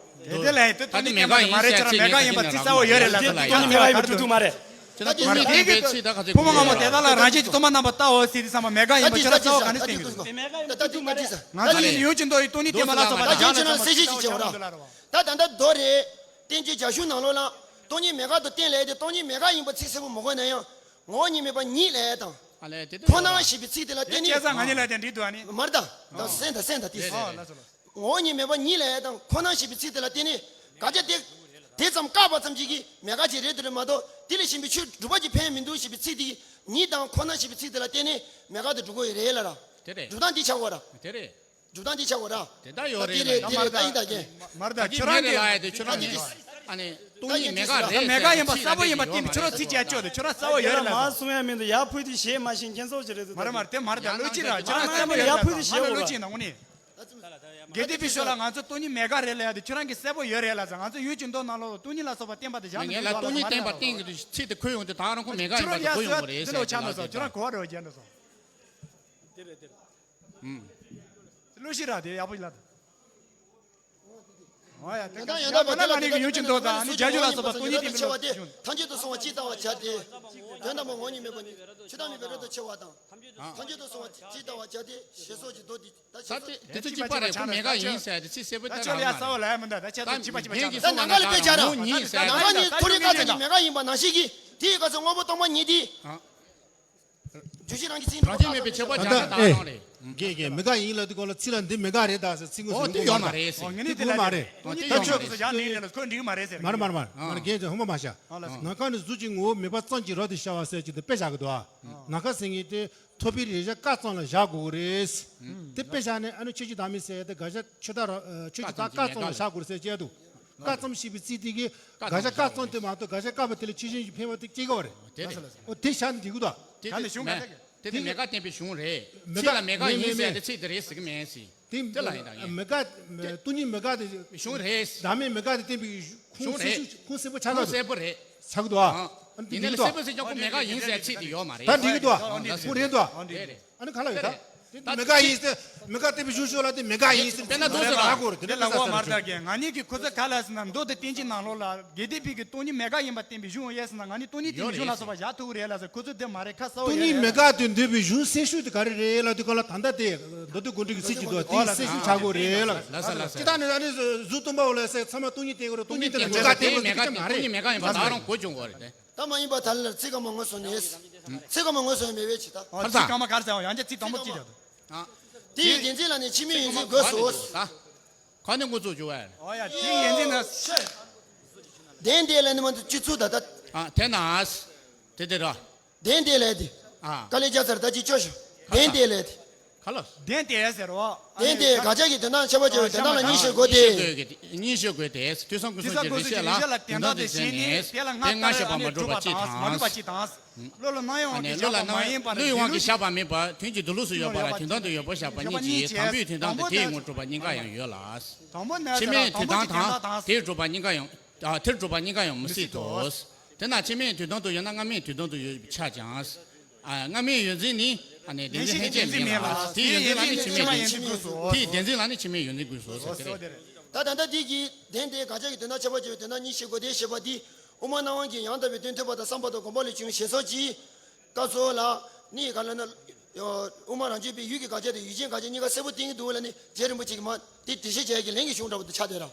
དེ་དེ་ལས་དེ་སྟོང་ཉིད་མེད་པ་མ་རེད། ཁྱེད་རང་མེད་པ་ཡིན་ཟེར་ཚིག་གསལ་བོ་ཡོད་རེད་ལ། ད་ལྟ་སྟོང་ཉིད་མེད་པ་ཡིན་པ་ཐུག་མ་རེད། ད་དེ་སྟོང་ཉིད་མེད་པའི་ཚིག་ད་ག་ཚོད་ཕུང་པོ་ལྔ་པོ་དེ་དག་ལ་རང་བཞིན་གྱིས་སྟོང་པར་རྣམ་པར་བལྟའོ་ཟེར་དུས་ཙམ་པ་མེད་པ་ཡིན་པ་ཁྱོད་རང་གསལ་བོ་ག་ནས་བསྟན་གྱི་འདུག་ད་ད་དེ་ད་དེ་ད་ང་ཚོ་ཡིན་ཡོད་ཀྱི་མདོ་ཡི་སྟོང་ཉིད་བསྟན་པ་ལ་སོགས་པ་ད་སྦྱར་ནས་ད་གསལ་བཤད་ཅིག་བྱེད་འོ་ར། ད་ད་ལྟ་མདོ་རེད། བསྟན་བཅོས་རྒྱ་གཞུང་ནང་ལོགས་ལ་སྟོང་ཉིད་མེད་དགག་ཏུ་བསྟན་ལབ་དེ་སྟོང་ཉིད་མེད་དགག་ཡིན་པ་ཚིག་གསལ་པོ་མི་གོ་ན་ཡང་ངོ་བོ་ཉིད་མེད་པ་ཉིད་ལབ་དང་། ཨ་ལས་དེ་དེ་ཁོ་ན་ཞེས་པའི་ཚིག་དེ་ལ་བརྟེན་ནས། སྐད་ཆ་ང་གཉིས་ལ་དེ་འགྲིག་འདུག་ཨ་ནི། མར་དང་དང་སེམས་དང་སེམས་དང་དེ། ཨོ་ལགས་སོ་ལགས་སོ། ངོ་བོ་ཉིད་མེད་པ་ཉིད་ལབ་དང་ཁོ་ན་ཞེས་པའི་ཚིག་དེ་ལ་བརྟེན་ནས་དགག་བྱ་དེ་དེ་ཙམ་བཀག་པ་ཙམ་གྱིས་ཀྱི་མེད་དགག་ཅིག་རེད་དེ་རེད་མ་གཏོགས་དེ་ལས་གཞན་པའི་ཆོས་སྒྲུབ་པ་ཅིག་ཕན་མི་འདུག་ཞེས་པའི་ཚིག་དེ་ཉིད་དང་ཁོ་ན་ཞེས་པའི་ཚིག་དེ་ལ་བརྟེན་ནས་མེད་དགག་ཏུ་འགྲོ་གི་ཡོད་རེད་ལ་ར། དེ་རེད། སྒྲུབ་སྟངས་འདི་ཆགས་དགོས་ར། དེ་རེད། སྒྲུབ་སྟངས་འདི་ཆགས་དགོས་ར། དེ་ལྟར་ཡོད་རེད། ད་དེ་རེད། དེ་རེད། ད་ཡིན་ད་རྒན། མར་ད་ཁྱོད་རང་གིས་ལ་ཡ་དེ་ཁྱོད་རང་གིས་ཨ་ནི་སྟོང་ཉིད་མེད་དགག་རེད། མེད་དགག་ཡིན་པ་གསལ་པོ་ཡིན་པ་བསྟན་ཁྱོད་རང་ཚིག་བཅད་ཆོག་དེ་ཁྱོད་རང་གསལ་པོ་ཡོད་རེད་ལ། མ་གསུང་ཡ་མི་འདུག་ཡར་ཕུལ་དེ་ཞེད་མ་ཤེས་མཁན་ཚོགས་ཅིག་རེད་ཟེར། མ་རེད་མ་རེད། དེ་མ་རེད། ད་ལོས་ཅི་ར་ཁྱོད་རང་གསལ་པོ་ཡོད་རེད་ལ། ཡར་ཕུལ་དེ་ཞེད་འོ་ར། ལོས་ཅི་ན་དངོས་གནས། དགེ་ལྡན་པའི་ཤོག་ལ་ང་ཚོ་སྟོང་ཉིད་མེད་དགག་རེད་ལ་ཡ་དེ་ཁྱོད་རང་གིས་གསལ་པོ་ཡོད་རེད་ལ་ཟེར། ང་ཚོ་ཡུལ་གྱི་མདོ་ནང་ལོགས་སྟོང་ཉིད་ལ་སོགས་པ་བསྟན་པ་དེ་བཞག་མི་འདུག་ལ། མ་རེད་ལ། སྟོང་ཉིད་བསྟན་པ་བསྟན་གྱི་འདུག་ཚིག་དེ་འཁོད་ཡོང་དུས་ད་རང་ཁོ་མེད་དགག་ཡིན་པ་དེ་གོ་ཡོང་གི་རེད་ཟེར། ཁྱོད་རང་གོ་བ་རེད་བ་རྒྱན་འདྲ་སོང་། དེ་རེད་དེ་རེད། ལོས་ཤེས་ར་དེ་ཡག་པོ་ཡིན་ལ། ཨོ་ཡ། དེ་ཡང་དག་ཡང་དག་པ་དེ་ལ་ང་ནི་ཡོན་གྱི་མདོ་དང་ནི་རྒྱ་གཞུང་ལ་སོགས་པ་སྟོང་ཉིད་བསྟན་པའི་ལུགས་ཆེ་བ་སྟེ། ཐམས་ཅད་དུ་གཟུང་བར་ཇི་ལྟ་བར་བྱ་སྟེ། དོན་དམ་པར་ངོ་བོ་ཉིད་མེད་པ་ཉིད། ཆོས་ཐ་མལ་པའི་རབ་ཏུ་ཕྱེ་བ་དང་། ཐམས་ཅད་དུ་གཟུང་བར་ཇི་ལྟ་བར་བྱ་སྟེ་ཞེས་སོགས་ཀྱི་མདོ་འདི་ད་ད་ཅི་དེ་ཚོ་གཅིག་པ་རེད། ཁོ་མེད་དགག་ཡིན་ཟེར་དེ་ཚིག་གསལ་པོ་ད་ད་ཆོས་ལ་ཡ་རང་རྩ་བ་ལ་ཡ་མི་འདུག་ད་ཆ་ད་ཚོ་གཅིག་པ་གཅིག་པ་ཆགས་ད་ད་ནང་ལ་དཔེ་བྱ་ར་ངོ་ཉིད་ཟེར་ནང་ལ་ནི་མཐོ་རིས་ཀ་ཙམ་གྱི་མེད་དགག་ཡིན་པ་ནང་བཞིན་གྱི་དེའི་སྐབས་སུ་དངོས་པོ་སྟོང་པ་ཉིད་དེ། རྒྱུ་གཅིག་རང་གི་ཚིག་རང་བཞིན་མེད་པའི་ཁྱད་པར་ད་ལྟ་ཨེ། རང་རེད། རྒན་རྒན་མི་དགག་ཡིན་ལབ་དུས་སྐོར་ལ་ཚིག་ལ་འདི་མི་དགག་རེད་ད་ཟེར་ཚིག་ངོ་ཨོ་དེ་ཡོད་མ་རེད་ཟེར། ཨོ་ངས་ནི་དེ་ཡོད་མ་རེད། ད་ཆོས་ཀྱི་སོ་བཞག་ནས་ལ་ཁོས་འགྲིག་མ་རེད་ཟེར། མ་རེད་མ་རེད་མ་རེད་མ་རེད། རྒན་ཚོས་ཧམ་པ་མ་བྱ། ནམ་མཁའ་ནི་གཟུགས་ཀྱི་ངོ་བོ་མེད་པ་ཙམ་གྱིས་རབ་ཏུ་ཕྱེ་བ་ཟེར་གྱི་འདི་དཔེ་བཞག་གི་འདུག་ཨ། ནམ་མཁའ་ཟེར་མཁན་དེ་ཐོབ་པའི་རེག་བྱ་ཀ་ཙམ་ལ་བཞག་དགོས་རེད། དེ་དཔེ་བཞག་ནས་ཨ་ནི་ཆོས་ཀྱི་བདག་མེད་ཟེར་ཡ་དེ་དགག་བྱ་ཆོས་བདག་ཆོས་ཀྱི་བདག་ཀ་ཙམ་ལ་བཞག་དགོས་རེད་ཟེར་གྱི་འདུག་ཀ་ཙམ་ཞེས་པའི་ཚིག་དེ་གིས་དགག་བྱ་ཀ་ཙམ་དེ་མ་གཏོགས་དགག་བྱ་བཀག་པ་དེ་ལ་ཆོས་ཅན་གྱི་འཕེན་པ་དེ་སྐྱེ་དགོས་པ་རེད། དེ་རེད། ཨོ་དེ་བཞག་ན་འགྲིག་གི་འདུག་དེ་དེ་གཞུང་ག་དེ་དེ་མེད་དགག་བསྟན་པའི་གཞུང་རེད། མེད་ཚིག་ལ་དགག་མེད་དགག་མེད་ཡིན་ཟེར་མེད་དེ་ཚིག་དེ་རེད་ཟེར་གི་མེད་ཟེར། དེ་དེ་ལ་ཡིན་ད་ངས། མེད་དགག་སྟོང་ཉིད་མེད་དགག་དེ་གཞུང་རེད། བདག་མེད་མེད་དགག་དེ་བསྟན་པའི་ཁུངས་གཞུང་རེད། གསལ་ཁུངས་གསལ་པོ་ཆགས་ཁུངས་གསལ་པོ་རེད། ཆགས་འདུག་ཨ། ཨ་ནི་དེ་ཡིན་ན་འགྲིག་གི་འདུག་ཨ། གསལ་པོ་ཟེར་ཀྱང་ཁོ་མེད་དགག་ཡིན་ཟེར་ཚིག་དེ་ཡོད་མ་རེད། ད་འགྲིག་གི་འདུག་ཨ། ཨོ་འདི་ཁུངས་རེད་འདུག་ཨ། རེད་རེད། ཨ་ནི་ག་ལ་ཡོད་ད། དེ་མེད་དགག་ཡིན་ཟེར། མེད་དགག་བསྟན་པའི་གཞུང་ཤོད་ལ་དེ་མེད་དགག་ཡིན་ཟེར། དཔེར་ན་དུང་ཟེར་ལ་གོ་རེད། དེ་འདྲ་ལ་འོ་མར་ལྟ་གི་ང་གཉིས་ཀྱི་ཁོ་ཚོ་ག་ལ་ཟེར་ན་མདོ་དེ་བསྟན་བཅོས་ནང་ལོགས་ལ་དགེ་ལྡན་པའི་གི་སྟོང་ཉིད་མེད་དགག་ཡིན་པ་བསྟན་པའི་གཞུང་ཡོད་ཟེར་ན་ང་གཉིས་སྟོང་ཉིད་བསྟན་པའི་གཞུང་ལ་སོགས་པ་བཞག་ཐུབ་ཀྱི་རེད་ལ་ཟེར། ཁོ་ཚོ་དེ་མ་རེད། ཁ་གསལ་བོ་ཡོད་རེད། སྟོང་ཉིད་མེད་དགག་ཏུ་འདོད་པའི་གཞུང་གསལ་ཤོས་དེ་ག་རེ་རེད་ལབ་དུས་སྐབས་ལ་ད་ལྟ་དེ་མདོ་སྡེ་དགོངས་འགྲེལ་གྱི་ཚིག་གཅིག་འདུག་དེ་གསལ་ཤོས་ཆགས་དགོས་རེད་ལ། ལ་ས་ལ་ས་ཅི་ད་ནི་ད་ནི་གཟུགས་སྟོང་པའོ་ལ་ཟེར་ཚང་མ་སྟོང་ཉིད་བསྟན་དགོས་རེད། སྟོང་ཉིད་དེ་ལ་མེད་དགག་བསྟན་དགོས་རེད། དེ་ཅི་མ་རེད། སྟོང་ཉིད་མེད་དགག་ཡིན་པ་ད་རང་གོ་བྱུང་དགོས་རེད་དེ། ད་མ་ཡིན་པ་ད་ལ་ཚིག་སྐར་མ་ངོས་བཟུང་ནས། ཚིག་སྐར་མ་ངོས་བཟུང་མེད་པའི་ཆེད་དུ། ཁར་ཚིག་སྐར་མ་ག་རེ་ཟེར་བ་ཡང་བསྐྱར་ཚིག་དང་པོ་གཅིག་བརྒྱབ་འདུག་དེ་ཡི་བདེན་འཛིན་ལ་ནི་ཕྱི་མའི་ཡོད་འཛིན་དགོས་སོ། ག་ནས་འགོ་བཙུགས་བྱུང་བས། ཨོ་ཡ་དེ་ཡི་བདེན་འཛིན་ན། བདེན་དེ་ལ་ནི་མ་གཏོགས་སྤྱི་ཚུལ་ད་ལྟ། ཨ་དེ་ན། དེ་དེ་ར། བདེན་དེ་ལས་དེ། ཨ། དཀའ་ལས་རྒྱག་ཚར་ད་ཅི་ཅོ་ཤོག་བདེན་དེ་ལས་དེ། ག་ལ། བདེན་དེ་ཟེར་རོ། བདེན་དེ་དགག་བྱ་གི་དོན་དག་ཁྱད་པར་ཅན་གྱི་དོན་དག་ལ་གཉིས་ཤེས་དགོས་ཏེ། གཉིས་ཤེས་དགོས་ཏེ། དུས་གསུམ་ཀུན་གསུམ་གྱི་རིག་བྱེད་ལ་དོན་དམ་དུ་བྱས་ནས། དེ་ལ་སྔར་བཤད་པ་མ་གྲུབ་པ་གཅིག་དང་། བློ་ལ་སྣང་ཡང་བ་གི་བཞག་པ་མ་ཡིན་པར་བློ་ཡི་དབང་གིས་བཞག་པ་མིན་པར་དོན་གྱི་མདོ་ལུགས་སུ་ཡོད་པ་དོན་དམ་དུ་ཡོད་པར་བཞག་པ་གཉིས་ཀྱིས་དང་པོའི་དོན་དམ་དང་དེའི་ངོར་གྲུབ་པ་གཉིས་ཀ་ཡང་ཡོད་ལ། ཕྱི་མའི་དོན་དམ་དང་དེར་གྲུབ་པ་གཉིས་ཀ་ཡང་། ཨ་དེར་གྲུབ་པ་གཉིས་ཀ་ཡང་མི་སྲིད་དོ། དེས་ན་ཕྱི་མའི་དོན་དམ་དུ་ཡོད་ན་སྔ་མའི་དོན་དམ་དུ་ཡོད་པས་ཁྱབ་ཀྱང་། ཨ་སྔ་མའི་ཡོད་འཛིན་ནི་ཨ་ནི་བདེན་འཛིན་ལྷན་སྐྱེས་མིན་ལ། དེའི་ཡོད་འཛིན་ལ་ནི་ཕྱི་མའི་ཡོད་འཛིན་དགོས་སོ། དེའི་བདེན་འཛིན་ལ་ནི་ཕྱི་མའི་ཡོད་འཛིན་དགོས་སོ་ཟེར་དེ་རེད། ད་ད་ལྟ་འདི་གི་དོན་དེ་དགག་བྱ་གི་དོན་དག་ཁྱད་པར་ཅན་གྱི་དོན་དག་གཉིས་བཤད་དགོས་དེ་བཤད་པ་འདི་དབུ་མ་སྣང་བ་གི་ཡང་དག་པའི་དོན་ཐོས་པ་དང་བསམ་པ་དང་སྒོམ་པ་ལས་བྱུང་བའི་ཞེས་སོགས་ཀྱི་སྐབས་སུ་ལ་ནི་ག་ལ་ན། དབུ་མ་རང་རྒྱུད་པའི་ཡུལ་གྱི་དགག་བྱ་དང་ཡུལ་ཅན་དགག་བྱ་གཉིས་ཀ་གསལ་པོ་བསྟན་གྱི་འདུག་ལ་ནི་རྗེ་རིན་པོ་ཆེ་གིས་མ་དེ་འགྲེལ་བཤད་བྱས་ཀྱི་ལན་གྱི་གཞུང་འདྲ་པོ་དེ་ཆགས་བསྡད་ར།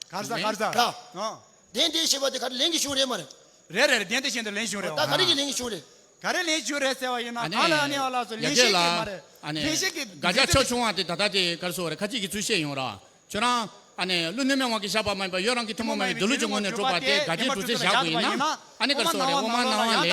ག་ས་ག་ས། ར། ཨ། དོན་དེ་བཤད་པ་དེ་ག་རེ་ལན་གྱི་གཞུང་རེད་མ་རེད། རེད་རེད་རེད། དོན་དེ་བཤད་དེ་ལན་གྱི་གཞུང་རེད། ད་ག་རེ་གི་ལན་གྱི་གཞུང་རེད། ག་རེ་ལན་གྱི་གཞུང་རེད་ཟེར་བ་ཡིན་ན། ཨ་ནི། གང་ལ་ཨ་ནི་ཨ་ལ་སོ་ལན་ཡ་གྱལ་བཤད་ཀྱི་ལ། མ་རེད། ཨ་ནི། ལན་བཤད་ཀྱི་དགག་བྱ་ཕྱོགས་ཆུང་བ་དེ་ད་ལྟ་དེ་ག་རེ་ཟེར་བ་རེད། ཁ་ཅིག་གི་ཚུལ་བཤད་ཡོང་ར། ཁྱོད་རང་ཨ་ནི་ཀླུ་སྣོད་མའི་དབང་གིས་བཞག་པ་མ་ཡིན་པར་ཡུལ་རང་གི་ཐུན་མོང་མ་ཡིན་པའི་དེ་ལུགས་ཀྱི་ངོས་ནས་གྲུབ་པ་དེ་དགག་བྱའི་གྲུབ་ཚུལ་བཞག་དགོས་ཡིན་ན། ཨ་ནི་ག་རེ་ཟེར་བ་རེད། དབུ་མ་སྣང་བ་ལས། ཡང་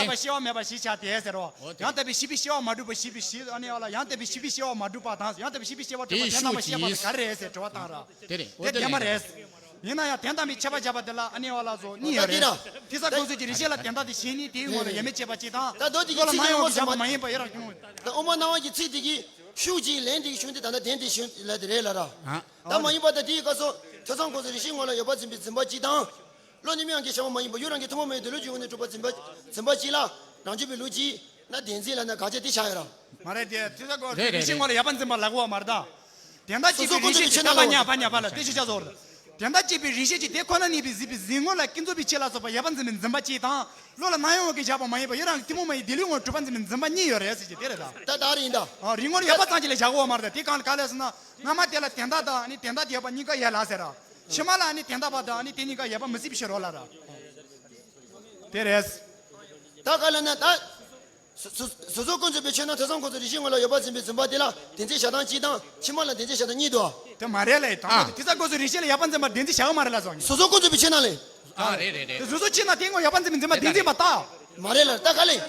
དག་པའི་ཤེས་པས་ཤེས་པ་མ་གྲུབ་པ་ཞེས་པའི་ཤེས། ཨ་ནི་ཨ་ལ་ཡང་དག་པའི་ཤེས་པས་ཤེས་པ་མ་གྲུབ་པ་དང་ཡང་དག་པའི་ཤེས་པས་ཤེས་པ་གྲུབ་པ་དེ་དོན་དམ་པར་ཤེས་པ་ལ་ག་རེ་རེད་ཟེར་དྲི་བ་བཏང་ར། དེ་རེད། འོ་དེ་དེ་བདེན་པ་རེད། རེད། ཡིན་ན་ཡང་དོན་དམ་པའི་ཁྱད་པར་བྱས་པ་དེ་ལ་ཨ་ནི་ཨ་ལ་སོ་གཉིས་ཡོད་རེད། ཐེ་ཚོམ་ཀུན་རྫོབ་ཀྱི་རིགས་ཤེས་ལ་དོན་དམ་དེ་ཞེན་ནས་དེའི་ངོ་ལ་ཡ་མེད་བྱས་པ་ཅིག་དང་། ད་མདོ་དེ་གི་བློ་ལ་ཚིག་སྣང་ཡོང་གི་བཞག་པ་མ་ཡིན་པ་ཡོད་ར། ད་དབུ་མ་སྣང་བ་གི་ཚིག་དེ་གི་ཤུགས་ཀྱིས་ལན་དེ་གི་གཞུང་དེ་ད་ལྟ་དོན་དེ་གཞུང་ལ་དེ་རེད་ལ་ར། ད་མ་ཡིན་པ་ད་དེའི་སྐབས་སུ་ཐེ་ཚོམ་ཀུན་རྫོབ་རིགས་ཤེས་ངོ་ལ་ཡོད་པར་འཛིན་པའི་འཛིན་པ་གཅིག་དང་། བློ་ནི་མི་དབང་གིས་བྱ་བ་མ་ཡིན་པ་ཡུལ་རང་གི་ཐུན་མོང་མ་ཡིན་དེ་ལུགས་ཀྱི་ངོས་ནས་གྲུབ་པ་འཛིན་པ་འཛིན་པ་གཅིག་ལ་རང་རྒྱུད་པའི་ལུགས་གཅིག་ན་བདེན་འཛིན་ལ་ན་དགག་བྱ་དེ་བཞག་ཡོད་ར། མ་རེད་དེ། ཐེ་ཚོམ་ཀུན་རྫོབ་རེད་རིགས་ཤེས་རེད། ངོ་ལ་ཡོད་པར་འཛིན་པ་ལབ་དགོས་པ་མ་རེད་ད། དོན་དམ་གཅིག་པའི་རིགས་ཤེས་ཀྱི་དོན་དམ་ཉ་པ་ཉ་པ་ལ་དེ་ཤེས་བྱ་བཟོ་རེད། དོན་དམ་གཅིག་པའི་རིགས་ཤེས་ཀྱི་དེ་ཁོ་ན་ཉིད་པའི་གཟིགས་པའི་གཟིགས་ངོ་ལ་ཀུན་རྫོབ་པའི་ཆོས་ལ་སོགས་པ་ཡོད་པར་འཛིན་པའི་འཛིན་པ་གཅིག་དང་། བློ་ལ་སྣང་ཡོང་བ་གིས་བཞག་པ་མ་ཡིན་པ་ཡུལ་རང་གི་ཐུན་མོང་མ་ཡིན་དེ་ལུགས་ངོ་གྲུབ་པར་འཛིན་པའི་འཛིན་པ་གཉིས་ཡོད་རེད་ཟེར་གྱི་དེ་རེད་ད། ད་ད་རེད་ཡིན་ད། ཨ། རིགས་ངོ་ལ་ཡོད་པ་ཙམ་གྱིས་ལས་བཞག་དགོས་པ་མ་རེད་ད། དེ་གང་ག་ལས་ཟེར་ན། སྔ་མ་དེ་ལ་དོན་དམ་དང་ནི་དོན་དམ་དེ་ཡོད་པ་གཉིས་ཀ་ཡོད་ལ་ཟེར་ར། ཕྱི་མ་ལ་ནི་དོན་དམ་པ་དང་ནི་དེ་གཉིས་ཀ་ཡོད་པ་མི་སྲིད་པའི་ཕྱིར་རོ་ལ་ར། དེ་རེད། ད་ག་ལ་ན་ད། གཟུགས་གཟུགས་གཟུགས་སོགས་ཀུན་རྫོབ་པའི་ཆོས་རྣམས་ཐེ་ཚོམ་ཀུན་རྫོབ་རིགས་ཤེས་ངོ་ལ་ཡོད་པར་འཛིན་པའི་འཛིན་པ་དེ་ལ་བདེན་འཛིན་བཞག་སྟངས་གཅིག་དང་ཕྱི་མ་ལ་བདེན་འཛིན་བཞག་སྟངས་གཉིས་འདུག་དེ་མ་རེད་ལས་དང་པོ་དེ་ཐེ་ཚོམ་ཀུན་རྫོབ་རིགས་ཤེས་ལ་ཡོད་པར་འཛིན་པ་བདེན་འཛིན་བཞག་གི་མ་རེད་ལ་སོང་། གཟུགས་སོགས་ཀུན་རྫོབ་པའི་ཆོས་རྣམས་ལས། ཨ་རེད་རེད་རེད། གཟུགས་སོགས་ཆོས་རྣམས་དེ་ངོ་ཡོད་པར་འཛིན་པའི་འཛིན་པ་བདེན་འཛིན་པ་ལྟ། མ་རེད་ལ་ད་ག་ལས།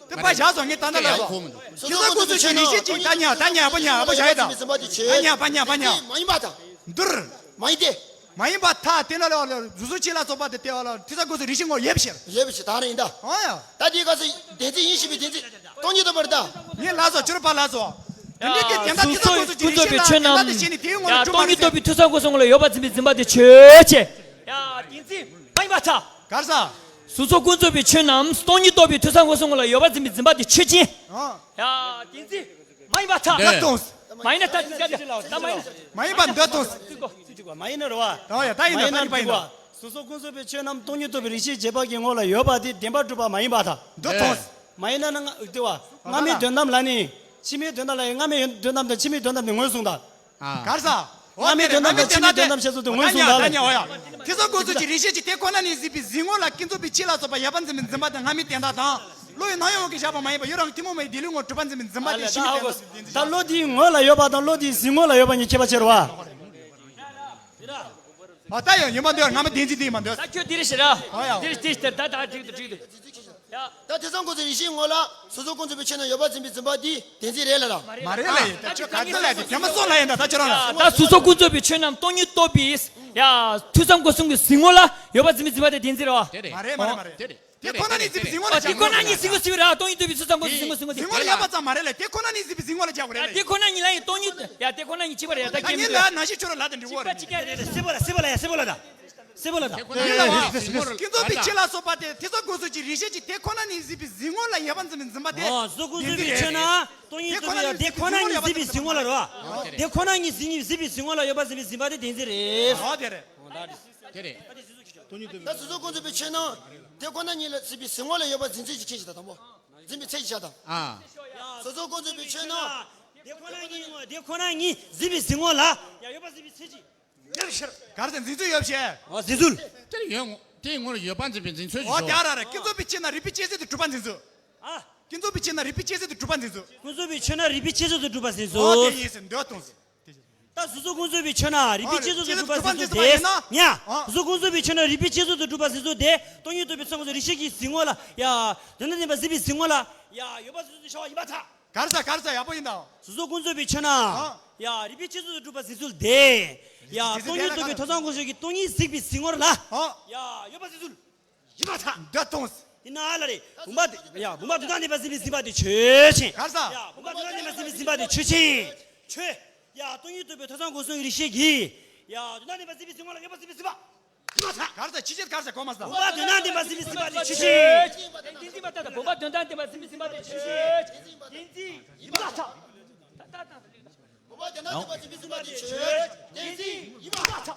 དེ་པ་བཞག་སོང་ངས་ད་ན་ལ་སོང་། ཐེ་ཚོམ་ཀུན་རྫོབ་ཆོས་རྣམས་རིགས་ཤེས་གཅིག་ད་ཉ་ད་ཉ་པ་ཉ་པ་བཞག་ཡོད་ད། ད་ཉ་པ་ཉ་པ་ཉ་པ་ཉ། འདུར། མ་ཡིན་ཏེ། མ་ཡིན་པར་ཐལ། དེ་ལ་ལ་གཟུགས་སོགས་ཆོས་ལ་སོགས་པ་དེ་དེ་བ་ལ་ཐེ་ཚོམ་ཀུན་རྫོབ་རིགས་ཤེས་ངོ་ཡོད་པའི་ཕྱིར། ཡོད་པའི་ཕྱིར་ད་རེད་ཡིན་ད། ཨོ་ཡ། ད་དེའི་སྐབས་སུ་བདེན་འཛིན་ཡིན་ཞེས་པའི་བདེན་འཛིན་སྟོང་ཉིད་རྟོགས་པར་ད། ངས་ལ་སོ་ཅོར་པ་ལ་སོ། དེ་འདྲའི་དེ་དེ་འདྲ་ཐེ་ཚོམ་ཀུན་རྫོབ་ཀྱི་རིགས་ཤེས་ལ་དེ་འདྲ་དེ་ཤེས་ནས་དེའི་ངོ་ལ་སྟོང་ཉིད་རྟོགས་པའི་ཐོས་བསམ་སྒོམ་གསུམ་ངོ་ལ་ཡོད་པར་འཛིན་པའི་འཛིན་པ་དེ་ཆོས་ཅན། ཡ་བདེན་འཛིན་མ་ཡིན་པར་ཐལ། ག་རེ་ཟ། གཟུགས་སོགས་ཀུན་རྫོབ་པའི་ཆོས་རྣམས་སྟོང་ཉིད་རྟོགས་པའི་ཐོས་བསམ་སྒོམ་གསུམ་ངོ་ལ་ཡོད་པར་འཛིན་པའི་འཛིན་པ་དེ་ཆོས་ཅན། ཨ། ཡ་བདེན་འཛིན་མ་ཡིན་པར་ཐལ། འདོད་དོ། མ་ཡིན་ན་ད་ཅི་ད་ད་མ་ཡིན། མ་ཡིན་པར་འདོད་དོ། ཚིག་གོ་ཚིག་གཅིག་གོ་མ་ཡིན་ན་རེད་བ། ད་ཡ་ད་ཡིན་ན་ད་ཡིན་པ་ཡིན་ན། གཟུགས་སོགས་ཀུན་རྫོབ་པའི་ཆོས་རྣམས་སྟོང་ཉིད་རྟོགས་པའི་རིགས་ཤེས་རྗེས་དཔག་གི་ངོ་ལ་ཡོད་པ་དེ་བདེན་པར་གྲུབ་པ་མ་ཡིན་པར་ཐལ། འདོད་དོ། མ་ཡིན་ན་ན་ང་དེ་བ། སྔ་མའི་དོན་དམ་ལ་ནི། ཕྱི་མའི་དོན་དམ་ལ་ཡང་སྔ་མའི་དོན་དམ་དང་ཕྱི་མའི་དོན་དམ་ནི་ངོས་བཟུང་དང་། ག་རེ་ཟ། འོ་སྔ་མའི་དོན་དམ་དང་ཕྱི་མའི་དོན་དམ་ཞེས་སོགས་དེ་ངོས་བཟུང་དང་ལ། ད་ཉ་འོ་ཡ། ཐེ་ཚོམ་ཀུན་རྫོབ་ཀྱི་རིགས་ཤེས་ཀྱི་དེ་ཁོ་ན་ཉིད་གཟིགས་པའི་གཟིགས་ངོ་ལ་ཀུན་རྫོབ་པའི་ཆོས་ལ་སོགས་པ་ཡོད་པར་འཛིན་པའི་འཛིན་པ་དེ་སྔ་མའི་དོན་དམ་དང་། བློ་ཡི་སྣང་ཡུལ་གྱིས་བཞག་པ་མ་ཡིན་པ་ཡུལ་རང་གི་ཐུན་མོང་མ་ཡིན་དེ་ལུགས་ངོ་གྲུབ་པར་འཛིན་པའི་འཛིན་པ་དེ་ཕྱི་མའི་དོན་དམ་འཛིན་པ་དེ། ད་བློ་དེའི་ངོ་ལ་ཡོད་པ་དང་བློ་དེའི་གཟིགས་ངོ་ལ་ཡོད་པ་གཉིས་ཁྱད་པར་ཕྱེ་རེད་བ། ཨ་ད་ཡང་ཡིན་པ་འདོད་སྔ་མ་བདེན་འཛིན་དེ་ཡིན་པ་འདོད། ད་ཁྱོད་དེ་རེད་ཤི་ར། ཨ་ཡ། དེ་རེད་དེ་རེད་ད་ད་འགྲིག་འདུག་འགྲིག་འདུག་ཡ། ད་ཐེ་ཚོམ་ཀུན་རྫོབ་རིགས་ཤེས་ངོ་ལ་གཟུགས་སོགས་ཀུན་རྫོབ་པའི་ཆོས་རྣམས་ཡོད་པར་འཛིན་པའི་འཛིན་པ་འདི་བདེན་འཛིན་རེད་ལ་ལ། མ་རེད་ལ་ཡིན་ད་ཁྱོད་ག་ཚོད་ལ་ཡིན་ད་ད་ཁྱོད་རང་ལ། ད་གཟུགས་སོགས་ཀུན་རྫོབ་པའི་ཆོས་རྣམས་སྟོང་ཉིད་རྟོགས་པའི་ཡ་ཐོས་བསམ་སྒོམ་གསུམ་གྱི་གཟིགས་ངོ་ལ་ཡོད་པར་འཛིན་པའི་འཛིན་པ་དེ་བདེན་འཛིན་རེད་བ། མ་རེད་མ་རེད་མ་རེད། དེ་ཁོ་ན་ཉིད་གཟིགས་པའི་གཟིགས་ངོ་ལ། ཨ་དེ་ཁོ་ན་ཉིད་གཟིགས་པའི་གཟིགས་པའི་ར་སྟོང་ཉིད་རྟོགས་པའི་ཐོས་བསམ་སྒོམ་གསུམ་གཟིགས་ངོ་དེ། གཟིགས་ངོ་ལ་ཡོད་པ་ཙམ་མ་རེད་ལ་དེ་ཁོ་ན་ཉིད་གཟིགས་པའི་གཟིགས་ངོ་ལ་སྦྱར་དགོས་རེད། ཨ་དེ་ཁོ་ན་ཉིད་ལ་ཡིན་སྟོང་ཉིད་ཡ་དེ་ཁོ་ན་ཉིད་གཅིག་པ་རེད་ཡ་ད་ད་ངས་ན་ན་ཤི་ཁྱོད་རང་ལ་དེ་འདྲི་བོ་རེད། གཅིག་པ་རེད་སྲིད་པ་ལ་སྲིད་པ་ལ་ཡ་སྲིད་པ་ལ་ད། སྲིད་པ་ལ་ད། ཡིན་ལ་བ། ཀུན་རྫོབ་པའི་ཆོས་ལ་སོགས་པ་དེ་ཐེ་ཚོམ་ཀུན་རྫོབ་ཀྱི་རིགས་ཤེས་ཀྱི་དེ་ཁོ་ན་ཉིད་གཟིགས་པའི་གཟིགས་ངོ་ལ་ཡོད་པར་འཛིན་པའི་འཛིན་པ་དེ། ཨོ་གཟུགས་ཀུན་རྫོབ་པའི་ཆོས་ན་སྟོང་ཉིད་རྟོགས་པའི་ཡ་དེ་ཁོ་ན་ཉིད་གཟིགས་པའི་གཟིགས་ངོ་ལ་རེད་བ། དེ་ཁོ་ན་ཉིད་གཟིགས་ཉིད་གཟིགས་པའི་གཟིགས་ངོ་ལ་ཡོད་པར་འཛིན་པའི་འཛིན་པ་དེ་བདེན་འཛིན་རེད། ཨོ་དེ་རེད། དེ་རེད། ད་གཟུགས་སོགས་ཀུན་རྫོབ་པའི་ཆོས་ན་དེ་ཁོ་ན་ཉིད་ལ་གཟིགས་པའི་གཟིགས་ངོ་ལ་ཡོད་པར་འཛིན་ཚུལ་གྱི་ཁྱད་ཆོས་དང་དང་པོ། འཛིན་པའི་ཚད་ཀྱི་ཆ་དང་། ཨ། གཟུགས་སོགས་ཀུན་རྫོབ་པའི་ཆོས་ན། དེ་ཁོ་ན་ཉིད་དེ་ཁོ་ན་ཉིད་གཟིགས་པའི་གཟིགས་ངོ་ལ་ཡ་ཡོད་པར་འཛིན་པའི་ཚད་ཀྱི། ག་རེ་ཟེར་འཛིན་ཚུལ་ཡོད་པའི་ཕྱིར། ཨ་འཛིན་ཚུལ། དེ་ཡོད་ངོ་དེའི་ངོར་ཡོད་པར་འཛིན་པའི་འཛིན་ཚུལ་ཞིག་ཨོ་ཞོག་དེ་ར་ར་ཀུན་རྫོབ་པའི་ཆོས་ན་རིགས་པས་དཔྱད་བཟོད་དུ་གྲུབ་པ་འཛིན་ཚུལ། ཨ། ཀུན་རྫོབ་པའི་ཆོས་ན་རིགས་པས་དཔྱད་བཟོད་དུ་གྲུབ་པ་འཛིན་ཚུལ། ཀུན་རྫོབ་པའི་ཆོས་ན་རིགས་པས་དཔྱད་བཟོད་དུ་གྲུབ་པ་འཛིན་ཚུལ། ཨོ་དེ་ཡིན་ཟེར་འདོད་དང་ཟེར། ད་གཟུགས་སོགས་ཀུན་རྫོབ་པའི་ཆོས་ན་རིགས་པས་དཔྱད་བཟོད་དུ་གྲུབ་པ་འཛིན་ཚུལ་དེ། ཡ། གཟུགས་སོགས་ཀུན་རྫོབ་པའི་ཆོས་ན་རིགས་པས་དཔྱད་བཟོད་དུ་གྲུབ་པ་འཛིན་ཚུལ་དེ་སྟོང་ཉིད་རྟོགས་པའི་ཐེ་ཚོམ་ཀུན་རྫོབ་རིགས་ཤེས་ཀྱི་གཟིགས་ངོ་ལ་ཡ། དོན་དམ་བདེན་པར་གཟིགས་པའི་གཟིགས་ངོ་ལ་ཡ་ཡོད་པར་འཛིན་ཚུལ་དེ་བྱ་བ་ཡིན་པར་ཐལ། ག་རེ་ཟ་ག་རེ་ཟ་ཡག་པོ་ཡིན་ད། གཟུགས་སོགས་ཀུན་རྫོབ་པའི་ཆོས་ན། ཨ། ཡ་རིགས་པས་དཔྱད་བཟོད་དུ་གྲུབ་པ་འཛིན་ཚུལ་དེ། ཡ་སྟོང་ཉིད་རྟོགས་པའི་ཐེ་ཚོམ་ཀུན་རྫོབ་ཀྱི་སྟོང་ཉིད་གཟིགས་པའི་གཟིགས་ངོ་ལ། ཨ། ཡ་ཡོད་པར་འཛིན་ཚུལ། ཡིན་པར་ཐལ། འདོད་དང་ཟེར། དེ་ན་ལ་རེད། བུམ་པ་ཡ་བུམ་པ་དོན་དམ་བདེན་པར་གཟིགས་པའི་གཟིགས་པ་དེ་ཆོས་ཅན། ག་རེ་ཟ། ཡ་བུམ་པ་དོན་དམ་བདེན་པར་གཟིགས་པའི་གཟིགས་པ་དེ་ཆོས་ཅན། ཆོས། ཡ་སྟོང་ཉིད་རྟོགས་པའི་ཐེ་ཚོམ་ཀུན་རྫོབ་ཀྱི་རིགས་ཤེས་ཀྱིས། ཡ་དོན་དམ་བདེན་པར་གཟིགས་པའི་གཟིགས་ངོ་ལ་ཡོད་པར་འཛིན་པའི་གཟིགས་པ། ཡིན་པར་ཐལ། ག་རེ་ཟ་ཕྱི་ཕྱིར་ག་རེ་ཟ་གོ་མ་ཟ། བུམ་པ་དོན་དམ་བདེན་པར་གཟིགས་པའི་གཟིགས་པ་དེ་ཆོས་ཅན། བདེན་འཛིན་པ་ལྟ་ད་བུམ་པ་དོན་དམ་བདེན་པར་གཟིགས་པའི་གཟིགས་པ་དེ་ཆོས་ཅན། བདེན་འཛིན་ཡིན་པར་ཐལ། ད་ད་ད། བུམ་པ་དོན་དམ་བདེན་པར་གཟིགས་པའི་གཟིགས་པ་དེ་ཆོས་ཅན། བདེན་འཛིན་ཡིན་པར་ཐལ།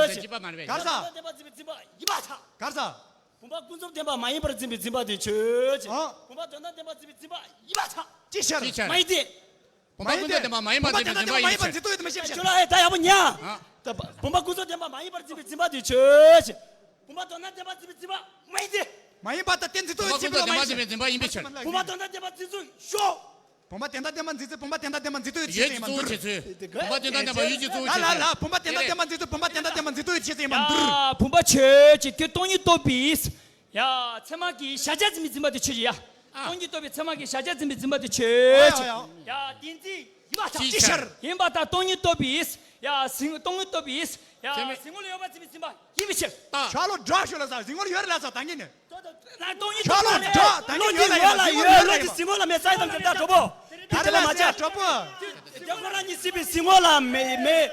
ཆོས་ཅན། སྤྱི་པ་མ་རེད་པས། གར་ས། དོན་དམ་བདེན་པར་འཛིན་པའི་འཛིན་པ་ཡིན་པར་ཐལ། གར་ས། བུམ་པ་ཀུན་རྫོབ་བདེན་པ་མ་ཡིན་པར་འཛིན་པའི་འཛིན་པ་དེ་ཆོས་ཅན། ཨ། བུམ་པ་དོན་དམ་བདེན་པར་འཛིན་པའི་འཛིན་པ་ཡིན་པར་ཐལ། ཅི་ཕྱིར། ཅི་ཕྱིར། མ་ཡིན་ཏེ། བུམ་པ་ཀུན་རྫོབ་བདེན་པ་མ་ཡིན་པར་འཛིན་པའི་འཛིན་པ་ཡིན་ཕྱིར། ཁྱོད་ལ་ཨེ་ད་ཡག་པོ་ཉན། ཨ། ད་བུམ་པ་ཀུན་རྫོབ་བདེན་པ་མ་ཡིན་པར་འཛིན་པའི་འཛིན་པ་དེ་ཆོས་ཅན། བུམ་པ་དོན་དམ་བདེན་པར་འཛིན་པའི་འཛིན་པ་མ་ཡིན་ཏེ། མ་ཡིན་པར་ཐལ། དེ་འཛིན་ཚུལ་བུམ་པ་ཡོད་ཀུན་རྫོབ་བདེན་པར་འཛིན་པའི་འཛིན་པ་ཡིན་པའི་ཕྱིར། བུམ་པ་དོན་དམ་བདེན་པར་འཛིན་ཚུལ་ཤོག་བུམ་པ་དོན་དམ་བདེན་པར་འཛིན་ཚུལ། བུམ་པ་དོན་དམ་བདེན་པར་འཛིན་ཚུལ་ཡོད་ཀྱི་གཙོ་བོ་བྱེད་ཚུལ། བུམ་པ་དོན་དམ་བདེན་པར་ཡོད་ཀྱི་གཙོ་བོ་བྱེད་ཚུལ། ལ་ལ་ལ། བུམ་པ་དོན་དམ་བདེན་པར་འཛིན་ཚུལ། བུམ་པ་དོན་དམ་བདེན་པར་འཛིན་ཚུལ་ཡོད་ཀྱི་གཙོ་བོ་བྱེད་ཚུལ་ཡིན་པ་འདུར། ཡ། བུམ་པ་ཆོས་ཅན། ཁྱོད་སྟོང་ཉིད་རྟོགས་པའི། ཡ། ཚད་མ་གི་གཞལ་བྱ་འཛིན་པའི་འཛིན་པ་དེ་ཆོས་ཅན། ཡ། ཨ། སྟོང་ཉིད་རྟོགས་པའི་ཚད་མ་གི་གཞལ་བྱ་འཛིན་པའི་འཛིན་པ་དེ་ཆོས་ཅན། ཨ་ཡ་ཡ། ཡ། བདེན་འཛིན་ཡིན་པར་ཐལ། ཅི་ཕྱིར། ཡིན་པར་ཐལ། སྟོང་ཉིད་རྟོགས་པའི། ཡ། གཟིགས། སྟོང་ཉིད་རྟོགས་པའི། ཡ། ཚད་མ། གཟིགས་ངོ་ལ་ཡོད་པར་འཛིན་པའི་འཛིན་པ་ཡིན་པའི་ཕྱིར། ད། ཕྱག་ལོག་སྒྲ་ཤོད་ལ་ས། གཟིགས་ངོ་ལ་ཡོད་རེད་ལ་ས། ད་ངེས་ནས། སྟོང་ཉིད་རྟོགས་པ་མེད། ད་ངེས་ཡོད་ལ་ཡོད་ལ། གཟིགས་ངོ་ལ་ཡོད་ལ། གཟིགས་ངོ་ལ་མེད། ས་ཡི་དམ་དེ་ལྟ་གྲོགས་པོ། དེ་ལ་མ་ཆགས། གྲོགས་པོ། དེ་ཁོ་ན་ཉིད་སྲིད་པའི་གཟིགས་ངོ་ལ་མེད་མེད།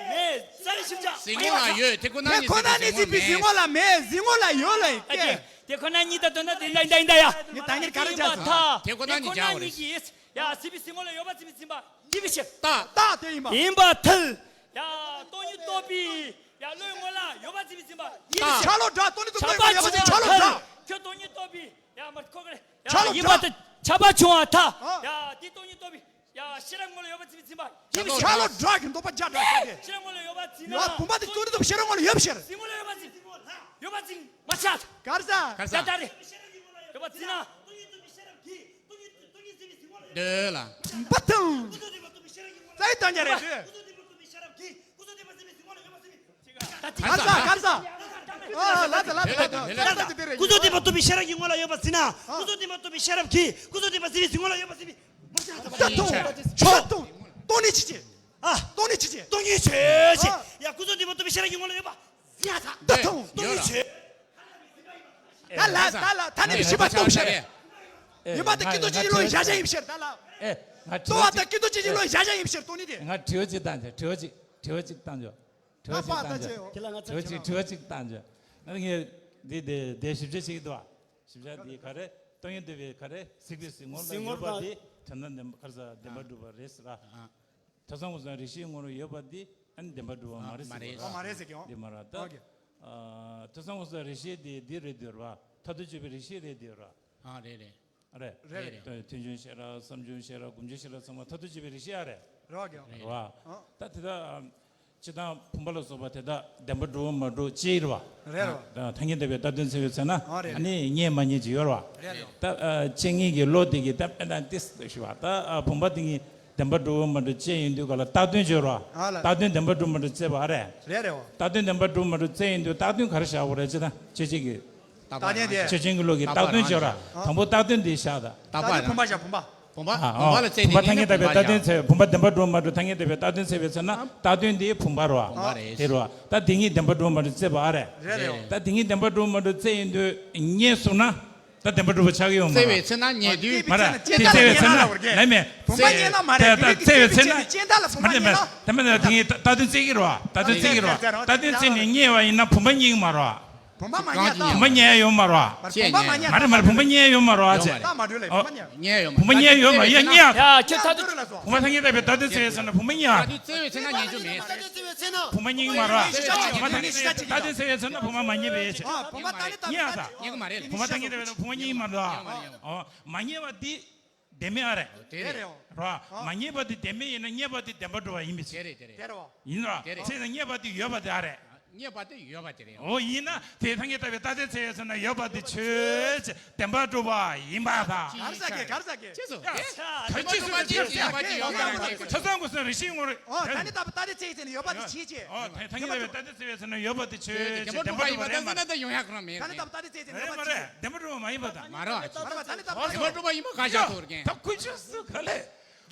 མེད། ས་ཡི་ཤིབ་ཆ། གཟིགས་ངོ་ལ་ཡོད། དེ་ཁོ་ན་ཉིད་སྲིད་པའི་གཟིགས་ངོ་ལ་མེད། གཟིགས་ངོ་ལ་ཡོད་ལ་ཡིན། དེ་ཁོ་ན་ཉིད་ད་དོན་དག་དེ་འདྲ་ཡིན་ད་ཡིན་ད་ཡ། ངས་ད་ངེས་ག་རེ་བྱ་ཚར། དེ་ཁོ་ན་ཉིད་ཀྱིས། ཡ། སྲིད་པའི་གཟིགས་ངོ་ལ་ཡོད་པར་འཛིན་པའི་འཛིན་པ་ཡིན་པའི་ཕྱིར། རྟགས། རྟགས་དེ་ཡིན་པ། ཡིན་པར་ཐལ། ཡ། སྟོང་ཉིད་རྟོགས་པའི། ཡ། བློའི་ངོ་ལ་ཡོད་པར་འཛིན་པའི་འཛིན་པ་ཡིན་པའི་ཕྱིར། ཕྱག་ལོག་སྒྲ། སྟོང་ཉིད་རྟོགས་པའི་ངོ་ལ་ཡོད་པར་འཛིན། ཕྱག་ལོག་སྒྲ། ཁྱོད་སྟོང་ཉིད་རྟོགས་པའི། ཡ། མར་ཁོ་ག་རེ། ཡ། ཕྱག་ལོག་ཡིན་པར་ཐལ། ཁྱབ་པ་བྱུང་བར་ཐལ། ཨ། ཡ། དེ་སྟོང་ཉིད་རྟོགས་པའི། ཡ། ཤེས་རབ་ངོ་ལ་ཡོད་པར་འཛིན་པའི་འཛིན་པ་ཡིན་པའི་ཕྱིར། ཕྱག་ལོག་སྒྲ་གི་འདོགས་པ་རྒྱག་སྒྲ་ཤེས་ཏེ། ཤེས་རབ་ངོ་ལ་ཡོད་པར་འཛིན་ན། ཡ། བུམ་པ་དེ་སྟོང་ཉིད་རྟོགས་པའི་ཤེས་རབ་ངོ་ལ་ཡོད་པའི་ཕྱིར། གཟིགས་ངོ་ལ་ཡོད་པར་འཛིན། ཡོད་པར་འཛིན། མ་ཆགས། གར་ས། གར་ས། ད་ལྟ་རེ། ཡོད་པར་འཛིན་ན། འདོད་ལ། བུམ་པ་དང་། རྩ་བའི་དོན་རྒྱ་རེད་དུས། གར་ས། གར་ས། ཨ། ལ་ད་ལ་ད་ལ་ད་ལ་ད་ལ་ད་དེ་རེད། ཀུན་རྫོབ་བདེན་པར་རྟོགས་པའི་ཤེས་རབ་ཀྱི་ངོ་ལ་ཡོད་པར་འཛིན་ན། ཨ། ཀུན་རྫོབ་བདེན་པར་རྟོགས་པའི་ཤེས་རབ་ཀྱིས་ཀུན་རྫོབ་བདེན་པར་འཛིན་པའི་གཟིགས་ངོ་ལ་ཡོད་པར་འཛིན་པའི། ད་སྟོང་། ཆོས་སྟོང་། སྟོང་ཉིད་ཆོས་ཅན། ཨ། སྟོང་ཉིད་ཆོས་ཅན། ཨ། སྟོང་ཉིད་ཆོས་ཅན། ཨ། ཡ། ཀུན་རྫོབ་བདེན་པ་རྟོགས་པའི་ཤེས་རབ་ཀྱི་ངོ་ལ་ཡོད་པ་ཡིན་ཡང་ཐ། ད་ཐུང་སྟོང་ཉིད་ཆོས། ད་ལ་ད་ལ་ད་ནི་མི་ཤེས་པ་སྟོང་ཤར་རེད། ཡོད་པ་དེ་ཀུན་རྫོབ་ཆོས་ཅན་བློ་ཡི་གཞལ་བྱ་ཡིན་ཤར་ད་ལ། རྟོགས་པ་དང་ཀུན་རྫོབ་ཆོས་ཅན་བློ་ཡི་གཞལ་བྱ་ཡིན་ཤར་སྟོང་ཉིད་དེ། ང་དྲི་བ་གཅིག་བཏང་ཆོག་དྲི་བ་གཅིག་དྲི་བ་གཅིག་བཏང་ཆོག་དྲི་བ་གཅིག་བཏང་ཆོག་དྲི་བ་གཅིག་དྲི་བ་གཅིག་བཏང་ཆོག་ང་ངས་འདི་འདི་འདི་ཞིབ་ཆ་ཞིག་འདུག་ཞིབ་ཆ་འདི་ག་རེ། སྟོང་ཉིད་རྟོགས་པའི་ག་རེ། གཟིགས་པའི་གཟིགས་ངོ་ལ་ཡོད་པ་འདི་དོན་དམ་བདེན་པ་ག་རེ་ཟེར་བདེན་པར་གྲུབ་པ་རེད་ཟེར་ར། ཐོས་བསམ་སྒོམ་གསུམ་རེ་ཞིག་ངོ་ལ་ཡོད་པ་འདི་ཨ་ནི་བདེན་པར་གྲུབ་པ་མ་རེད་ཟེར་གི་ར། མ་རེད་ཟེར་གི་ཡོང་། འདི་མ་ར་ད། ཨོ་ཁེ། ཐོས་བསམ་སྒོམ་གསུམ་རེ་ཞིག་འདི་འདི་རེད་འདུག་ར། མཐར་ཐུག་དཔྱོད་པའི་རེ་ཞིག་རེད་འདུག་ར། ཨ་རེད་རེད། རེད། རེད་རེད། ཐོས་བྱུང་ཤེས་རབ་བསམ་བྱུང་ཤེས་རབ་སྒོམ་བྱུང་ཤེས་རབ་ཚང་མ་མཐར་ཐུག་དཔྱོད་པའི་རེ་ཞིག་ཨ་རེད། རེད་བ། རེད་བ། ད་དེ་དག་སྤྱིར་བཏང་བུམ་པ་ལ་སོགས་པ་དེ་དག་བདེན་པར་གྲུབ་མ་གྲུབ་ཅི་རེད་བ། རེད་རེད་བ། ཐ་སྙད་བཏགས་པའི་རྟགས་དོན་འཚོལ་བའི་ཚེ་ན། ཨ་རེད། ཨ་ནི་རྙེད་མ་རྙེད་ཅིག་ཡོད་རེད་བ། རེད་རེད། ད་དཔྱད་མཁན་གྱི་བློ་དེ་གིས་ད་དཔེར་ན་ཏིས་ཞུ་བ་ད་བུམ་པ་དེ་གཉིས་བདེན་པར་གྲུབ་མ་གྲུབ་དཔྱད་ཡོང་དུས་ག་ལ་རྟགས་དོན་བརྗོད་རེད་བ། རྟགས་དོན་བདེན་པར་གྲུབ་མ་གྲུབ་དཔྱད་པ་ཨ་རེད། རེད་རེད་བ། རྟགས་དོན་བདེན་པར་གྲུབ་མ་གྲུབ་དཔྱད་ཡོང་དུས་རྟགས་དོན་ག་རེ་བཞག་དགོས་རེད་ཅེ་ན་དཔྱད་བྱེད་ཀྱི། རྟགས་དོན་དེ། དཔྱད་བྱེད་ཀྱི་བློ་གིས་རྟགས་དོན་བརྗོད་ར། དང་པོ་རྟགས་དོན་དེ་བཞག་ད། རྟགས་དོན་བུམ་པ་བཞག་བུམ་པ། བུམ་པ། ཨ་ཨོ། བུམ་པ་ལ་བརྩིས་ནས་བུམ་པ་ཐ་སྙད་བཏགས་པའི་རྟགས་དོན་འཚོལ་བུམ་པ་བདེན་པར་གྲུབ་མ་གྲུབ་ཐ་སྙད་བཏགས་པའི་རྟགས་དོན་འཚོལ་བའི་ཚེ་ན་རྟགས་དོན་དེ་བུམ་པ་རེད་བ། བུམ་པ་རེད། དེ་རེད་བ། ད་དེ་གཉིས་བདེན་པར་གྲུབ་མ་གྲུབ་དཔྱད་པ་ཨ་རེད། རེད་རེད། ད་དེ་གཉིས་བདེན་པར་གྲུབ་མ་གྲུབ་དཔྱད་ཡོང་དུས་རྙེད་སོང་ན་ད་བདེན་པར་གྲུབ་པ་ཆགས་ཀྱི་ཡོད་མ་རེད། བརྩིས་པའི་ཚེ་ན་རྙེད་དུས། མ་རེད། དེ་བརྩིས་པའི་ཚེ་ན་ལས་མེད། བུམ་པ་རྙེད་ན་མ་རེད། ད་བརྩིས་པའི་ཚེ་ན། མ་རེད་མ་རེད། ད་མ་ད་དེ་གཉིས་རྟགས་དོན་བརྩི་གི་རེད་བ། རྟགས་དོན་བརྩི་གི་རེད་བ། རྟགས་དོན་བརྩིས་ནས་རྙེད་པ་ཡིན་ན་བུམ་པ་རྙེད་ཀྱི་མ་རེད་བ། བུམ་པ་མ་རྙེད་ད། བུམ་པ་རྙེད་ཡོད་མ་རེད་བ། བུམ་པ་མ་རྙེད་ད། མ་རེད་མ་རེད། བུམ་པ་རྙེད་ཡོད་མ་རེད་བ་ཅེ། ད་མ་འགྲོ་ལེ། བུམ་པ་རྙེད། རྙེད་ཡོད་མ་རེད། བུམ་པ་རྙེད་ཡོད་མ་རེད། ཡ་རྙེད་ཡ། ཁྱེད་ད་དུ་བུམ་པ་ཐ་སྙད་བཏགས་པའི་རྟགས་དོན་འཚོལ་བའི་ཚེ་ན་བུམ་པ་རྙེད་ཡ། ད་དུ་བརྩི་བའི་ཚེ་ན་རྙེད་རྒྱུ་མེད། བུམ་པ་རྙེད་ཀྱི་མ་རེད་བ། བུམ་པ་ཐ་སྙད་བཏགས་པའི་རྟགས་དོན་འཚོལ་བའི་ཚེ་ན་བུམ་པ་མ་རྙེད་པའི་ཕྱིར། བུམ་པ་ད་ནི་ད་རྙེད་ཡ་ད། རྙེད་ཀྱི་མ་རེད། བུམ་པ་ཐ་སྙད་བཏགས་པའི་བུམ་པ་རྙེད་ཀྱི་མ་རེད་བ། མ་རྙེད་པ་འདི། བདེན་མེད་ཨ་རེད། དེ་རེད། རེད་བ། མ་རྙེད་པ་དེ་བདེན་མེད་ཡིན་ན་རྙེད་པ་དེ་བདེན་པར་གྲུབ་པ་ཡིན་པའི་ཕྱིར། དེ་རེད་དེ་རེད། དེ་རེད་བ། ཡིན་ར། ཡིན་ར། དེ་ན་རྙེད་པ་དེ་ཡོད་པ་དེ་ཨ་རེད། རྙེད་པ་དེ་ཡོད་པ་དེ་རེད། འོ་ཡིན་ན་དེ་ཐ་སྙད་བཏགས་པའི་རྟགས་དོན་འཚོལ་བའི་ཚེ་ན་ཡོད་པ་དེ་ཆོས་ཅན་བདེན་པར་གྲུབ་པ་ཡིན་པར་ཐལ། ག་རེ་ཟེར་གི་ག་རེ་ཟེར་གི་ཅི་སོ། ཡ། ག་ཅི་སོ་ཅི་སོ་ཡོད་པ་དེ་ཡོད་པ་རེད། ཆ་ཚང་དགོས་སོ་རེ་ཞིག་ངོ་རེད། ཨོ་ད་ནི་ད་ད་དེ་ཚེ་ཚེ་ནི་ཡོད་པ་དེ་ཆོས་ཅན། ཨོ་ཐ་སྙད་བཏགས་པའི་རྟགས་དོན་འཚོལ་བའི་ཚེ་ན་ཡོད་པ་དེ་ཆོས་ཅན་བདེན་པར་གྲུབ་པ་རེད་མ་རེད། ད་ནི་ད་ད་དེ་ཚེ་ཚེ་ནི་ཡོད་པ་དེ་ཆོས་ཅན་བདེན་པར་གྲུབ་པ་མ་ཡིན་པ་དང་། མ་རེད་བ། མ་རེད་བ། ད་ནི་ད་བདེན་པར་གྲུབ་པ་ཡིན་པ་ག་བཞག་ཐུབ་རེད། ད་ཁུ་ཆུ་སུ་ག་ལས།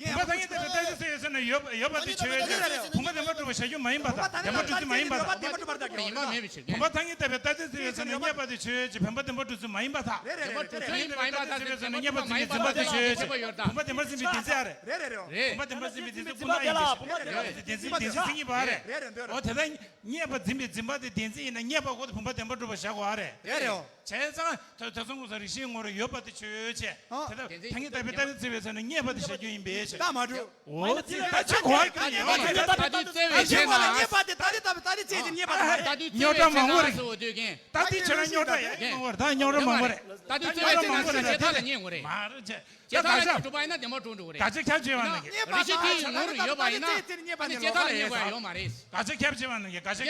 བུམ་པ་ཐ་སྙད་བཏགས་པའི་རྟགས་དོན་འཚོལ་བའི་ཚེ་ན་ཡོད་པ་ཡོད་པ་དེ་ཆོས་ཅན། བུམ་པ་བདེན་པར་གྲུབ་པ་བཞག་རྒྱུ་མ་ཡིན་པ་དང་བདེན་པར་གྲུབ་ཚུལ་མ་ཡིན་པ་དང་། ཡིན་པ་མེད་པའི་ཕྱིར། བུམ་པ་ཐ་སྙད་བཏགས་པའི་རྟགས་དོན་འཚོལ་བའི་ཚེ་ན་རྙེད་པ་དེ་ཆོས་ཅན། བུམ་པ་བདེན་པར་གྲུབ་ཚུལ་མ་ཡིན་པར་ཐལ། རེད་རེད་རེད། བུམ་པ་ཐ་སྙད་བཏགས་པའི་རྟགས་དོན་འཚོལ་བའི་ཚེ་ན་རྙེད་པ་འཛིན་པའི་འཛིན་པ་དེ་ཆོས་ཅན། བུམ་པ་བདེན་པར་འཛིན་པའི་བདེན་འཛིན་ཨ་རེད། རེད་རེད་རེད། བུམ་པ་བདེན་པར་འཛིན་པའི་བདེན་འཛིན་བུམ་པ་ཡིན་པའི་ཕྱིར། བདེན་འཛིན་བདེན་འཛིན་འཛིན་གྱི་བ་རེད། རེད་རེད་འདོད་རེད། འོ་དེ་ལྟར་རྙེད་པ་འཛིན་པའི་འཛིན་པ་དེ་བདེན་འཛིན་ཡིན་ན་རྙེད་པ་ཁོ་དེ་བུམ་པ་བདེན་པར་གྲུབ་པ་བཞག་དགོས་ཨ་རེད། རེད་རེད། བྱས་ཙང་ཐོས་ཐོས་བསམ་སྒོམ་གསུམ་རེ་ཞིག་ངོ་རེ་ཡོད་པ་དེ་ཆོས་ཅན། ཨ། དེ་ལྟར་ཐ་སྙད་བཏགས་པའི་རྟགས་དོན་འཚོལ་བའི་ཚེ་ན་རྙེད་པ་དེ་བཞག་རྒྱུ་ཡིན་པའི་ཕྱིར། ད་མ་འགྲོ། འོ་ཙི་ད་ཆོས་གོ་བ་ག་ནས་ཡོང་བ་རེད། ད་ད་དུས་བརྩི་བའི་ཕྱིར་ན། རྙེད་པ་དེ་ད་དེ་ད་དེ་ད་དེ་བརྩི་ཚེ་རྙེད་པ་དེ་མ་རེད། ད་དུས་རྙོག་དྲ་མང་པོ་རེད། ད་དུས་ཁྱེད་རང་རྙོག་དྲ་ཡག་གི་མང་པོ་རེད། ད་རྙོག་དྲ་མང་པོ་རེད། ད་དུས་བརྩི་བའི་ཕྱིར་ན་ཇི་ལྟར་ལ་རྙེད་དགོས་རེད། མ་རེད་ཅེ། ད་ད་ད་ད་གྲུབ་པ་ཡིན་ན་བདེན་པར་གྲུབ་འགྲོ་གི་རེད། དགག་བྱ་ཁྱབ་ཆེ་བ་རྣམས་ཀྱིས། རེ་ཞིག་དེ་ཡི་ངོ་རུ་ཡོད་པ་ཡིན་ན་ཨ་ནི་ཇི་ལྟར་ལ་རྙེད་དགོས་ཡ་ཡོད་མ་རེད། དགག་བྱ་ཁྱབ་ཆེ་བ་རྣམས་ཀྱིས།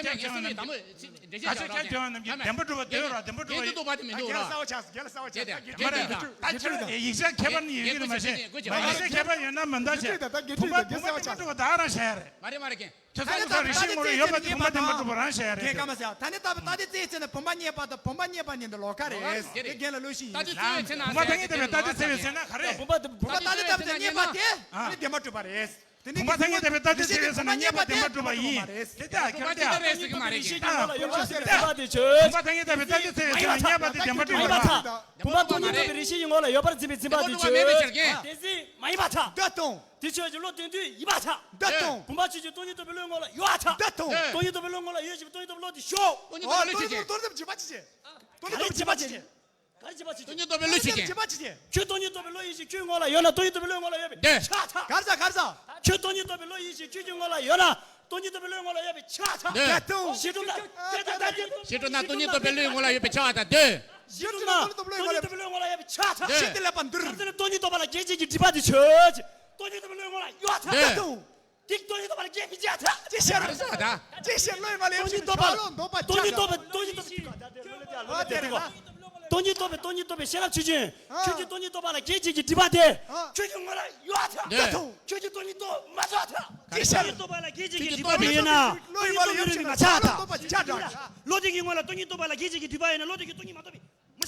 དགག་བྱ་ཁྱབ་ཆེ་བ་རྣམས་ཀྱིས་བདེན་པར་གྲུབ་པ་དེ་ཡོད་ར། བདེན་པར་གྲུབ་པ་ཡིན་ན་བདེན་པར་གྲུབ་པ་དེ་མི་འདུག་ར། རྒྱལ་ལ་གསལ་བ་ཆགས། རྒྱལ་ལ་གསལ་བ་ཆགས། རྒྱལ་ལ་གསལ་བ་ཆགས། རྒྱལ་ལ་གསལ་བ་ཆགས། ད་ཁྱེད་རང་ཡིག་ཆ་ཁྱད་པར་ནི་ཡོད་ཀྱི་རེད་མ་གཞི། མ་ཡིག་ཆ་ཁྱད་པར་ཡོད་ན་མ་འདའ་བྱས། བུམ་པ་བུམ་པ་བདེན་པར་གྲུབ་པ་དག་རང་བཞག་རེད། མ་རེད་མ་རེད་ཀྱེ། ཐོས་བསམ་སྒོམ་གསུམ་རེ་ཞིག་ངོ་རེ་ཡོད་པ་དེ་བུམ་པ་བདེན་པར་གྲུབ་པ་རང་བཞག་རེད། རྒན་ཀརྨ་ཟེར་ད་ནི་ད་ད་དེ་རྩིས་ཚེ་ན་བུམ་པ་རྙེད་པ་དང་བུམ་པ་རྙེད་པ་གཉིས་འདི་ལོགས་ཀ་རེད། དེ་རྒན་ལ་ལོས་ཤིག་ཡིན། ད་དེ་རྩིས་ཚེ་ན། བུམ་པ་ཐ་སྙད་བཏགས་པའི་རྟགས་དོན་འཚོལ་བའི་ཚེ་ན་ག་རེ། བུམ་པ་བུམ་པ་ཐ་སྙད་བཏགས་པའི་རྟགས་དོན་རྙེད་པ་དེ་ཨ་ནི་བདེན་པར་གྲུབ་པ་རེད། དེ་ནི་བུམ་པ་ཐ་སྙད་བཏགས་པའི་རྟགས་དོན་འཚོལ་བའི་ཚེ་ན་རྙེད་པ་བདེན་པར་གྲུབ་པ་ཡིན། དེ་ལྟ་ཁྱབ་བདེན་པ་དེ་རེད་ཟེར་གི་མ་རེད་ཀྱེ། ད་བུམ་པ་ཐ་སྙད་བཏགས་པའི་རྟགས་དོན་འཚོལ་བའི་ཚེ་ན་རྙེད་པ་དེ་བདེན་པར་གྲུབ་པ་ཡིན། ད་བུམ་པ་ཐ་སྙད་བཏགས་པའི་རྟགས་དོན་འཚོལ་བའི་ཚེ་ན་རྙེད་པ་དེ་བདེན་པར་གྲུབ་པ་ཡིན། བུམ་པ་སྟོང་ཉིད་རྟོགས་པའི་རེ་ཞིག་གི་ངོ་ལ་ཡོད་པར་འཛིན་པའི་འཛིན་པ་དེ་ཆོས་ཅན། བདེན་འཛིན་མ་ཡིན་པར་ཐལ། འདོད་དང་། དེ་ཆོས་ཀྱི་བློ་དོན་དུ་ཡིན་པར་ཐལ། འདོད་དང་། བུམ་པ་ཆོས་ཅན་སྟོང་ཉིད་རྟོགས་པའི་བློའི་ངོ་ལ་ཡོད་པར་ཐལ། འདོད་དང་། སྟོང་ཉིད་རྟོགས་པའི་བློའི་ངོ་ལ་ཡོད་ཅིག་སྟོང་ཉིད་རྟོགས་པའི་བློ་དེ་ཞོག་སྟོང་ཉིད་རྟོགས་པའི་བློ་ཆོས་ཅན། སྟོང་ཉིད་རྟོགས་པའི་བློ་ཡིན་ཞིང་ཁྱོད་སྟོང་ཉིད་རྟོགས་པའི་བློ་ཡིན་ཞིང་ཁྱོད་ངོ་ལ་ཡོད་ན་སྟོང་ཉིད་རྟོགས་པའི་བློའི་ངོ་ལ་ཡོད་པའི་ཆ་ཐལ། གར་ས་གར་ས། ཁྱོད་སྟོང་ཉིད་རྟོགས་པའི་བློ་ཡིན་ཞིང་ཁྱོད་ཀྱི་ངོ་ལ་ཡོད་ན་སྟོང་ཉིད་རྟོགས་པའི་བློའི་ངོ་ལ་ཡོད་པའི་ཆ་ཐལ། ཞེ་སྒྲུབ་ན། ཞེ་སྒྲུབ་ན་སྟོང་ཉིད་རྟོགས་པའི་བློའི་ངོ་ལ་ཡོད་པའི་ཆ་ཐལ། ཞེ་སྒྲུབ་ན་སྟོང་ཉིད་རྟོགས་པའི་བློའི་ངོ་ལ་ཡོད་པའི་ཆ་ཐལ། ཞེས་ཏེ་ལབ་པ་འདིར། གང་ཟེར་ན་སྟོང་ཉིད་རྟོགས་པ་ལ་གེགས་བྱེད་ཀྱི་སྒྲིབ་པ་དེ་ཆོས་ཅན། སྟོང་ཉིད་རྟོགས་པའི་བློའི་ངོ་ལ་ཡོད་ཐལ། དེ་སྟོང་ཉིད་རྟོགས་པ་ལ་གེགས་བྱེད་ཀྱི་ཆ་ཐལ། ཅི་ཕྱིར། ག་རེ་ཟེར་བ་ད། ཅི་ཕྱིར་བློའི་ངོ་ལ་ཡོད་ཅིང་ཕྱིར་ལོག་འདོད་པ་ཅི་སྟོང་ཉིད་རྟོགས་པའི་སྟོང་ཉིད་རྟོགས་པའི། ཨ་དེ་རེད་ན། སྟོང་ཉིད་རྟོགས་པའི་སྟོང་ཉིད་རྟོགས་པའི་ཤེས་རབ་ཆོས་ཅན། ཁྱོད་ཀྱི་སྟོང་ཉིད་རྟོགས་པ་ལ་གེགས་བྱེད་ཀྱི་སྒྲིབ་པ་དེ། ཁྱོད་ཀྱི་ངོ་ལ་ཡོད་ཐལ། འདོད་དང་། ཁྱོད་ཀྱི་སྟོང་ཉིད་རྟོགས་མ་ཆོག་ཐལ། ཅི་ཕྱིར། སྟོང་ཉིད་རྟོགས་པ་ལ་གེགས་བྱེད་ཀྱི་སྒྲིབ་པ་དེ་ཡོད་ན་སྟོང་ཉིད་རྟོགས་པའི་བློ་ཡིན་པ་མ་ཆགས་ཐལ། བློ་དེ་གི་ངོ་ལ་སྟོང་ཉིད་རྟོགས་པ་ལ་གེགས་བྱེད་ཀྱི་སྒྲིབ་པ་ཡོད་ན་བློ་དེ་གི་སྟོང་ཉིད་མ་རྟོགས་པའི། མུ་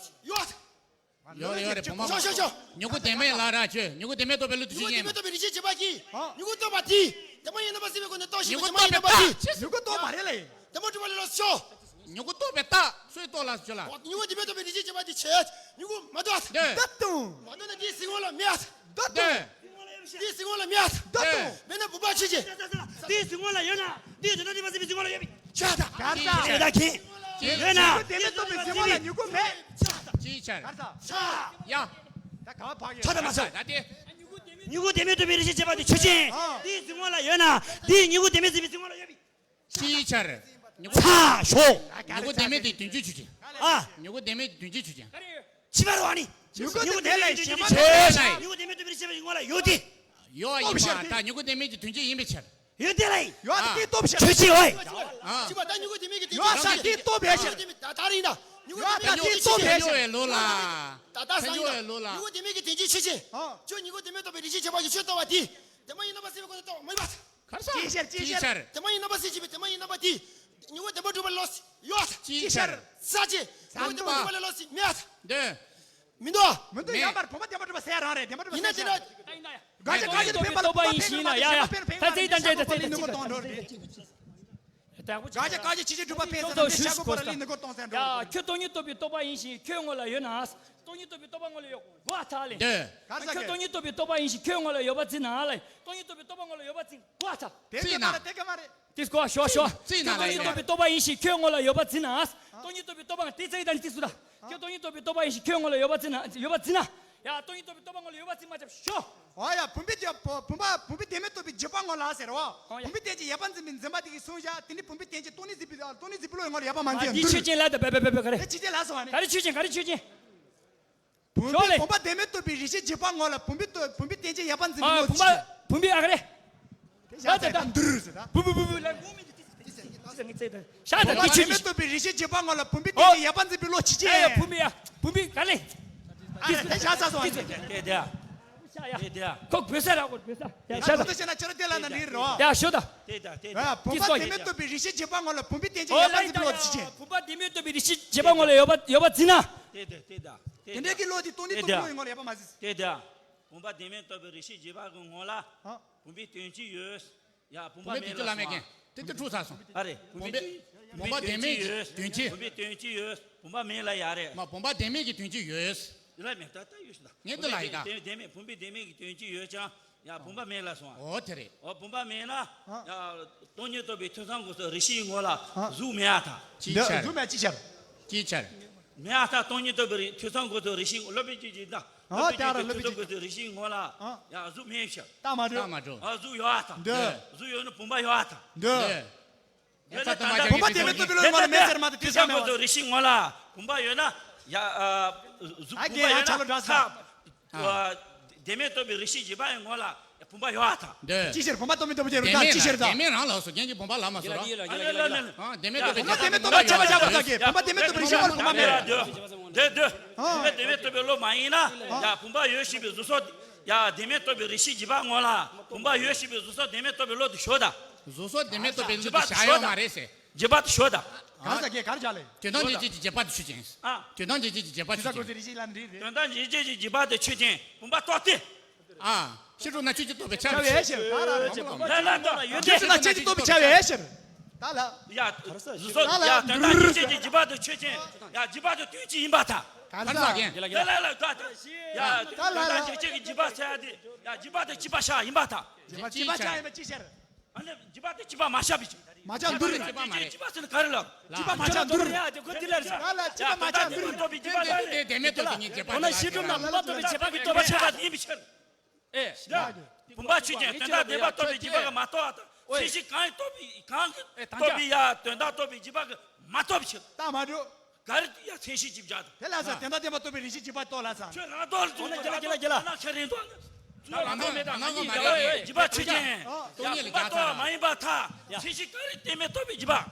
ལོ་ཡོད། ཡོད་རེད། ཡོད་རེད། བུ་མོ། ཤོག་ཤོག་ཤོག་མྱུ་གུ་ལྡན་མའི་ལ་ར་ཆོས། མྱུ་གུ་ལྡན་མའི་རྟོག་པའི་བློ་དེ་མྱུ་གུ་ལྡན་མའི་རྟོག་པའི་རིག་བྱེད་བྱེད་པ་གིས། ཨ། མྱུ་གུ་རྟོགས་པ་དེ། དེ་མ་ཡིན་རྣམ་པ་སེལ་བའི་སྒོ་ནས་རྟོགས་ཤིང་མྱུ་གུ་དེ་མ་ཡིན་རྣམ་པ་དེ། མྱུ་གུ་རྟོགས་མ་རེད་ལ་ཡིན། དེ་མ་གྲུབ་པ་ལས་ལོག་ཤོག་མྱུ་གུ་རྟོགས་པའི་རྟགས་སུས་རྟོགས་ལ་ཆོས་ལ། མྱུ་གུ་ལྡན་མའི་རྟོག་པའི་རིག་བྱེད་བྱེད་པ་དེ་བྱེད། མྱུ་གུ་མ་རྟོགས། འདོད། མ་རྟོགས་ན་དེའི་གཟིགས་ངོ་ལ་མེད། འདོད། དེའི་གཟིགས་ངོ་ལ་མེད། འདོད། མེད་ན་བུམ་པ་ཆོས་ཅན། དེའི་གཟིགས་ངོ་ལ་ཡོད་ན། དེའི་དོན་དག་སྒྲིབ་པ་སེལ་བའི་གཟིགས་ངོ་ལ་ཡོད་པའི་ཆ་དང་། གར་ས། ཡོད་ན། མྱུ་གུ་ལྡན་མའི་རྟོག་པའི་གཟིགས་ངོ་ལ་མྱུ་གུ་མེད། ཅིའི་ཕྱིར། གར་ས། ཡ། ད་ག་བ་ཕག་ཡོད། ཆ་དང་མ་ཆ། ད་དེ། མྱུ་གུ་ལྡན་མའི་རྟོག་པའི་རིག་བྱེད་བྱེད་པ་དེ་ཆོས་ཅན། ཨ། དེའི་གཟིགས་ངོ་ལ་ཡོད་ན། དེའི་མྱུ་གུ་ལྡན་མའི་གཟིགས་པའི་གཟིགས་ངོ་ལ་ཡོད་པའི། ཅིའི་ཕྱིར། མྱུ་གུ། ཚ་ཞོག་མྱུ་གུ་ལྡན་མའི་དེ་དོན་སྤྱི་ཆོས་ཅན། ཨ། མྱུ་གུ་ལྡན་མའི་དོན་སྤྱི་ཆོས་ཅན། ཕྱི་མ་རུ་ཨ་ནི། མྱུ་གུ་ལྡན་ལ་ཞེན་པ་མེད་ན། མྱུ་གུ་ལྡན་མའི་རྟོག་པའི་རིག་བྱེད་བྱེད་པའི་གཟིགས་ངོ་ལ་ཡོད་དེ། ཡོད་ཡིན་པ་ད་མྱུ་གུ་ལྡན་མའི་གི་དོན་སྤྱི་ཡིན་པའི་ཕྱིར། ཡོད་དེ་ལ་ཡིན། ཡོད་ད་དེ་སྟོབས་ཤར། ཆོས་ཅན་ཨོ། ཨ། ཅི་པ་ད་མྱུ་གུ་ལྡན་མའི་གི་དོན་སྤྱི། ཡོད་ད་དེ་སྟོབས་ཤར། ད་ད་རིང་ད་མྱུ་གུ་ལྡན་མའི་གི་དོན་སྤྱི་ཆོས་ཅན། ད་ད་སང་ཡིན་ད་མྱུ་གུ་ལྡན་མའི་གི་དོན་སྤྱི་ཆོས་ཅན། ཨ། ཁྱོད་མྱུ་གུ་ལྡན་མའི་རྟོག་པའི་རིག་བྱེད་བྱེད་པ་གི་ཆོས་རྟོགས་པ་དེ། དེ་མ་ཡིན་རྣམ་པ་སེལ་བའི་སྒོ་ནས་རྟོགས་མ་ཡིན་པ། གར་ས། ཅིའི་ཕྱིར། ཅིའི་ཕྱིར། དེ་མ་ཡིན་རྣམ་པ་སེལ་བྱེད་པའི་དེ་མ་ཡིན་རྣམ་པ་དེ། མྱུ་གུ་ལྡན་མ་གྲུབ་པ་ལས་ལོག་ཡོད། ཅིའི་ཕྱིར། ས་ཅན། མྱུ་གུ་ལྡན་མ་གྲུབ་པ་ལས་ལོག་མེད། འདོད། མི་འདུག་མི་འདུག་མེད། ཡང་བར་བུམ་པ་ལྡན་མ་གྲུབ་པ་ཟེར་རང་རེད། ལྡན་མ་གྲུབ་པ་ཡིན་ན་ཟེར་དེ་ན། དགག་བྱ་དགག་བྱ་དེ་འཕེན་པ་ལ་བུམ་པ་འཕེན་ཡིན་ན་ཡ་ཡ། ད་ཚིག་དང་བཅས་ཏེ་ཚིག་དང་བཅས་ཏེ། དགག་བྱ་དགག་བྱ་ཕྱིན་ཆད་གྲུབ་པ་འཕེན་ཟེར་ན་ཤ་ཁུ་པོ་ར་ལི་ནི་གོ་གཏོང་ཟེར་འགྲོ། ཡ། ཁྱོད་སྟོང་ཉིད་རྟོགས་པའི་རྟོག་པ་ཡིན་ཞིང་ཁྱོད་ངོ་ལ་ཡོད་ན། སྟོང་ཉིད་རྟོགས་པའི་རྟོག་པ་ངོ་ལ་ཡོད་དགོས་ཐལ་ལེ། འདོད། ཁྱོད་སྟོང་ཉིད་རྟོགས་པའི་རྟོག་པ་ཡིན་ཞིང་ཁྱོད་ངོ་ལ་ཡོད་པར་བརྩིས་ན་ལེ། སྟོང་ཉིད་རྟོགས་པའི་རྟོག་པ་ངོ་ལ་ཡོད་པར་བརྩིས་དགོས་ཐལ། དེ་ཚོ་ན་ལ་དེ་ག་མ་རེད། དེ་སྐོར་ཞོག་ཞོག་བརྩིས་ན་ལ་ཡོད། སྟོང་ཉིད་རྟོགས་པའི་རྟོག་པ་ཡིན་ཞིང་ཁྱོད་ངོ་ལ་ཡོད་པར་བརྩིས་ན། སྟོང་ཉིད་རྟོགས་པའི་རྟོག་པ་དེ་ཚེ་དང་དེ་སུ་ད། ཁྱོད་སྟོང་ཉིད་རྟོགས་པའི་རྟོག་པ་ཡིན་ཞིང་ཁྱོད་ངོ་ལ་ཡོད་པར་བརྩིས་ན་ཡོད་པར་བརྩིས་ན། ཡ། སྟོང་ཉིད་རྟོགས་པའི་རྟོག་པ་ངོ་ལ་ཡོད་པར་བརྩིས་མ་ཆབ་ཞོག་ཨོ་ཡ། བུམ་པའི་རྒྱ་བུམ་པ་བུམ་པའི་ལྡན་མའི་རྟོག་པའི་རྗེས་དཔག་ངོ་ལ་ཟེར་བ། ཨོ་ཡ། བུམ་པའི་རྟེན་ཅན་ཡོད་པར་འཛིན་པའི་འཛིན་པ་དེ་གིས་གསུངས་བཞག་དེ་ནི་བུམ་པའི་རྟེན་ཅན་སྟོང་ཉིད་འཛིན་པའི་སྟོང་ཉིད་འཛིན་པའི་བློ་ཡི་ངོ་ལ་ཡོད་པ་མ་འཛིན་འདི་ཆོས་ཅན་ལ་ད་བེ་བེ་བེ་བེ་ག་རེ། དེ་ཆོས་ཅན་ལ་སོང་བ་ནི། ག་རེ་ཆོས་ཅན་ག་རེ་ཆོས་ཅན། བུམ་ཞོག་པའི་ལེ། བུམ་པ་ལྡན་མའི་རྟོག་པའི་རིག་བྱེད་རྗེས་དཔག་ངོ་ལ་བུམ་པའི་རྟོག་བུམ་པའི་རྟེན་ཅན་ཡོད་པར་འཛིན་པའི་ཨ། བློ་བུམ་ཅི། པ་བུམ་པའི་ཨ་ག་རེ། དེ་བཞག་ཚད་དང་འདུར་ཟེར་ད། བུ་བུ་བུ་བུ་ལ་ངུ་མི་འདུག་ཅི་ཟེར་ཅི་ཟེར་ངི་ཚད་དང་ཤ་དང་བུམ་པ་ལྡན་མའི་རྟོག་པའི་རིག་བྱེད་རྗེས་དཔག་ངོ་ལ་བུམ་པའི་རྟེན་ཅན་ཡོད་པར་འཛིན་པའི་བློ་ཅི་ཅན། ཨ་ཡ་བུམ་པའི་ཨ་བུམ་པའི་ག་ལེ། ཨ་དེ་བཞག་ཚད་སོང་བ་ནི། དེ་དེ། དེ་དེ་ཁོ་བོད་ས་ར་ཁོ་བོད་ས་ཡ་ཤ་ད། ད་ཤོད་ད། དེ་ལ་ན་ལིར་རོ། ཡ་ཤོད་ད། དེ་ད་དེ་ད། བུམ་པ་བདེན་མེད་རྟོགས་པའི་རེ་ཞིག་བྱེད་པ་ངོ་ལ་བུམ་པའི་རྟེན་ཅན་ཡོད་པ་འཛིན་པའི་ལོག་ཏུ་ཕྱིན་ཅིང་། བུམ་པ་བདེན་མེད་རྟོགས་པའི་རེ་ཞིག་བྱེད་པ་ངོ་ལ་ཡོད་པ་ཡོད་པ་འཛིན་ན། དེ་ད་དེ་ད། དེ་འདྲའི་གི་བློ་དེ་སྟོང་ཉིད་རྟོགས་པའི་བློ་ཡི་ངོ་ལ་ཡོད་པ་མ་འཛིན། དེ་ད། བུམ་པ་བདེན་མེད་རྟོགས་པའི་རེ་ཞིག་བྱེད་པ་གི་ངོ་ལ། བུམ་པའི་དོན་སྤྱི་ཡོད། ཡ་བུམ་པ་མེད་ལ་སོང་ཨ། དེ་དེ་འཁྲུག་ཚར་སོང་། ཨ་རེད། བུམ་པའི་བུམ་པ་བདེན་མེད་ཀྱི་དོན་སྤྱི། བུམ་པའི་དོན་སྤྱི་ཡོད། བུམ་པ་མེད་ལ་ཡ་རེད། མ་བུམ་པ་བདེན་མེད་ཀྱི་དོན་སྤྱི་ཡོད། ཡོད་ལ་མེད་ད་ད་ཡོད་ཤི་ད། ངས་འདི་ལ་ཡི་ད། བུམ་པའི་བདེན་མེད་བུམ་པའི་བདེན་མེད་ཀྱི་དོན་སྤྱི་ཡོད་ཀྱང་ཡ་བུམ་པ་མེད་ལ་སོང་ཨ། འོ་དེ་རེད། འོ་བུམ་པ་མེད་ན་ཡ་སྟོང་ཉིད་རྟོགས་པའི་ཐོས་བསམ་སྒོམ་གསུམ་རེ་ཞིག་ངོ་ལ་གཟུགས་མེད་ཨ་ད། ཅི་འདི་ཆར་གཟུགས་མེད་ཅི་ཆར། ཅི་ཆར། མེད་ཨ་ད་སྟོང་ཉིད་རྟོགས་པའི་རེ་ཐོས་བསམ་སྒོམ་གསུམ་རེ་ཞིག་སློབ་དཔོན་གྱིས་ཀྱིས་ད། ཨ་སློབ་དཔོན་དེ་གྱིས་ཀྱིས་ཐོས་བསམ་སྒོམ་གསུམ་རེ་ཞིག་ངོ་ལ་ཡ་གཟུགས་མེད་ཤག་ད་མ་འགྲོ། ད་མ་འགྲོ། ཨ་གཟུགས་ཡོད་ཨ་ད། འདི། གཟུགས་ཡོད་ན་བུམ་པ་ཡོད་ཨ་ད། འདི། ཡོད་ན་ད་ད་བུམ་པ་བདེན་མེད་རྟོགས་པའི་བློ་ངོ་ལ་མེད་ཟེར་མ་ད་དེ་ཆ་མེད་བ། རེ་ཞིག་ངོ་ལ་བུམ་པ་ཡོད་ན་ཡ་ཨ་གཟུགས་ཨ་བུམ་པ་ཡོད་ན་ད། བདེན་མེད་རྟོགས་པའི་རེ་ཞིག་བྱེད་པ་ཡི་ངོ་ལ་བུམ་པ་ཡོད་ཨ་ད། འདི། ཅི་ཕྱིར་བུམ་པ་རྟོགས་མེད་རྟོགས་པའི་རེ་ཞིག་ཕྱིར་ད། བདེན་མེད་རང་ལ་སོ་རྒན་གྱི་བུམ་པ་ལ་མ་སོ་ར། ཨ་ལ་ལ་ལ་ལ། བདེན་མེད་རྟོགས་པའི་བུམ་པ་བདེན་མེད་རྟོགས་པ་ཆ་བ་ཆ་བ་ད་གི་བུམ་པ་བདེན་མེད་རྟོགས་པའི་རེ་ཞིག་ངོ་ལ་བུམ་པ་མེད་ཨ་ད། འདི་འདི། བུམ་པ་བདེན་མེད་རྟོགས་པའི་བློ་མ་ཡིན་ན་ཡ་བུམ་པ་ཡོད་ཤེས་པའི་གཟུགས་སོགས་ཡ་བདེན་མེད་རྟོགས་པའི་རེ་ཞིག་བྱེད་པ་ངོ་ལ་བུམ་པ་ཡོད་ཤེས་པའི་གཟུགས་སོགས་བདེན་མེད་རྟོགས་པའི་བློ་དེ་ཞོག་ད། གཟུགས་སོགས་བདེན་མེད་རྟོགས་པའི་བློ་དེ་བྱ་ཡོད་མ་རེད་ཟེར། རྗེས་དཔག་ཏུ་ཞོག་ད། གང་ཟག་གིས་གར་བྱ་ལེ། དོན་དམ་འཇིག་བྱེད་ཀྱི་རྗེས་དཔག་ཏུ་ཆོས་ཅན། ཨ། དོན་དམ་འཇིག་བྱེད་ཀྱི་རྗེས་དཔག་ཏུ་ཆོས་ཅན། བུམ་པ་རྟོགས་ཏེ། དོན་དམ་འཇིག་བྱེད་ཀྱི་རྗེས་དཔག་ཏུ་ཆོས་ཅན། བུམ་པ་རྟོགས་ཏེ། ཨ། ཕྱི་དྲོ་ན་ཆོས་ཀྱི་རྟོགས་པའི་ཆ་བྱ་བའི་ཕྱིར། ད་ལ་རེ་ཆེ་བ། ལ་ལ་ལ། ཕྱི་དྲོ་ན་ཆོས་ཀྱི་རྟོགས་པའི་བྱ་བའི་ཕྱིར། ད་ལ། ཡ། གཟུགས་སོགས་ཡ་དོན་དམ་འཇིག་བྱེད་ཀྱི་རྗེས་དཔག་ཏུ་ཆོས་ཅན། ཡ་རྗེས་དཔག་ཏུ་དོན་སྤྱི་ཡིན་པར་ཐལ། གང་ཟག་གིས། ལ་ལ་ལ་ད་ད། ཡ་དོན་དམ་འཇིག་བྱེད་ཀྱི་རྗེས་དཔག་ཟེར་ཡ་དེ། ཡ་རྗེས་དཔག་ཏུ་བྱས་པ་བཞག་ཡིན་པར་ཐལ། རྗེས་དཔག་བྱས་པ་བཞག་ཡིན་པ་ཅི་ཕྱིར། ཨ་ནི་རྗེས་དཔག་ཏུ་བྱས་པ་མ་བཞག་པའི་ཕྱིར། མ་བཞག་འདུར། རྗེས་དཔག་མ་རེད། རྗེས་དཔག་ཟེར་ན་ག་རེ་ལབ། རྗེས་དཔག་མ་བཞག་འདུར། ཡ་དེ་ཁོ་དེ་ལ་རེད། ལ་ལ་རྗེས་དཔག་མ་བཞག་འདུར། ཡ་དོན་དམ་འཇིག་བྱེད་ཀྱི་རྗེས་དཔག་གི་རྟོགས་པ་ཆོས་ཅན། དེ་བདེན་མེད་རྟོགས་པའི་ཉིད་རྗེས་དཔག་འོ་ན་ཕྱི་དྲོ་ན་བུམ་པ་རྟོགས་པའི་རྗེས་དཔག་གི་རྟོགས་པ་ཆོས་ཅན་ཡིན་པའི་ཕྱིར། ཨེ། བུམ་པ་ཆོས་ཅན། དོན་དམ་བདེན་པ་རྟོགས་པའི་རྗེས་དཔག་གིས་མ་རྟོགས་པ་དང་། ཨོའི། མཚན་གཞི་གང་ཡིན་རྟོགས་པའི་གང་གིས་ཨེ་དང་རྟོགས་པའི་ཡ་དོན་དམ་རྟོགས་པའི་རྗེས་དཔག་གིས་མ་རྟོགས་པའི་ཕྱིར། ད་མ་འགྲོ། ག་རེ་ཡ་མཚན་གཞི་ཅིག་བཞག་དང་། དེ་ལ་ས་དོན་དམ་བདེན་པ་རྟོགས་པའི་རེ་ཞིག་རྗེས་དཔག་རྟོགས་ལ་ས། ཁྱོད་རང་རྟོགས་ལ་འཛུགས་ན་རྒྱ་ལ་རྒྱ་ལ་རྒྱ་ལ། ཁྱེད་རིང་རྟོགས་ལ། ཁྱོད་རང་རྟོགས་མེད་དང་ང་གཉིས་ཀ་ཨེ་རྗེས་དཔག་ཆོས་ཅན། ཡ་བུམ་པ་རྟོགས་མ་ཡིན་པར་ཐལ། མཚན་གཞི་ག་རེ་བདེན་མེད་རྟོགས་པའི་རྗེས་དཔག་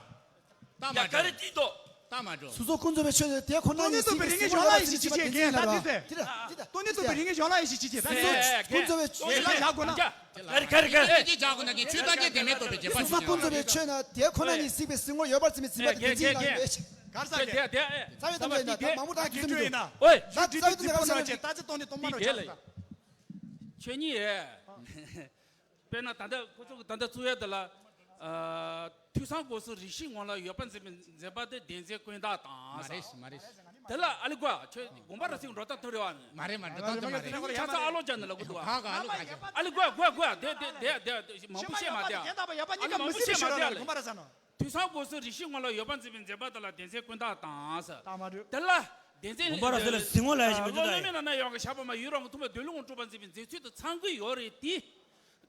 ད་མ་ཡ་ག་རེ་འགྲོ། དེ་འདོ། ད་མ་འགྲོ། སོ་སོ་ཀུན་རྫོབ་པའི་ཆོས་ནི་དེ་ཁོ་ན་ཉིད་གཟིགས་པའི་སེམས་ངོ་ཡོད་པར་འཛིན་པ་དེ་འཛིན་ལ་རོ། དེ་ལ་དེ་ལ། སྟོང་ཉིད་རྟོགས་པའི་རིགས་ངེས་འཇོག་ལ་ཡིད་ཆེས་ཅི་བྱེད། ད་སོ་ཀུན་རྫོབ་པའི་ཆོས་ལ་བཞག་དགོས་ན། ག་རེ་ག་རེ་ག་རེ། ཅི་བྱ་དགོས་ན་གི་ཆོས་ཐམས་ཅད་བདེན་མེད་རྟོགས་པའི་རྗེས་དཔག་སོ་སོ་ཀུན་རྫོབ་པའི་ཆོས་ན་དེ་ཁོ་ན་ཉིད་གཟིགས་པའི་སེམས་ངོ་ཡོད་པར་འཛིན་པའི་འཛིན་པ་དེ་འཛིན་ལ་ཡོད་ཅེས། ག་རེ་ཟེར་གི། རྩ་བའི་དམ་བཅའ་ཡིན་ན་ད་མང་པོ་དག་གི་ཚུལ་མི་འདུག་ད་རྩ་བའི་དམ་བཅའ་ཡིན་ན་ད་ཅི་སྟོང་ཉིད་རྟོགས་མ་རོགས་བྱེད། ད་ཅི་སྟོང་ཉིད་རྟོགས་མ་རོགས་བྱེད། ཆོས་ཉིད། དཔེར་ན་ད་ལྟ་ཁོ་ཚོ་གི་ད་ལྟ་བཙུགས་ཡ་དེ་ལ། ཨ། ཐོས་བསམ་སྒོམ་གསུམ་རེ་ཞིག་ངོ་ལ་ཡོད་པར་འཛིན་པའི་འཛིན་པ་དེ་བདེན་འཛིན་ཀུན་བརྟགས་དང་། མ་རེད་མ་རེད། དེ་ལ་ཨ་ལི་ཀོ་ཨ་ཁྱོད་དགོངས་པ་ར་སེང་འགྲོ་སྟངས་ཐུབ་རེད་བ། མ་རེད་མ་རེད། འགྲོ་སྟངས་དེ་མ་རེད། ཁྱོད་ཚ་ཨ་ལོ་ཅན་ནི་ལ་གོ་འདུག་ཨ། ག་ག་ཨ་ལོ་ཀོ་ཨ་ཀོ་ཨ་ཀོ་ཨ་དེ་དེ་དེ་དེ་མང་པོ་བཤད་མ་དེ་ཨ། ཨ་ནི་མང་པོ་བཤད་མ་དེ་ཨ་ལ། ཐོས་བསམ་སྒོམ་གསུམ་རེ་ཞིག་ངོ་ལ་ཡོད་པར་འཛིན་པའི་འཛིན་པ་དེ་ལ་བདེན་འཛིན་ཀུན་བརྟགས་དང་ཟེར། ད་མ་འགྲོ། དེ་ལ་བདེན་འཛིན། དགོངས་པ་ར་སེང་ལ་གཟིགས་ངོ་ལ་ཡ་ཞིག་མི་འདུག་ད། བློ་ནུས་མེད་ན་ན་ཡོང་གི་ཞགས་པ་མ་ཡུལ་རང་གི་ཐུན་མོང་འདོད་ལུགས་ངོ་སྤྲུགས་པར་འཛིན་པའི་འཛིན་ཚུལ་དེ་ཚང་གི་ཡོད་རེད་དེ།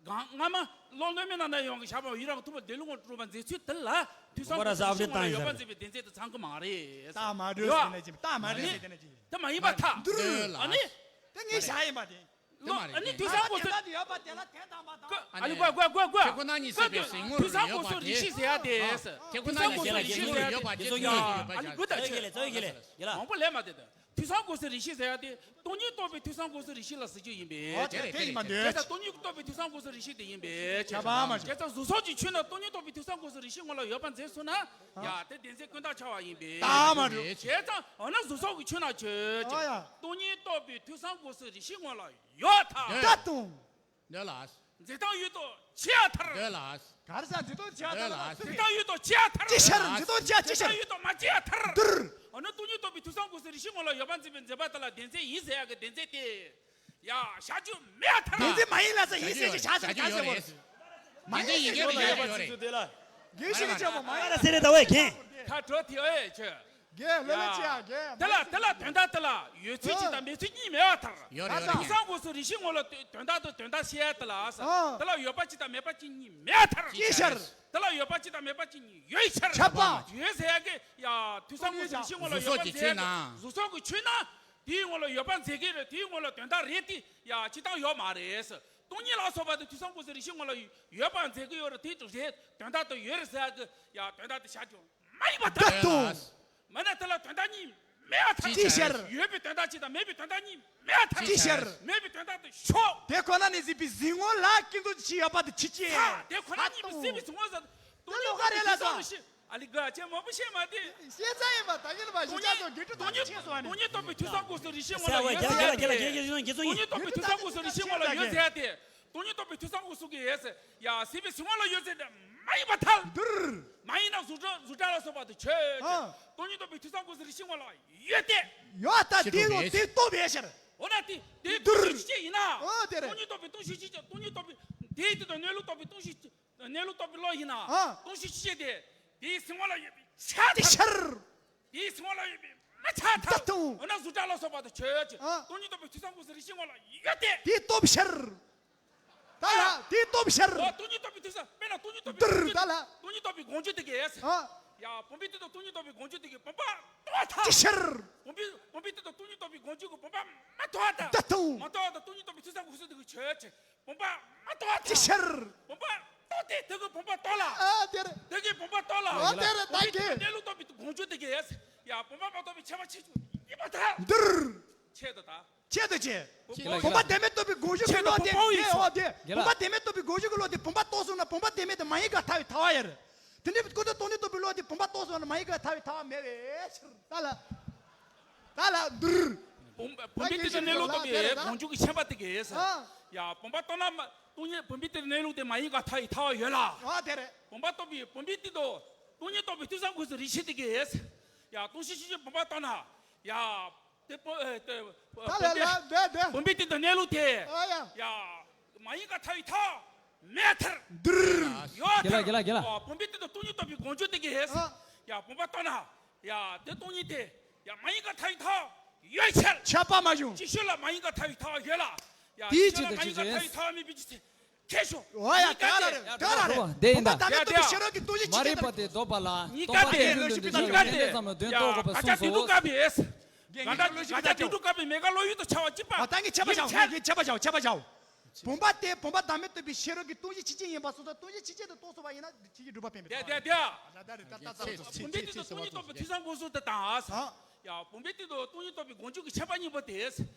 གང་སྔ་མ་བློ་ནུས་མེད་ན་ན་ཡོང་གི་ཞགས་པ་ཡུལ་རང་ཐུན་མོང་འདོད་ལུགས་ངོ་སྤྲུགས་པར་འཛིན་ཚུལ་དེ་ལ་ཐོས་བསམ་སྒོམ་གསུམ་རེ་ཞིག་ངོ་ལ་ཡོད་པར་འཛིན་པའི་བདེན་འཛིན་དེ་ཚང་གི་མ་རེད། ད་མ་འགྲོ་ཟེར་ན་ཅི། ད་མ་རེད་ཟེར་ན་ཅི། དེ་མ་ཡིན་པར་ཐལ། འདུར་ལ། ཨ་ནི། དེ་ངའི་ཞག་ཡིན་པ་དེ། དེ་མ་རེད། ཨ་ནི་ཐོས་བསམ་སྒོམ་གསུམ། ཨ་ལི་ཀོ་ཨ་ཀོ་ཨ་ཀོ་ཨ་ཀོ། ཁྱེད་ཁོ་ན་ཉིད་སྲིད་པའི་ཟིལ་ངོར་ཐོས་བསམ་སྒོམ་གསུམ་རེ་ཞིག་ཟེར་ཡ་དེ། ཁྱེད་ཁོ་ན་ཉིད་སྲིད་པའི་ཟིལ་ངོར་ཡོད་པ་ཅེས་བརྗོད་ཀྱི་ཡོད་པ། ཨ་ནི་དགོས་དང་ཆེ། མང་པོ་ལས་མ་དེ་དང་། ཐོས་བསམ་སྒོམ་གསུམ་རེ་ཞིག་ཟེར་ཡ་དེ་སྟོང་ཉིད་རྟོགས་པའི་ཐོས་བསམ་སྒོམ་གསུམ་རེ་ཞིག་ལ་ཟེར་རྒྱུ་ཡིན་པས། ཨོ་དེ་དེ་ཡིན་པ་འདོད། དེ་ལྟར་སྟོང་ཉིད་རྟོགས་པའི་ཐོས་བསམ་སྒོམ་གསུམ་རེ་ཞིག་དེ་ཡིན་པས། ཁྱབ་པ་མ་བྱུང་། དེ་ལྟར་གཟུགས་སོགས་ཀྱི་ཆོས་རྣམས་སྟོང་ཉིད་རྟོགས་པའི་ཐོས་བསམ་སྒོམ་གསུམ་རེ་ཞིག་ངོ་ལ་ཡོད་པར་འཛིན་སོང་ན། ཡ་དེ་བདེན་འཛིན་ཀུན་བརྟགས་ཆགས་པ་ཡིན་པས། ད་མ་འགྲོ། བྱས་ཙང་འོ་ན་གཟུགས་སོགས་ཀྱི་ཆོས་རྣམས་ཆོས་ཅན། ཨོ་ཡ། སྟོང་ཉིད་རྟོགས་པའི་ཐོས་བསམ་སྒོམ་གསུམ་རེ་ཞིག་ངོ་ལ་ཡོད་ཐལ། ད་དུང་། འདོད་ལ། འཛིན་སྟངས་ཡོད་དོ་ཆེ་ཡ་ཐར། འདོད་ལ། ག་རེ་ཟ། འཛིན་སྟངས་ཆེ་ཡ་ཐར། འདོད་ལ། འཛིན་སྟངས་ཡོད་དོ་ཆེ་ཡ་ཐར། ཅི་ཕྱིར། འཛིན་སྟངས་ཆེ་ཡ་ཅི་ཕྱིར། འཛིན་སྟངས་ཡོད་དོ་མ་ཆེ་ཡ་ཐར། འདུར། འོ་ན་སྟོང་ཉིད་རྟོགས་པའི་ཐོས་བསམ་སྒོམ་གསུམ་རེ་ཞིག་ངོ་ལ་ཡོད་པར་འཛིན་པའི་འཛིན་པ་དེ་ལ་བདེན་འཛིན་ཡིན་ཟེར་ཡ་གི་བདེན་འཛིན་དེ། ཡ་བཞག་རྒྱུ་མེད་ཡ་ཐར། བདེན་འཛིན་མ་ཡིན་ལ་ས་ཡིན་ཟེར་ཞིག་བཞག་ཟེར་ག་ཟེར་བོ། མ་ཡིན་ཟེར་ཡོད་རེད། ཡོད་པ་ཅིག་ཚུལ་དེ་ལ། རྒན་ཞིག་གི་ཆེན་པོ་མ་ཡིན་ཟེར་རེད་ད་ཝེ་རྒན། ཁ་དྲོ་དེ་ཨེ་ཆོས། རྒན་ལོ་ལེ་ཅི་ཡ་རྒན། དེ་ལ་དེ་ལ་དོན་དག་དེ་ལ་ཡོད་ཚུལ་གཅིག་དང་མེད་ཚུལ་གཉིས་མེད་པར་ཐལ། ཡོད་རེད་ཡོད་རེད། ཐོས་བསམ་སྒོམ་གསུམ་རེ་ཞིག་ངོ་ལ་དོན་དག་དང་དོན་དག་བཤད་ཡ་དེ་ལ་ས། ཨ། དེ་ལ་ཡོད་པ་གཅིག་དང་མེད་པ་གཅིག་གཉིས་མེད་པར་ཐལ། ཅི་ཕྱིར། དེ་ལ་ཡོད་པ་གཅིག་དང་མེད་པ་གཅིག་གཉིས་ཡོད་ཕྱིར། ཁྱབ་པ། ཡོད་ཟེར་ཡ་གི་ཡ་ཐོས་བསམ་སྒོམ་གསུམ་རེ་ཞིག་ངོ་ལ་ཡོད་པར་འཛིན་ཡ་གི་གཟུགས་སོགས་ཀྱི་ཆོས་རྣམས་དེའི་ངོ་ལ་ཡོད་པར་འཛིན་གི་རེད། དེའི་ངོ་ལ་དོན་དག་རེད་དེ་ཡ་སྤྱིར་བཏང་ཡོད་མ་རེད་ས། སྟོང་ཉིད་ལ་སོགས་པ་དེ་ཐོས་བསམ་སྒོམ་གསུམ་རེ་ཞིག་ངོ་ལ་ཡོད་པར་འཛིན་གི་ཡོད་རེད། དེ་རེད། དོན་དག་དེ་ཡོད་རེད་ཟེར་ཡ་གི་ཡ་དོན་དག་དེ་བཞག་རྒྱུ་མ་ཡིན་པར་ཐལ། ད་དུང་། མ་ན་དེ་ལ་དོན་དག་གཉིས་ མེད་པར་ཐལ། ཅི་ཕྱིར། ཡོད་པའི་དོན་དག་གཅིག་དང་མེད་པའི་དོན་དག་གཉིས་མེད་པར་ཐལ། ཅི་ཕྱིར། མེད་པའི་དོན་དག་དེ་ཤོག་དེ་ཁོ་ན་ནས་གཟིགས་པའི་གཟིགས་ངོ་ལ་ཀུན་རྫོབ་ཅིག་ཡོད་པ་དེ་ཅི་སྐྱེ། ས་དེ་ཁོ་ན་གཉིས་པོ་གཟིགས་པའི་གཟིགས་ངོ་ཟེར། སྟོང་ཉིད་རྟོགས་པའི་ཐོས་བསམ་སྒོམ་ཤེས། ཨ་ལི་ག་ཅེ་མ་བུ་ཤེས་མ་དེ། ཤེས་ཚ་ཡིན་པ་ད་གིན་པ་ཞིག་ཅག་ཚོ་དགེ་ཕྲུག་ཐམས་ཅད་ཤེས་སོང་ནས། སྟོང་ཉིད་རྟོགས་པའི་ཐོས་བསམ་སྒོམ་ཚུལ་རིགས་ཤེས་ངོ་ལ་ཡོད་ཟེར་ཏེ། སྟོང་ཉིད་རྟོགས་པའི་ཐོས་བསམ་སྒོམ་ཚུལ་རིགས་ཤེས་ངོ་ལ་ཡོད་ཟེར་ཏེ། སྟོང་ཉིད་རྟོགས་པའི་ཐོས་བསམ་སྒོམ་ཚུལ་གྱི་ཡོད་ཟེར། ཡ་གཟིགས་པའི་གཟིགས་ངོ་ལ་ཡོད་ཟེར་ཏེ་མ་ཡིན་པར་ཐལ། མ་ཡིན་ན་གཟུགས་སྒྲ་གཟུགས་སྒྲ་ལ་སོགས་པ་དེ་ཆོས་ཅན། སྟོང་ཉིད་རྟོགས་པའི་ཐོས་བསམ་སྒོམ་ཚུལ་རིགས་ཤེས་ངོ་ལ་ཡོད་དེ། ཡོད་ད་དེ་ལོ་དེ་རྟོགས་པའི་ཕྱིར། འོ་ན་དེ་དེ་སྟོང་ཤེས་ཅན་ཡིན་ན། འོ་དེ་རེད། སྟོང་ཉིད་རྟོགས་པའི་སྟོང་ཤེས་ཅན། སྟོང་ཉིད་རྟོགས་པའི་དེའི་དེ་དང་གནས་ལུགས་རྟོགས་པའི་སྟོང་ཤེས་ཅན། གནས་ལུགས་རྟོགས་པའི་བློ་ཡིན་ན། ཨ། སྟོང་ཤེས་ཅན་དེ། དེའི་གཟིགས་ངོ་ལ་ཡོད་པའི་ཆ་དེ་ཕྱིར། དེའི་གཟིགས་ངོ་ལ་ཡོད་པའི་མི་ཆ་ཐལ། ད་དུང་། འོ་ན་གཟུགས་སྒྲ་ལ་སོགས་པ་དེ་ཆོས་ཅན། ཨ། སྟོང་ཉིད་རྟོགས་པའི་ཐོས་བསམ་སྒོམ་ཚུལ་རིགས་ཤེས་ངོ་ལ་ཡོད་དེ། དེ་སྟོབས་ཕྱིར། ད་ལ་དེ་སྟོབས་ཕྱིར། འོ་སྟོང་ཉིད་རྟོགས་པའི་ཐོས་བསམ་དཔེར་ན་སྟོང་ཉིད་རྟོགས་པའི་བསྒོམ་རྒྱུ། ད་ལ། སྟོང་ཉིད་རྟོགས་པའི་བསྒོམ་རྒྱུ་དེ་གས། ཨ། ཡ་བུམ་པའི་སྟེང་དུ་སྟོང་ཉིད་རྟོགས་པའི་བསྒོམ་རྒྱུ་དེ་གས་བུམ་པ་རྟོགས་ཐལ། ཅི་ཕྱིར། བུམ་པའི་བུམ་པའི་སྟེང་དུ་སྟོང་ཉིད་རྟོགས་པའི་བསྒོམ་རྒྱུ་གི་བུམ་པ་མ་རྟོགས་ཐལ། ད་དུང་། མ་རྟོགས་ཐལ། སྟོང་ཉིད་རྟོགས་པའི་ཐོས་བསམ་སྒོམ་ཚུལ་དེ་གས་ཆོས་ཅན། བུམ་པ་མ་རྟོགས་ཐལ། ཅི་ཕྱིར། བུམ་པ་རྟོགས་ཏེ་དེ་གི་བུམ་པ་རྟོགས་ལ། ཨ་དེ་རེད། དེ་གི་བུམ་པ་རྟོགས་ལ། འོ་དེ་རེད། ད་གི་གནས་ལུགས་རྟོགས་པའི་བསྒོམ་རྒྱུ་དེ་གས། ཡ་བུམ་པ་མ་རྟོགས་པའི་ཆོས་མ་ཆོས་ཅན་ཡིན་པར་ཐལ། འདིར། ཆེད་དུ་ད། ཆེད་དུ་ཆེ། བུམ་པ་བུམ་པ་བདེན་མེད་རྟོགས་པའི་བསྒོམ་རྒྱུ་གི་བློ་དེ། ཨོ་དེ། བུམ་པ་བདེན་མེད་རྟོགས་པའི་བསྒོམ་རྒྱུ་གི་བློ་དེ་བུམ་པ་རྟོགས་སོང་ན་བུམ་པ་བདེན་མེད་དེ་མ་ཡིན་པར་ཐལ་བའི་ཐལ་བ་ཡོད་རེད། དེ་འདྲའི་ཀུན་རྫོབ་སྟོང་ཉིད་རྟོགས་པའི་བློ་དེ་བུམ་པ་རྟོགས་སོང་ན་མ་ཡིན་པར་ཐལ་བའི་ཐལ་བ་མེད་པའི་ཕྱིར། ད་ལ། ད་ལ་འདིར། བུམ་བུམ་པའི་སྟེང་དུ་གནས་ལུགས་རྟོགས་པའི་བསྒོམ་རྒྱུ་གི་ཆོས་པ་དེ་གས། ཨ། ཡ་བུམ་པ་རྟོགས་ན་མ་སྟོང་ཉིད་བུམ་པའི་སྟེང་དུ་གནས་ལུགས་དེ་མ་ཡིན་པར་ཐལ་བའི་ཐལ་བ་ཡོད་ལ། ཨ་དེ་རེད། བུམ་པ་རྟོགས་པའི་བུམ་པའི་སྟེང་དུ་སྟོང་ཉིད་རྟོགས་པའི་ཐོས་བསམ་སྒོམ་ཚུལ་རིགས་ཤེས་དེ་གས། ཡ་སྟོང་ཤེས་ཤེས་བྱའི་བུམ་པ་རྟོགས་ན། ཡ། དེ་བུ་ཨེ་དེ་བུ་ད་ལ་བུམ་པའི་ལ་དེ་དེ། བུམ་པའི་སྟེང་དུ་གནས་ལུགས་དེ། ཨ་ཡ། ཡ། མ་ཡིན་པར་ཐལ་བའི་ཐལ་བ་མེད་ཐལ། འདིར། ཡོད་ཐལ། རྒན་ལགས་རྒན་ལགས། ཨོ་བུམ་པའི་སྟེང་དུ་སྟོང་ཉིད་རྟོགས་པའི་བསྒོམ་རྒྱུ་དེ་གས། ཨ། ཡ་བུམ་པ་རྟོགས་ན། ཡ་དེ་སྟོང་ཉིད་དེ། ཡ་མ་ཡིན་པར་ཐལ་བའི་ཐལ་བ་ཡོད་ཕྱིར། ཁྱབ་པ་མ་བྱུང་། ཅིག་ཤོས་ལ་མ་ཡིན་པར་ཐལ་བའི་ཐལ་བ་ཡོད་ལ། ཡ་དེའི་ཅིག་ཤོས་ལ་མ་ཡིན་པར་ཐལ་བའི་ཐལ་བ་མེད་པའི་ཕྱིར། ཁྱེད་ཤོག་འོ་ཡ་དེ་ག་ལ་རེད། དེ་ག་ལ་རེད། བུམ་པ་བདེན་ཡིན་ད། བུམ་པ་བདེན་མེད་རྟོགས་པའི་ཤེས་རབ་ཀྱིས་སྟོང་ཉིད་ཕྱིན་ཅི་ལྟར། མ་རིག་པ་དེ་ལྡོག་པ་ལ། གཉིས་ཀ་དེ། གཉིས་ཀ་དེ། ཡ་དག་ཆ་དེ་འགྲོ་ཀ་བས། ག་ད་ཆ་དེ་འགྲོ་ཀ་བས་མེ་ག་ལོ་ཡུལ་དུ་ཆ་བ་གཅིག་པ། ཨ་ད་ངས་ཁྱབ་པ་བྱའོ། ངས་ཁྱབ་པ་བྱའོ། ཁྱབ་པ་བྱའོ། བུམ་པ་དེ་བུམ་པ་བདག་མེད་རྟོགས་པའི་ཤེས་རབ་ཀྱིས་སྟོང་ཉིད་ཕྱིན་ཅི་ཡིན་པ་སོང་ཙང་སྟོང་ཉིད་ཕྱིན་ཅི་དེ་རྟོགས་སོང་བ་ཡིན་ན་ཕྱིན་ཅི་སྒྲུབ་པ་བསྟན་པའི་དེ་དེ་དེ། ད་ད་ད་ད་ད། བུམ་པའི་སྟེང་དུ་སྟོང་ཉིད་རྟོགས་པའི་ཐོས་བསམ་སྒོམ་ཚུལ་དེ་དང་། ཨ། ཡ་བུམ་པའི་སྟེང་དུ་སྟོང་ཉིད་རྟོགས་པའི་བསྒོམ་རྒྱུ་གི་ཆོས་པ་གཉིས་པོ་དེ།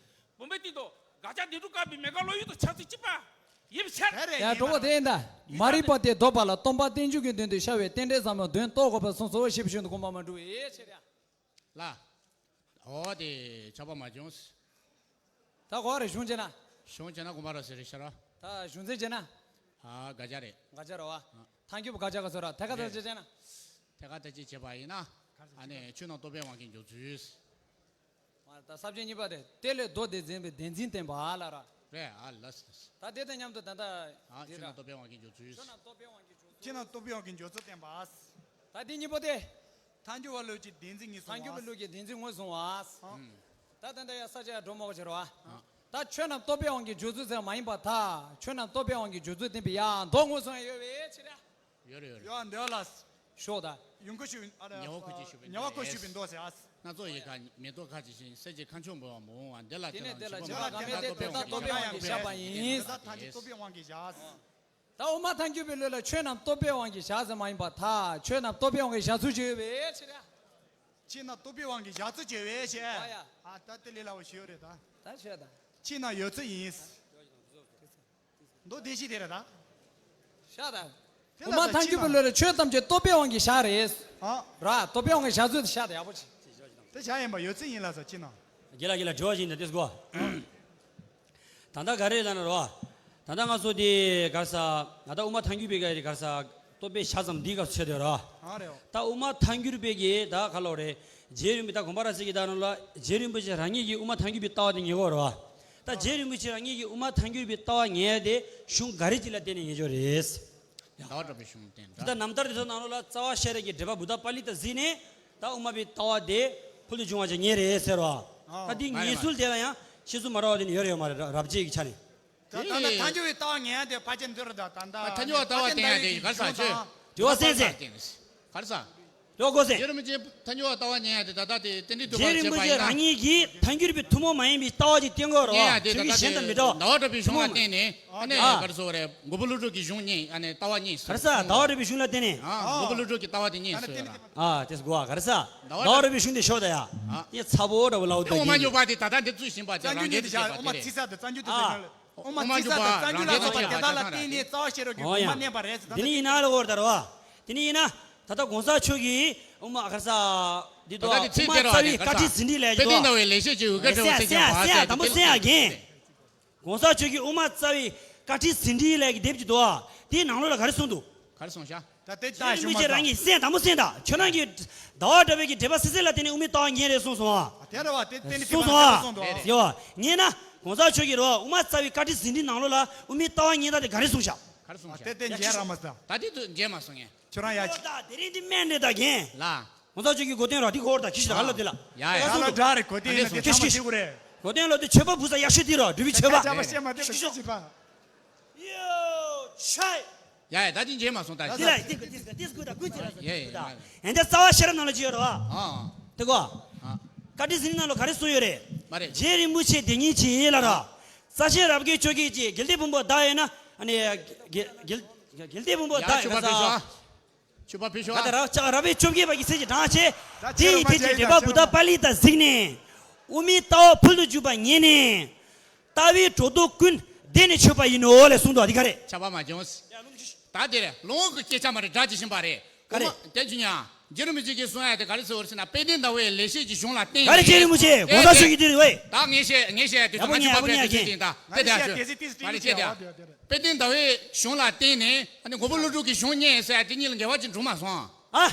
བུམ་པའི་སྟེང་དུ་དགག་བྱ་བདེན་གྲུབ་བཀག་པའི་མེ་ག་ལོ་ཡུལ་དུ་ཆ་ཚུལ་གཅིག་པ་ཡིན་ཕྱིར། ཡ་གྲོགས་པོ་དེ་ཡིན་ད། མ་རིག་པ་དེ་ལྡོག་པ་ལ་སྟོང་པ་རྟེན་འབྱུང་གི་དོན་དུ་ཤར་བའི་རྟེན་འབྲེལ་ཟབ་མོ་དོན་རྟོགས་དགོས་པར་གསུངས་སོ་ཞེས་པའི་ཤུལ་དུ་དགོངས་པ་མ་འགྲུབ་པའི་ཕྱིར་ཡ། ལ། འོ་དེ་ཆགས་པ་མ་བྱུང་། ད་གོ་རེ་གཞུང་བྱས་ན། གཞུང་བྱས་ན་དགོངས་པ་ར་ཟེར་རེ་ཤར་བ། ད་གཞུང་ཚན་བྱས་ན། ཨ་དགག་བྱ་རེད། དགག་བྱ་རེད་བ། ཨ། ཐལ་འགྱུར་བ་དགག་བྱ་ག་ཚོད་ར་ཐད་ཀ་ཐད་རེད། ཅིག་བྱས་ན། ཐད་ཀ་ཐད་ཅིག་བྱས་པ་ཡིན་ན། ཨ་ནི་ཆོས་རྣམས་རྟོག་པའི་དབང་གིས་འཇོག་ཚུལ། ད་ས་བཅད་གཉིས་པ་དེ་དེ་ལས་མདོ་སྡེ་འཛིན་པའི་བདེན་འཛིན་བསྟན་པ་ལ་ར། རེད་ཨ་ལ་སི་ལ་སི། ད་དེ་དང་མཉམ་དུ་ད་ལྟ། ཨ་དེ་ཆོས་ར། རྣམས་རྟོག་པའི་དབང་གིས་འཇོག་ཚུལ། ཆོས་རྣམས་རྟོག་པའི་དབང་གིས་འཇོག་ཚུལ། ཆོས་རྣམས་རྟོག་པའི་དབང་གིས་འཇོག་ཚུལ་བསྟན་པ། ད་དེ་གཉིས་པོ་དེ། ཐལ་འགྱུར་བ་ལུགས་ཀྱི་བདེན་འཛིན་ངོས་བཟུང་བ། ཐལ་འགྱུར་བའི་ལུགས་ཀྱི་བདེན་འཛིན་ངོས་བཟུང་བ། ཨ། ད་ད་ལྟ་ཡ་ས་བཅད་ཡ་འགྲོ་མོ་ག་བྱེད་རོ། ཨ། ད་ཆོས་རྣམས་རྟོག་པའི་དབང་གིས་འཇོག་ཚུལ་ཟེར་མ་ཡིན་པར་ཐལ། ཆོས་རྣམས་རྟོག་པའི་དབང་གིས་འཇོག་ཚུལ་བསྟན་པའི་ཡ་མདོ་ངོས་བཟུང་ཡ་ཡོད་པའི་ཕྱིར་ཡ། ཡོད་རེད་ཡོད་རེད། ཡོད་འདོད་ལ། ཤོག་ད། ཡུལ་འཁོར་ཞུགས་པའི་ཨ་ཉེ་བར་འཁོར་གྱིས་ཞུགས་པའི་ཉེ་བར་འཁོར་ཞུགས་པའི་མདོ་ཟེར་ཨ། སྣ་ཚོགས་ཡལ་ག་མེ་ཏོག་ཁ་ཇི་བཞིན་གསེར་གྱི་ཁ་མཆུ་འབུལ་བ་མི་འོང་བ་འདི་ལ་དེ་ནས་དེ་ལ་བྱིན་པ་གང་མེད་དེ་དེ་དག་རྟོག་པའི་དབང་གིས་བཞག་པ་ཡིན། དེ་དག་ཐལ་འགྱུར་རྟོག་པའི་དབང་གིས་བཞག། ད་དབུ་མ་ཐལ་འགྱུར་བའི་ལུགས་ལ་ཆོས་རྣམས་རྟོག་པའི་དབང་གིས་བཞག་ཟེར་མ་ཡིན་པར་ཐལ། ཆོས་རྣམས་རྟོག་པའི་དབང་གིས་བཞག་ཚུལ་ཅིག་ཡོད་པའི་ཕྱིར་ཡ། ཆོས་རྣམས་རྟོག་པའི་དབང་གིས་བཞག་ཚུལ་ཅིག་ཡོད་པའི་ཕྱིར། ཨ་ཡ། ཨ་ད་དེ་ལས་སླ་བོ་ཞིག་ཡོད་རེད་ད། ད་ཆོས་ད། ཆོས་རྣམས་ཡོད་ཚུལ་ཡིན། མདོ་སྡེ་བཞི་དེ་རེད་ད། ཤ་ད། དེ་དབུ་མ་ལ་ཐལ་འགྱུར་བའི་ལུགས་ལ་ཆོས་ཐམས་ཅད་རྟོག་པའི་དབང་གིས་བཞག་རེད། ཨ། ར་རྟོག་པའི་དབང་གིས་བཞག་ཚུལ་དེ་ཤ་ད་ཡག་པོ་ཅིག་དེ་བཞག་ཡིན་པ་ཡོད་ཚུལ་ཡིན་ལ་ས་ཅི་ན། རྒན་ལགས་རྒན་ལགས་དྲི་བ་ཞིག་ཡིན་ད་ལྟས་གོ། ད་ལྟ་ག་རེ་ལབ་ན་རོ། ད་ལྟ་ང་ཚོ་དེ་ག་རེ་ཟ། ད་ལྟ་དབུ་མ་ཐལ་འགྱུར་བའི་ག་རེ་ག་རེ་ཟ། རྟོག་པའི་ཞག་ཙམ་འདི་སྐབས་སུ་བྱས་དོ་ར། ཨ་རེད། ད་དབུ་མ་ཐལ་འགྱུར་བའི་གི་ད་ག་ལོ་རེད། རྗེ་རིན་པོ་ད་དགོངས་པ་ར་ཟེར་གི་ད་ནོ་ལ་རྗེ་རིན་པོ་ཆེ་རང་ཉིད་ཀྱི་དབུ་མ་ཐལ་འགྱུར་བའི་ལྟ་བ་དེ་ངེས་གོ་ར། ད་རྗེ་རིན་པོ་ཆེ་རང་ཉིད་ཀྱི་དབུ་མ་ཐལ་འགྱུར་བའི་ལྟ་བ་ངེས་དེ་གཞུང་ག་རེ་ཅིག་ལ་བརྟེན་ནས་ངེས་ཆོག་རེད། ཟླ་བ་གྲགས་པའི་གཞུང་བརྟེན་ད་ལྟ་རྣམ་ཐར་དེ་ཚོ་ནང་ལོགས་ལ་རྩ་བ་ཤེས་རབ་ཀྱི་འགྲེལ་པ་བུདྡྷ་པཱ་ལི་ཏ་གཟིགས་ནས་ད་དབུ་མ་པའི་ལྟ་བ་དེ་ཕུལ་དུ་བྱུང་བ་ཅིག་ངེས་རེད་ཟེར་བ། ད་འདི་ངེས་ཚུལ་དེ་ལ་ཡང་ཤེས་ཚུལ་མ་འདྲ་བ་དེ་ནི་ཡོད་རེད་ཡོད་མ་རེད་རབ་བྱེད་ཀྱི་ཆ་ནས། ད་ད་ད་ཐལ་འགྱུར་བའི་ལྟ་བ་ངེས་ཡ་དེ་ཕར་ཕྱིན་འདི་རུ་ད་ད་ད་ཐལ་འགྱུར་བའི་ལྟ་བ་དེ་ཡང་དེ་ག་ས་ཆོས། དེ་བ་སེམས་ཟེར། ག་རེ་ཟ། ལོ་གོ་སེ། རྗེ་རིན་པོ་ཆེ་ཐལ་འགྱུར་བ་ལྟ་བ་ཉན་ཡ་དེ་ད་ལྟ་དེ་རྟེན་འབྲེལ་ཐོས་པ་རྗེ་རིན་པོ་ཆེ་རང་ཉིད་ཀྱིས་ཐལ་འགྱུར་བའི་ཐུན་མོང་མ་ཡིན་པའི་ལྟ་བ་ཅིག་བསྟན་དགོས་རེད་བ། ཉན་ཡ་དེ་ད་ལྟ་དེ་ཟླ་བ་གྲགས་པའི་གཞུང་ལ་བརྟེན་ནས་ཨ་ནི་ག་རེ་ཟེར་བ་རེད། མགོན་པོ་ཀླུ་སྒྲུབ་ཀྱི་གཞུང་ཉན་ཨ་ནི་ལྟ་བ་ཉན་ག་རེ་ཟེར་ཟླ་བ་གྲགས་པའི་གཞུང་ལ་བརྟེན་ནས། ཨ་མགོན་པོ་ཀླུ་སྒྲུབ་ཀྱི་ལྟ་བ་དེ་ཉན་ཟེར་བ་རེད། ཨ་དེ་གོ་བ་ག་རེ་ཟེར་ཟླ་བ་གྲགས་པའི་གཞུང་དེ་ཤོག་ད་ཡ། ཨ་དེ་ཚ་པོ་འདྲ་བོ་ལའོ་ད་ཨོ་མ་ཉོ་པ་དེ་ད་ལྟ་འདི་ཚུལ་བཞིན་པ་དེ་རང་རྒྱལ་དུ་བྱེད་པ་དེ་རེད། ཨོ་མ་ཚིག་ས་དང་རྩ་འགྱུར་དུ་ཨ། ཨོ་མ་ཚིག་ས་དང་རྩ་འགྱུར་ལ་སོགས་པ་དེ་དག་ལ་བརྟེན་ནས་རྩ་བ་ཤེས་རབ་ཀྱི་འོ་ཡ། གོ་མ་གནས་པ་རེད་ཟེར། ད་དེ་ནི་ཡིན་ན་ལ་འོར་ད་རོ། དེ་ནི་ཡིན་ན། ད་ལྟ་གོང་ས་མཆོག་གིས་དབུ་མ་ག་རེ་ཟ། འདི་དོ་ད་ལྟ་དབུ་མ་རྩ་བའི་བཀའ་ཁྲིད་ཟིན་བྲིས་ལས་ཀྱི་དཔལ་ལྡན་ཟླ་བའི་ལེགས་བཤད་ཀྱི་འོད་སྐལ་བྲལ་བ་སེམས་ཀྱང་བག་ཟེར་དང་པོ་སེམས་ཡ་རྒན། གོང་ས་མཆོག་གིས་དབུ་མ་རྩ་བའི་བཀའ་ཁྲིད་ཟིན་བྲིས་ལས་ཀྱི་དེབ་ཀྱི་དོ། དེའི་ནང་ལོགས་ལ་ག་རེ་གསུངས་འདུག་ག་རེ་གསུངས་ཤག་ད་དེ་ད་རྗེ་རིན་པོ་ཆེ་རང་གིས་སེམས་དང་པོ་སེམས་དང་ཁྱོད་རང་གིས་ཟླ་བ་གྲགས་པའི་གི་འགྲེལ་པ་སི་སི་ལ་བརྟེན་ནས་དབུ་མའི་ལྟ་བ་ཉན་རེད་གསུངས་སོང་ཨ། དེ་རེད་བ་དེ་བརྟེན་ནས་གསུངས་སོང་ཨ། གསུངས་སོང་། ཡོ་ཉན་ན་གོང་ས་མཆོག་གིས་རོ་དབུ་མ་རྩ་བའི་བཀའ་ཁྲིད་ཟིན་བྲིས་ནང་ལོགས་ལ་དབུ་མའི་ལྟ་བ་ཉན་སྟངས་དེ་ག་རེ་གསུངས་ཤག་ག་རེ་གསུངས་ཤག་དེ་དེ་མཇལ་རག་མ་སོང་། ད་དེ་དུས་མཇལ་མ་སོང་ངས། ཁྱོད་རང་ཡ་ཅི། ད་དེ་རིང་འདི་སྨན་འདྲེ་ད་རྒན། ལ། ངོ་ཚ་ཅིག་གི་གོ་སྟོན་ར་དེ་གོ་བར་ད་ཁྱི་ཞིག་ད་ཧ་ལ་དེ་ལ། ཡ་ཡ། ད་ལ་འདྲ་རེ་གོ་དེ་ཡིན་ན་དེ་ཚང་མ་ཤེས་དགོས་རེད། གོ་སྟོན་ལ་དེ་མཆོད་པ་ཕུལ་ས་ཡག་ཤོས་དེ་ར་འབྲུ་བའི་མཆོད་པ། ཁ་ཆ་པ་བཤད་མ་དེ་ཁ་ཆ་ཅི་པ། ཡོ་ཆའི། ཡ་ཡ་ད་ཅི་མཇལ་མ་སོང་ད། དེ་ལ་དེ་དེ་དེ་དེ་དགོས་ད་དགོས་ཅི་ར་ས་ཡ་ཡ། དེ་དགོས་ད། ཡ་ཡ། ཡང་ད་རྩ་བ་ཤེས་རབ་ནང་ལ་ཅི་ཡོད་ར་བ། ཨ་ཨ། དེ་གོ། ཨ། བཀའ་ཁྲིད་ཟིན་ནང་ལ་ག་རེ་གསུངས་ཡོད་རེད། མ་རེད། རྗེ་རིན་པོ་ཆེ་དེ་ཉིད་ཀྱིས་ལ་ར། རྩ་ཤེས་རབ་རྒྱས་ཆོས་རྒྱལ་གྱིས་དགེ་ལྡན་ཕུང་པོ་བདག་ཡོད་ན་ཨ་ནི་དགེ་དགེ་དགེ་ལྡན་ཕུང་པོ་བདག་ཡོད་ན། མཆོད་པ་ཕུལ་ཤོག་ད་ལྟ་རབ་ལྕགས་རབ་དབྱེ་བཅོ་བརྒྱད་པ་གི་ཚེ་གཅིག་དྲངས་བྱས། དེ་ཡི་ཐད་ཀྱི་འགྲེལ་པ་བུདྡྷ་པཱ་ལི་ཏ་གཟིགས་ནས། དབུ་མའི་ལྟ་བ་ཕུལ་དུ་འཇུག་པ་ཉན་ནས། ལྟ་བའི་གྲོགས་རྡོག་ཀུན་བདེ་ནས་ཆོད་པ་ཡིན་ནོ་ལས་གསུངས་འདུག་འདི་ག་རེད། ཆགས་པ་མ་བྱུང་། ད་དེ་རེད་ལོང་གི་སྐད་ཆ་མ་རེད་སྒྲ་ཇི་བཞིན་པ་རེད། ག་རེ། དེ་བྱུང་ཡང་རྗེ་རིན་པོ་ཆེ་གིས་གསུང་ཡ་དེ་ག་རེ་ཟེར་བ་རེད་ཟེར་ན་དཔལ་ལྡན་ཟླ་བའི་ལེགས་བཤད་ཀྱི་གཞུང་ལ་བརྟེན་ག་རེ་རྗེ་རིན་པོ་ཆེ་གོང་ས་མཆོག་གིས་དེ་རེད་བས། ད་ངས་བཤད་ངས་བཤད་ཡ་དེ་ཚོ་ང་ཚོ་བ་བས་དེ་ཚོ་དེ་ད་དེ་དེ་ཨ་ཅོ་མ་རེད་བཤད་ཡ། དཔལ་ལྡན་ཟླ་བའི་གཞུང་ལ་བརྟེན་ནས་ཨ་ནི་མགོན་པོ་ཀླུ་སྒྲུབ་ཀྱི་གཞུང་རྙེད་ཟེར་ཡ་དེ་གཉིས་ལ་འགལ་བ་ཅིག་འགྲོ་མ་སོང་། ཨ།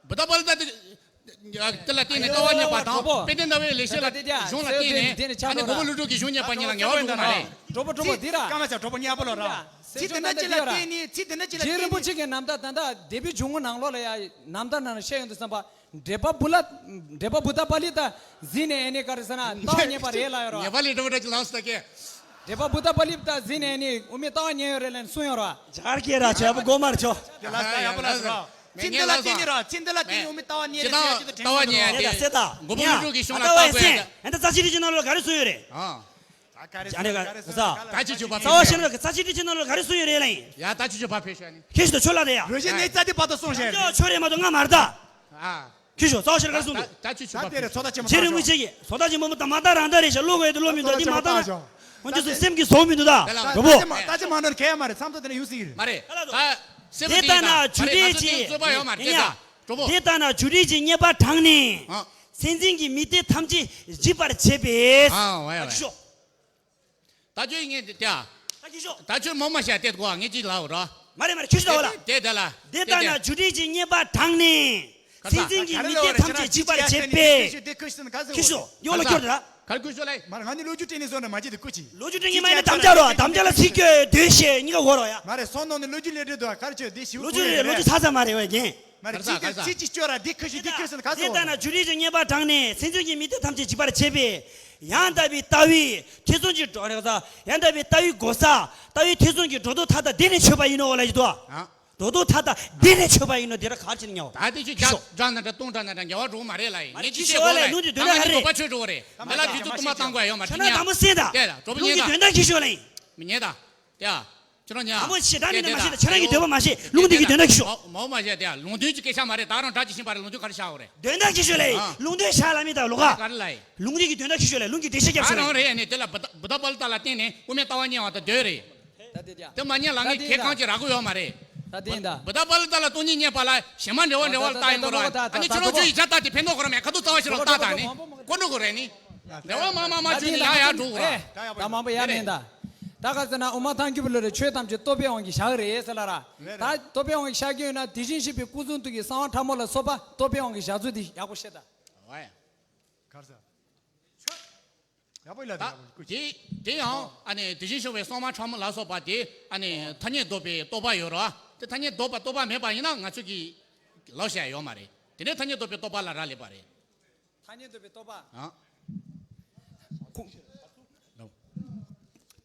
བུདྡྷ་པཱ་ལི་ཏ་དེ་དེ་ལ་བརྟེན་ནས་ལྟ་བ་རྙེད་པ་དང་དཔལ་ལྡན་ཟླ་བའི་ལེགས་བཤད་ལ་གཞུང་ལ་བརྟེན་ནས་ཨ་ནི་མགོན་པོ་ཀླུ་སྒྲུབ་ཀྱི་གཞུང་རྙེད་པ་གཉིས་ལ་འགལ་བ་འགྲོ་གི་མ་རེད། གྲོགས་པོ་གྲོགས་པོ་འདི་ར། སྐར་མ་ཆ་གྲོགས་པོ་མཉམ་པོ་ལ་ར། ཚིག་དེ་འདྲ་ཅིག་ལ་བརྟེན་ནས་ཚིག་དེ་འདྲ་ཅིག་ལ་བརྟེན་ནས། རྗེ་རིན་པོ་ཆེ་གི་རྣམ་ཐར་ད་ལྟ་དེབ་བརྒྱ་ནང་ལོགས་ལ་ཡ་རྣམ་ཐར་ནང་ལ་བཤད་ཡོང་དུས་ཙམ་པ། འགྲེལ་པ་བུ་ལ། འགྲེལ་པ་བུདྡྷ་པཱ་ལི་ཏ་གཟིགས་ནས་ཨེ་ནས་ག་རེ་ཟེར་ན་ལྟ་བ་ཉན་པ་རེད་ལ་ཡོད་ར། ཉན་པ་ལས་འགྲོ་བ་འདྲ་ཅིག་ལངས་སོང་ད་ཀྱེ། འགྲེལ་པ་བུདྡྷ་པཱ་ལི་ཏ་གཟིགས་ནས་ཨེ་ནས་དབུ་མའི་ལྟ་བ་ཉན་ཡོད་རེད་ལ་གསུངས་ཡོད་ར། ཇར་ཀེ་ར་ཆོས་པ་གོ་མར་ཆོ། དེ་ལ་ལྟ་ཡག་པོ་ལ་ཟེར་ར། ཚིག་འདི་ལ་བརྟེན་ནས་ར་ཚིག་འདི་ལ་བརྟེན་ནས་དབུ་མའི་ལྟ་བ་ཉན་རེད་ཟེར་ཡག་ཅིག་ད་དྲན་ཡོད་ར། ལྟ་བ་ཉན་ཡག་དེ་མགོན་པོ་ཀླུ་སྒྲུབ་ཀྱི་གཞུང་ལ་ལྟ་དགོས་ཡག་ད། ཨ་ད་ཙ་ཆི་ཏི་ཅི་ནང་ལ་ག་རེ་གསུངས་ཡོད་རེད། ཨ། ཨ་ནི་ས། ད་ཅི་ཆོས་པ་རྩ་བ་ཤེས་ན་ཙ་ཆི་ཏི་ཅི་ནང་ལ་ག་རེ་གསུངས་ཡོད་རེད་ལ་ཡིན། ཡ་ད་ཅི་ཆོས་པ་ཕེབས་ཤོག་ནི། ཁྱེད་ཤི་ཏོ་ཆོས་ལ་དེ་ཡ། རོ་ཞེ་ནས་རྩ་དེ་བར་དུ་སོང་ཤེས་རེད། ཆོས་རེད་མ་གཏོགས་ང་མ་རེད་ད། ཨ། ཁྱེད་ཤོག་རྩ་བ་ཤེས་ན་ག་རེ་གསུངས་འདུག་ད་དེ་རེད་ཚོ་ད་ཅི་མ་རྗེ་རིན་པོ་ཆེ་གིས་ཚོ་ད་ཅི་མ་མོ་ད་མ་ད་རང་ད་རེད་ཤག་བློ་དགོས་དེ་བློ་མི་འདུག་དེ་མ་ད་རང་། འོན་ཀྱང་སེམས་ཀྱི་བཟོ་མི་འདུག་ད་གྲོགས་པོ། ད་ཅི་མ་ད་ཅི་མ་ནོར་གས་མ་རེད་མཚམས་ཐོག་དེ་ནས་ཡོང་སྲིད་ཀྱི་རེད། མ་རེད་ད། དེ་ལྟ་ན་རྒྱུ་འབྲས་ཀྱི་ང་ཚོ་རྩོད་པ་ཡོད་མ་རེད་དེ་ད། གྲོགས་པོ། དེ་ལྟ་ན་རྒྱུ་འབྲས་ཀྱི་རྙེད་པ་དྲངས་ནས། ཨ། སེམས་ཅན་གྱི་མི་སྡེ་ཐམས་ཅད་འཇིག་པར་བྱེད་པས། ཨ་ཝའི་ཝའི། ད་ཁྱོད་ངས་འདི་ལྟ། ད་ཁྱོད་ཤོག་ད་ཁྱོད་མོ་མ་བཤད་དེ་གོ་ངས་ཅིག་ལའོ་ར། མ་རེད་མ་རེད་ཁྱོད་ཤོག་ད་ལ། དེ་ད་ལ། དེ་ལྟ་ན་རྒྱུ་འབྲས་ཀྱི་རྙེད་པ་དྲངས་ནས། སེམས་ཅན་གྱི་མི་སྡེ་ཐམས་ཅད་འཇིག་པར་བྱེད་པས། ཁྱོད་ཤོག་ཡོག་ལ་ཁྱོད་ད། གར་ཁུ་ཤོག་ལ། མ་རེད་ང་ནི་ལོ་རྒྱུས་དྲན་ནས་བཟོ་ན་མ་བྱེད་དེ་ཁུ་ཅི། ལོ་རྒྱུས་དྲན་ངེས་མ་ཡིན་ན་དམ་བཅའ་རོ་དམ་བཅའ་ལ་ཚིག་སྐྱོ་དོན་ཤེས་གཉིས་ཀ་འོ་རོ་ཡ། མ་རེད་སོ་ནོ་ནི་ལོ་རྒྱུས་ལས་འབྲས་དུ་གར་ཆོད་དེ་ཞིབ་ལོ་རྒྱུས་ལོ་རྒྱུས་ཚ་ཚ་མ་རེད་བས་རྒན། མ་རེད་ཚིག་གི་ཚིག་གཅིག་སྐྱོ་ར་འདི་ཁུ་ཤི་འདི་ཁུ་ཤི་ནི་ག་ཚོད། དེ་ལྟ་ན་རྒྱུ་འབྲས་ཀྱི་རྙེད་པ་དྲངས་ནས་སེམས་ཅན་གྱི་མི་སྡེ་ཐམས་ཅད་འཇིག་པར་བྱེད་པས། ཡང་དག་པའི་ལྟ་བའི་ཐེ་ཚོམ་གྱི་སྒྲོ་ཡང་དག་པའི་ལྟ་བའི་གོ་ས་ལྟ་བའི་ཐེ་ཚོམ་གྱི་སྒྲོ་འདོགས་ཐག་ལྟ་བདེ་ནས་ཆོད་པ་ཡིན་ནོ་ལ་ཡི་དོ། སྒྲོ་འདོགས་ཐག་ལྟ་བདེ་ནས་ཆོད་པ་ཡིན་ནོ་དེ་ར་ག་རེ་བྱས་ནས་ཉལ་བ། ད་དེ་ཆུ་རྒྱ་འདྲ་ན་འདྲ་སྟོང་འདྲ་ན་འདྲ་ཉལ་བ་འགྲོ་མ་རེད་ལ་ཡིན་ངས་ཅི་ཤེས་བ་ལ་ལུང་དེ་འདོན་ན་ག་རེད། ད་ང་ནི་དོགས་པ་ཆོད་འགྲོ་བ་རེད་ད་ལ་དུས་ཚོད་དུ་མ་བཏང་དགོས་ཡོད་མ་རེད་ཁྱོད་རང་དང་པོ་སེམས་དང་ལུང་གི་དོན་དག་ཅི་ཤོད་ལ་ཡིན། མི་ཉན་ད། དེ་ཨ། ཁྱོད་རང་ཉན། དང་པོ་ཞེ་དྲག་མིན་ན་མ་ཤེས་ད་ཁྱོད་རང་གི་འདོད་པ་མ་ཤེས་ལུང་འདི་གི་དོན་དག་གི་ཤོག་མ་འོ་མ་བཤད་དེ་ལུང་དོན་གྱི་སྐད་ཆ་མ་རེད་ད་རང་སྒྲ་ཇི་བཞིན་པ་རེད་ལུང་དོན་ག་རེ་བཞག་འོ་རེད། དོན་དག་གི་ཤོག་ལ་ཡིན་ལུང་དོན་བཞག་ལ་མི་ད་ལོ་ག་ག་རེ་ལ་ཡིན། ལུང་འདི་གི་དོན་དག་གི་ཤོག་ལ་ལུང་གི་འགྲེལ་བཤད་རྒྱབ་ཤོག་ལ་ཡིན། རང་རེད་ནས་དེ་ལ་བུ་ད་བུ་ད་པ་ལི་ཏ་ལ་བརྟེན་ནས་དབུ་མའི་ལྟ་བ་རྙེད་པ་ད་འདོད་རེད། དེ་མ་རྙེད་ལ་ངས་ཁེ་གང་ཅི་རག་གི་ཡོད་མ་རེད། ད་དེ་ཡིན་ད། བུ་ད་པ་ལི་ཏ་ལ་སྟོང་ཉིད་རྙེད་པ་ལ་གཞན་མ་འབྲེལ་བ་འབྲེལ་བ་ལ་ལྟ་ཡིན་དགོས་ར་ཨ་ནི་ཁྱོད་རང་ཚོའི་ཡིག་ཆ་ལྟ་དེ་ཕན་ཐོགས་གོ་ར་མེད་ཁ་ཐུག་རྩ་བ་ཞིག་ལ་ལྟ་ད་ནི་ཀོ་འགྲོ་གོ་རེད་ནི། འབྲེལ་བ་མ་མ་མ་བྱུང་ནི་ཡག་ཡག་འགྲོ་གོ་ར། ད་མང་པོ་ཡག་མིན་ད། ད་ག་ཟེར་ན་དབུ་མ་ཐལ་འགྱུར་བའི་ལུགས་རེད་ཆོས་ཐམས་ཅད་རྟོགས་པའི་དབང་གིས་བཞག་རེད་ཟེར་ལ་ར། ད་རྟོགས་པའི་དབང་གིས་བཞག་རྒྱུ་ཡོད་ན་དེ་བཞིན་གཤེགས་པའི་སྐུ་གསུང་ཐུགས་ཀྱི་གསང་བ་ཕྲ་མོ་ལ་སོགས་པ་རྟོགས་པའི་དབང་གིས་བཞག་ཚུལ་དེ་ཡག་པོ་བཤད་ད། གར་ས། ཡག་པོ་ལ་ད་ཡག་པོ་ཀུ་ཅི། དེ་དེ་ཡང་ཨ་ནི་དེ་བཞིན་གཤེགས་པའི་གསང་བ་ཕྲ་མོ་ལ་སོགས་པ་དེ་ཨ་ནི་ཐ་སྙད་འདོགས་པའི་རྟོག་པ་ཡོད་རེད་བ། དེ་ཐ་སྙད་འདོགས་པ་རྟོག་པ་མེད་པ་ཡིན་ན་ང་ཚོ་གི་ལོག་བཤད་ཡོད་མ་རེད། དེ་ནས་ཐ་སྙད་འདོགས་པའི་རྟོག་པ་ལ་རག་ལས་པ་རེད། ཐ་སྙད་འདོགས་པའི་རྟོག་པ། ཨ། ཁུ།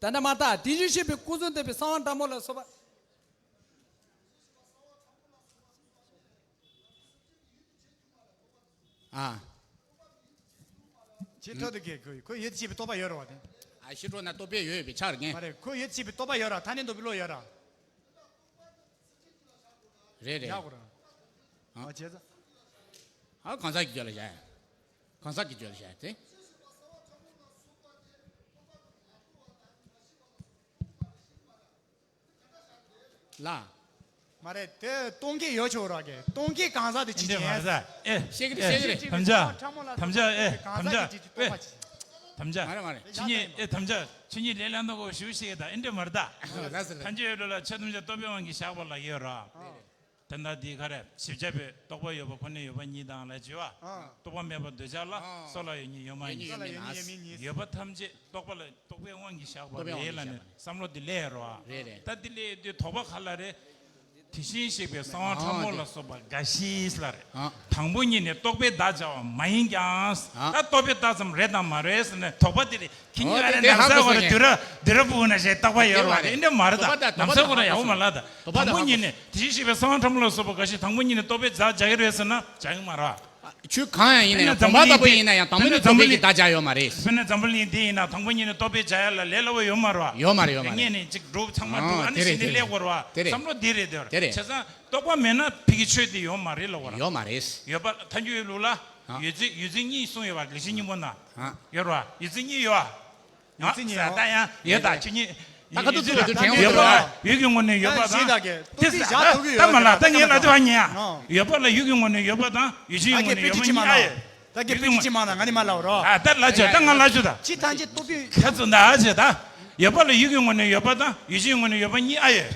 ད་ནི་མ་ད་དེ་བཞིན་གཤེགས་པའི་སྐུ་གསུང་ཐུགས་པའི་གསང་བ་ཕྲ་མོ་ལ་སོགས་པ། ཇི་ཐོག་ཏུ་གི་ཁོ་ཁོ་ཡོད་ཅེས་པའི་རྟོག་པ་ཡོད་རེད་བ་དེ། ཨ་ཤི་ཁྲོ་ན་རྟོག་པས་ཡོད་ཡོད་པའི་ཆ་རེད་ངས། མ་རེད། ཁོ་ཡོད་ཅེས་པའི་རྟོག་པ་ཡོད་ར། ཐ་སྙད་འདོགས་པའི་བློ་ཡོད་ར། རེད་རེད། ཡག་པོ་ར། ཨ་བྱས་ཙང་། ཨ་གང་ཟག་གི་རྒྱུད་ལ་བཞག་ཡ། གང་ཟག་གི་རྒྱུད་ལ་བཞག་ཡ་དེ། ལ། མ་རེད། དེ་སྟོང་གི་ཡོད་ཆོག་ར་གི། སྟོང་གི་གང་ཟག་དེ་ཅི་ཅི་ཡིན། ཨེ། ཤེས་ཀྱི་རེད་ཤེས་ཀྱི་རེད། དམ་བཅའ། དམ་བཅའ་ཨེ། དམ་བཅའ་ཨེ། དམ་བཅའ། མ་རེད་མ་རེད། ཆོས་ཉིད་ཨེ། དམ་བཅའ་ཆོས་ཉིད་ལས་ལ་འདོགས་གོ་ཞུ་ཤེས་ད་ཨེ་འདྲ་མ་རེད་ད། ལགས་སོ་ལགས། ཐལ་འགྱུར་ལ་ཆོས་ཐམས་ཅད་རྟོག་པའི་དབང་གིས་བཞག་པ་ལ་ཡོད་ར། དེ་ལྟར་འདི་ག་རེ་ཞིབ་ཆ་བོད་རྟོག་པ་ཡོད་པ་ཁོ་ནས་ཡོད་པ་ཉིད་དང་ལ་བརྗོད་པ། རྟོག་པ་མེད་པ་འདོད་ཆགས་ལ་སོགས་ལ་ཡོད་ཉིད་ཡོད་མ་ཡིན། ཡོད་མིན་མིན། ཡོད་པ་ཐམས་ཅད་རྟོག་པ་ལ་རྟོག་པའི་དབང་གིས་བཞག་པ་རེད་ལ་ནི་བསམ་བློ་འདི་ལས་རོ། རེད་རེད། ད་འདི་ལས་འདི་དོགས་པ་ག་ལ་རེད། དེ་བཞིན་གཤེགས་པའི་གསང་བ་ཕྲ་མོ་ལ་སོགས་པ་འགའ་ཞིག་ལ་རེད། དང་པོ་ཉིད་ནས་རྟོག་པས་བདག་བྱ་བ་མ་ཡིན་ཀྱང་། ད་རྟོག་པས་བདག་ཙམ་རེད་དང་མ་རེད་ཟེར་ནས་དོགས་པ་འདི་རེད། ཁྱེད་ཉིད་ཨ་རེ་ནམ་ས་གོ་ར་དུ་ར་དུ་ར་བུ་ན་ཞེས་རྟག་པ་ཡོད་ར་དེ་འདྲ་མ་རེད་ད། ནམ་ས་གོ་ར་ཡག་པོ་མ་ལ་ད། དང་པོ་ཉིད་ནས་དེ་བཞིན་གཤེགས་པའི་གསང་བ་ཕྲ་མོ་ལ་སོགས་པ་འགའ་ཞིག་དང་པོ་ཉིད་ནས་རྟོག་པས་བདག་བྱ་གི་རེད་ཟེར་ན་བྱ་གི་མ་རེད། ཆོས་གང་ཡང་ཡིན་ན་ཡང་དཔེར་ན་དང་པོ་ཉིད་དེ་ཡིན་ན་ཡང་དང་པོ་ཉིད་ནས་རྟོག་པས་ཀྱི་བདག་བྱ་ཡོད་མ་རེད། དཔེར་ན་འཛམ་བུ་གླིང་འདི་ཡིན་ན་དང་པོ་ཉིད་ནས་རྟོག་པས་བྱ་ཡ་ལ་ལས་སླ་བོ་ཡོད་མ་རེད། ཡོད་མ་རེད་ཡོད་མ་རེད། ངས་ནི་གཅིག་སྒྲུབ་ཚང་མ་སྒྲུབ་ཨ་ནི་དེ་རེད་ཞིག་ནི་དེ་རེད་ལས་དགོས་ར་བ། དེ་རེད། བསམ་བློ་འདི་རེད་དེ་རེད། དེ་རེད། བྱས་ཙང་རྟོག་པ་མེད་ན་ཕ་གི་ཆོས་འདི་ཡོད་མ་རེད་ལ་བ་ར། ཡོད་མ་རེད། ཡོད་པ་ཐལ་འགྱུར་ལུགས་ལ། ཡོད་ཚིག་ཡོད་ཚིག་གཉིས་གསུངས་ཡོད་པ་ལེགས་བཤད་སྙིང་པོ་ན། ཡོད་ར་བ་ཡོད་ཚིག་གཉིས་ཡོད་བ། ཡོད་ཚིག་གཉིས་ཡོད། ད་ཡང་ཡོད་ད་ཁྱེད་གཉིས། ད་ཁ་ཐུག་ཚུགས་ལ་དུ་དྲན་ཡོད་པ་ལ་ཡོད་ཀྱི་ངོ་ནས་ཡོད་པ་དང་། ད་ད་མ་ལ་ད་ངས་ལ་དེ་བ་ཉེ་ཡ། ཡོད་པ་ལ་ཡོད་ཀྱི་ངོ་ནས་ཡོད་པ་དང་ཡོད་ཆེན་ཡོད་ངོ་ནས་ཡོད་པ་གཉིས་ཨ་ཡོད། ད་གི་པི་ཅི་ཅི་མ་ན་ང་ནི་མ་ལ་རོ། ད་ལ་ཆོད་ད་ང་ལ་ཆོད་ད། ཅི་ཐང་ཅི་ཏོ་པི། ཁ་ཚོ་ད་ཨ་ཆོད་ད། ཡོད་པ་ལ་ཡོད་ཀྱི་ངོ་ནས་ཡོད་པ་དང་ཡོད་ཆེན་ངོ་ནས་ཡོད་པ་གཉིས་ཨ་ཡོད།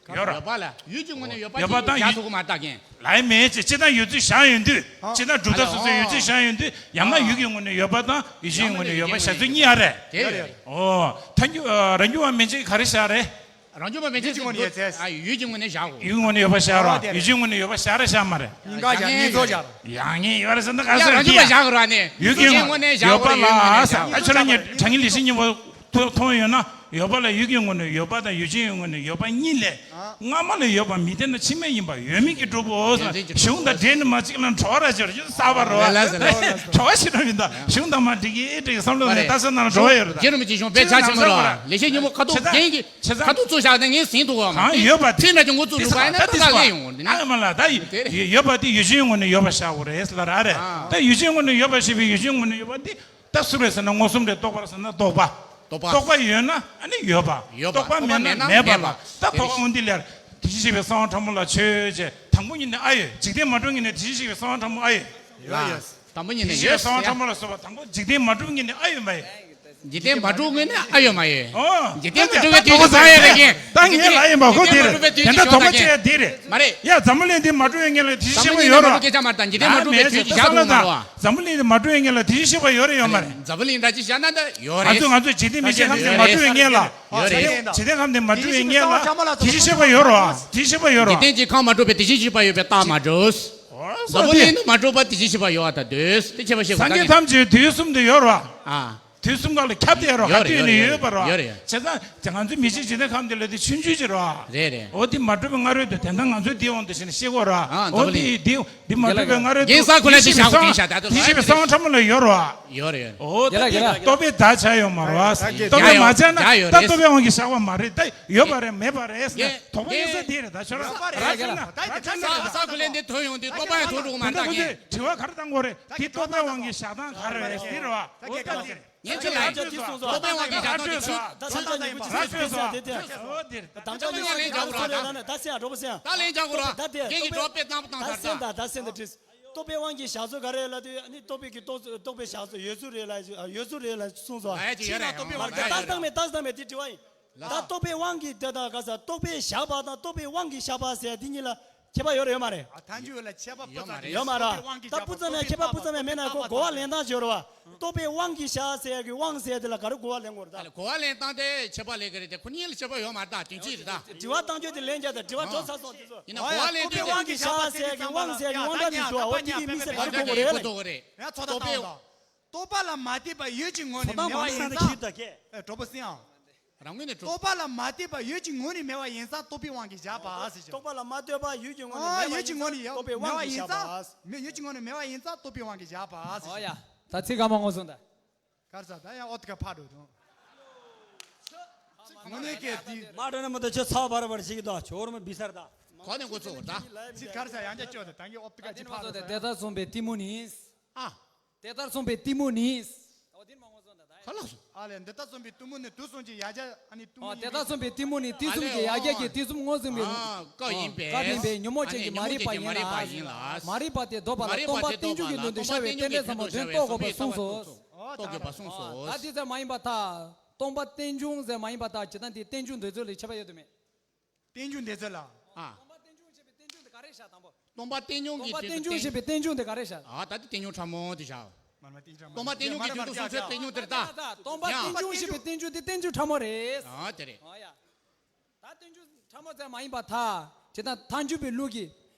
ཡོད་ར། ཡོད་པ་ལ་ཡོད་ཀྱི་ངོ་ནས་ཡོད་པ་ཡོད་པ་དང་ཡོད་ཡོད་ཐུག་མ་ལྟ་མཁན། ལའི་མེད་ཅེས་ཅི་ལྟར་ཡོད་ཚུལ་བཞག་ཡོད་དུས་ཅི་ལྟར་གྲུབ་མཐའ་སོ་སོའི་ཡོད་ཚུལ་བཞག་ཡོད་དུས་ཡང་ན་ཡོད་ཀྱི་ངོ་ནས་ཡོད་པ་དང་ཡོད་ཆེན་ངོ་ནས་ཡོད་པ་བཞག་ཚུལ་གཉིས་ཨ་རེད། དེ་ཡོད་རེད། ཨོ། ཐལ་འགྱུར་རང་རྒྱུད་པ་མན་ཆད་ག་རེ་བཞག་རེད། རང་རྒྱུད་པ་མན་ཆད་ཡོད་ཀྱི་ངོ་ནས་ཡོད་ཚུལ། ཨ་ཡོད་ཀྱི་ངོ་ནས་བཞག་གོ། ཡོད་ཀྱི་ངོ་ནས་ཡོད་པ་བཞག་ར་ཡོད་ཆེན་ངོ་ནས་ཡོད་པ་བཞག་ར་བཞག་མ་རེད། ཉིན་ག་བཞག་ཉིན་ཚོ་བཞག་ཡང་ངས་ཡོད་རེད་ཟེར་ན་ག་ཡ་ཟེར་རང་རྒྱུད་པ་གྱིས། བཞག་གོ་ར་ནི་ཡོད་ཀྱི་ངོ་ནས་བཞག་ཡོད་པ་གོ་ལ་ཡོད་ཀྱི་ངོ་ནས་ཨ་ཆོས་ར་ཉིད་དྲང་ངེས་ལེགས་བཤད་སྙིང་པོ་མཐོང་ཡོད་ན་ཡོད་པ་ལ་ཡོད་ཀྱི་ངོ་ནས་ཡོད་པ་དང་ཡོད་ཆེན་ངོ་ནས་ཡོད་པ་གཉིས་ལས། སྔ་མ་ལ་ཡོད་པ་མི་བདེན་ན་ཕྱི་མ་ཡིན་པ་ཡོད་མིན་གྱི་གྲུབ་བོ་ཟེར་ན་གཞུང་དང་འབྲེལ་ནས་མ་གཅིག་ལ་གྲོགས་ར་ཅོར་ཅོ་ས་བ་རོ། ལ་ལ་ལ་ལ། གྲོགས་ཤི་ར་མི་འདའ་གཞུང་དང་མ་འགྲིག་གི་འགྲིག་བསམ་བློ་ནས་ལྟ་ས་ན་གྲོགས་ཡོད་རེད་ད། རྗེ་རིན་པོ་ཆེ་གཞུང་དཔེ་ཆ་ཆེན་མོ་ར་ལེགས་བཤད་སྙིང་པོ་ཁ་ཐུག་རྒན་གྱི་ཁ་ཐུག་ཚུགས་བཞག་ནས་ངས་ཟིན་ཐུབ་བ་མ་གང་ཡོད་པ་དེ་ཕྲིན་ལ་ཀྱང་འགོ་ཚུགས་ལུགས་པ་ཡིན་ན་ཏག་ཏག་ལས་ཡོང་བ་འདི་ན། ཨ་མ་ལ་ད་ཡོད་པ་དེ་ཡོད་ཆེན་ངོ་ནས་ཡོད་པ་བཞག་དགོས་རེད་ལ་ར་རེད། ད་ཡོད་ཆེན་ངོ་ནས་ཡོད་པ་ཞེས་པའི་ཡོད་ཆེན་ངོ་ནས་ཡོད་པ་དེ། ད་སུ་རེད་ཟེར་ན་མངོན་སུམ་རེད། རྟོག་པ་རེད་ཟེར་ན་རྟོག་པ། རྟོག་པ། རྟོག་པ་ཡོད་ན་ཨ་ནི་ཡོད་པ། ཡོད་པ། རྟོག་པ་མེད་ན་མེད་པ་ལ། ད་རྟོག་པ་འོན་ཏེ་ལེར། དེ་བཞིན་གཤེགས་པའི་གསང་བ་ཕྲ་མོ་ལ་མཆོད་ཅེས་དང་པོ་ཉིད་ནས་ཨ་ཡོད། འཇིག་རྟེན་མ་གྲུབ་ངེས་ནས་དེ་བཞིན་གཤེགས་པའི་གསང་བ་ཕྲ་མོ་ཨ་ཡོད། ཡོད་ཡོད། དང་པོ་ཉིད་ནས་དེ་བཞིན་གཤེགས་པའི་གསང་བ་ཕྲ་མོ་ལ་སོགས་པ་དང་པོ་འཇིག་རྟེན་མ་གྲུབ་ངེས་ནས་ཨ་ཡོད་མ་ཡོད། འཇིག་རྟེན་མ་གྲུབ་ངེས་ནས་ཨ་ཡོད་མ་ཡོད། ཨོ། འཇིག་རྟེན་མ་གྲུབ་པའི་དུས་ཀྱི་ས་ཡོད་ལ་ཀྱེ། ད་ངས་ལ་ཡིན་པ་ཁོ་དེ་རེད། དེ་འདྲ་དོགས་པ་བཅད་དེ་རེད། མ་རེད། ཡ་འཛམ་བུ་གླིང་འདི་མ་གྲུབ་ཡོད་ངེས་ལ་དེ་བཞིན་གཤེགས་པ་ཡོད་རོ། འཛམ་བུ་གླིང་འདི་མ་གྲུབ་པའི་དུས་ཀྱི་ས་ཡོད་མ་རོ། འཛམ་བུ་གླིང་འདི་མ་གྲུབ་ཡོད་ངེས་ལ་དེ་བཞིན་གཤེགས་པ་ཡོད་རེད་ཡོད་མ་རེད། འཛམ་བུ་གླིང་འདྲ་ཅི་བཞག་ན་ད་ཡོད་རེད། ང་ཚོ་ང་ཚོ་འཇིག་རྟེན་མི་ཤེས་ཁམས་འདི་མ་གྲུབ་ཡོད་ངེས་ལ། ཡོད་རེད། འཇིག་རྟེན་ཁམས་འདི་མ་གྲུབ་ཡོད་ངེས་ལ་དེ་བཞིན་གཤེགས་པ་ཡོད་རོ། དེ་བཞིན་གཤེགས་པ་ཡོད་རོ། འཇིག་རྟེན་གྱི་ཁམས་མ་གྲུབ་པའི་དེ་བཞིན་གཤེགས་པ་ཡོད་པའི་རྟགས་མ་གྲུབ། འཛམ་བུ་གླིང་འདི་མ་གྲུབ་པ་དེ་བཞིན་གཤེགས་པ་ཡོད་པ་དང་འདོད། དེ་ཁྱད་པར་ཤེས་དགོས་ད། སངས་རྒྱས་ཐམས་ཅད་དུས་གསུམ་དུ་ཡོད་རོ། ཨ། དུས་གསུམ་ཁག་ལ་ཁྱབ་བསྡད་རོ། ཧ་ཡོད་རེད་ཏུས་ནས་ཡོད་རེད་ཡོད་པ་རོ། ཡོད་རེད། བྱས་ཙང་ང་ཚོའི་མི་ཚེ་འཇིག་རྟེན་ཁམས་འདི་ལ་དེ་ཆུང་ཆུང་ཅིག་རོ། རེད་རེད། འོ་དེ་མ་གྲུབ་པའི་སྔ་རོལ་དུ་དེ་ལྟར་ང་ཚོའི་དེའི་དབང་དུ་བྱས་ནས་ཤེས་དགོས་རོ། ཨ་འོ་འཛམ་བུ་གླིང་དེ་དེ་མ་གྲུབ་པའི་སྔ་རོལ་དུ་རྒན་ས་ཁོ་ན་དེ་བཞག་གོ་དེ་བཞག་ད་དེ་བཞག་གོ་དེ་བཞག་གོ་ཕྲ་མོ་ལ་ཡོད་རོ། ཡོད་རེད་ཡོད་རེད། འོ་ད་དེ་རྟོག་པས་བདག་བྱ་ཡོད་མ་རོ། རྟོག་པས་མ་བྱས་ན་ད་རྟོག་པའི་དབང་གིས་བཞག་པ་མ་རེད། ད་ཡོད་པ་རེད་མེད་པ་རེད་ཟེར་ན་དོགས་པ་ཡོད་ས་དེ་རེད། ད་ཁྱོད་རང་ར་ཟེར་ན་ས་ས་ཁོ་ལན་དེ་ཐོན་ཡོང་དུས་རྟོག་པ་ཡང་ཐོན་འགྲོ་གི་མ་ད་རྟགས་ཁོ་ངས་ཚོས་དྲི་བ་ག་རེ་བཏང་དགོས་རེད། དེ་རྟོག་པའི་དབང་གིས་བཞག་སྟངས་ག་རེ་རེད་ཟེར་རོ། འོ་ད་དེ་རེད། ངས་ཁྱོད་ལ་ཡང་ཅི་གསུངས་སོང་། རྟོག་པའི་དབང་གིས་བཞག་སྟངས་དེ་ཆུ་ཆུ་ད་ད་ད་ཡིན་པ་ཆུ་ཆུ་ཆུ་ཟེར་དེ་དེ། ད་ད་ད་ངས་ལན་རྒྱག་དགོས་ར་ད། ད་ད་སེ་ཡང་གྲོགས་པོ་སེ་ཡང་། ད་ལན་རྒྱག་དགོས་ར། ད་དེ་རྒན་གྱི་གྲོགས་པས་བཏང་བཏང་ད་ད་ད་སེ་ཡང་ད་ད་སེ་ཡང་ད་དྲིས། རྟོག་པའི་དབང་གིས་བཞག་ཚུལ་ག་རེ་ལབ་དུས་ཨ་ནི་རྟོག་པའི་གི་རྟོག་རྟོག་པའི་བཞག་ཚུལ་ཡོད་ཚུལ་རེད་ལ་ཡོད་ཚུལ་རེད་ལ་གསུངས་སོང་། ཨ་ཡ་ཅི་ཡོད་ར་ཡོད་ར། ད་ལྟ་སྟངས་མེད་ལྟ་སྟངས་མེད་དེ་དྲི་བ་ཡིན། ད་རྟོག་པའི་དབང་གིས་དེ་དང་ག་ས་རྟོག་པས་བཞག་པ་དང་རྟོག་པའི་དབང་གིས་བཞག་པ་ཟེར་དེ་གཉིས་ལ་ཁྱད་པར་ཡོད་རེད་ཡོད་མ་རེད། ཨ་ཐལ་འགྱུར་ལ་ཁྱད་པར་སྤུ་ཙམ་ཡོད་མ་རེད། ད་སྤུ་ཙམ་ཡང་ཁྱད་པར་སྤུ་ཙམ་ཡང་མེད་ན་ཁོ་གོ་བ་ལེན་སྟངས་བརྗོད་རོགས། རྟོག་པའི་དབང་གིས་བཞག་ཟེར་ཡ་གི་དབང་ཟེར་དེ་ལ་ག་རེ་གོ་བ་ལེན་དགོས་རེད་ད། གོ་བ་ལེན་སྟངས་དེ་ཁྱད་པར་ལས་ཀ་རེད་དེ་ཁོ་གཉིས་ལ་ཁྱད་པར་ཡོད་མ་རེད་ད་དོན་གཅིག་རེད་ད། དྲི་བ་བཏང་རྒྱུ་དེ་ལན་རྒྱག་ད་དྲི་བ་ཨ་ཁྱོད་ཚ་སོང་དེ་ཚོ། ཡིན་ན་གོ་བ་ལེན་དུས་དེ་རྟོག་པའི་དབང་གིས་བཞག་ཟེར་ཡ་གི་དབང་ཟེར་ཡ་གི་དབང་སྒྲ་དེ་འགྲོ་བ་འོ་དེ་གི་དམིགས་བསལ་ག་རེ་གོ་དགོས་རེད། གོ་དགོས་རེད། ཡང་ཚོ་ད་བཏང་དང་། རྟོག་པ་ལ་མ་ལྟོས་པར་ཡོད་ཀྱི་ངོ་ནས་མེད་པ་ཡིན་ཙང་། ཨེ་གྲོགས་པོ་སེ་ཡང་། རང་ངོས་ནས་གྲོགས། རྟོག་པ་ལ་མ་ལྟོས་པར་ཡོད་ཀྱི་ངོ་ནས་མེད་པ་ཡིན་ཙང་རྟོག་པའི་དབང་གིས་བཞག་པ་ཟེར་ཞིང་། རྟོག་པ་ལ་མ་ལྟོས་པར་ཡོད་ཀྱི་ངོ་ནས་ཨ་མེད་པ་ཡོད་ཀྱི་ཡིན་ངོ་ཙང་ནས་རྟོག་པའི་དབང་མེད་པ་གིས་ཡིན་བཞག་ཙང་པ། མེད་ཡོད་ཀྱི་ངོ་ནས་མེད་པ་ཡིན་ཙང་རྟོག་པའི་དབང་གིས་བཞག་པ་ཟེར་ཨོ་ཞིང་། ཡ། ད་ཚིག་གང་མང་ངོ་སོང་ད། གར་ས་ད་ཡང་ཨོ་ཏི་ཀ་ཕར་འགྲོ་དང་། དངོས་གནས་ཀྱི་དེ། མ་འགྲོ་ན་མ་གཏོགས་ཁྱོད་ཚ་བ་བར་བར་ཞིག་གི་དོ་ཆོར་མ་བི་སར་ད། གོ་ནས་འགོ་ཚུགས་ད། ཚིག་གར་ས་ཡང་བསྐྱར་བཅོས་ད་ད་གིན་ཨོ་ཏི་ཀ་ཅི་ཕར་འགྲོ་ས། དེ་ལྟར་གསུངས་པའི་གཏི་མུག་ནི། ཨ། དེ་ལྟར་གསུངས་པའི་གཏི་མུག་ནི། ཨོ་དེ་མ་ངོ་སོང་ད་ད། ཁ་ལག་སོང་། ཨ་ལས་འདི་ལྟར་གསུངས་པའི་གཏི་མུག་ནི་དུག་གསུམ་གྱི་ཡ་གྱལ་ཨ་ནི་གཏི་མུག་ཨ་ཡིན། དེ་ལྟར་གསུངས་པའི་གཏི་མུག་ནི་དུག་གསུམ་གྱི་ཡ་གྱལ་གྱི་དུག་གསུམ་མངོན་སུམ་པའི་ཨ་སྐབས་ཡིན་པས། སྐབས་ཡིན་པས་ཉོན་མོངས་ཅན་གྱི་མ་རིག་པ་ཡིན་ལ། མ་རིག་པ་དེ་བཟློག་པ་ལ་སྟོང་པ་རྟེན་འབྱུང་གི་ལུགས་འདི་ཤར་བའི་རྟེན་འབྲེལ་ཟབ་མོ་དོན་རྟོགས་དགོས་པར་གསུངས་སོ། རྟོགས་དགོས་པར་གསུངས་སོ། ད་དེ་ཙམ་མ་ཡིན་པར་ཐལ། སྟོང་པ་རྟེན་འབྱུང་ཟེར་མ་ཡིན་པར་ཐལ། ཇི་ལྟར་དེ་རྟེན་འབྱུང་འདོད་ཚུལ་ལས་ཁྱད་པར་ཡོད་དུ་མེད། རྟེན་འབྱུང་འདོད་ཚུལ་ལ། ཨ། སྟོང་པ་རྟེན་འབྱུང་ཞེས་པའི་རྟེན་འབྱུང་དེ་ག་རེ་བཞག་དང་པོ། སྟོང་པ་རྟེན་འབྱུང་གི་སྟོང་པ་རྟེན་འབྱུང་ཞེས་པའི་རྟེན་འབྱུང་དེ་ག་རེ་བཞག་ཨ་ད་དེ་རྟེན་འབྱུང་ཕྲ་མོ་དེ་བཞག་མ་མ་རྟེན་འབྱུང་ཕྲ་མོ། སྟོང་པ་རྟེན་འབྱུང་གི་རྟེན་འབྱུང་གསུངས་ཚུལ་རྟེན་འབྱུང་དེ་རེད་ད། ད་སྟོང་པ་ཡང་རྟེན་འབྱུང་ཞེས་པའི་རྟེན་འབྱུང་དེ་རྟེན་འབྱུང་ཕྲ་མོ་རེད། ཨ་དེ་རེད། ཨ་ཡ། ད་རྟེན་འབྱུང་ཕྲ་མོ་ཙམ་མ་ཡིན་པར་ཐལ། ཇི་ལྟར་མཐའ་འཇུག་པའི་ལུགས་ཀྱི།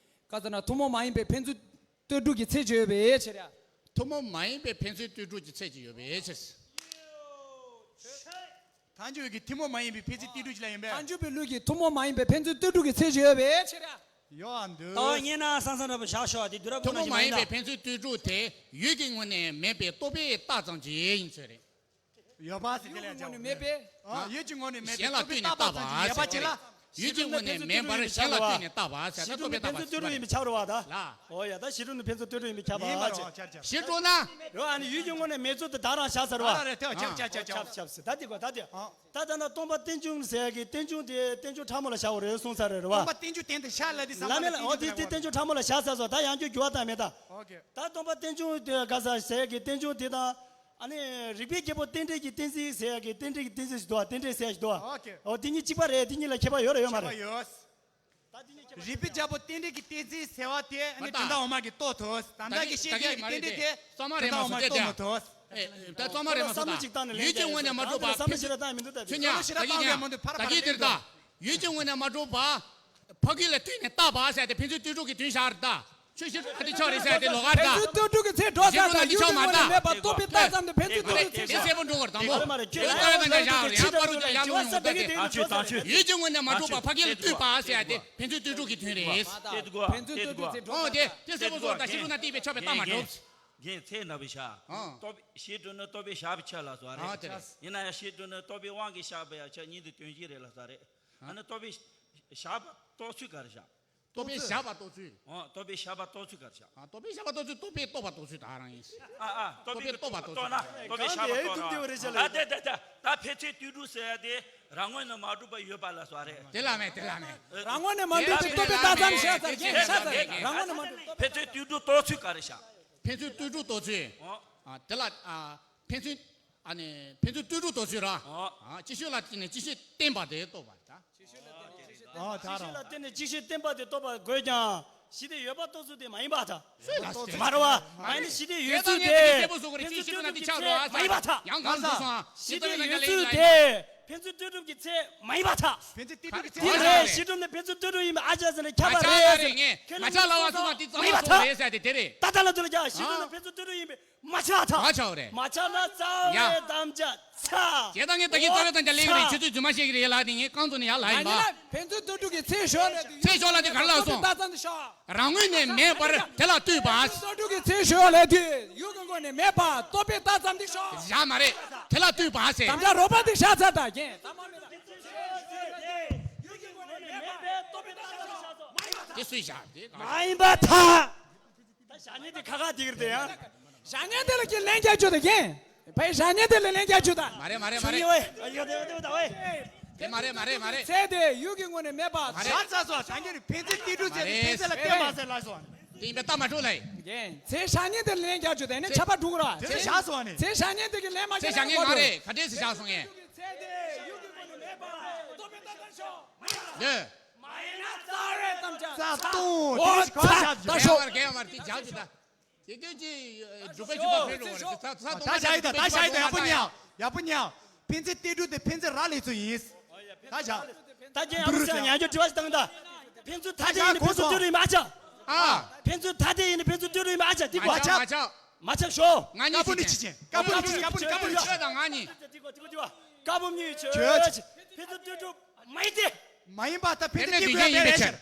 ག་ཟེར་ན་ཐུན་མོང་མ་ཡིན་པའི་ཕན་ཚུན་ལྟོས་གྲུབ་ཀྱི་ཚད་ཅིག་ཡོད་པའི་ཕྱིར་ཡ། ཐུན་མོང་མ་ཡིན་པའི་ཕན་ཚུན་ལྟོས་གྲུབ་ཀྱི་ཚད་ཅིག་ཡོད་པའི་ཕྱིར། མཐའ་འཇུག་གི་ཐུན་མོང་མ་ཡིན་པའི་ཕན་ཚུན་ལྟོས་གྲུབ་ཅིག་ལ་ཡིན་པས། མཐའ་འཇུག་པའི་ལུགས་ཀྱི་ཐུན་མོང་མ་ཡིན་པའི་ཕན་ཚུན་ལྟོས་གྲུབ་ཀྱི་ཚད་ཅིག་ཡོད་པའི་ཕྱིར་ཡ། ཡོད་ཨ་འདུག་ད་བརྙན་ན་སང་སང་འདྲ་པོ་བཞག་ཤོག་དེ་དུས་རབས་ཐུན་མོང་མ་ཡིན་པའི་ཕན་ཚུན་ལྟོས་གྲུབ་དེ་ཡུལ་གྱི་ངོས་ནས་མེད་པའི་རྟོག་པས་བཏགས་ཙམ་གྱིས་ཡིན་ཚོད་རེད། ཡོད་པ་ཟེར་དེ་ལས་ཀྱང་མེད་པས། ཡུལ་གྱི་ངོས་ནས་མེད་པའི་རྟོག་པས་བཏགས་ཙམ་གྱིས་ཡོད་པ་ཅིག་ལ། ཡུལ་གྱི་ངོས་ནས་མེད་པར་གཞན་ལ་ལྟོས་ནས་བཏགས་པ་ཟེར་ད་རྟོག་པས་བཏགས་པ་ཟེར་བ་རེད། ལ། འོ་ཡ་ད་གཞི་གྲུབ་ནི་ཕན་ཚུན་ལྟོས་གྲུབ་ཡིན་པས་ཁྱབ་པ་ཡིན་པ་ཅིག་རེད་བ་ཁྱབ་ཁྱབ། གཞི་གྲུབ་ན། རེད་བ་ཨ་ནི་ཡུལ་གྱི་ངོས་ནས་མེད་ཚུལ་དེ་བདག་རང་བཞག་ཟེར་བ། ཨ་རེད་ཐལ་ཁྱབ་ཁྱབ་ཁྱབ་ཁྱབ། ཁྱབ་ཁྱབ་ཟེར་ད་དེ་གོ་ད་དེ། ད་ལྟ་ན་སྟོང་པ་རྟེན་འབྱུང་ཟེར་ཡ་གི་རྟེན་འབྱུང་དེ་རྟེན་འབྱུང་ཕྲ་མོ་ལ་བཞག་པ་རེད་གསུངས་ཚར་རེད་བ། སྟོང་པ་རྟེན་འབྱུང་དེ་འདི་ཤར་ལ་དེ་བསམ་བློ་ལ་འོ་དེ་དེ་རྟེན་འབྱུང་ཕྲ་མོ་ལ་བཞག་ཚར་སོང་ད་ཡང་བསྐྱར་འགྱུར་བ་བཏང་མེད་ད། ཨོ་ཀེ། ད་སྟོང་པ་རྟེན་འབྱུང་དེ་ག་ས་ཟེར་ཡ་གི་རྟེན་འབྱུང་དེ་དང་། ཨ་ནི་རིགས་པའི་རྒྱལ་པོ་རྟེན་འབྲེལ་གྱི་གཏན་ཚིགས་ཟེར་ཡ་གི་རྟེན་འབྲེལ་གྱི་གཏན་ཚིགས་ཤིག་འདུག་བ་རྟེན་འབྲེལ་ཟེར་ཡ་ཞིག་འདུག་བ། ཨོ་ཀེ། འོ་དེ་གཉིས་གཅིག་པ་རེད་དེ་གཉིས་ལ་ཁྱད་པར་ཡོད་རེད་ཡོད་མ་རེད། ཁྱད་པར་ཡོད། རིགས་པའི་རྒྱལ་པོ་རྟེན་འབྲེལ་གྱི་གཏན་ཚིགས་ཟེར་བ་དེ་ནི་དོན་དག་འོག་མ་གི་རྟོགས་ཐུབ། ད་ལྟ་གི་ཤེས་བྱའི་རྟེན་འབྲེལ་དེ་གཙང་མ་རེད་མ་སོང་སྟེ་རྟོགས་མ་ཐུབ། ཨེ་ད་གཙང་མ་རེད་མ་སོང་ད། ཡུལ་གྱི་ངོས་ནས་མ་གྲུབ་པ་བསམ་བློ་ཞེ་དྲག་བཏང་མི་འདུག་ད་ཚུལ་ཉག་ད་གི་ཉག་ད་གི་དེར་ད། ཡུལ་གྱི་ངོས་ནས་མ་གྲུབ་པ། ཕ་གི་ལ་ལྟོས་ནས་བཏགས་པ་ཟེར་ཏེ་ཕན་ཚུན་ལྟོས་གྲུབ་ཀྱི་དོན་བཞག་རེད་ད། ཆོས་ཤེས་གྲུབ་ད་དེ་ཆོག་རེད་ཟེར་ཏེ་ལོག་ག་རེད་ད། ཕན་ཚུན་ལྟོས་གྲུབ་ཀྱི་ཚེ་འགྲོ་ས་ད་ཡུལ་གྱི་ངོས་ནས་མེད་པ་རྟོགས་པའི་རྟགས་ཙམ་དུ་ཕན་ཚུན་ལྟོས་གྲུབ་ཀྱི་ཚེ། དེ་གསལ་པོ་འགྲོ་བར་དང་པོ། ཡུལ་ལྟོས་ཡོད་ན་ཡང་ཡང་པ་རུ་ཡང་ངོ་ངོ་ད་དེ་ཡུལ་གྱི་ངོས་ནས་མ་གྲུབ་པ་ཕ་གི་ལ་ལྟོས་པ་ཟེར་ཏེ་ཕན་ཚུན་ལྟོས་གྲུབ་ཀྱི་དོན་རེད། ཕན་ཚུན་ལྟོས་གྲུབ་ཚེ་འགྲོ་ས་ཨོ་དེ་དེ་གསལ་པོ་བཟོ་ད་ཤེས་གྲུབ་ན་བསྟན་པའི་ཆོས་པའི་རྟགས་མ་གྲུབ། རྒྱན་ཚད་ན་བའི་ཞག་ཨོ། རྟོགས་པའི་ཤེས་གྲུབ་ནི་རྟོགས་པའི་བཞག་པའི་ཆ་ལ་སོགས་རེད། ཨོ་དེ་རེད། ཡིན་ན་ཡང་ཤེས་གྲུབ་ནི་རྟོགས་པའི་དབང་གིས་བཞག་པའི་ཡང་ཆ་གཉིས་དེ་དོན་གཅིག་རེད་ལ་སོགས་རེད། ཨ་ནི་རྟོགས་པའི་བཞག་པ་རྟོགས་ཚུལ་ག་རེ་བཞག་རྟོགས་པའི་བཞག་པ་རྟོགས་ཚུལ། ཨོ་རྟོགས་པའི་བཞག་པ་རྟོགས་ཚུལ་ག་རེ་བཞག་ཨ་རྟོགས་པའི་བཞག་པ་རྟོགས་ཚུལ་རྟོགས་པས་རྟོགས་པ་རྟོགས་ཚུལ་ད་རང་ཡིན། ཨ་ཨ་རྟོགས་པས་རྟོགས་པ་རྟོགས་ཚུལ་ད་རང་ཡིན། རྟོགས་པའི་བཞག་པ་རྟོགས་རང་། ཨ་དེ་དེ་དེ་ད་ཕན་ཚུན་ལྟོས་གྲུབ་ཟེར་ཡ་དེ་རང་ངོས་ནས་མ་གྲུབ་པ་ཡོད་པ་ལ་སོགས་རེད། དེ་ལ་མེད་དེ་ལ་མེད། རང་ངོས་ནས་མ་གྲུབ་པའི་རྟོགས་པའི་རྟགས་ཙམ་བཞག་ཚར་གྱི་ཤ་ཚར་རང་ངོས་ནས་མ་གྲུབ། ཕན་ཚུན་ལྟོས་གྲུབ་རྟོགས་ཚུལ་ག་རེ་བཞག་ཕན་ཚུན་ལྟོས་གྲུབ་རྟོགས་ཚུལ། ཨོ། ཨ་དེ་ལ་ཨ་ཕན་ཚུན་ཨ་ནི་ཕན་ཚུན་ལྟོས་གྲུབ་རྟོགས་ཚུལ་ར། ཨོ། ཨ་ཅིག་ཤོས་ལ་བརྟེན་ནས་ཅིག་ཤོས་བརྟེན་པ་དེ་རྟོགས་པ་རེད་ད། ཨོ་ད་ཅིག་ཤོས་ལ་བརྟེན་ནས་ཅིག་ཤོས་བརྟེན་པ་དེ་རྟོགས་པ་དགོས་ཀྱང་གཞི་དེ་ཡོད་པ་རྟོགས་ཚུལ་དེ་མ་ཡིན་པ་ད། སུས་ལ་ཟེར། མ་རེད་བ། མ་ཡིན་ན་གཞི་དེ་ཡོད་ཚུལ་དེ་ཕན་ཚུན་ལྟོས་གྲུབ་ཀྱི་ཚད་མ་ཡིན་པ་ད། ཡང་གང་དུ་སོང་། གཞི་དེ་ཡོད་ཚུལ་དེ་ཕན་ཚུན་ལྟོས་གྲུབ་ཀྱི་ཚད་མ་ཡིན་པ་ད། ཕན་ཚུན་ལྟོས་གྲུབ་ཀྱི་ཚད་དེ་མ་ཡིན་པ་རེད། ད། གཞི་གྲུབ་ནི་ཕན་ཚུན་ལྟོས་གྲུབ་ཡིན་པ་ཨ་ཅག་ཟེར་ནས་ཁྱབ་པ་མ་ཆགས་རེད་ལ་ཟེར། རེད་ངས་མ་ཆགས་ལ་བ་སོང་བ་དེ་རྩ་བ་སོང་རེད་ཟེར་དེ་དེ་རེད། ད་ད་ལ་དུ་ལ་ཀྱང་གཞི་གྲུབ་ནི་ཕན་ཚུན་ལྟོས་གྲུབ་ཡིན་པས་མ་ཆགས་ད། མ་ཆགས་རེད། མ་ཆགས་ན་རྩ་བའི་དམ་བཅའ་ཚར། ཇེ་ད་ངས་ད་གིན་རྩ་བའི་དམ་བཅའ་ལེགས་རེད། ཆུ་ཚོད་རྫུན་མ་བཤད་ཀྱི་རེད་ལ་དེ་ངས་རྐང་བཙུགས་ནས་ཡར་ལ་ཡིན་པ། ཕན་ཚུན་ལྟོས་གྲུབ་ཀྱི་ཚེ་ཞོག་ལ་དུ་ཚེ་ཞོག་ལ་དེ་ག་རེ་ལ་སོང་། རྟགས་ཙམ་དུ་ཤོག་རང་ངོས་ནས་མེད་པར་དེ་ལ་ལྟོས་པ། ལྟོས་གྲུབ་ཀྱི་ཚེ་ཞོག་ལ་དུས་ཡུལ་གྱི་ངོས་ནས་མེད་པ་རྟོགས་པའི་རྟགས་ཙམ་དུ་ཤོག་བཞག་མ་རེད། དེ་ལ་ལྟོས་པ་ཟེར། དམ་བཅའ་རོགས་པ་དེ་བཞག་ཚར་ད་རྒན། དེ་སུས་བཞག་དེ་གང་། མ་ཡིན་པར་ཐལ། ད་བཞག་ཉེན་དེ་ཁ་ཁ་དེ་གིར་དེ་ཡང་། བཞག་ཉེན་དེ་ལ་ཀྱི་ལན་རྒྱག་རྒྱུ་དེ་རྒན། ཕའི་བཞག་ཉེན་དེ་ལ་ལན་རྒྱག་རྒྱུ་དང་། མ་རེད་མ་རེད་མ་རེད། ཆུང་ཡོད་ཨ་ཡོད་དེ་ཡོད་དེ་ཡོད་ད་ཝེ། དེ་མ་རེད་མ་རེད་མ་རེད། ཚེ་དེ་ཡུལ་གྱི་ངོས་ནས་མེད་པ། མ་རེད། ཤ་ཚ་སོ་བཞག་ཉེན་ཕན་ཚུན་ལྟོས་གྲུབ་ཟེར་ནས་ཕན་ཚུན་ལ་བརྟེན་པ་ཟེར་ལ་སོ། དེ་ཡིན་པའི་རྟགས་མ་གྲུབ་ལ་ཡིན། རྒན། ཚེ་བཞག་ཉེན་དེ་ལ་ལན་རྒྱག་རྒྱུ་དེ་ནས་ཆ་པ་འགྲུག་ར། ཚེ་བཞག་སོང་བ་ནི། ཚེ་བཞག་ཉེན་དེ་གི་ལན་མ་ཚེ་བཞག་ཉེན་ག་རེད་ག་འདྲས་སེ་བཞག་སོང་ངས། ཚེ་དེ་ཡུལ་གྱི་ངོས་ནས་མེད་པ་རྟོགས་པའི་རྟགས་ཙམ་ཤོག་མ་ཡིན་ན་རྩ་བའི་དམ་བཅའ་རྩ་སྟོང་། དེ་ནི་གང་བཞག་རྒྱུ། རྒན་བར་རྒན་བར་དེ་བཞག་རྒྱུ་ད། དེ་དུས་ཀྱི་སྒྲུབ་པའི་ཆོས་པ་ཕེབས་རོགས་རེད། ད་ད་བཞག་ཡིན་ད་ད་བཞག་ཡིན་ད་ཡག་པོ་ཉན། ཡག་པོ་ཉན། ཕན་ཚུན་ལྟོས་གྲུབ་དེ་ཕན་ཚུན་རག་ལས་ཚུལ་ཡིན། ད་བཞག་ད་རྒན་ཨ་མ་སང་ཉན་རྒྱུ་དྲི་བ་ཞིག་བཏང་ད། ཕན་ཚུན་ཐ་དད་ཡིན་ན་ཕན་ཚུན་ལྟོས་གྲུབ་ཡིན་མ་ཆགས། ཨ། ཕན་ཚུན་ཐ་དད་ཡིན་ན་ཕན་ཚུན་ལྟོས་གྲུབ་ཡིན་མ་ཆགས། དེ་མ་ཆགས་མ་ཆགས། མ་ཆགས་ཤོག་ང་གཉིས་ཀ་པོ་ནི་ཅི་ཅན་ཀ་པོ་ནི་ཅི་ཀ་པོ་ནི་ཀ་པོ་ནི་ཆོས་དང་ང་གཉིས། ཀ་པོ་གཉིས་ཆོས་ཕན་ཚུན་ལྟོས་གྲུབ་མ་ཡིན་ཏེ། མ་ཡིན་པ་ད་ཕན་ཚུན་ལྟོས་གྲུབ་ཡིན་པའི་ཕྱིར།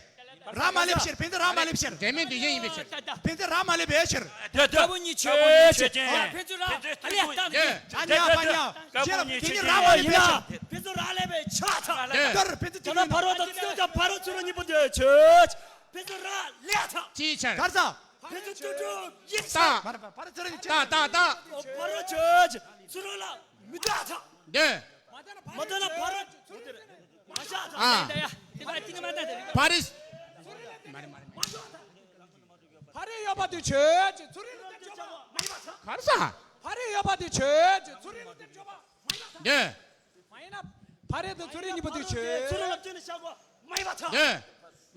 རག་མ་ལས་ཕྱིར། ཕན་ཚུན་རག་མ་ལས་ཕྱིར། འབྲེལ་མེད་འདུ་ཤེས་ཡིན་པའི་ཕྱིར། ད་ད། ཕན་ཚུན་རག་མ་ལས་པའི་ཕྱིར། དེ་དེ་དཀར་པོ་གཉིས་ཆོས་ཅན། ཨ། ཕན་ཚུན་རག་ཨ་ལས་ད། དེ་ཨ་ཉ་ཨ་ཉ། དཀར་པོ་གཉིས་ཆོས་ཅན། ཕན་ཚུན་རག་མ་ལས་པའི་ཕྱིར། ཕན་ཚུན་རག་ལས་པའི་ཕྱིར། ད་ལྟར་ཕན་ཚུན་ད་ལྟ་ཕ་རོལ་དང་ཚུལ་དང་ཕ་རོལ་ཚུ་རོ་གཉིས་པོ་དེ་ཆོས་ཅན། ཕན་ཚུན་རག་ལས་ད། ཅིའི་ཕྱིར། གར་ས། ཕན་ཚུན་ཏུ་ཏུ་ཡིན་ས། ད། མ་རེད། ཕ་རོལ་ཚུ་རོ་གཉིས། ད་ད་ད། ཕ་རོལ་ཆོས་ཅན། ཚུ་རོ་ལ་མི་ད་ད། འདོད། མ་ད་ན་ཕ་རོལ་ཚུ་རོ་མ་ཤ་ད། ཨ། ད་ཡ། དེ་ཕ་དེ་ནི་མ་ད་ད། ཕ་རིས། མ་རེད་མ་རེད། ཕ་རོལ་ཡོད་པ་དེ་ཆོས་ཅན། ཚུ་རོ་ལ་སྟེར་ཆོག་པ། གར་ས། ཕ་རོལ་ཡོད་པ་དེ་ཆོས་ཅན། ཚུ་རོ་ལ་སྟེར་ཆོག་པ། འདོད། མ་ཡིན་ན། ཕ་རོལ་དང་ཚུ་རོ་གཉིས་པོ་དེ་ཆོས། ཚུ་རོ་ལ་སྟེར་ནས་བཞག་གོ། མ་ཡིན་པ་ཐལ། འདོད།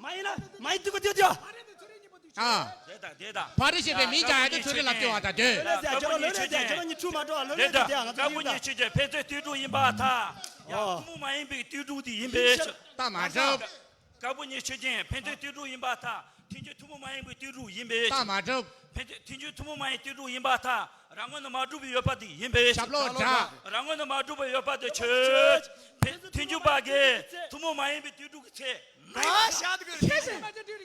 མ་ཡིན་ན། མ་ཡིན་དུ་གོ་དེ་དེ། ཕ་རོལ་དང་ཚུ་རོ་གཉིས་པོ་དེ་ཆོས། ཨ། དེ་དང་དེ་དང་། ཕ་རོལ་ཞེས་པའི་མིང་ཀྱང་ཨ་དེ་ཚུ་རོ་ལ་སྟེར་བ་དང་འདོད། ལོ་ལེ་ཟེར་ཁྱོད་ལོ་ལེ་ཟེར་ཁྱོད་ལོ་གཉིས་ཁྲུ་མ་འགྲོ་ལོ་ལེ་ཟེར་དེ་ང་ཚོ་དཀར་པོ་གཉིས་ཆོས་ཅན། ཕན་ཚུན་ལྟོས་གྲུབ་ཡིན་པར་ཐལ། ཡང་ཐུན་མོང་མ་ཡིན་པའི་ལྟོས་གྲུབ་དེ་ཡིན་པའི་ཕྱིར། ད་མ་གྲུབ། དཀར་པོ་གཉིས་ཆོས་ཅན། ཕན་ཚུན་ལྟོས་གྲུབ་ཡིན་པར་ཐལ། ཐུན་མོང་ཐུན་མོང་མ་ཡིན་པའི་ལྟོས་གྲུབ་ཡིན་པའི་ཕྱིར། ད་མ་གྲུབ། ཕན་ཚུན་ཐུན་མོང་ཐུན་མོང་མ་ཡིན་ལྟོས་གྲུབ་ཡིན་པར་ཐལ། རང་ངོས་ནས་མ་གྲུབ་པའི་ཡོད་པ་དེ་ཡིན་པའི་ཕྱིར། ཞབས་ལོག་འདྲ། རང་ངོས་ནས་མ་གྲུབ་པའི་ཡོད་པ་དེ་ཆོས་ཅན། ཕན་ཐུན་མོང་པ་གིས་ཐུན་མོང་མ་ཡིན་པའི་ལྟོས་གྲུབ་ཀྱི་ཚད། ཨ་ཤ་དགོས།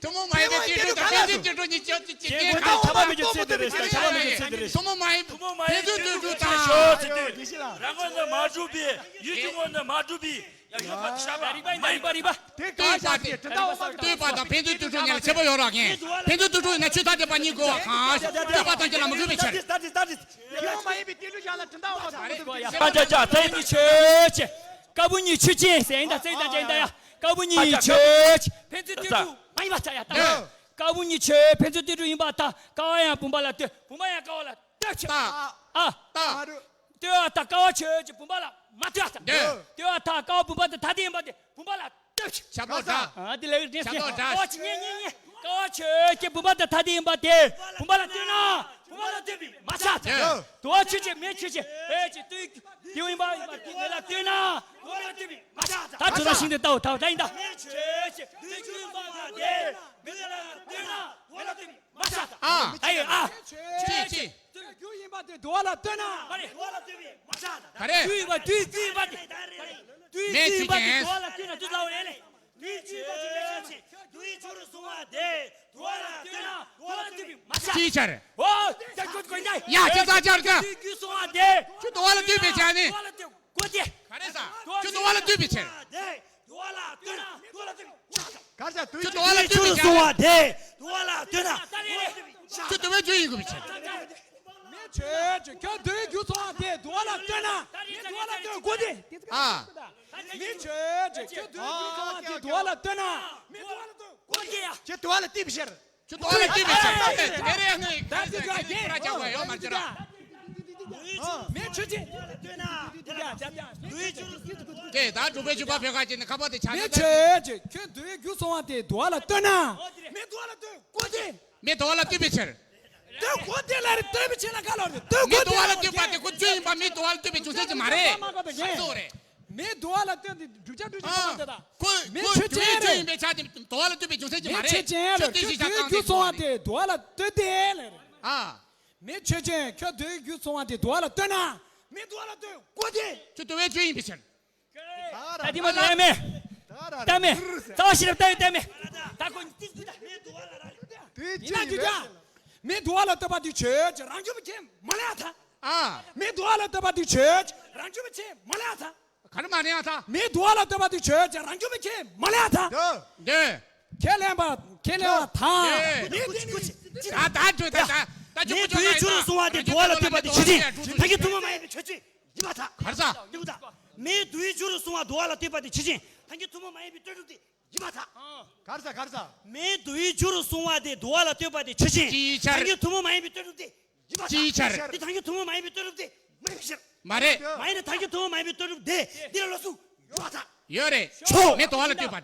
ཐུན་མོང་མ་ཡིན་པའི་ལྟོས་གྲུབ་དང་ཕན་ཚུན་ལྟོས་གྲུབ་གཉིས་ཆོས་ཅན། ཁྱེད་ཁོ་ཐག་ཆ་མ་མི་ཆོད་ཚད་དེ་རེད། ཆ་མ་མི་ཆོད་ཚད་དེ་རེད། ཐུན་མོང་མ་ཡིན། ཐུན་མོང་མ་ཡིན་ཕན་ཚུན་ལྟོས་གྲུབ་དང་ཆོས་ཅན། རང་ངོས་ནས་མ་གྲུབ་པའི། ཡུལ་གྱི་ངོས་ནས་མ་གྲུབ་པའི། ཡ་ཡོད་པ་དེ་ཤ་བ་རིག་པ་ཡིན་པ་རིག་པ་རིག་པ། དེ་ག་ལྟོས་པ་དེ་དྲི་ཟླ་འོག་མ་ལྟོས་པ་དང་ཕན་ཚུན་ལྟོས་གྲུབ་གཉིས་ལ་ཁྱད་པར་ཡོད་རེད་ངས། ཕན་ཚུན་ལྟོས་གྲུབ་ཡིན་ན་ཆོས་ཐ་དད་པ་གཉིས་དགོས་པ་གང་། ལྟོས་པ་དང་གཅིག་ལ་མི་དགོས་པའི་ཕྱིར། ཐུན་མོང་མ་ཡིན་པའི་ལྟོས་གྲུབ་བཞག་ལ་དྲི་ཟླ་འོག་མ་ལྟོས་པ་ཡིན་པའི་ཕྱིར། ད་ཆ་ཆ་ད་ཡིན་ཆོས་ཅན། དཀར་པོ་གཉིས་ཆོས་ཅན་ཟེར་ཡིན་ད་ཟེར་ཡིན་ད་ཅན་ད་ཡ། དཀར་པོ་གཉིས་ཆོས་ཅན། ཕན་ཚུན་ལྟོས་གྲུབ་མ་ཡིན་པ་ད་ཡ་ད། དཀར་པོ་གཉིས་ཆོས་ཕན་ཚུན་ལྟོས་གྲུབ་ཡིན་པ་ད། ཀ་བ་ཡང་བུམ་པ་ལ་ལྟོས། བུམ་པ་ཡང་ཀ་བ་ལ་ལྟོས་ཆོག་ད། ཨ། ད། ལྟོས་པ་ད་ཀ་བ་ཆོས་ཅན། བུམ་པ་ལ་མ་ལྟོས་ད། འདོད། ལྟོས་པ་ད་ཀ་བ་བུམ་པ་དང་ཐ་དད་ཡིན་པ་དེ་བུམ་པ་ལ་ལྟོས་ཆོག་ཞབས་ལོག་འདྲ། ཨ་དེ་ལས་རིགས་ཞབས་ལོག་འདྲ། ཀ་བ་ཆོས་ཉན་ཉན་ཉན། ཀ་བ་ཆོས་ཅན། བུམ་པ་དང་ཐ་དད་ཡིན་པ་དེ་བུམ་པ་ལ་ལྟོས་ན་བུམ་པ་ལ་ལྟོས་པས་མ་ཆགས་ད། འདོད། དུ་བ་ཆོས་ཅན། མེ་ཆོས་ཅན། ཨེ་ཅི་ལྟོས་དེ་ཡིན་པ་ཡིན་པ་དེ་མེ་ལ་ལྟོས་ན་དུ་བ་ལ་ལྟོས་པས་མ་ཆགས་ད། ད་དུ་བ་ཤིང་དེ་ལྟ་བ་ད་ད་ཡིན་ད། མེ་ཆོས་ཅན། དུ་བ་ཆོས་ཡིན་པ་དེ་མེ་ལ་ལྟོས་ན་དུ་བ་ལ་ལྟོས་པས་མ་ཆགས་ད། ཨ། ཨ་ཡེ་ཨ། ཆོས་ཅན། དུས་རྒྱུ་ཡིན་པ་དེ་དུ་བ་ལ་ལྟོས་ན། མ་རེད། དུ་བ་ལ་ལྟོས་པས་མ་ཆགས་ད། ག་རེ། དུས་ཡིན་པ་དུས་རྒྱུ་ཡིན་པ་དེ། དུས་རྒྱུ་ཡིན་པ་དེ་དུ་བ་ལ་ལྟོས་ན་དུས་ལ་འོ་ཡེ་ལེ། དུས་རྒྱུ་ཡིན་པ་དེ་མེ་ཆོས་ཅན། དུས་རྒྱུ་རུ་སོང་བ་དེ་དུ་བ་ལ་ལྟོས་ན་དུ་བ་ལ་ལྟོས་པས་མ་ཆགས། ཅིའི་ཕྱིར། འོ། ད་ཁྱོད་ཀྱི་ཡ་ཅི་ཙག་ཅར་ཀ། དུས་རྒྱུ་སོང་བ་དེ་ཁྱོད་དུ་བ་ལ་ལྟོས་པའི་ཆ་ནི། དུ་བ་ལ་ལྟོས། གོ་དེ། ག་རེ་ཟ། ཁྱོད་དུ་བ་ལ་ལྟོས་པའི་ཕྱིར། དུ་བ་ལ་ལྟོས་ན་དུ་བ་ལ་ལྟོས་པའི་ཕྱིར། གར་ས་དུས་ཁྱོད་དུ་བ་ལ་ལྟོས་པའི་ཕྱིར། སོང་བ་དེ་དུ་བ་ལ་ལྟོས་ན་དུ་བ་ལ་ལྟོས་པའི་ཕྱིར། ཁྱོད་དུ་བའི་རྒྱུ་ཡིན་དགོས་པའི་ཕྱིར། མེ་ཆོས་ཅན། ཁྱོད་དུ་བའི་རྒྱུ་སོང་བ་དེ་དུ་བ་ལ་ལྟོས་ན་མེ་དུ་བ་ལ་ལྟོས། གོ་དེ། ཨ། མེ་ཆོས་ཅན། ཁྱོད་དུ་བའི་རྒྱུ་སོང་བ་དེ་དུ་བ་ལ་ལྟོས་ན་མེ་དུ་བ་ལ་ལྟོས། གོ་དེ་ཡ། ཁྱོད་དུ་བ་ལ་ལྟོས་པའི་ཕྱིར། ཁྱོད་དུ་བ་ལ་ལྟོས་པའི་ཕྱིར། དེ་རེ་ནི་ད་དེ་ག་གེ་ར་ཅག་ག་ཡོད་མ་རེད་ད། མེ་ཆོས་ཅན། དེ་ད་དྲུག་པའི་ཆུ་བ་བེ་ག་ཅན་ནི་ཁ་པ་དེ་ཆ་མེ་ན་ཆོས་ཅན། ཁྱོད་དུ་བའི་རྒྱུ་སོང་བ་དེ་དུ་བ་ལ་ལྟོས་ན། མེ་དུ་བ་ལ་ལྟོས། གོ་དེ། མེ་དུ་བ་ལ་ལྟོས་པའི་ཕྱིར། ལྟོས། གོ་དེ་ལ་རེ་ལྟོས་པའི་ཕྱིར་ན་ག་ལ་རེད། ལྟོས། མེ་དུ་བ་ལ་ལྟོས་པ་དེ་ཁོ་རྒྱུ་ཡིན་པ་མེ་དུ་བ་ལ་ལྟོས་པའི་རྒྱུ་མཚན་ཅིག་མ་རེད། ཁ་སོ་རེད། མེ་དུ་བ་ལ་ལྟོས་ཏེ་བསྒྲུབ་བྱ་སྒྲུབ་བྱེད་ཨ། མ་ལྟོས་ད། ཁོ་མེ་ཁོ་ཆོས་ཅན། རྒྱུ་ཡིན་པའི་ཆ་དེ་དུ་བ་ལ་ལྟོས་པའི་རྒྱུ་མཚན་ཅིག་མ་རེད། མེ་ཆོས་ཅན་ལ་ཁྱོད་དེ་ཞིག་ཆ་རྒྱུ་ཡི་རྒྱུ་སོང་བ་དེ་དུ་བ་ལ་ལྟོས་ཏེ་ལ་རེད། ཨ། མེ་ཆོས་ཅན། ཁྱོད་དུ་བའི་རྒྱུ་སོང་བ་དེ་དུ་བ་ལ་ལྟོས་ན་མེ་དུ་བ་ལ་ལྟོས། གོ་དེ། ཁྱོད་དུ་བའི་རྒྱུ་ཡིན་པའི་ཕྱིར། ད་དེ་མ་ལྟ་མེ། ལྟ་མེ། རྩ་བ་ཤེས་རབ་ལྟ་ཡོད་ལྟ་མེ། ད་ཁོ་ཡིན་ན་རྒྱུ་ཅན། མེ་དུ་བ་ལ་ལྟོས་པ་དེ་ཆོས་ཅན། རང་རྒྱུད་པའི་ཁྱད་མ་ལས་ཐལ། ཨ། མེ་དུ་བ་ལ་ལྟོས་པ་དེ་ཆོས་ཅན། རང་རྒྱུད་པའི་ཁྱད་མ་ལས་ཐལ། ག་རེ་མ་ལས་ཐལ། མེ་དུ་བ་ལ་ལྟོས་པ་དེ་ཆོས་ཅན། རང་རྒྱུད་པའི་ཁྱད་མ་ལས་ཐལ། འདོད། འདོད། ཁས་ལེན་པ། ཁས་ལེན་པ་དང་། འདོད། མེ་དེ་ནི། ད་ད་འདོད་ད་ད་ད་མེ་དུ་བའི་རྒྱུ་རུ་སོང་བ་དེ་དུ་བ་ལ་ལྟོས་པ་དེ་ཆོས་ཅན། ད་གིན་ཐུན་མོང་མ་ཡིན་པའི་ཆོས་ཅན། ཡིན་པར་ཐལ། གར་ས། ཡིན་པར་ཐལ། མེ་དུ་བའི་རྒྱུ་རུ་སོང་བ་དུ་བ་ལ་ལྟོས་པ་དེ་ཆོས་ཅན། ད་གིན་ཐུན་མོང་མ་ཡིན་པའི་ལྟོས་གྲུབ་དེ་ཡིན་པར་ཐལ། གར་ས་གར་ས། མེ་དུ་བའི་རྒྱུ་རུ་སོང་བ་དེ་དུ་བ་ལ་ལྟོས་པ་དེ་ཆོས་ཅན། ཅིའི་ཕྱིར། ད་གིན་ཐུན་མོང་མ་ཡིན་པའི་ལྟོས་གྲུབ་དེ་ཡིན་པར་ཐལ། ཅིའི་ཕྱིར། དེ་ད་གིན་ཐུན་མོང་མ་ཡིན་པའི་ལྟོས་གྲུབ་དེ་མ་ཡིན་པའི་ཕྱིར། མ་རེད། མ་ཡིན་ན་ད་གིན་ཐུན་མོང་མ་ཡིན་པའི་ལྟོས་གྲུབ་དེ་འདི་ལ་ལོགས་སུ་ཡོད་པར་ཐལ། ཡོད་རེད། ཆོས། མེ་དུ་བ་ལ་ལྟོས་པ།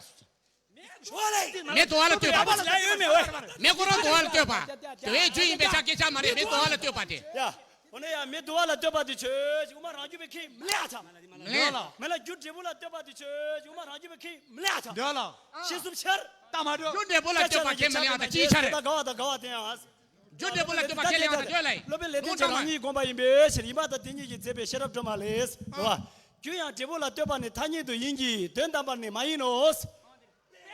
མེ་དུ་བ་ལ་ལྟོས་པ། མེ་ཁོ་རང་དུ་བ་ལ་ལྟོས་པ། དུ་བའི་རྒྱུ་ཡིན་པའི་ཆ་སྐད་ཆ་མ་རེད། མེ་དུ་བ་ལ་ལྟོས་པ་དེ། ཡ། འོ་ན་ཡ་མེ་དུ་བ་ལ་ལྟོས་པ་དེ་ཆོས་ཅན། དབུ་མ་རང་རྒྱུད་པའི་ཁྱད་མི་ལས་ཐལ། མི་ལས། མེ་ལ་རྒྱུ་འབྲས་བུ་ལ་ལྟོས་པ་དེ་ཆོས་ཅན། དབུ་མ་རང་རྒྱུད་པའི་ཁྱད་མི་ལས་ཐལ། འདོད་ལ། ཤེས་གསུམ་ཆར། ད་མ་འགྲོ། རྒྱུ་འབྲས་བུ་ལ་ལྟོས་པ་ཁྱད་མི་ལས་ཐལ། ཅིའི་ཕྱིར། ད་དགའ་བ་དང་དགའ་བ་དེ་ཡང་། རྒྱུ་འབྲས་བུ་ལ་ལྟོས་པ་ཁས་ལེན་ཡང་དང་ལྟོས་ལ་ཡིན། སློབ་དཔོན་ལེགས་ལྡན་འབྱུང་གྲགས་རང་ཉིད་དགོངས་པ་ཡིན་པའི་ཕྱིར། ཡིན་པ་དང་དེ་ཉིད་ཀྱིས་མཛད་པའི་ཤེས་རབ་སྒྲོན་མ་ལས། རེད་བ། རྒྱུ་ཡང་འབྲས་བུ་ལ་ལྟོས་པ་ནི་ཐ་སྙད་དུ་ཡིན་གྱི་དོན་དམ་པར་ནི་མ་ཡིན་ནོ།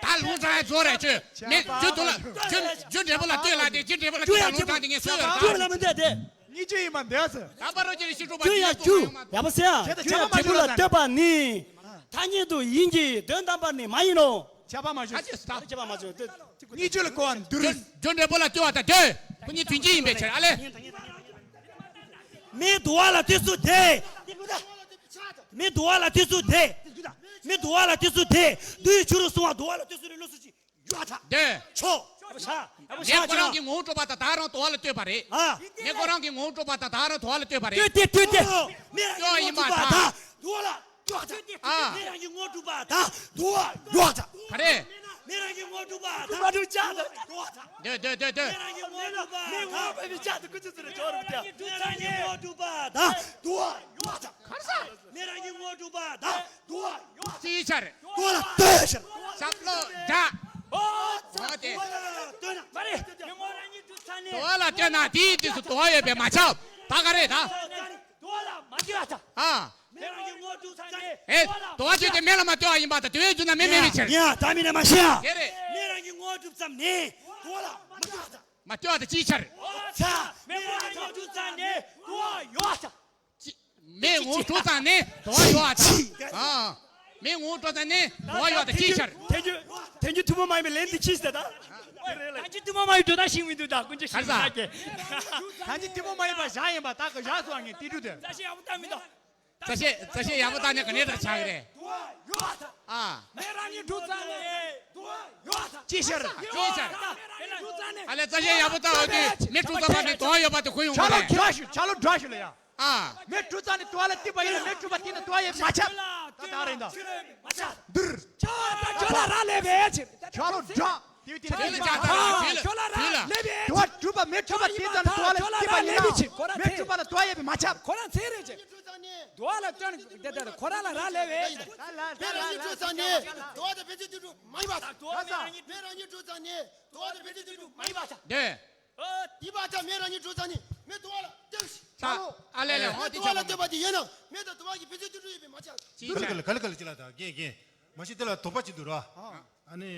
ད་ལུང་དྲངས་ཡ་རྫོགས་རེད་ཁྱོད། མི་རྒྱུ་དུ་ལ་རྒྱུ་རྒྱུ་འབྲས་བུ་ལ་ལྟོས་ལ་དེ་རྒྱུ་འབྲས་བུ་ལ་ལྟོས་ལ་ལུང་དྲངས་དེ་ངས་སུ་ཡོད་རེད་ད། རྒྱུ་ལ་མི་ལྟོས་དེ། གཉིས་ཆོས་ཡིན་པ་འདས་ཟེར། ད་པ་རོ་ཅེ་རེ་ཤི་ཀྲུ་པ་རྒྱུ་ཡ་རྒྱུ་ཡ་པ་སེ་ཡ། ཁྱེད་རྒྱུ་ཡ་རྒྱུ་ལ་ལྟོས་པ་ནི། ཐ་སྙད་དུ་ཡིན་གྱི་དོན་དམ་པར་ནི་མ་ཡིན་ནོ། ཁྱབ་པ་མ་བྱུང་། ཁྱབ་པ་མ་བྱུང་། གཉིས་ཆོས་ལ་གོ་བ་འདུར། རྒྱུ་འབྲས་བུ་ལ་ལྟོས་པ་དང་ལྟོས། ཁོ་གཉིས་དོན་གཅིག་ཡིན་པའི་ཕྱིར་ཨ་ལེ། མི་དུ་བ་ལ་ལྟོས་སུ་དེ། མི་དུ་བ་ལ་ལྟོས་སུ་དེ། མི་དུ་བ་ལ་ལྟོས་སུ་དེ། དུ་ཡི་ཆུ་རུ་སོང་བ་དུ་བ་ལ་ལྟོས་སུ་རེ་ལོ་སུ་ཅི། ཡོད་ད། འདོད། ཆོག་ངས་ཁོ་རང་གི་ངོ་བོ་གྲུབ་པ་དང་ད་རང་དུ་བ་ལ་ལྟོས་པ་རེད། ངས་ཁོ་རང་གི་ངོ་བོ་གྲུབ་པ་དང་ད་རང་དུ་བ་ལ་ལྟོས་པ་རེད། ལྟོས་ཏེ་ལྟོས་ཏེ། མི་རང་གི་ཡིན་པ་ངོ་བོ་གྲུབ་པ་དང་དུ་བ་ལ་ཡོད་ད། མི་རང་གི་ངོ་བོ་གྲུབ་པ་དང་དུ་བ་ཡོད་ད། ག་རེ། མི་རང་གི་ངོ་བོ་གྲུབ་པ་དང་དུ་བ་ཡོད་ད། འདོད་འདོད་འདོད་འདོད། མི་རང་གི་ངོ་བོ་གྲུབ་པ་དང་དུ་བ་ཡོད་ད། མི་རང་གི་ངོ་བོ་གྲུབ་པ་དང་དུ་བ་ཡོད་ད། ག་རེ་ཟ། མི་རང་གི་ངོ་བོ་གྲུབ་པ་དང་དུ་བ་ཡོད་ད། ཅིའི་ཕྱིར། དུ་བ་ལ་ལྟོས་ཕྱིར། ཞབས་བློ་བཞག་འོ་དེ། དུ་བ་ལ་ལྟོས་ན། མ་རེད། མི་ངོ་རང་ཉིད་དུ་ཚ་ནས། དུ་བ་ལ་ལྟོས་ན་དེའི་དུས་སུ་དུ་བ་ཡོད་པས་མ་ཁྱབ། ད་ག་རེ་ད། དུ་བ་ལ་མ་ལྟོས་ད། ཨ། མི་རང་གི་ངོ་བོ་གྲུབ་ཚ་ནས། ཨེ། དུ་བ་ཆོས་ཅན་མེ་ལ་མ་ལྟོས་པ་ཡིན་པ་དང་དུ་བས་བསྒྱུར་ན་མེ་མེད་པའི་ཕྱིར། ཡ་ད་མི་ནས་མ་ཤེས་ཡ། དེ་རེད། མི་རང་གི་ངོ་བོ་གྲུབ་ཙམ་ནས་དུ་བ་ལ་མ་ལྟོས་ད། མ་ལྟོས་པ་དང་ཅིའི་ཕྱིར། ཚ། མི་རང་གི་ངོ་བོ་གྲུབ་ཙམ་ནས་དུ་བ་ཡོད་ད། ཅི། མེ་ངོ་བོ་གྲུབ་ཙམ་ནས་དུ་བ་ཡོད་པ་དང་། ཨ། མེ་ངོ་བོ་གྲུབ་ཙམ་ནས་དུ་བ་ཡོད་པ་དང་ཅིའི་ཕྱིར། ཐལ་འགྱུར། ཐལ་འགྱུར་ཐུན་མོང་མ་ཡིན་པའི་ལན་འདི་ཅི་ཟེར་ད། ཐལ་འགྱུར་ཐུན་མོང་མ་ཡིན་འགྲོ་ད་ཤིང་མི་འདུག་ད་ཀུན་ཅི་ཤིང་ས་ཀྱེ། ཐལ་འགྱུར་ཐུན་མོང་མ་ཡིན་པ་བཞག་ཡིན་པ་ད་ག་བཞག་སོང་ངས་ཏི་ཏུ་དེ། ས་ཤེ་ཡག་པོ་ད་མི་འདུག་ས་ཤེ་ས་ཤེ་ཡག་པོ་ད་ནས་ག་ནས་ད་ཆག་གི་རེད། ཨ། མེ་རང་ཉིད་གྲུབ་ཙམ་ནས། ཅིའི་ཕྱིར། ཅིའི་ཕྱིར། ཨ་ལས་ས་ཤེ་ཡག་པོ་ད་འོ་དུས་མེ་གྲུབ་ཙམ་པ་ནས་དུ་བ་ཡོད་པ་དེ་ཁོ་ཡོང་གི་རེད། ཆ་ལོ་འདྲ་ཞུ་ཆ་ལོ་འདྲ་ཞུ་ལ་ཡ། ཨ། མེ་གྲུབ་ཙམ་ནས་དུ་བ་ལ་གཏིགས་པ་ཡིན་ན་མེ་གྲུབ་པ་དེ་ནི་དུ་བ་ཡིན་མ་ཁྱབ། ད་ད་རེད་ད། འདིར། ཁྱོད་ད་ཁྱོད་ལ་རག་ལས་པའི་ཕྱིར། ཁྱོད་ལོ་འདྲ། དེ་དེ་དེ་ལ་ཅག་ད་ཁྱོད་ལ་དུས་ལ། དུ་བ་གྲུབ་པ་མེ་གྲུབ་པ་དེ་ཙམ་དུ་བ་ལ་གཏིགས་པ་ཡིན་ན་མེ་གྲུབ་པ་ལ་དུ་བ་ཡོད་པས་མ་ཁྱབ། ཁོ་རང་ཚེ་རེད་ཅེ། དུ་བ་ལ་སྟོན་དེ་ལྟར་ཁོ་རང་ལ་རག་ལས་པའི། མེ་རང་ཉིད་གྲུབ་ཙམ་ནས་དུ་བ་དང་ཕན་ཚུན་དུས་གྲུབ་མ་ཡིན་པ་དང་། དུ་བ་མེ་རང་ཉིད་མེ་རང་ཉིད་གྲུབ་ཙམ་ནས་དུ་བ་དང་ཕན་ཚུན་དུས་གྲུབ་མ་ཡིན་པ་དང་། འདོད། དེ་བ་ཅག་མེ་རང་ཉིད་གྲུབ་ཙམ་ནས་མེ་དུ་བ་ལ་ལྟོས་ཤིག་ད་ཨ་ལས་ལས་ཧོ་མེ་དུ་བ་ལ་ལྟོས་པ་དེ་ཡིན་ན་མེ་དང་དུ་བ་གཉིས་ཕན་ཚུན་དུས་གྲུབ་ཡོད་པས་མ་ཁྱབ། ཅིའི་ག་ལ་ཕྱིར། ག་ལ་ག་ལ་ཅི་ལ་ད་རྒན་རྒན། མ་གཞི་དེ་ལ་དོགས་པ་ཅིག་འདུག་ར། ཨ་ནི།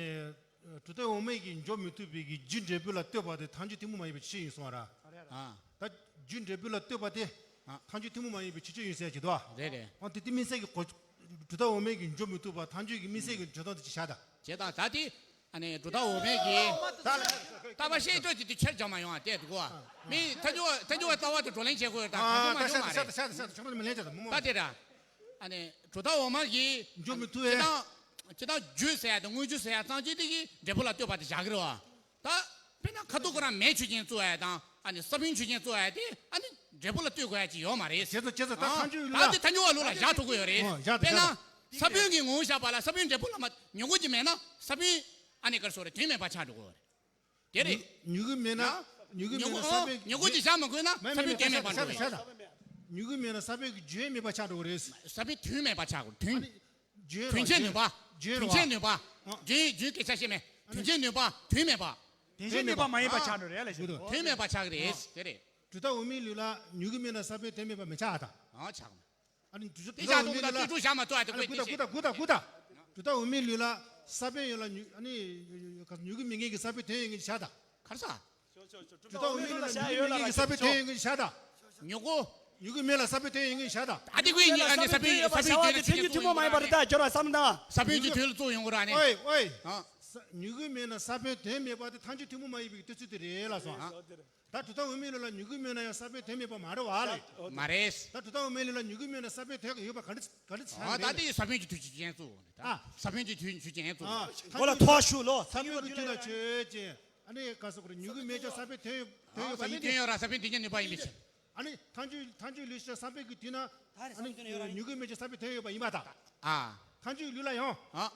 གྲུབ་མཐའ་འོག་མའི་གི་འཇོག་མི་ཐུབ་པའི་གི་རྒྱུ་འབྲས་བུ་ལ་ལྟོས་པ་དེ་ཐལ་འགྱུར་ཐུན་མོང་མ་ཡིན་པའི་ཕྱིར་ཡིན་གསུངས་པ་ར། ཨ། ད་རྒྱུ་འབྲས་བུ་ལ་ལྟོས་པ་དེ། ཨ། ཐལ་འགྱུར་ཐུན་མོང་མ་ཡིན་པའི་ཕྱིར་ཆོས་ཡིན་ཟེར་གྱི་འདུག་ཨ། རེད་རེད། ཨ་དེ་དེ་དམིགས་བསལ་གྱི་གོ། གྲུབ་མཐའ་འོག་མའི་གི་འཇོག་མི་ཐུབ་པ་ཐལ་འགྱུར་གྱི་དམིགས་བསལ་གྱི་འཇོག་སྟངས་དེ་ཅིག་བྱ་དང་། བྱེད་དང་ད་དེ། ཨ་ནི་གྲུབ་མཐའ་འོག་མའི་གི། ལྟ་བ་ཤེས་ཚོད་དེ་དུས་ཆེར་སྦྱོང་མ་ཡོང་བ་བལྟས་འདུག་ག་མི་ཐལ་འགྱུར་བ་ཐལ་འགྱུར་བ་ལྟ་བ་དེ་བགྲོ་གླེང་བྱེད་དགོས་ཡོད་དང་ཐལ་འགྱུར་མ་འཇོག་མ་རེད། ད་དེ་ར། ཨ་ནི་གྲུབ་མཐའ་འོག་མ་གི། འཇོག་མི་ཐུབ་པས། སྤྱི་དང་། སྤྱི་དང་རྒྱུ་ཟེར་ཡ་དང་དངོས་རྒྱུ་ཟེར་ཡ་ཚང་གཅིག་དེ་གི་འབྲས་བུ་ལ་ལྟོས་པ་དེ་བཞག་གི་རེད་བ། ད། དཔེར་ན་ཁ་ཐུག་ཁོ་རང་མེའི་ཆོས་ཅན་བཙུགས་ཡ་དང་ཨ་ནི་ས་བོན་ཆོས་ཅན་བཙུགས་ཡ་དེ་ཨ་ནི་འབྲས་བུ་ལ་ལྟོས་དགོས་ཡ་ཅིག་ཡོད་མ་རེད། བྱས་ཙང་བྱས་ཙང་ད་ཨ། ཐལ་འགྱུར་ཡུལ་ལ། ད་ཐལ་འགྱུར་བ་ལུགས་ལ་བཞག་ཐུབ་ཀྱི་ཡོད་རེད། ཨོ་བཞག་ད་དཔེར་ན། བཞག་ད། ས་བོན་གྱི་ངོ་བོ་བཞག་པ་ལ་ས་བོན་འབྲས་བུ་ལ་མ་མྱུ་གུ་ཅིག་མེད་ན་ས་བོན་ཨ་ནི་ག་རེ་ཟེར་དགོས་རེད་དོན་མེད་པ་ཆགས་འགྲོ་གི་རེད། དེ་རེད། མྱུ་མྱུ་གུ་མེད་ན། ཡང་། མྱུ་གུ་མྱུ་གུ་མེད་ན་ས་བོན། མྱུ་གུ་ཅིག་བཞག་མ་དགོས་ན་ས་བོན་དོན་མེད་པ་འགྲོ་གི་རེད། མྱུ་གུ་མེད་ན་ས་བོན་གྱི་རྒྱུན་མེད་པ་ཆགས་འགྲོ་གི་རེད། ས་བོན་དོན་མེད་པ་ཆགས་འགྲོ་དོན། ཨ་ནི། རྒྱུན་རྒྱུན་ཆད་ནུས་པ། རྒྱུན་རྒྱུན་ཆད་ནུས་པ། ཨ། རྒྱུན་རྒྱུན་སྐད་ཆ་བཤད་མེད། རྒྱུན་ཆད་ནུས་པ་དོན་མེད་པ། དོན་ཆད་ནུས་པ་མ་ཡིན་པ་ཆགས་འགྲོ་རེད་ལ་ཞེ། དོན་མེད་པ་ཆགས་ཀྱི་རེད། དེ་རེད། གྲུབ་མཐའ་འོག་མའི་ལུགས་ལ་མྱུ་གུ་མེད་ན་ས་བོན་དོན་མེད་པ་མི་ཆགས་ཨ་ད། ཨ་ཆགས། ཨ་ནི་གྲུབ་མཐའ་འོག་མའི་ལུགས་ལ། ཨ་ནི་གུ་ད་གུ་ད་གུ་ད་གུ་ད། གྲུབ་མཐའ་འོག་མའི་ལུགས་ལ་ས་བོན་ཡོད་ལ་མྱུ་ཨ་ནི་མྱུ་གུ་མེད་མཁན་གྱི་ས་བོན་དོན་ཡོད་མཁན་ཆགས་ད། ག་རེ་ཟ། གྲུབ་མཐའ་འོག་མའི་ལུགས་ལ་མྱུ་གུ་མེད་མཁན་གྱི་ས་བོན་དོན་ཡོད་མཁན་ཆགས་ད། མྱུ་གུ། མྱུ་གུ་མེད་ལ་ས་བོན་དོན་ཡོད་མཁན་ཆགས་ད། ཨ་དེ་ཀུན་ཨ་ནི་ས་བོན་ས་བོན་གྱི་དོན་ལ་ཐལ་འགྱུར་ཐུན་མོང་མ་ཡིན་པ་རེད་ད་སྦྱོར་བ་བསམ་ན། ས་བོན་གྱི་དོན་ལ་བཙུགས་ཡོང་གི་ར་ནི། ཨོའི་ཨོའི། ཨ། མྱུ་གུ་མེད་ན་ས་བོན་དོན་མེད་པ་དེ་ཐལ་འགྱུར་ཐུན་མོང་མ་ཡིན་པའི་ལྟོས་ཚུལ་དེ་རེད་ལ་སོང་ཨ། ད་གྲུབ་མཐའ་འོག་མའི་ལུགས་ལ་མྱུ་གུ་མེད་ན་ཡང་ས་བོན་དོན་མེད་པ་མ་རེད་བ་ལེ། མ་རེད། ད་གྲུབ་མཐའ་འོག་མའི་ལུགས་ལ་མྱུ་གུ་མེད་ན་ས་བོན་དོན་ཡོད་པ་ག་འདྲ་ག་འདྲ་ཚང་ཨ་ད་རེད། དེ་ས་བོན་གྱི་དུས་ཆོས་ཅན་གཙོ་བོ་ནི་ད། ཨ། ས་བོན་གྱི་དུས་ཆོས་ཅན་གཙོ་བོ། ཨ། མགོ་ལ་ཐོག་ཞུ་ལོ། ས་བོན་གྱི་དུས་ལ་ཆོས་ཅན། ཨ་ནི་ག་སོགས་རེད་མྱུ་གུ་མེད་ཀྱང་ས་བོན་དོན་ཡོད་དོན་ཡོད་པ་ཡིན་ཏེ། ས་བོན་དོན་ཡོད་ར་ས་བོན་དོན་ཅན་ནུས་པ་ཡིན་པའི་ཕྱིར། ཨ་ནི་ཐལ་འགྱུར་ཐལ་འགྱུར་ལུགས་ཤེས་ས་བོན་གྱི་དུས་ན། ཨ་ནི་མྱུ་གུ་མེད་ཀྱང་ས་བོན་དོན་ཡོད་པ་ཡིན་པ་དང་། ཨ། ཐལ་འགྱུར་ལུགས་ལ་ཡང་། ཨ།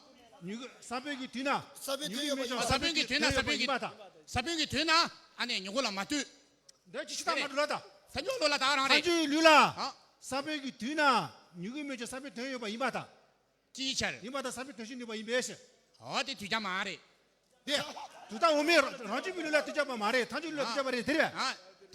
མྱུ་གུ་ས་བོན་གྱི་དུས་ན། ས་བོན་དོན་ཡོད་པ་ཡིན་པ། ས་བོན་གྱི་དུས་ན་ས་བོན་གྱི་ས་བོན་གྱི་དུས་ན་ཨ་ནི་མྱུ་གུ་ལ་མ་ལྟོས། འདི་ཅི་ཞིག་ད་མ་འགྲོ་ལ་ད། ཐལ་འགྱུར་ལུགས་ལ་ད་རང་རེད། ཐལ་འགྱུར་ལུགས་ལ། ཨ། ས་བོན་གྱི་དུས་ན་མྱུ་གུ་མེད་ཀྱང་ས་བོན་དོན་ཡོད་པ་ཡིན་པ་དང་། ཅིའི་ཕྱིར། ཡིན་པ་དང་ས་བོན་དོན་བཞིན་ནུས་པ་ཡིན་པའི་ཕྱིར། འོ་དེ་དུས་ཀྱང་མ་རེད། དེ། གྲུབ་མཐའ་འོག་མའི་རང་རྒྱུད་པའི་ལུགས་ལ་དུས་ཀྱང་མ་རེད་ཐལ་འགྱུར་ལུགས་ལ་དུས་ཀྱང་མ་རེད་དེ་རེད། ཨ།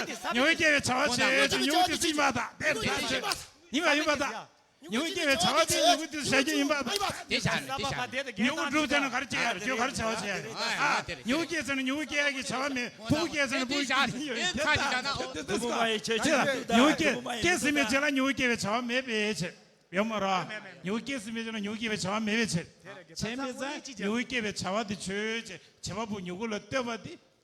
ད་མྱུ་གུ་སྐྱེ་བའི་བྱ་བ་བྱེད་ཡོད་ཅེས་མྱུ་གུ་དེ་སྲིད་པ་དང་དེ་ལྟར་ཡིན་པ་ཡིན་པ། མྱུ་གུ་སྐྱེ་བའི་བྱ་བ་དེ་མྱུ་གུ་དེ་བྱ་རྒྱུ་ཡིན་པ་དང་། དེ་བྱ་ནི་དེ་བྱ་ནི། མྱུ་གུ་འགྲུབ་བྱས་ན་ག་རེ་བྱེད་ཡ་རེད། ཁྱོད་ག་རེ་བྱ་བ་བྱེད་ཡ་རེད། ཨ་མྱུ་གུ་སྐྱེས་ཚར་ན་མྱུ་གུ་སྐྱེ་ཡ་གི་བྱ་བ་མེད། ཕྲུ་གུ་སྐྱེས་ཚར་ན་ཕྲུ་གུ་སྐྱེ་ཡ་ཡོད། དེ་ལྟར་མྱུ་གུ་སྐྱེ་སྐྱེས་ཟིན་པའི་རྗེས་ལ་མྱུ་གུ་སྐྱེ་བའི་བྱ་བ་མེད་པའི་ཕྱིར། ཡོད་མ་རེད། མྱུ་གུ་སྐྱེས་ཟིན་པའི་རྗེས་ལ་མྱུ་གུ་སྐྱེ་བའི་བྱ་བ་མེད་པའི་ཕྱིར། བྱས་མེད་ཙང་མྱུ་གུ་སྐྱེ་བའི་བྱ་བ་དེ་ཆོས་ཅན། བྱེད་པ་པོ་མྱུ་གུ་ལ་ལྟོས་པ་དེ།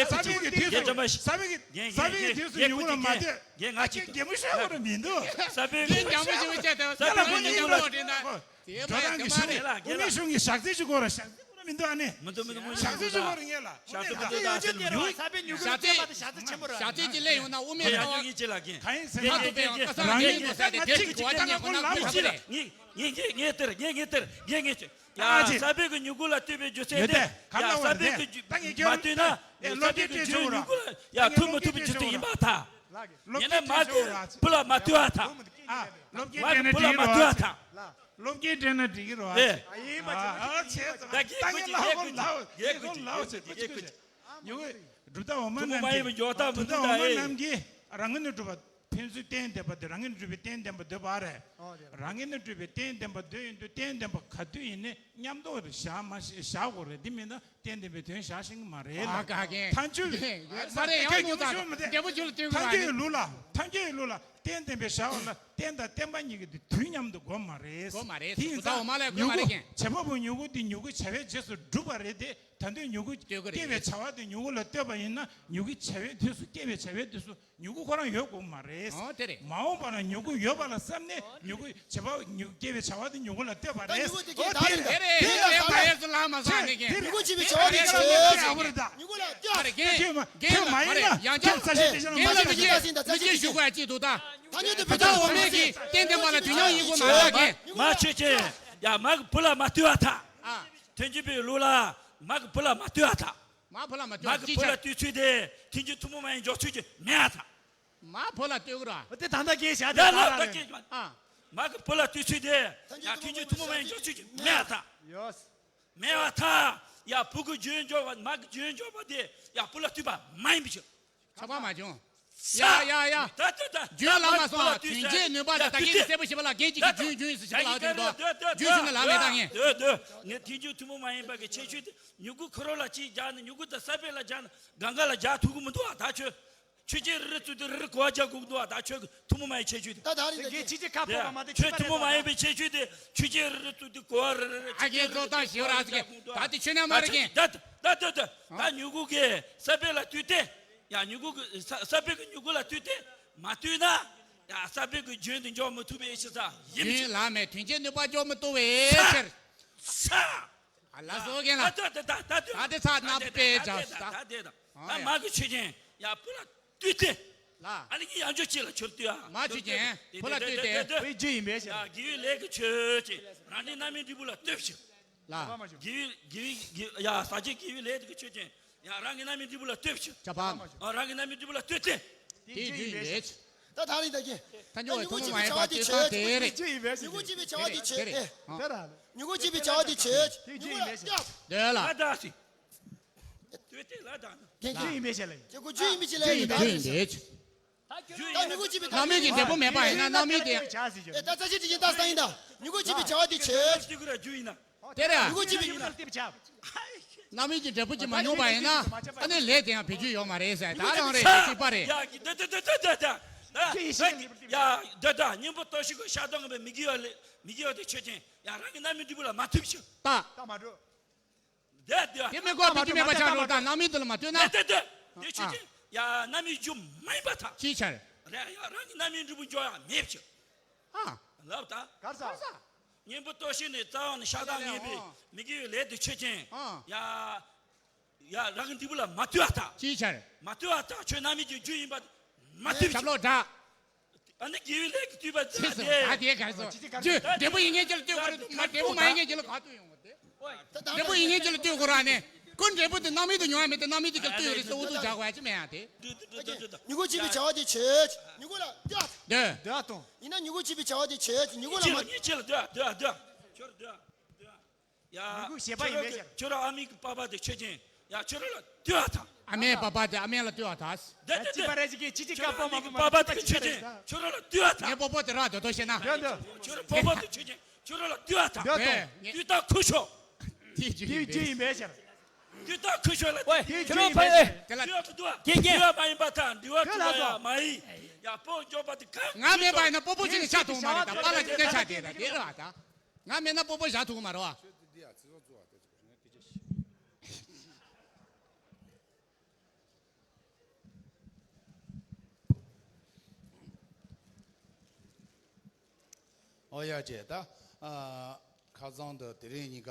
རྒན་ས་པའི་གི་དུས་སུ་རྒན་ས་པའི་གི་དུས་སུ་རྒན་ཉུ་གུ་ལ་མ་ལྟོས། རྒན་ང་ཅིག་རྒན་མོ་ཤོར་བ་ར་མི་འདུག་རྒན་རྒན་མོ་ཤོར་བ་ཅིག་ཡོད་ས་པའི་གི་ཉུ་གུ་ལ་འགྲོ་སྟངས་ཀྱི་ཤུགས་ནི་ལ་རྒན་ལ་དབུ་མའི་གཞུང་གི་ཞག་རྩི་ཅིག་དགོས་ར་ཞག་རྩི་དགོས་ར་མི་འདུག་ཨ་ནི། མི་འདུག་མི་འདུག་མི་འདུག་ཞག་རྩི་ཅིག་དགོས་ར་ངས་ལ། ཞག་རྩི་མི་འདུག་ད་ཟེར་ལ་མི་འདུག་ཞག་རྩི་ཅིག་ལས་ཡོང་ན་དབུ་མའི་ལྟ་བ་ཞག་རྩི་ཆེན་པོ་ར་ཡང་ཉུ་གུ་ཅིག་ལ་རྒན། ག་ཡིན་ཟེར་ན་ང་ཚོ་པའི་ཡང་ཁ་སང་རྒན་མོ་ས་དེ་དེ་ཅིག་གོ་བ་ཉན་ཁོ་ན་དབུ་ཞག་རྩི་རེད། ངས་ངས་ངས་ངས་དེར་ངས་ངས་དེར་ངས་ངས་ཡ། ས་པའི་གི་ཉུ་གུ་ལ་ལྟོས་པའི་རྒྱུ་མཚན་དེ། ཡ་ས་པའི་གི་རྒྱུ་མ་ལྟོས་ན། ཡ་ས་པའི་གི་རྒྱུ་ཉུ་གུ་ལ་ཡ་ཐུབ་མི་ཐུབ་པའི་རྒྱུ་མཚན་ཡིན་པ་ཐ། ཡིན་ན་མ་གི་བུ་ལ་མ་ལྟོས་པ་ཐ། མ་གི་བུ་ལ་མ་ལྟོས་པ་ཐ། སློབ་དགེ་སྤྲད་ན་འགྲིག་གི་རེད་བ། ཨེ། ད་གི་ཀུ་ཅི་གི་ཀུ་ཅི་གི་ཀུ་ཅི་གི་ཀུ་ཅི་གི་ཉུ་གུ་གྲུབ་མཐའ་འོག་མ་རྣམས་ཀྱིས་རང་ངོས་ནས་གྲུབ་པ་ཕན་ཚུན་བརྟེན་ལྡན་པ་དེ་རང་ངོས་ནས་གྲུབ་པའི་རྟེན་བརྟེན་པ་འདོད་པ་རེད། རང་ངོས་ནས་གྲུབ་པའི་རྟེན་བརྟེན་པ་འདོད་ཡོང་དུས་རྟེན་བརྟེན་པ་ག་དུས་ཡིན་ནའི་མཉམ་དུ་བཞག་མ་བཞག་དགོས་རེད། འདི་མིན་ན་རྟེན་བརྟེན་པའི་དོན་བཞག་ཤེས་ཀྱི་མ་རེད་ལ། ཐལ་འགྱུར། མ་རེད་ཡང་ངོ་ཚ་འདས་པོ་ཆུ་ལ་བཏོན་གི་ཐལ་འགྱུར་གྱི་ལུགས་ལ་ཐལ་འགྱུར་གྱི་ལུགས་ལ་རྟེན་བརྟེན་པའི་བཞག་པ་ལ་རྟེན་དང་བརྟེན་པ་གཉིས་ཀྱི་དུས་མཉམ་དུ་དགོས་མ་རེད། དགོས་མ་རེད། དེ་ཡིན་ཙང་ཉུ་གུ་བྱེད་པ་པོ་ཉུ་གུ་དེ་ཉུ་གུའི་བྱ་བའི་རྗེས་སུ་སྒྲུབ་པ་རེད་དེ། ད་དུང་ཉུ་གུ་སྐྱེ་བའི་བྱ་བ་དེ་ཉུ་གུ་ལ་ལྟོས་པ་ཡིན་ན་ཉུ་གུའི་བྱ་བའི་དུས་སུ་སྐྱེ་བའི་བྱ་བའི་དུས་སུ་ཉུ་གུ་ཁོ་རང་ཡོད་དགོས་མ་རེད། ཨོ་དེ་རེད། མ་འོངས་པ་ན་ཉུ་གུ་ཡོད་པ་ལ་བསམ་ནས་ཉུ་གུའི་བྱེད་པ་ཉུ་སྐྱེ་བའི་བྱ་བ་དེ་ཉུ་གུ་ལ་ལྟོས་པ་རེད། ཨོ་དེ་རེད། དེ་རེད། དེ་རེད། ལ་མ་ཟ་ནས་ཀྱི་ཉུ་གུ་བྱེད་པའི་བྱ་བ་དེ་བྱེད་ཉུ་གུ་ལ་ལྟོས། ཁྱོད་མ་ཁྱོད་མ་ཡིན་ན་ཁྱོད་ས་ཆ་དེ་ཆ་ན་མ་ཆ་ཆ་ཞིག་ད་ས་ཆ་ཞིག་ཞུ་དགོས་ཅི་འདུག་ད། ད་ཉོ་དེ་བུ་ད་འོ་མའི་གི་རྟེན་བརྟེན་པ་ལ་དུས་མཉམ་ཡིན་དགོས་མ་རེད་ཀྱི། མ་ཆོས་ཅན། ཡ་མ་གི་བུ་ལ་མ་ལྟོས་པ་ཐ། ཨ། ཐོན་སྐྱེད་པའི་ལུགས་ལ་མ་གི་བུ་ལ་མ་ལྟོས་པ་ཐ། མ་བུ་ལ་མ་ལྟོས་པ་མ་གི་ཅི་བུ་ལ་ཆ། ལྟོས་ཚུལ་དེ་ཐུན་གཅིག་ཐུན་མོང་མ་ཡིན་འཇོག་ཚུལ་གྱི་མེད་པ་ཐ། མ་བུ་ལ་ལྟོས་གི་ར། དེ་ད་ལྟ་སྐད་བཤད་དེ་ཡ་ད་ལ་ལ་ད་རེད། སྐད་མ། ཨ། མ་གི་བུ་ལ་ལྟོས་ཚུལ་དེ་ཡ་ཐུན་གཅིག་ཐུན་མོང་མ་ཡིན་འཇོག་ཚུལ་གྱི་མེད་པ་ཐ། ཡོས། མེད་པ་ཐ། ཡ་བུ་གི་རྒྱུན་འཇོག་པ་མ་གི་རྒྱུན་འཇོག་པ་དེ་ཡ་བུ་ལ་ལྟོས་པ་མ་ཡིན་པའི་ཕྱིར། ཁྱབ་པ་མ་བྱུང་། ཡ་ཡ་ཡ། ད་ད་ད། རྒྱུན་ལ་མ་སོང་བ་དོན་བྱེད་ནུས་པ་ལ་ད་གིན་གསལ་པོ་ཞིག་པ་ལ་རྒན་གཅིག་གི་རྒྱུན་རྒྱུན་ཟེར་ཞིག་པ་ལ་དོན་དུ་རྒྱུན་ཞུ་ན་ལ་མེད་ད་ངས། དོ་དོ། ངས་ཐེངས་རྒྱུན་ཐུན་མོང་མ་ཡིན་པ་གི་ཁྱད་ཆོས་དེ་ཉུ་གུ་ཁོ་རང་ལ་གཅིག་རྒྱག་ནས་ཉུ་གུ་དང་ས་པའི་ལ་རྒྱག་ནས་གང་ག་ལ་རྒྱག་ཐུབ་གི་མི་འདུག་ཨ། ད་ཁྱོད་ཆོས་ཅན་རི་རི་བཙུགས་དུས་རི་རི་གོ་བ་རྒྱག་དགོས་གི་འདུག་ཨ། ད་ཁྱོད་ཀྱི་ཐུན་མོང་མ་ཡིན་ཁྱད་ཆོས་དེ། ད་ད་རིང་ད་གིན་ཅི་ཅི་ཁ་ཕོ་བ་མ་དེ་ཁྱོད་ཐུན་མོང་མ་ཡིན་པའི་ཁྱད་ཆོས་དེ་ཆོས་ཅན་རི་རི་བཙུགས་དུས་གོ་བ་རི་རི་རི་ཨ་ཁྱེད་ཚོ་ད་ཞིག་ར་ཟེར་གི་ད་དེ་ཁྱོད་ན་མ་རེད་གི། ད་ད་ད་ད་ད་ཉུ་གུ་གི་ས་པའི་ལ་ལྟོས་ཏེ། ཡ་ཉུ་གུ་གི་ས་ས་པའི་གི་ཉུ་གུ་ལ་ལྟོས་ཏེ་མ་ལྟོས་ན། ཡ་ས་པའི་གི་རྒྱུན་དུ་འཇོག་མི་ཐུབ་པའི་ཕྱིར་ས་ཡིན་རྒྱུན་ལ་མེད་དོན་གྱི་ནུས་པ་འཇོག་མི་ཐུབ་པའི་ཕྱིར། ས། ཨ་ལ་སོ་གེ་ན། ད་ད་ད་ད་ད་ད་དེ་ཚ་ན་པེ་ཇ་ས་ད་ད་དེ་ད་ད་མ་གི་ཆོས་ཅན་ཡ་བུ་ལ་ལྟོས་ཏེ། ལ། ཨ་ནི་ཡང་ཅོ་ཅི་ལ་ཆོས་ལྟོས་ཨ། མ་ཆོས་ཅན་བུ་ལ་ལྟོས་ཏེ། བུའི་རྒྱུ་ཡིན་པའི་ཕྱིར། ཡ་དགེ་བའི་ལས་ཀྱི་ཆོས་ཅན་རང་གི་རྣམ་སྨིན་འབྲས་བུ་ལ་ལྟོས་ཕྱིར། ལ། དགེ་བའི་དགེ་བའི་དགེ་ཡ་ཟག་བཅས་དགེ་བའི་ལས་ཀྱི་ཆོས་ཅན་ཡ་རང་གི་རྣམ་སྨིན་འབྲས་བུ་ལ་ལྟོས་ཕྱིར། ཅ་པ། ཨ་རང་གི་རྣམ་སྨིན་འབྲས་བུ་ལ་ལྟོས་ཏེ། དེའི་རྒྱུ་ཡིན་པའི་ཕྱིར། ད་ད་རིང་ད་གི་ད་ཉུ་གུ་བྱེད་པའི་བྱ་བ་དེ་ཆོས་ཅན། བུའི་རྒྱུ་ཡིན་པའི་ཕྱིར། ཉུ་གུ་བྱེད་པའི་བྱ་བ་དེ་ཆོས་ཅན། ཉུ་གུ་བྱེད་པའི་བྱ་བ་དེ་ཆོས་ཅན། ཉུ་གུ་ལ་ལྟོས། འདོད་ལ། ལ་དྭགས་སི། ལྟོས་ཏེ་ལ་དྭགས་ན། རྒྱུ་ཡིན་པའི་ཕྱིར་ལ་ཡིན། རྒྱུ་ཡིན་པའི་ཕྱིར་ལ་ཡིན། རྒྱུ་ཡིན་པའི་ཕྱིར། ད་ཉུ་གུ་བྱེད་པའི་རྣམ་སྨིན་གྱི་འབྲས་བུ་མེད་པ་ཡིན་ན་རྣམ་སྨིན་དེ། ཨེ་ད་ས་ཆ་དེ་ཡིན་ད་ས་ཡིན་ད། ཉུ་གུ་བྱེད་པའི་བྱ་བ་དེ་ཆོས། ལྟོས་གི་ར་རྒྱུ་ཡིན་ན། དེ་རེད། ཉུ་གུ་བྱེད་པའི་རྣམ་སྨིན་གྱི་འབྲས་བུ་ཅིག་མ་མྱོང་པ་ཡིན་ན་ཨ་ནི་ལས་དེ་ཡང་བེད་སྤྱོད་ཡོད་མ་རེད་ཟེར། ད་རང་རེད་ཅིག་པ་རེད། ཡ་གི་ད་ད་ད་ད་ད་ད་ཡ་ད་ད་སྙིང་པོ་ལྟོ་ཤི་གི་ཤ་སྟོང་གི་མི་དགེ་བ་ལས་མི་དགེ་བ་དེ་ཆོས་ཅན། ཡ་རང་གི་རྣམ་སྨིན་འབྲས་བུ་ལ་མ་ཐུབ་ཤིག་ད། ད་མ་འགྲོ། དེ་དེ་དེ་མི་དགོས་པའི་རྒྱུ་མེད་པ་ཆགས་འགྲོ། ད་རྣམ་སྨིན་དེ་ལ་མ་ལྟོས་ན། དེ་དེ་དེ་ཆོས་ཅན། ཡ་རྣམ་སྨིན་རྒྱུ་མ་ཡིན་པ་ཐ། ཅིའི་ཕྱིར། རེད་ཡ་རང་གི་རྣམ་སྨིན་འབྲས་བུ་འཇོག་ཡ་མེད་ཕྱིར། ཨ། ལབ་ད། གར་ས། གར་ས། གཉེན་པོ་ལྟོ་ཤི་ནས་རྩ་བ་ནས་ཤ་སྟག་ངེས་པའི་ཨ་མི་དགེ་བའི་ལས་དེ་ཆོས་ཅན། ཨ། ཡ། ཡ་རང་གི་འབྲས་བུ་ལ་མ་ལྟོས་པ་དང་། ཅིའི་ཕྱིར། མ་ལྟོས་པ་དང་ཆོས་རྣམ་སྨིན་གྱི་རྒྱུ་ཡིན་པ་མ་ལྟོས་པ། ཞབས་ལོག་དྲག་ཨ་ནི་དགེ་བའི་ལས་ཀྱིས་བསྡུས་པ་ཅི་ཟེར་ད་དེའི་གར་སོང་། རྒྱུ་འབྲས་བུ་ཡིན་མཁན་ཅིག་ལ་ལྟོས་དགོས་རེད། མ་འབྲས་བུ་མ་ཡིན་མཁན་ཅིག་ལ་ག་ལྟོས་ཡོང་བ་དེ། འབྲས་བུ་ཡིན་མཁན་ཅིག་ལ་ལྟོས་དགོས་ར་ནི། ཀུན་འབྲས་བུ་དེ་རྣམ་སྨིན་དུ་མྱོང་བ་མེད་དེ་རྣམ་སྨིན་དེ་ག་ལ་ལྟོས་ཡོད་རེད་ཟེར་འུ་ཚུགས་བྱ་དགོས་ཡ་ཅི་མེད་ཡ་དེ། མྱུ་གུ་འབྱིན་པའི་བྱ་བ་དེ་ཆོས་ཅན། མྱུ་གུ་ལ་ལྟོས། འདོད། འདོད་དང་། ཡིན་ན་མྱུ་གུ་འབྱིན་པའི་བྱ་བ་དེ་ཆོས་ཅན། མྱུ་གུ་ལ་མ། ཉེས་བྱས་ལ་ལྟོས། ལྟོས། ལྟོས། ཁྱོད་ལྟོས། ཡ། མྱུ་གུ་ཞེས་པ་ཡིན་པས་ཁྱོད་རང་ཁྱོད་རང་ཨ་མའི་གི་པགས་པ་དེ་ཆོས་ཅན། ཡ་ཁྱོད་རང་ལ་ལྟོས་པ་དང་། ཨ་མའི་པགས་པ་དེ་ཨ་མའི་ལ་ལྟོས་པ་དང་། དེ་དེ་ཅི་པ་རེ་ཅིག་གིས་ཅི་ཅི་ཁྱོད་རང་ཨ་མའི་གི་པགས་པ་དེ་ཆོས་ཅན། ཁྱོད་རང་ལ་ལྟོས་པ་དང་། ངའི་པོ་པོ་དེ་རག་འདོད་དོ་ཤེ་ན། ཁྱོད་རང་པོ་པོ་དེ་ཆོས་ཅན། ཁྱོད་རང་ལ་ལྟོས་པ་དང་། ལྟོས་དང་ཁུ་ཤོ། དེ་རྒྱུ་ཡིན་པས། ལྟོས་དང་ཁུ་ཤོ་ལ་ལྟོས། ལྟོས་དང་ཁུ་ཤོ་ལ་ལྟོས། དེ་རྒྱུ་ཡིན་པས། དེ་ལ་ལྟོས་པ་དང་འདུལ་བ་འདུལ་བ་ཡ་མ་ཡིན། ཡ་པོ་འཇོག་པ་དེ་གང་ང་མེད་པ་ཡིན་ན་པོ་པོ་ཅིག་ནི་ཆགས་ཐུབ་མ་རེད་ད། པཱ་ལགས་ཅིག་ནི་ཆགས་བསྡད་ད་དེ་རེད་བ་ད། ང་མེད་ན་པོ་པོ་བཞག་ཐུབ་ཀྱི་མ་རེད་བ། ཨོ་ཡ་ཅེ་ད། ཨ། ཁ་སང་དུ་དེ་རིང་གཉིས་ཀ་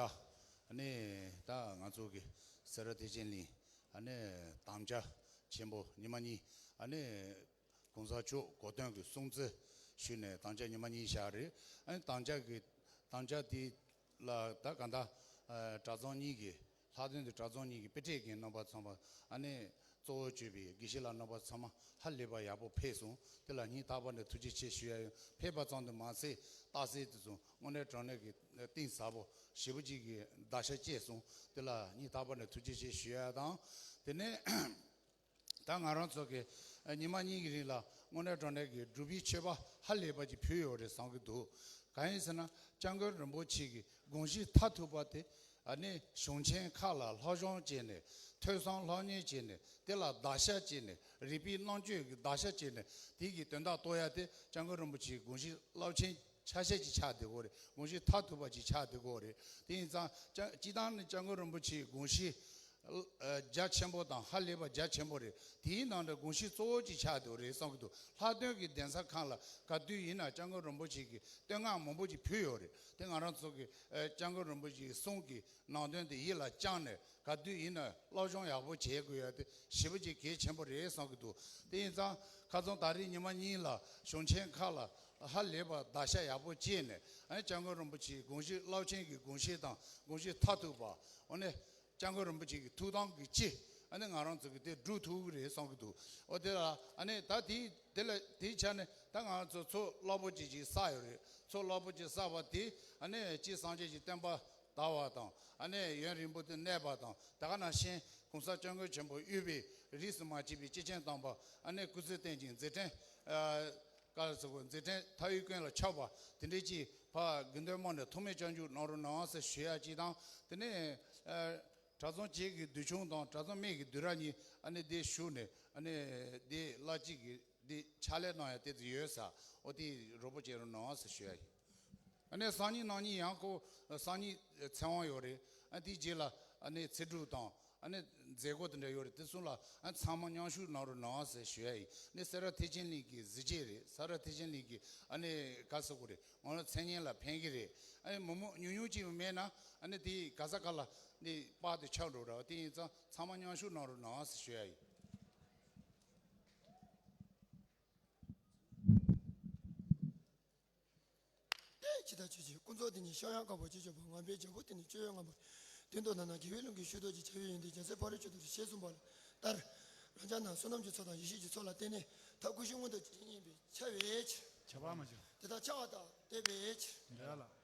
ནི་ད་ང་ཚོ་གི་སེ་ར་ཐེག་ཆེན་གླིང་ཨ་ནི་དམ་བཅའ་ཆེན་པོ་ཉི་མ་གཉིས་ཨ་ནི། གོང་ས་མཆོག་གོ་སྟོན་གྱི་སྲུང་བརྩི་ཞུས་ནས་དམ་བཅའ་ཉི་མ་གཉིས་བཞག་རེད། ཨ་ནི་དམ་བཅའ་གི་དམ་བཅའ་དེ་ལ་ད་ག་ད་གྲྭ་ཚང་གཉིས་ཀྱི་ལྷག་དོན་དུ་གྲྭ་ཚང་གཉིས་ཀྱི་དཔེ་ཁྲིད་མཁན་རྣམ་པ་ཚང་མ་ཨ་ནི་གཙོ་བོ་གྱུར་པའི་དགེ་བཤེས་ལགས་རྣམ་པ་ཚང་མ་ཧ་ལས་པ་ཡག་པོ་ཕེབས་སོང་། དེ་ལ་སྙིང་ཐག་པ་ནས་ཐུགས་རྗེ་ཆེ་ཞུ་ཡ་ཡོད། ཕེབས་པ་ཙམ་དུ་མ་ཟད་རྟགས་གསལ་དེ་ཚོ་དངོས་གནས་དྲང་གནས་ཀྱི་གཏིང་ཟབ་པོ་ཞེ་པོ་ཅིག་གི་བརྡར་ཤ་བཅད་སོང་། དེ་ལ་སྙིང་ཐག་པ་ནས་ཐུགས་རྗེ་ཆེ་ཞུ་ཡ་དང་། དེ་ནས། ད་ང་རང་ཚོ་གི་ཉི་མ་གཉིས་ཀྱི་རིང་ལ་དངོས་གནས་དྲང་གནས་ཀྱི་སྒྲུབ་པའི་མཆོད་པ་ཧ་ལས་པ་ཅིག་ཕུལ་ཡོད་རེད་བསམ་གྱི་འདུག་གང་ཡིན་ཟེར་ན་སྐྱབས་མགོན་རིན་པོ་ཆེ་གི་དགོངས་གཞི་མཐར་ཐུག་པ་དེ་ཨ་ནི་གཞུང་ཆེན་ཁག་ལ་སློབ་སྦྱོང་བྱས་ནས་ཐོས་བསམ་སློབ་གཉེར་བྱས་ནས་དེ་ལ་བརྡར་ཤ་བཅད་ནས་རིག་པའི་རྣམ་དཔྱོད་ཀྱི་བརྡར་ཤ་བཅད་ནས་དེ་གི་དོན་དག་རྟོགས་ཡ་དེ་སྐྱབས་མགོན་རིན་པོ་ཆེའི་དགོངས་གཞི་རླབས་ཆེན་ཆ་ཤས་ཅིག་ཆགས་བསྡད་ཀྱི་ཡོད་རེད། དགོངས་གཞི་མཐར་ཐུག་པ་ཅིག་ཆགས་བསྡད་ཀྱི་ཡོད་རེད། དེ་ཡིན་ཙང་སྤྱི་བཏང་ནས་སྐྱབས་མགོན་རིན་པོ་ཆེའི་དགོངས་གཞི། རྒྱ་ཆེན་པོ་དང་ཧ་ལས་པ་རྒྱ་ཆེན་པོ་རེད། དེའི་ནང་ནས་དགོངས་གཞི་གཙོ་བོ་གཅིག་ཆགས་འདུག་རེད་བསམ་གྱི་འདུག་ལྷག་དོན་གྱི་གདན་ས་ཁག་ལ་ག་དུས་ཡིན་ན་སྐྱབས་མགོན་རིན་པོ་ཆེ་གིས་བསྟོད་བསྔགས་མང་པོ་ཅིག་ཕུལ་ཡོད་རེད། དེ་ང་རང་ཚོ་གི་སྐྱབས་མགོན་རིན་པོ་ཆེའི་གསུང་གི་ནང་དོན་དེ་ཡིད་ལ་བཅངས་ནས་ག་དུས་ཡིན་ན་སློབ་སྦྱོང་ཡག་པོ་བྱེད་དགོས་ཡ་དེ་ཞེ་པོ་ཅིག་གལ་ཆེན་པོ་རེད་བསམ་གྱི་འདུག་དེ་ཡིན་ཙང་ཁ་སང་ད་རེས་ཉི་མ་གཉིས་ལ་གཞུང་ཆེན་ཁག་ལ་ཧ་ལས་པ་བརྡར་ཤ་ཡག་པོ་བཅད་ནས་ཨ་ནི་སྐྱབས་མགོན་རིན་པོ་ཆེའི་དགོངས་གཞི་རླབས་ཆེན་གྱི་དགོངས་གཞི་དང་དགོངས་གཞི་མཐར་ཐུག་པ་འོ་ནས། སྐྱབས་མགོན་རིན་པོ་ཆེ་གི་ཐུགས་དམ་གྱི་ཅི། ཨ་ནི་ང་རང་ཚོ་གི་དེ་སྒྲུབ་ཐུབ་ཀྱི་རེད་བསམ་གྱི་འདུག་འོ་དེ་ལ་ཨ་ནི་ད་དེ་དེ་ལ་དེའི་ཆ་ནས་ད་ང་རང་ཚོ་ཚོགས་རླབས་པོ་ཆེ་ཅིག་བསགས་ཡོད་རེད། ཚོགས་རླབས་པོ་ཆེ་བསགས་པ་དེ་ཨ་ནི་སྤྱིར་སངས་རྒྱས་ཀྱི་བསྟན་པ་དར་བ་དང་ཨ་ནི་ཡུན་རིང་པོ་དུ་གནས་པ་དང་ད་ག་ནང་བཞིན་གོང་ས་སྐྱབས་མགོན་ཆེན་པོ་དབུས་པའི་རིས་སུ་མ་ཆད་པའི་སྐྱེས་ཆེན་དམ་པ་ཨ་ནི་སྐུ་ཚེ་བརྟན་ཅིང་མཛད་འཕྲིན། ཨ། བཀའ་ཟུར་པ་མཛད་འཕྲིན་མཐའ་དབུས་ཀུན་ལ་ཁྱབ་པ་དེ་འདྲའི་ཅིག་ཕ་དགེ་འདུན་དམངས་ནས་ཐུགས་སྨོན་སྐྱབས་འཇུག་གནང་རོགས་གནང་ཟེར་ཞུ་ཡ་གཅིག་དང་དེ་ནས་ཨ་གྲྭ་ཚང་བཅས་ཀྱི་འདུས་ཆུང་དང་གྲྭ་ཚང་མེད་ཀྱི་འདུས་ར་གཉིས་ཨ་ནི་འདི་ཞུགས་ནས་ཨ་ནི་འདི་བླ་གཅིག་གི་འདི་ཕྱག་ལས་གནང་ཡ་དེ་ཚོ་ཡོད་ས་འོ་དེ་རོགས་པ་བྱེད་རོགས་གནང་ཟེར་ཞུ་ཡ་ཡིན། ཨ་ནི་སང་ཉིན་གནངས་ཉིན་ཡང་ཁོ་སང་ཉིན་ཚེ་དབང་ཡོད་རེད། ཨ་དེའི་རྗེས་ལ་ཨ་ནི་ཚེ་སྒྲུབ་དང་། ཨ་ནི་མཛད་སྒོ་དེ་འདྲ་ཡོད་རེད། དེ་གསུམ་ལ་ཨ་ཚང་མ་མཉམ་ཞུགས་གནང་རོགས་གནང་ཟེར་ཞུ་ཡ་ཡིན། ནི་སེ་ར་ཐེག་ཆེན་གླིང་གི་གཟི་བརྗིད་རེད། སེ་ར་ཐེག་ཆེན་གླིང་གི་ཨ་ནི་ག་ཟེར་དགོས་རེད། ང་ཚོ་མཚན་སྙན་ལ་ཕན་གི་རེད། ཨ་ནི་མི་མང་ཉུང་ཉུང་ཅིག་མེད་ན་ཨ་ནི་དེ་ག་ས་ག་ལ་ནི་པར་དེ་ཆགས་འགྲོ་ར་བ། དེ་ཡིན་ཙང་ཚང་མ་མཉམ་ཞུགས་གནང་རོགས་གནང་ཟེར་ཞུ་ཡ་ཡིན། ཇི་ལྟར་ཆོས་ཀྱི་ཀུན་རྫོབ་དེ་ཉིད་ཤར་ཡང་དཀར་པོ་ཅེས་བརྗོད་པ་ངང་པའི་རྒྱལ་པོ་དེ་ནི་སྤྱོད་ཡུལ་ངང་པ། དོན་དུ་ལྡན་ན་དགེ་བའི་ལུང་གིས་ཕྱོགས་རྟོག་ཅིང་བྱ་བའི་ཡོན་ཏན་རྒྱལ་སྲས་ཕ་རོལ་ཕྱིན་དུ་ཞེས་གསུངས་པ་ལྟར། རང་ཅག་རྣམས་བསོད་ནམས་ཀྱི་ཚོགས་དང་ཡེ་ཤེས་ཀྱི་ཚོགས་ལ་བརྟེན་ནས་ཐབས་ཀུན་གཞི་མངོན་དུ་བྱེད་ཉན་པའི་ཕྱག་འཚལ་ཕྱིར། ཁྱབ་པ་མ་བྱུང་། དེ་དག་འཆར་བ་ལྟར་འདོད་པའི་ཕྱིར། འདོད་ལ།